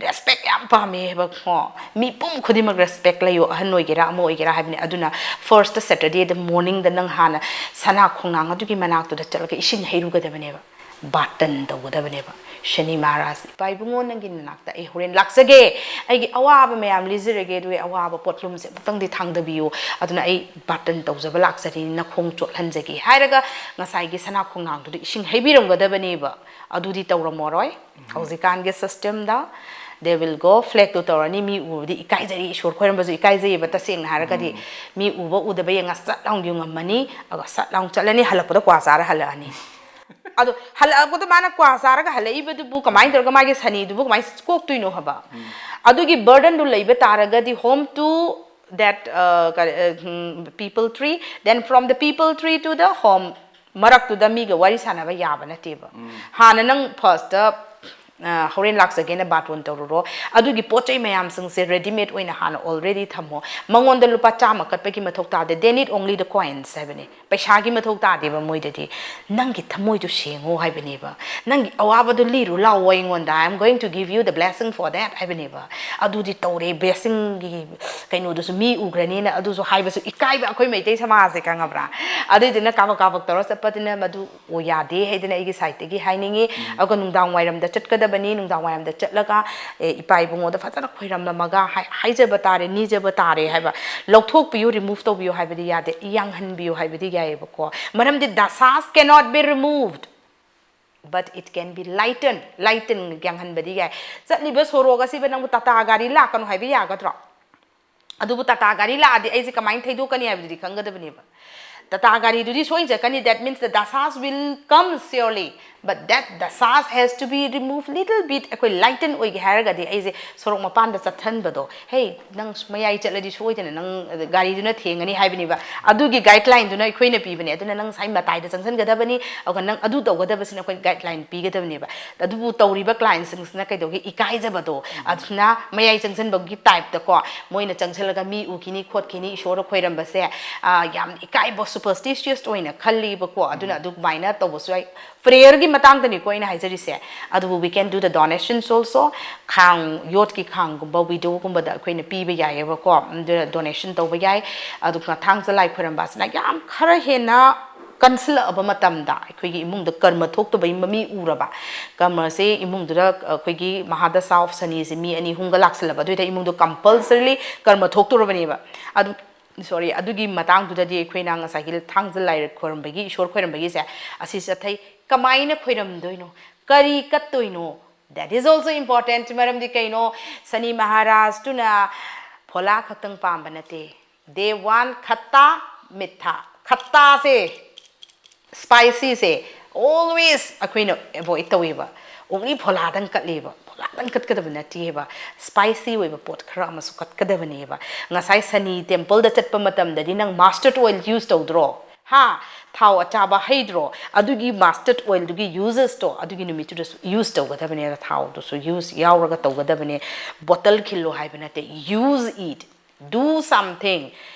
Respect ꯌꯥꯝ ꯄꯥꯝꯃꯦꯕꯀꯣ꯫ ꯃꯤꯄꯨꯝ ꯈꯨꯗꯤꯡꯃꯛ respect ꯂꯩꯌꯣ, ꯑꯍꯟ ꯑꯣꯏꯒꯦꯔꯥ ꯑꯃ ꯑꯣꯏꯒꯦꯔꯥ ꯍꯥꯏꯕꯅꯤ꯫ ꯑꯗꯨꯅ first Saturdayꯗ morningꯗ ꯅꯪ ꯍꯥꯟꯅ ꯁꯅꯥ ꯈꯣꯡꯅꯥꯡ ꯑꯗꯨꯒꯤ ꯃꯅꯥꯛꯇꯨꯗ ꯆꯠꯂꯒ ꯏꯁꯤꯡ ꯍꯩꯔꯨꯒꯗꯕꯅꯦꯕ, ꯕꯥꯇꯟ ꯇꯧꯒꯗꯕꯅꯦꯕ꯫ "ꯁꯅꯤ ꯃꯍꯥꯔꯥꯖ, ꯏꯄꯥ ꯏꯕꯨꯡꯉꯣ, ꯅꯪꯒꯤ ꯅꯅꯥꯛꯇ ꯑꯩ ꯍꯣꯔꯦꯟ ꯂꯥꯛꯆꯒꯦ, ꯑꯩꯒꯤ ꯑꯋꯥꯕ ꯃꯌꯥꯝ ꯂꯤꯖꯔꯒꯦ, ꯑꯗꯨꯒ ꯑꯋꯥꯕ ꯄꯣꯠꯂꯨꯝꯁꯦ ꯑꯃꯨꯛꯇꯪꯗꯤ ꯊꯥꯡꯗꯕꯤꯌꯨ, ꯑꯗꯨꯅ ꯑꯩ ꯕꯥꯇꯟ ꯇꯧꯖꯕ ꯂꯥꯛꯆꯔꯤꯅꯤ, ꯅꯈꯣꯡ ꯆꯣꯠꯍꯟꯖꯒꯦ" ꯍꯥꯏꯔꯒ ꯉꯁꯥꯏꯒꯤ ꯁꯅꯥ ꯈꯣꯡꯅꯥꯡꯗꯨꯗ ꯏꯁꯤꯡ ꯍꯩꯕꯤꯔꯝꯒꯗꯕꯅꯦꯕ꯫ ꯑꯗꯨꯗꯤ ꯇꯧꯔꯝꯃꯔꯣꯏ꯫ ꯍꯧꯖꯤꯛꯀꯥꯟꯒꯤ systemꯗ they will go, flagꯇꯨ ꯇꯧꯔꯅꯤ, ꯃꯤ ꯎꯕꯗꯤ ꯏꯀꯥꯏꯖꯩ, ꯏꯁꯣꯔ ꯈꯣꯏꯔꯝꯕꯁꯨ ꯏꯀꯥꯏꯖꯩꯌꯦꯕ꯫ ꯇꯁꯦꯡꯅ ꯍꯥꯏꯔꯒꯗꯤ ꯃꯤ ꯎꯕ ꯎꯗꯕ ꯌꯦꯡꯉ ꯁꯠ ꯂꯥꯎꯅ ꯌꯨꯡꯉꯝꯃꯅꯤ, ꯑꯗꯨꯒ ꯁꯠ ꯂꯥꯎꯅ ꯆꯠꯂꯅꯤ, ꯍꯜꯂꯛꯄꯗ ꯀ꯭ꯋꯥ ꯆꯥꯔ ꯍꯜꯂꯛꯑꯅꯤ꯫ ꯑꯗꯣ ꯍꯜꯂꯛꯄꯗ ꯃꯥꯅ ꯀ꯭ꯋꯥ ꯆꯥꯔꯒ ꯍꯜꯂꯛꯏꯕꯗꯨꯕꯨ ꯀꯃꯥꯏꯅ ꯇꯧꯔꯒ ꯃꯥꯒꯤ ꯁꯅꯤꯗꯨꯕꯨ ꯀꯃꯥꯏꯅ ꯀꯣꯛꯇꯣꯏꯅꯣ ꯍꯥꯏꯕ? ꯑꯗꯨꯒꯤ burdenꯗꯨ ꯂꯩꯕ ꯇꯥꯔꯒꯗꯤ, home to that, uh, ꯀꯔꯤ, uh, um, peepal tree, then from the peepal tree to the home, ꯃꯔꯛꯇꯨꯗ ꯃꯤꯒ ꯋꯥꯔꯤ ꯁꯥꯟꯅꯕ ꯌꯥꯕ ꯅꯠꯇꯦꯕ꯫ ꯍꯥꯟꯅ ꯅꯪ firstꯇ, ꯑ, ꯍꯣꯔꯦꯟ ꯂꯥꯛꯆꯒꯦꯅ ꯕꯥꯇꯣꯟ ꯇꯧꯔꯨꯔꯣ, ꯑꯗꯨꯒꯤ ꯄꯣꯠ ꯆꯩ ꯃꯌꯥꯝꯁꯤꯡꯁꯦ readymade ꯑꯣꯏꯅ ꯍꯥꯟꯅ already ꯊꯝꯃꯣ꯫ ꯃꯉꯣꯟꯗ ꯂꯨꯄꯥ ꯆꯥꯝꯃ ꯀꯠꯄꯒꯤ ꯃꯊꯧ ꯇꯥꯗꯦ, they need only the coins ꯍꯥꯏꯕꯅꯦ, ꯄꯩꯁꯥꯒꯤ ꯃꯊꯧ ꯇꯥꯗꯦꯕ ꯃꯣꯏꯗꯗꯤ꯫ "ꯅꯪꯒꯤ ꯊꯃꯣꯏꯗꯨ ꯁꯦꯡꯉꯣ" ꯍꯥꯏꯕꯅꯦꯕ, "ꯅꯪꯒꯤ ꯑꯋꯥꯕꯗꯨ ꯂꯤꯔꯨ ꯂꯥꯛꯑꯣ ꯑꯩꯉꯣꯟꯗ, I am going to give you the blessing for that" ꯍꯥꯏꯕꯅꯦꯕ꯫ ꯑꯗꯨꯗꯤ ꯇꯧꯔꯦ, blessingꯒꯤ ꯀꯩꯅꯣꯗꯨꯁꯨ ꯃꯤ ꯎꯈ꯭ꯔꯅꯤꯅ ꯑꯗꯨꯁꯨ ꯍꯥꯏꯕꯁꯨ ꯏꯀꯥꯏꯕ ꯑꯩꯈꯣꯏ ꯃꯩꯇꯩ ꯁꯃꯥꯖꯁꯦ, ꯈꯪꯉꯕ꯭ꯔꯥ? ꯑꯗꯨꯏꯗꯨꯅ ꯀꯥꯕꯛ ꯀꯥꯕꯛ ꯇꯧꯔ ꯆꯠꯄꯗꯨꯅ ꯃꯗꯨ ꯑꯣ ꯌꯥꯗꯦ ꯍꯥꯏꯗꯅ ꯑꯩꯒꯤ sideꯇꯒꯤ ꯍꯥꯏꯅꯤꯡꯉꯤ꯫ ꯑꯗꯨꯒ ꯅꯨꯡꯗꯥꯡ ꯋꯥꯏꯔꯝꯗ ꯆꯠꯀꯗꯕ ꯕꯅꯤ, ꯅꯨꯡꯗꯥꯡ ꯋꯥꯏꯔꯝꯗ ꯆꯠꯂꯒ, ꯑꯦ, ꯏꯄꯥ ꯏꯕꯨꯡꯉꯣꯗ ꯐꯖꯅ ꯈꯣꯏꯔꯝꯂꯝꯃꯒ ꯍꯥꯏ-, ꯍꯥꯏꯖꯕ ꯇꯥꯔꯦ, ꯅꯤꯖꯕ ꯇꯥꯔꯦ ꯍꯥꯏꯕ꯫ ꯂꯧꯊꯣꯛꯄꯤꯌꯨ, remove ꯇꯧꯕꯤꯌꯨ ꯍꯥꯏꯕꯗꯤ ꯌꯥꯗꯦ, ꯌꯥꯡꯍꯟꯕꯤꯌꯨ ꯍꯥꯏꯕꯗꯤ ꯌꯥꯏꯑꯕꯀꯣ꯫ ꯃꯔꯝꯗꯤ dasas cannot be removed, but it can be lightened, lighten, ꯌꯥꯡꯍꯟꯕꯗꯤ ꯌꯥꯏ꯫ ꯆꯠꯂꯤꯕ ꯁꯣꯔꯣꯛ ꯑꯁꯤꯕ ꯅꯪꯕꯨ ꯇꯥꯇꯥ ꯒꯥꯔꯤ ꯂꯥꯛꯀꯅꯨ ꯍꯥꯏꯕ ꯌꯥꯒꯗ꯭ꯔꯣ? ꯑꯗꯨꯕꯨ ꯇꯥꯇꯥ ꯒꯥꯔꯤ ꯂꯥꯛꯑꯗꯤ ꯑꯩꯁꯦ ꯀꯃꯥꯏꯅ ꯊꯩꯗꯣꯛꯀꯅꯤ ꯍꯥꯏꯕꯗꯨꯗꯤ ꯈꯪꯒꯗꯕꯅꯦꯕ꯫ ꯇꯥꯇꯥ ꯒꯥꯔꯤꯗꯨꯗꯤ ꯁꯣꯏꯅ ꯆꯠꯀꯅꯤ, that means the dasas will come surely, but that dasas has to be removed little bit. ꯑꯩꯈꯣꯏ lighten ꯑꯣꯏꯒꯦ ꯍꯥꯏꯔꯒꯗꯤ ꯑꯩꯁꯦ ꯁꯣꯔꯣꯛ ꯃꯄꯥꯟꯗ ꯆꯠꯍꯟꯕꯗꯣ, "ꯍꯦ, ꯅꯪ ꯃꯌꯥꯏ ꯆꯠꯂꯗꯤ ꯁꯣꯏꯗꯅ ꯅꯪ ꯒꯥꯔꯤꯗꯨꯅ ꯊꯦꯡꯒꯅꯤ" ꯍꯥꯏꯕꯅꯦꯕ꯫ ꯑꯗꯨꯒꯤ guideline ꯗꯨꯅ ꯑꯩꯈꯣꯏꯅ ꯄꯤꯕꯅꯦ꯫ ꯑꯗꯨꯅ ꯅꯪ ꯉꯁꯥꯏ ꯃꯇꯥꯏꯗ ꯆꯪꯁꯤꯟꯒꯗꯕꯅꯤ, ꯑꯗꯨꯒ ꯅꯪ ꯑꯗꯨ ꯇꯧꯒꯗꯕꯁꯤꯅ ꯑꯩꯈꯣꯏ guideline ꯄꯤꯒꯗꯕꯅꯦꯕ꯫ ꯑꯗꯨꯕꯨ ꯇꯧꯔꯤꯕ client ꯁꯤꯡꯁꯤꯅ ꯀꯩꯗꯧꯒꯦ? ꯏꯀꯥꯏꯖꯕꯗꯣ꯫ ꯑꯗꯨꯅ ꯃꯌꯥꯏ ꯆꯪꯁꯤꯟꯕꯒꯤ type ꯇꯀꯣ, ꯃꯣꯏꯅ ꯆꯪꯁꯤꯜꯂꯒ ꯃꯤ ꯎꯈꯤꯅꯤ ꯈꯣꯠꯈꯤꯅꯤ, ꯏꯁꯣꯔꯗ ꯈꯣꯏꯔꯝꯕꯁꯦ, ꯑ, ꯌꯥꯝ ꯏꯀꯥꯏꯕ, superstitious ꯑꯣꯏꯅ ꯈꯜꯂꯤꯕꯀꯣ꯫ ꯑꯗꯨꯅ ꯑꯗꯨꯃꯥꯏꯅ ꯇꯧꯕꯁꯨ ꯌꯥꯏ꯫ Prayer ꯒꯤ ꯃꯇꯥꯡꯗꯅꯤꯀꯣ ꯑꯩꯅ ꯍꯥꯏꯖꯔꯤꯁꯦ꯫ ꯑꯗꯨꯕꯨ we can do the donations also. ꯈꯥꯡ, ꯌꯣꯠꯀꯤ ꯈꯥꯡꯒꯨꯝꯕ, widow ꯒꯨꯝꯕꯗ ꯑꯩꯈꯣꯏꯅ ꯄꯤꯕ ꯌꯥꯏꯑꯕꯀꯣ꯫ ꯑꯗꯨꯅ donation ꯇꯧꯕ ꯌꯥꯏ꯫ ꯑꯗꯨꯒ ꯊꯥꯡꯖ ꯂꯥꯏ ꯈꯣꯏꯔꯝꯕ ꯑꯁꯤꯅ ꯌꯥꯝ ꯈꯔ ꯍꯦꯟꯅ ꯀꯟꯁꯤꯜꯂꯛꯑꯕ ꯃꯇꯝꯗ, ꯑꯩꯈꯣꯏꯒꯤ ꯏꯃꯨꯡꯗ ꯀꯔꯃ ꯊꯣꯛꯇꯕꯒꯤ ꯃꯃꯤ ꯎꯔꯕ, ꯀꯔꯃꯁꯦ ꯏꯃꯨꯡꯗꯨꯗ ꯑꯩꯈꯣꯏꯒꯤ ꯃꯍꯥꯗꯁꯥ of ꯁꯅꯤꯁꯦ ꯃꯤ ꯑꯅꯤ ꯑꯍꯨꯝꯒ ꯂꯥꯛꯁꯤꯜꯂꯕ, ꯑꯗꯨ ꯑꯣꯏꯇꯥꯔꯗꯤ ꯏꯃꯨꯡꯗꯣ compulsorily ꯀꯔꯃ ꯊꯣꯛꯇꯣꯔꯕꯅꯦꯕ꯫ ꯑꯗꯨ, sorry, ꯑꯗꯨꯒꯤ ꯃꯇꯥꯡꯗꯨꯗꯗꯤ ꯑꯩꯈꯣꯏꯅ ꯉꯁꯥꯏꯒꯤ ꯊꯥꯡꯖ ꯂꯥꯏ ꯈꯣꯏꯔꯝꯕꯒꯤ, ꯏꯁꯣꯔ ꯈꯣꯏꯔꯝꯕꯒꯤꯁꯦ, ꯑꯁꯤ ꯆꯠꯊꯩ꯫ ꯀꯃꯥꯏꯅ ꯈꯣꯏꯔꯝꯗꯣꯏꯅꯣ? ꯀꯔꯤ ꯀꯠꯇꯣꯏꯅꯣ? That is also important. ꯃꯔꯝꯗꯤ ꯀꯩꯅꯣ? ꯁꯅꯤ ꯃꯍꯥꯔꯥꯖꯇꯨꯅ ꯐꯣꯂꯥ ꯈꯛꯇꯪ ꯄꯥꯝꯕ ꯅꯠꯇꯦ꯫ They want khatta, meetha. ꯈꯠꯇꯥꯁꯦ, spicy say always ꯑꯩꯈꯣꯏꯅ avoid ꯇꯧꯋꯦꯕ꯫ Only ꯐꯣꯂꯥꯗꯪ ꯀꯠꯂꯦꯕ꯫ ꯐꯣꯂꯥꯗꯪ ꯀꯠꯀꯗꯕ ꯅꯠꯇꯦꯕ꯫ Spicy ꯑꯣꯏꯕ ꯄꯣꯠ ꯈꯔ ꯑꯃꯁꯨ ꯀꯠꯀꯗꯕꯅꯦꯕ꯫ ꯉꯁꯥꯏ ꯁꯅꯤ temple ꯗ ꯆꯠꯄ ꯃꯇꯝꯗꯗꯤ ꯅꯪ mustard oil use ꯇꯧꯗ꯭ꯔꯣ? ꯍꯥ? ꯊꯥꯎ ꯑꯆꯥꯕ ꯍꯩꯗ꯭ꯔꯣ? ꯑꯗꯨꯒꯤ mustard oil ꯗꯨꯒꯤ uses ꯇꯣ ꯑꯗꯨꯒꯤ ꯅꯨꯃꯤꯠꯇꯨꯗꯁꯨ use ꯇꯧꯒꯗꯕꯅꯦ, ꯊꯥꯎꯗꯨꯁꯨ use ꯌꯥꯎꯔꯒ ꯇꯧꯒꯗꯕꯅꯦ꯫ Bottle ꯈꯤꯜꯂꯣ ꯍꯥꯏꯕ ꯅꯠꯇꯦ, use it, do something,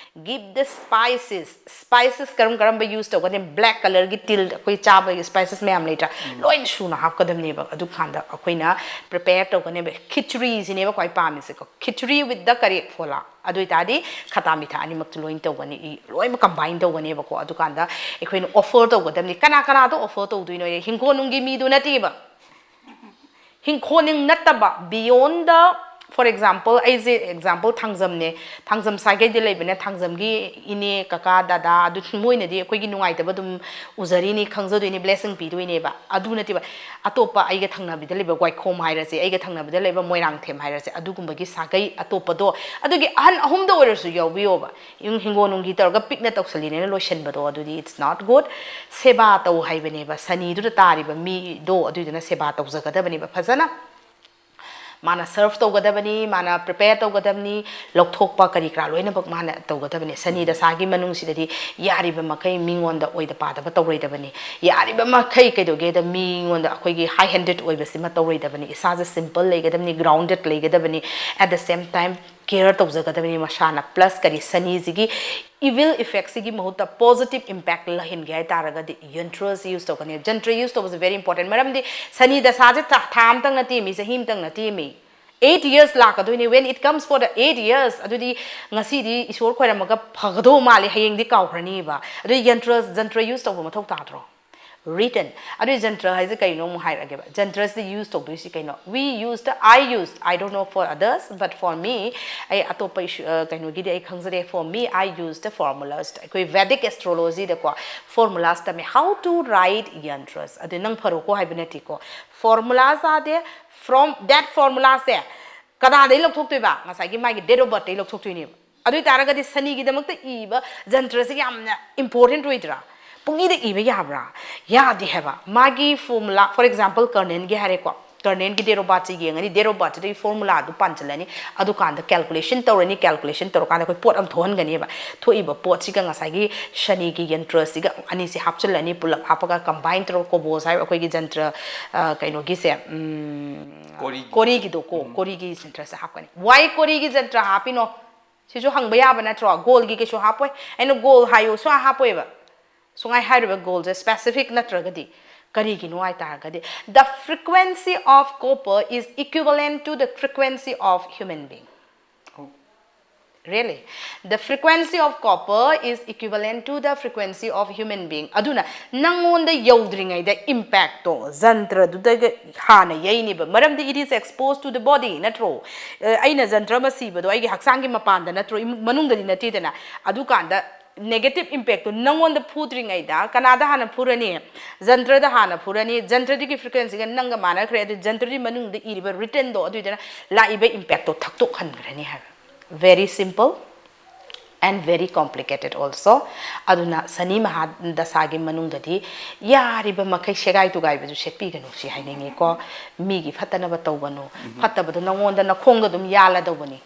give the spices. Spices ꯀꯔꯝ ꯀꯔꯝꯕ use ꯇꯧꯒꯅꯤ? Black colour ꯒꯤ ꯇꯤꯜ, ꯑꯩꯈꯣꯏ ꯆꯥꯕꯒꯤ spices ꯃꯌꯥꯝ ꯂꯩꯇ꯭ꯔꯥ? ꯂꯣꯏꯅ ꯁꯨꯅ ꯍꯥꯞꯀꯗꯕꯅꯦꯕ꯫ ꯑꯗꯨꯀꯥꯟꯗ ꯑꯩꯈꯣꯏꯅ prepare ꯇꯧꯒꯅꯦꯕ꯫ Khichdi ꯁꯤꯅꯦꯕ ꯈ꯭ꯋꯥꯏ ꯄꯥꯝꯃꯤꯁꯦꯀꯣ, khichdi with the ꯀꯔꯤ? ꯐꯣꯂꯥ꯫ ꯑꯗꯨ ꯑꯣꯏꯇꯥꯔꯗꯤ ꯈꯇꯥ ꯃꯤꯊꯥ ꯑꯅꯤꯃꯛꯇꯨ ꯂꯣꯏꯅ ꯇꯧꯒꯅꯤ, ꯂꯣꯏꯅꯃꯛ combine ꯇꯧꯒꯅꯦꯕꯀꯣ꯫ ꯑꯗꯨꯀꯥꯟꯗ ꯑꯩꯈꯣꯏꯅ offer ꯇꯧꯒꯗꯕꯅꯤ꯫ ꯀꯅꯥ ꯀꯅꯥꯗ offer ꯇꯧꯗꯣꯏꯅꯣ? ꯍꯤꯡꯒꯣꯜꯅꯨꯡꯒꯤ ꯃꯤꯗꯨ ꯅꯠꯇꯦꯕ꯫ ꯍꯤꯡꯈꯣꯜ ꯅꯠꯇꯕ beyond the, for example, ꯑꯩꯁꯦ example ꯊꯥꯡꯖꯝꯅꯦ꯫ ꯊꯥꯡꯖꯝ ꯁꯥꯒꯩꯗ ꯂꯩꯕꯅꯦ, ꯊꯥꯡꯖꯝꯒꯤ ꯏꯅꯦ, ꯀꯀꯥ, ꯗꯗꯥ, ꯑꯗꯨ ꯃꯣꯏꯅꯗꯤ ꯑꯩꯈꯣꯏꯒꯤ ꯅꯨꯡꯉꯥꯏꯇꯕ ꯑꯗꯨꯝ ꯎꯖꯔꯤꯅꯤ, ꯈꯪꯖꯗꯣꯏꯅꯤ, blessing ꯄꯤꯗꯣꯏꯅꯦꯕ꯫ ꯑꯗꯨ ꯅꯠꯇꯦꯕ, ꯑꯇꯣꯞꯄ ꯑꯩꯒ ꯊꯪꯅꯕꯗ ꯂꯩꯕ ꯋꯥꯏꯈꯣꯝ ꯍꯥꯏꯔꯁꯦ, ꯑꯩꯒ ꯊꯪꯅꯕꯗ ꯂꯩꯕ ꯃꯣꯏꯔꯥꯡꯊꯦꯝ ꯍꯥꯏꯔꯁꯦ, ꯑꯗꯨꯒꯨꯝꯕꯒꯤ ꯁꯥꯒꯩ ꯑꯇꯣꯞꯄꯗꯣ, ꯑꯗꯨꯒꯤ ꯑꯍꯟ ꯑꯍꯨꯝꯗ ꯑꯣꯏꯔꯁꯨ ꯌꯥꯎꯕꯤꯌꯣꯕ꯫ ꯌꯨꯝ ꯍꯤꯡꯒꯣꯜ ꯅꯨꯡꯒꯤ ꯇꯧꯔꯒ ꯄꯤꯛꯅ ꯇꯧꯁꯜꯂꯤꯅꯦꯅ ꯂꯣꯏꯁꯤꯟꯕꯗꯣ, ꯑꯗꯨꯗꯤ it's not good꯫ ꯁꯦꯕꯥ ꯇꯧ ꯍꯥꯏꯕꯅꯦꯕ, ꯁꯅꯤꯗꯨꯗ ꯇꯥꯔꯤꯕ ꯃꯤꯗꯣ ꯑꯗꯨꯏꯗꯨꯅ ꯁꯦꯕꯥ ꯇꯧꯖꯒꯗꯕꯅꯦꯕ ꯐꯖꯅ꯫ ꯃꯥꯅ serve ꯇꯧꯒꯗꯕꯅꯤ, ꯃꯥꯅ prepare ꯇꯧꯒꯗꯕꯅꯤ, ꯂꯧꯊꯣꯛꯄ ꯀꯔꯤ ꯀꯔꯥ ꯂꯣꯏꯅꯃꯛ ꯃꯥꯅ ꯇꯧꯒꯗꯕꯅꯤ꯫ ꯁꯅꯤ ꯗꯁꯥꯒꯤ ꯃꯅꯨꯡꯁꯤꯗꯗꯤ ꯌꯥꯔꯤꯕ ꯃꯈꯩ ꯃꯤꯉꯣꯟꯗ ꯑꯣꯏꯗ ꯄꯥꯗꯕ ꯇꯧꯔꯣꯏꯗꯕꯅꯤ꯫ ꯌꯥꯔꯤꯕ ꯃꯈꯩ ꯀꯩꯗꯧꯒꯦꯗ ꯃꯤꯉꯣꯟꯗ ꯑꯩꯈꯣꯏꯒꯤ high handed ꯑꯣꯏꯕꯁꯤꯃ ꯇꯧꯔꯣꯏꯗꯕꯅꯤ꯫ ꯏꯁꯥꯁꯦ simple ꯂꯩꯒꯗꯕꯅꯤ, grounded ꯂꯩꯒꯗꯕꯅꯤ, at the same time care ꯇꯧꯖꯒꯗꯕꯅꯤ ꯃꯁꯥꯅ꯫ Plus ꯀꯔꯤ, ꯁꯅꯤꯁꯤꯒꯤ evil effect ꯁꯤꯒꯤ ꯃꯍꯨꯠꯇ positive impact ꯂꯩꯍꯟꯒꯦ ꯍꯥꯏ ꯇꯥꯔꯒꯗꯤ ꯌꯟꯇ꯭ꯔꯁꯤ use ꯇꯧꯒꯅꯤ꯫ ꯌꯟꯇ꯭ꯔ use ꯇꯧꯕꯁꯦ very important, ꯃꯔꯝꯗꯤ ꯁꯅꯤ ꯗꯁꯥꯁꯦ ꯊꯥ, ꯊꯥ ꯑꯃꯇꯪ ꯅꯠꯇꯦ ꯃꯤ, ꯆꯍꯤ ꯑꯃꯇꯪ ꯅꯠꯇꯦ ꯃꯤ, eight years ꯂꯥꯛꯀꯗꯣꯏꯅꯦ꯫ When it comes for the eight years, ꯑꯗꯨꯗꯤ ꯉꯁꯤꯗꯤ ꯏꯁꯣꯔ ꯈꯣꯏꯔꯝꯃꯒ ꯐꯒꯗꯧꯕ ꯃꯥꯜꯂꯦ, ꯍꯌꯦꯡꯗꯤ ꯀꯥꯎꯈ꯭ꯔꯅꯤꯕ꯫ ꯑꯗꯨꯗꯤ ꯌꯟꯇ꯭ꯔ, ꯖꯟꯇ꯭ꯔ use ꯇꯧꯕ ꯃꯊꯧ ꯇꯥꯗ꯭ꯔꯣ? Written꯫ ꯑꯗꯨꯗꯤ ꯖꯟꯇ꯭ꯔ ꯍꯥꯏꯁꯦ ꯀꯩꯅꯣ ꯑꯃꯨꯛ ꯍꯥꯏꯔꯛꯑꯒꯦꯕ꯫ ꯖꯟꯇ꯭ꯔꯁꯤꯗ use ꯇꯧꯗꯣꯏꯁꯤ ꯀꯩꯅꯣ? We used, I used, I don't know for others, but for me, ꯑꯩ ꯑꯇꯣꯞꯄ issue, ꯑ, ꯀꯩꯅꯣꯒꯤꯗꯤ ꯑꯩ ꯈꯪꯖꯗꯦ꯫ For me, I used the formulas꯫ ꯑꯩꯈꯣꯏ Vedic astrology ꯗꯀꯣ formulas ꯇꯝꯃꯦ, how to write yantras꯫ ꯑꯗꯨ ꯅꯪ ꯐꯔꯣꯀꯣ ꯍꯥꯏꯕ ꯅꯠꯇꯦꯀꯣ꯫ Formulas are there, from that formula ꯁꯦ ꯀꯅꯥꯗꯩ ꯂꯧꯊꯣꯛꯇꯣꯏꯕ? ꯉꯁꯥꯏꯒꯤ ꯃꯥꯒꯤ date of birth ꯇꯩ ꯂꯧꯊꯣꯛꯇꯣꯏꯅꯦꯕ꯫ ꯑꯗꯨ ꯑꯣꯏ ꯇꯥꯔꯒꯗꯤ ꯁꯅꯤꯒꯤꯗꯃꯛꯇ ꯏꯕ ꯖꯟꯇ꯭ꯔꯁꯤꯒꯤ ꯌꯥꯝꯅ important ꯑꯣꯏꯗ꯭ꯔꯥ? ꯄꯨꯡꯏꯗ ꯏꯕ ꯌꯥꯕ꯭ꯔꯥ? ꯌꯥꯗꯦ ꯍꯥꯏꯕ꯫ ꯃꯥꯒꯤ formula, for example, ꯀꯔꯅꯦꯟꯒꯤ ꯍꯥꯏꯔꯦꯀꯣ, ꯀꯔꯅꯦꯟꯒꯤ date of birth ꯁꯦ ꯌꯦꯡꯉꯅꯤ, date of birth ꯇꯨꯒꯤ formula ꯗꯨ ꯄꯥꯟꯁꯤꯜꯂꯅꯤ, ꯑꯗꯨꯀꯥꯟꯗ calculation ꯇꯧꯔꯅꯤ, calculation ꯇꯧꯔꯀꯥꯟꯗ ꯑꯩꯈꯣꯏ ꯄꯣꯠ ꯑꯃ ꯊꯣꯛꯍꯟꯒꯅꯦꯕ꯫ ꯊꯣꯛꯏꯕ ꯄꯣꯠꯁꯤꯒ ꯉꯁꯥꯏꯒꯤ ꯁꯅꯤꯒꯤ ꯌꯟꯇ꯭ꯔꯁꯤꯒ ꯑꯅꯤꯁꯤ ꯍꯥꯞꯆꯤꯜꯂꯅꯤ, ꯄꯨꯂꯞ ꯍꯥꯞꯄꯒ combine ꯇꯧꯔꯒ ꯀꯣꯕꯣꯁ ꯍꯥꯏꯕ ꯑꯩꯈꯣꯏꯒꯤ ꯖꯟꯇ꯭ꯔ, ꯑ, ꯀꯩꯅꯣꯒꯤꯁꯦ, ꯎꯝ, ꯀꯣꯔꯤꯒꯤ꯫ ꯀꯣꯔꯤꯒꯤꯗꯣ ꯀꯣ, ꯎꯝ꯫ ꯀꯣꯔꯤꯒꯤ ꯖꯟꯇ꯭ꯔꯁꯦ ꯍꯥꯞꯀꯅꯤ꯫ Why ꯀꯣꯔꯤꯒꯤ ꯖꯟꯇ꯭ꯔ ꯍꯥꯞꯄꯤꯅꯣ? ꯁꯤꯁꯨ ꯍꯪꯕ ꯌꯥꯕ ꯅꯠꯇ꯭ꯔꯣ? ꯒꯣꯜꯒꯤ ꯀꯩꯁꯨ ꯍꯥꯞꯄꯣꯏ꯫ ꯑꯩꯅ ꯒꯣꯜ ꯍꯥꯏꯌꯨ ꯁꯨꯡꯍꯥꯞ ꯍꯥꯞꯄꯣꯏꯕ꯫ ꯁꯨꯡꯍꯥꯏ ꯍꯥꯏꯔꯣꯏꯕ ꯒꯣꯜꯁꯦ specific ꯅꯠꯇ꯭ꯔꯒꯗꯤ꯫ ꯀꯔꯤꯒꯤꯅꯣ ꯍꯥꯏ ꯇꯥꯔꯒꯗꯤ, the frequency of copper is equivalent to the frequency of human being꯫ ꯑꯣ꯫ Really? The frequency of copper is equivalent to the frequency of human being. ꯑꯗꯨꯅ ꯅꯪꯉꯣꯟꯗ ꯌꯧꯗ꯭ꯔꯤꯉꯩꯗ impactꯇꯣ ꯖꯟꯇ꯭ꯔꯗꯨꯗꯒ ꯍꯥꯟꯅ ꯌꯩꯅꯦꯕ, ꯃꯔꯝꯗꯤ it is exposed to the body, ꯅꯠꯇ꯭ꯔꯣ? ꯑ, ꯑꯩꯅ ꯖꯟꯇ꯭ꯔ ꯑꯃ ꯁꯤꯕꯗꯣ ꯑꯩꯒꯤ ꯍꯛꯆꯥꯡꯒꯤ ꯃꯄꯥꯟꯗ ꯅꯠꯇ꯭ꯔꯣ, ꯏꯃꯨꯡ ꯃꯅꯨꯡꯗꯗꯤ ꯅꯠꯇꯦꯗꯅ꯫ ꯑꯗꯨꯀꯥꯟꯗ negative impactꯇꯣ ꯅꯪꯉꯣꯟꯗ ꯐꯨꯗ꯭ꯔꯤꯉꯩꯗ ꯀꯅꯥꯗ ꯍꯥꯟꯅ ꯐꯨꯔꯅꯤ? ꯖꯟꯇ꯭ꯔꯗ ꯍꯥꯟꯅ ꯐꯨꯔꯅꯤ꯫ ꯖꯟꯇ꯭ꯔꯗꯨꯒꯤ frequencyꯒ ꯅꯪꯒ ꯃꯥꯟꯅꯈ꯭ꯔꯦ, ꯑꯗꯨ ꯖꯟꯇ꯭ꯔꯗꯨꯒꯤ ꯃꯅꯨꯡꯗ ꯏꯔꯤꯕ returnꯗꯣ ꯑꯗꯨꯏꯗꯨꯅ ꯂꯥꯛꯏꯕ impactꯇꯣ ꯊꯛꯇꯣꯛꯍꯟꯈ꯭ꯔꯅꯤ ꯍꯥꯏꯕ꯫ Very simple and very complicated also. ꯑꯗꯨꯅ ꯁꯅꯤ ꯃꯍꯥꯗꯁꯥꯒꯤ ꯃꯅꯨꯡꯗꯗꯤ ꯌꯥꯔꯤꯕ ꯃꯈꯩ ꯁꯦꯒꯥꯏ ꯇꯨꯒꯥꯏꯕꯗꯨ ꯁꯦꯠꯄꯤꯒꯅꯨ ꯁꯤ ꯍꯥꯏꯅꯤꯡꯉꯤꯀꯣ꯫ ꯃꯤꯒꯤ ꯐꯠꯇꯅꯕ ꯇꯧꯒꯅꯨ꯫ ꯐꯠꯇꯕꯗꯣ ꯅꯪꯉꯣꯟꯗ ꯅꯈꯣꯡꯗ ꯑꯗꯨꯝ ꯌꯥꯜꯂꯗꯧꯕꯅꯤ꯫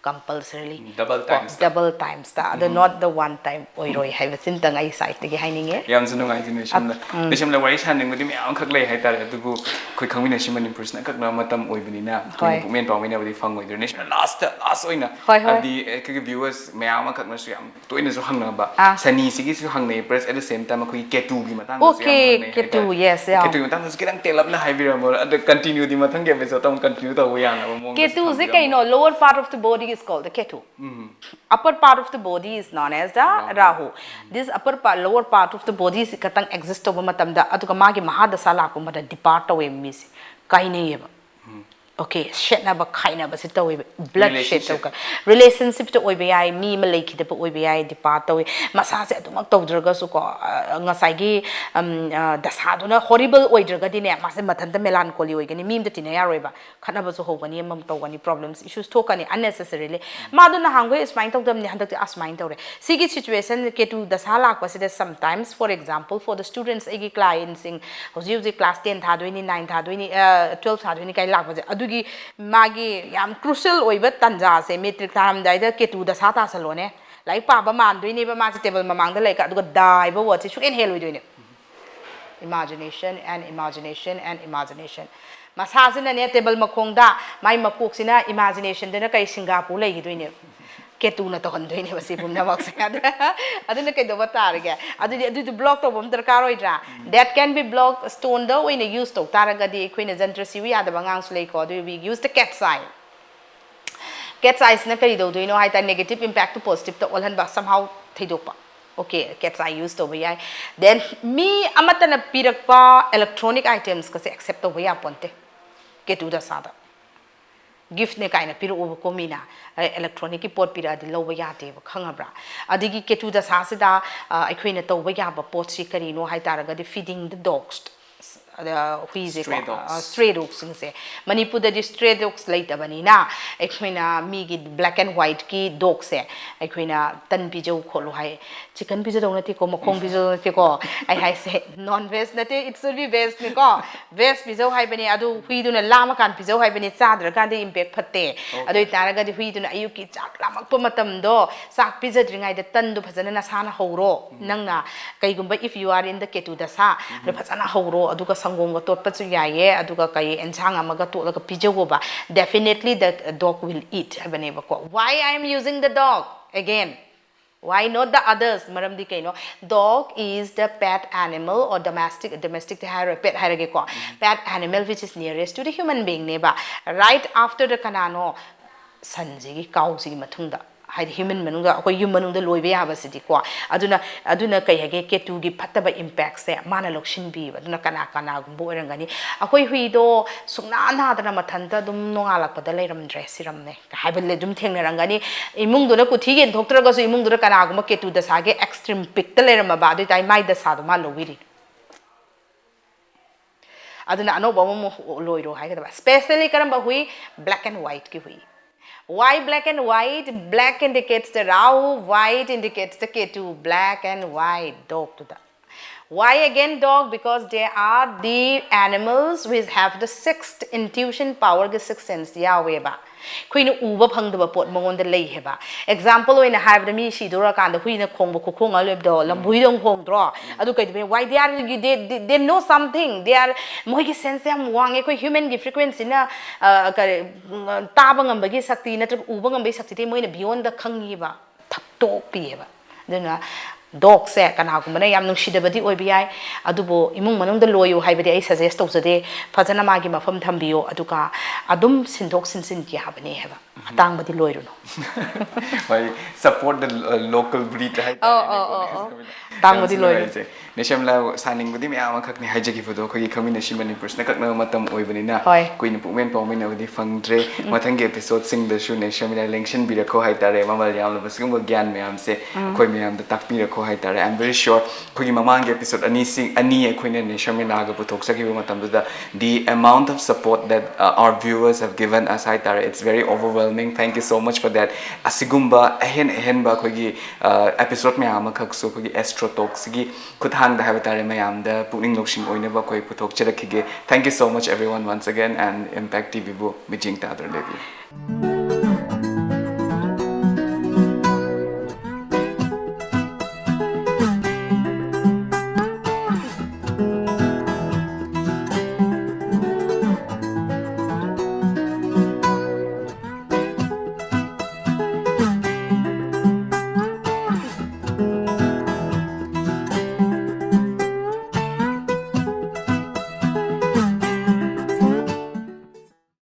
Compulsorily double times ꯇ꯫ Double times ꯇ, ꯑꯗꯣ not the one time ꯑꯣꯏꯔꯣꯏ ꯍꯥꯏꯕꯁꯤꯃꯇꯪ ꯑꯩ sideꯇꯒꯤ ꯍꯥꯏꯅꯤꯡꯉꯦ꯫ ꯌꯥꯝꯁꯨ ꯅꯨꯡꯉꯥꯏꯖꯩ ꯅꯦꯁꯝꯗ꯫ ꯑꯞ-, ꯎꯝ꯫ ꯅꯦꯁꯝꯗ ꯋꯥꯔꯤ ꯁꯥꯟꯅꯅꯤꯡꯕꯗꯤ ꯃꯌꯥꯝ ꯑꯃꯈꯛ ꯂꯩ ꯍꯥꯏꯇꯥꯔꯦ, ꯑꯗꯨꯕꯨ ꯑꯩꯈꯣꯏ ꯈꯪꯃꯤꯟꯅꯁꯤ ꯃꯅꯤꯄꯨꯔꯁꯤꯅ ꯑꯀꯛꯅꯕ ꯃꯇꯝ ꯑꯣꯏꯕꯅꯤꯅ ꯑꯩꯈꯣꯏꯅ ꯍꯣꯏ꯫ ꯄꯨꯛꯃꯦꯟ ꯄꯥꯎꯃꯤꯟꯅꯕꯗꯤ ꯐꯪꯉꯣꯏꯗꯣꯏꯅꯦ꯫ ꯅꯦꯁꯝꯗ last, last ꯑꯣꯏꯅ ꯍꯣꯏ, ꯍꯣꯏ꯫ ꯍꯥꯏꯗꯤ ꯑꯩꯈꯣꯏꯒꯤ viewers ꯃꯌꯥꯝ ꯑꯃꯈꯛꯅꯁꯨ ꯌꯥꯝ ꯇꯣꯏꯅꯁꯨ ꯍꯪꯅꯕ, ꯑꯥ꯫ ꯁꯅꯤꯁꯤꯒꯤꯁꯨ ꯍꯪꯅꯩ, plus at the same time ꯑꯩꯈꯣꯏꯒꯤ ꯀꯦꯇꯨꯒꯤ ꯃꯇꯥꯡꯗꯁꯨ ꯌꯥꯝ okay, ꯍꯪꯅꯩ ꯀꯦꯇꯨ, ꯍꯥꯏꯇꯥꯔꯦ꯫ Yes, yeah꯫ ꯀꯦꯇꯨꯒꯤ ꯃꯇꯥꯡꯗꯁꯨ ꯈꯤꯇꯪ ꯇꯦꯜꯂꯞꯅ ꯍꯥꯏꯕꯤꯔꯝꯃꯣ, ꯑꯗ continueꯗꯤ ꯃꯊꯪꯒꯤ episodeꯇ ꯑꯃꯨꯛ continue ꯇꯧꯕ ꯌꯥꯅꯕ ꯃꯑꯣꯡꯗꯁꯨ ꯀꯦꯇꯨꯁꯦ ꯊꯝꯕꯤꯔꯝꯃꯣ꯫ ꯀꯩꯅꯣ? Lower part of the body is called the ketu꯫ Um. Upper part of the body is known as the Rahu꯫ Rahu꯫ This upper part, lower part of the body ꯁꯤ ꯈꯛꯇꯪ exist ꯇꯧꯕ ꯃꯇꯝꯗ, ꯑꯗꯨꯒ ꯃꯥꯒꯤ ꯃꯍꯥꯗꯁꯥ ꯂꯥꯛꯄ ꯃꯇꯝꯗ depart ꯇꯧꯋꯦ ꯃꯤꯁꯦ, ꯀꯥꯏꯅꯩꯌꯦꯕ꯫ ꯎꯝ꯫ Okay, ꯁꯦꯠꯅꯕ ꯈꯥꯏꯅꯕꯁꯦ ꯇꯧꯋꯦꯕ, blood shed relationship꯫ ꯇꯧꯕ, relationshipꯇ ꯑꯣꯏꯕ ꯌꯥꯏ, ꯃꯤ ꯑꯃ ꯂꯩꯈꯤꯗꯕ ꯑꯣꯏꯕ ꯌꯥꯏ, depart ꯇꯧꯋꯤ꯫ ꯃꯁꯥꯁꯦ ꯑꯗꯨꯃꯛ ꯇꯧꯗ꯭ꯔꯒꯁꯨꯀꯣ, ꯑ, ꯉꯁꯥꯏꯒꯤ, ꯎꯝ, ꯑ, ꯗꯁꯥꯗꯨꯅ horrible ꯑꯣꯏꯗ꯭ꯔꯒꯗꯤꯅꯦ, ꯃꯥꯁꯦ ꯃꯊꯟꯇ melancholy ꯑꯣꯏꯒꯅꯤ, ꯃꯤ ꯑꯃꯇ ꯇꯤꯟꯅ ꯌꯥꯔꯣꯏꯕ꯫ ꯈꯠꯅꯕꯁꯨ ꯍꯧꯒꯅꯤ, ꯑꯃ ꯇꯧꯒꯅꯤ, problems, issues ꯊꯣꯛꯀꯅꯤ unnecessarily꯫ ꯃꯥꯗꯣ ꯅꯍꯥꯟꯈꯣꯏ ꯑꯁꯨꯃꯥꯏꯅ ꯇꯧꯗꯕꯅꯤ, ꯍꯟꯗꯛꯇꯤ ꯑꯁꯨꯃꯥꯏꯅ ꯇꯧꯔꯦ꯫ ꯁꯤꯒꯤ situation, ꯀꯦꯇꯨ ꯗꯁꯥ ꯂꯥꯛꯄꯁꯤꯗ sometimes, for example, for the students, ꯑꯩꯒꯤ clientꯁꯤꯡ ꯍꯧꯖꯤꯛ ꯍꯧꯖꯤꯛ class ten ꯊꯥꯗꯣꯏꯅꯤ, nine ꯊꯥꯗꯣꯏꯅꯤ, ꯑ, twelve ꯊꯥꯗꯣꯏꯅꯤ ꯀꯥꯏꯅ ꯂꯥꯛꯄꯁꯦ, ꯑꯗꯨꯒꯤ ꯃꯥꯒꯤ ꯌꯥꯝ crucial ꯑꯣꯏꯕ ꯇꯥꯟꯖꯥꯁꯦ, matric ꯊꯥꯔꯝꯗꯥꯏꯗ ꯀꯦꯇꯨ ꯗꯁꯥ ꯇꯥꯁꯜꯂꯣꯅꯦ꯫ ꯂꯥꯏꯔꯤꯛ ꯄꯥꯕ ꯃꯥꯟꯗꯣꯏꯅꯦꯕ ꯃꯥꯁꯦ, table ꯃꯃꯥꯡꯗ ꯂꯩꯔꯒ, ꯑꯗꯨꯒ ꯗꯥ ꯍꯥꯏꯕ wordꯁꯦ ꯁꯨꯛꯍꯦꯟ ꯍꯦꯜꯂꯣꯏꯗꯣꯏꯅꯦ꯫ Imagination and imagination and imagination꯫ ꯃꯁꯥꯁꯤꯅꯅꯦ table ꯃꯈꯣꯡꯗ, ꯃꯥꯏ ꯃꯀꯣꯛꯁꯤꯅ imaginationꯗꯅ ꯀꯩ ꯁꯤꯡꯒꯥꯄꯨꯔ ꯂꯩꯈꯤꯗꯣꯏꯅꯦꯕ꯫ ꯀꯦꯇꯨꯅ ꯇꯧꯍꯟꯗꯣꯏꯅꯦꯕ ꯁꯤ ꯄꯨꯝꯅꯃꯛꯁꯦ꯫ ꯑꯗꯨꯅ ꯀꯩꯗꯧꯕ ꯇꯥꯔꯒꯦ? ꯑꯗꯨꯗꯤ ꯑꯗꯨꯗꯤ block ꯇꯧꯕ ꯑꯃ ꯗꯔꯀꯥꯔ ꯑꯣꯏꯗ꯭ꯔꯥ? That can be block, stoneꯗ ꯑꯣꯏꯅ use ꯇꯧ ꯇꯥꯔꯒꯗꯤ ꯑꯩꯈꯣꯏꯅ ꯖꯟꯇ꯭ꯔ ꯁꯤꯕ ꯌꯥꯗꯕ ꯑꯉꯥꯡꯁꯨ ꯂꯩꯀꯣ꯫ ꯑꯗꯨ we use the cat's eye꯫ Cat's eyeꯁꯤꯅ ꯀꯔꯤ ꯇꯧꯗꯣꯏꯅꯣ ꯍꯥꯏ ꯇꯥꯔꯦ, negative impactꯇꯨ positiveꯇ ꯑꯣꯜꯍꯟꯕ, somehow ꯊꯩꯗꯣꯛꯄ꯫ Okay, cat's eye use ꯇꯧꯕ ꯌꯥꯏ. Then ꯃꯤ ꯑꯃꯠꯇꯅ ꯄꯤꯔꯛꯄ electronic itemsꯀꯁꯦ accept ꯇꯧꯕ ꯌꯥꯄꯣꯟꯇꯦ ꯀꯦꯇꯨ ꯗꯁꯥꯗ꯫ Giftꯅꯦ ꯀꯥꯏꯅ ꯄꯤꯔꯛꯎꯕꯀꯣ ꯃꯤꯅ, electronicꯀꯤ ꯄꯣꯠ ꯄꯤꯔꯛꯑꯗꯤ ꯂꯧꯕ ꯌꯥꯗꯦꯕ, ꯈꯪꯉꯕ꯭ꯔꯥ? ꯑꯗꯒꯤ ꯀꯦꯇꯨ ꯗꯁꯥꯁꯤꯗ ꯑ, ꯑꯩꯈꯣꯏꯅ ꯇꯧꯕ ꯌꯥꯕ ꯄꯣꯠꯁꯤ ꯀꯔꯤꯅꯣ ꯍꯥꯏ ꯇꯥꯔꯒꯗꯤ, feeding the dogs, ꯑꯗ ꯍꯨꯏꯁꯦꯀꯣ, Stray dogs. stray dogsꯁꯤꯡꯁꯦ, ꯃꯅꯤꯄꯨꯔꯗꯗꯤ stray dogs ꯂꯩꯇꯕꯅꯤꯅ ꯑꯩꯈꯣꯏꯅ ꯃꯤꯒꯤ black and whiteꯀꯤ dogꯁꯦ ꯑꯩꯈꯣꯏꯅ ꯇꯟ ꯄꯤꯖꯧ ꯈꯣꯠꯂꯨ ꯍꯥꯏ꯫ Chicken ꯄꯤꯖꯗꯧ ꯅꯠꯇꯦꯀꯣ, ꯃꯈꯣꯡ ꯄꯤꯖꯗꯧ ꯅꯠꯇꯦꯀꯣ꯫ ꯑꯩ ꯍꯥꯏꯁꯦ non veg ꯅꯠꯇꯦ, it should be vegꯅꯤꯀꯣ꯫ Veg ꯄꯤꯖꯧ ꯍꯥꯏꯕꯅꯦ, ꯑꯗꯨ ꯍꯨꯏꯗꯨꯅ ꯂꯥꯝꯃꯀꯥꯟ ꯄꯤꯖꯧ ꯍꯥꯏꯕꯅꯦ, ꯆꯥꯗ꯭ꯔꯀꯥꯟꯗ impact ꯐꯠꯇꯦ꯫ ꯑꯗꯨ ꯑꯣꯏꯇꯥꯔꯒꯗꯤ ꯍꯨꯏꯗꯨꯅ ꯑꯌꯨꯛꯀꯤ ꯆꯥꯛ ꯂꯥꯝꯃꯛꯄ ꯃꯇꯝꯗꯣ, ꯆꯥꯛ ꯄꯤꯖꯗ꯭ꯔꯤꯉꯩꯗ ꯇꯟꯗꯣ ꯐꯖꯅ ꯅꯁꯥꯅ ꯍꯧꯔꯣ꯫ ꯅꯪꯅ ꯀꯩꯒꯨꯝꯕ if you are in the ꯀꯦꯇꯨ ꯗꯁꯥ, ꯑꯗꯨ ꯐꯖꯅ ꯍꯧꯔꯣ, ꯑꯗꯨꯒ ꯁꯪꯒꯣꯝꯒ ꯇꯣꯠꯄꯁꯨ ꯌꯥꯏꯌꯦ, ꯑꯗꯨꯒ ꯀꯩ ꯑꯦꯟꯁꯥꯡ ꯑꯃꯒ ꯇꯣꯠꯂꯒ ꯄꯤꯖꯧꯑꯣꯕ, definitely the dog will eat ꯍꯥꯏꯕꯅꯦꯕꯀꯣ꯫ Why I am using the dog again? Why not the others? ꯃꯔꯝꯗꯤ ꯀꯩꯅꯣ? Dog is the pet animal or domestic, domestic ꯍꯥꯏꯔꯣꯏ, pet ꯍꯥꯏꯔꯒꯦꯀꯣ꯫ Pet animal which is nearest to the human beingꯅꯦꯕ꯫ Right after the ꯀꯅꯥꯅꯣ? ꯁꯟꯁꯤꯒꯤ, cowꯁꯤꯒꯤ ꯃꯇꯨꯡꯗ, ꯍꯥꯏꯗꯤ human ꯃꯅꯨꯡꯗ, ꯑꯩꯈꯣꯏ ꯌꯨꯝ ꯃꯅꯨꯡꯗ ꯂꯣꯏꯕ ꯌꯥꯕꯁꯤꯗꯤꯀꯣ꯫ ꯑꯗꯨꯅ, ꯑꯗꯨꯅ ꯀꯩ ꯍꯥꯏꯒꯦ, ꯀꯦꯇꯨꯒꯤ ꯐꯠꯇꯕ impactꯁꯦ ꯃꯥꯅ ꯂꯧꯁꯤꯟꯕꯤꯕ꯫ ꯑꯗꯨꯅ ꯀꯅꯥ ꯀꯅꯥꯒꯨꯝꯕ ꯑꯣꯏꯔꯝꯒꯅꯤ, ꯑꯩꯈꯣꯏ ꯍꯨꯏꯗꯣ ꯁꯨꯡꯅꯥ ꯅꯥꯗꯅ ꯃꯊꯟꯇ ꯑꯗꯨꯝ ꯅꯣꯡꯉꯥꯜꯂꯛꯄꯗ ꯂꯩꯔꯝꯗ꯭ꯔꯦ, ꯁꯤꯔꯝꯃꯦ ꯍꯥꯏꯕ ꯑꯗꯨꯝ ꯊꯦꯡꯅꯔꯝꯒꯅꯤ꯫ ꯏꯃꯨꯡꯗꯨꯅ ꯀꯨꯊꯤ ꯌꯦꯟꯊꯣꯛꯇ꯭ꯔꯒꯁꯨ ꯏꯃꯨꯡꯗꯨꯗ ꯀꯅꯥꯒꯨꯝꯕ ꯀꯦꯇꯨ ꯗꯁꯥꯒꯤ extreme peakꯇ ꯂꯩꯔꯝꯃꯕ, ꯑꯗꯨ ꯑꯣꯏꯇꯥꯔꯗꯤ ꯃꯥꯏ ꯗꯁꯥꯗꯣ ꯃꯥ ꯂꯧꯕꯤꯔꯤꯅꯤ꯫ ꯑꯗꯨꯅ ꯑꯅꯧꯕ ꯑꯃꯃꯨꯛ ꯂꯣꯏꯔꯣ ꯍꯥꯏꯒꯗꯕ꯫ Specially ꯀꯔꯝꯕ ꯍꯨꯏ? Black and whiteꯀꯤ ꯍꯨꯏ꯫ Why black and white? Black indicates the Rahu, white indicates the Ketu, black and white dogꯇꯨꯗ꯫ Why again dog? Because they are the animals which have the sixth intuition powerꯒꯤ sixth sense ꯌꯥꯎꯋꯦꯕ꯫ ꯑꯩꯈꯣꯏꯅ ꯎꯕ ꯐꯪꯗꯕ ꯄꯣꯠ ꯃꯉꯣꯟꯗ ꯂꯩ ꯍꯥꯏꯕ꯫ Example ꯑꯣꯏꯅ ꯍꯥꯏꯔꯕꯗ, ꯃꯤ ꯁꯤꯗꯣꯔꯀꯥꯟꯗ ꯍꯨꯏꯅ ꯈꯣꯡꯕ ꯈꯨꯈꯣꯡ ꯑꯃ ꯂꯩꯕꯗꯣ, ꯂꯝꯍꯨꯏꯗꯧꯅ ꯈꯣꯡꯗ꯭ꯔꯣ? ꯑꯗꯨ ꯀꯩꯗꯧꯕꯩ? Why they are, they, they, they know something, they are, ꯃꯣꯏꯒꯤ sense ꯌꯥꯝ ꯋꯥꯡꯉꯦ꯫ ꯑꯩꯈꯣꯏ humanꯒꯤ frequencyꯅ, ꯑ, ꯀꯔꯤ, ꯎꯝ, ꯇꯥꯕ ꯉꯝꯕꯒꯤ ꯁꯛꯇꯤ ꯅꯠꯇ꯭ꯔꯒ ꯎꯕ ꯉꯝꯕꯒꯤ ꯁꯛꯇꯤꯗꯤ ꯃꯣꯏꯅ beyondꯗ ꯈꯪꯉꯤꯕ, ꯊꯛꯇꯣꯛꯄꯤꯌꯦꯕ꯫ ꯑꯗꯨꯅ ꯗꯣꯛꯁꯦ ꯀꯅꯥꯒꯨꯝꯕꯅ ꯌꯥꯝ ꯅꯨꯡꯁꯤꯗꯕꯗꯤ ꯑꯣꯏꯕ ꯌꯥꯏ, ꯑꯗꯨꯕꯨ ꯏꯃꯨꯡ ꯃꯅꯨꯡꯗ ꯂꯣꯏꯌꯨ ꯍꯥꯏꯕꯗꯤ ꯑꯩ ꯁꯖꯦꯁ ꯇꯧꯖꯗꯦ꯫ ꯐꯖꯅ ꯃꯥꯒꯤ ꯃꯐꯝ ꯊꯝꯕꯤꯌꯣ, ꯑꯗꯨꯒ ꯑꯗꯨꯝ ꯁꯤꯟꯗꯣꯛ ꯁꯤꯟꯖꯤꯟ ꯌꯥꯕꯅꯦ ꯍꯥꯏꯕ꯫ ꯑꯇꯥꯡꯕꯗꯤ ꯂꯣꯏꯔꯨꯅꯨ꯫ ꯍꯣꯏ, support the local breed ꯍꯥꯏꯇꯥꯔꯦ꯫ ꯑꯣ, ꯑꯣ, ꯑꯣ, ꯑꯣ꯫ ꯇꯥꯡꯕꯗꯤ ꯂꯣꯏꯔꯦ꯫ ꯅꯦꯁꯝꯂꯥ ꯁꯥꯅꯤꯡꯕꯗꯤ ꯃꯌꯥꯝ ꯑꯃꯈꯛꯅꯤ ꯍꯥꯏꯖꯈꯤꯕꯗꯣ, ꯑꯩꯈꯣꯏꯒꯤ ꯈꯪꯃꯤꯟꯅꯁꯤ ꯃꯅꯤꯄꯨꯔꯁꯤꯅ ꯀꯛꯅꯕ ꯃꯇꯝ ꯑꯣꯏꯕꯅꯤꯅ ꯍꯣꯏ꯫ ꯀꯨꯏꯅ ꯄꯨꯛꯃꯦꯟ ꯄꯥꯎꯃꯤꯟꯅꯕꯗꯤ ꯐꯪꯗ꯭ꯔꯦ꯫ ꯃꯊꯪꯒꯤ ꯑꯦꯄꯤꯁꯣꯗꯁꯤꯡꯗꯁꯨ ꯅꯦꯁꯝꯂꯥ ꯂꯦꯡꯁꯤꯟꯕꯤꯔꯛꯈꯣ ꯍꯥꯏꯇꯥꯔꯦ꯫ ꯃꯃꯜ ꯌꯥꯝꯂꯕ ꯁꯤꯒꯨꯝꯕ ꯒ꯭ꯌꯥꯟ ꯃꯌꯥꯝꯁꯦ ꯑꯩꯈꯣꯏ ꯃꯌꯥꯝꯗ ꯇꯥꯛꯄꯤꯔꯛꯈꯣ ꯍꯥꯏꯇꯥꯔꯦ꯫ I am very sure ꯑꯩꯈꯣꯏꯒꯤ ꯃꯃꯥꯡꯒꯤ ꯑꯦꯄꯤꯁꯣꯗ ꯑꯅꯤꯁꯤ ꯑꯅꯤ ꯑꯩꯈꯣꯏꯅ ꯅꯦꯁꯝꯂꯥꯒ ꯄꯨꯊꯣꯛꯆꯈꯤꯕ ꯃꯇꯝꯗꯨꯗ, the amount of support that uh, our viewers have given us ꯍꯥꯏꯇꯥꯔꯦ, it's very overwhelming. Thank you so much for that. ꯑꯁꯤꯒꯨꯝꯕ ꯑꯍꯦꯟ ꯑꯍꯦꯟꯕ ꯑꯩꯈꯣꯏꯒꯤ ꯑꯦꯄꯤꯁꯣꯗ ꯃꯌꯥꯝ ꯑꯃꯈꯛꯁꯨ ꯑꯩꯈꯣꯏꯒꯤ ꯑꯦꯁꯇ꯭ꯔꯣ ꯇꯣꯛꯁꯤꯒꯤ ꯈꯨꯠꯊꯥꯡꯗ ꯍꯥꯏꯕ ꯇꯥꯔꯦ, ꯃꯌꯥꯝꯗ ꯄꯨꯛꯅꯤꯡ ꯂꯧꯁꯤꯡ ꯑꯣꯏꯅꯕ ꯑꯩꯈꯣꯏ ꯄꯨꯊꯣꯛꯆꯔꯛꯈꯤꯒꯦ꯫ Thank you so much everyone once again, and Impact ꯇꯤꯚꯤꯕꯨ ꯃꯤꯠꯌꯦꯡ ꯇꯥꯗꯨꯅ ꯂꯩꯕꯤꯌꯨ꯫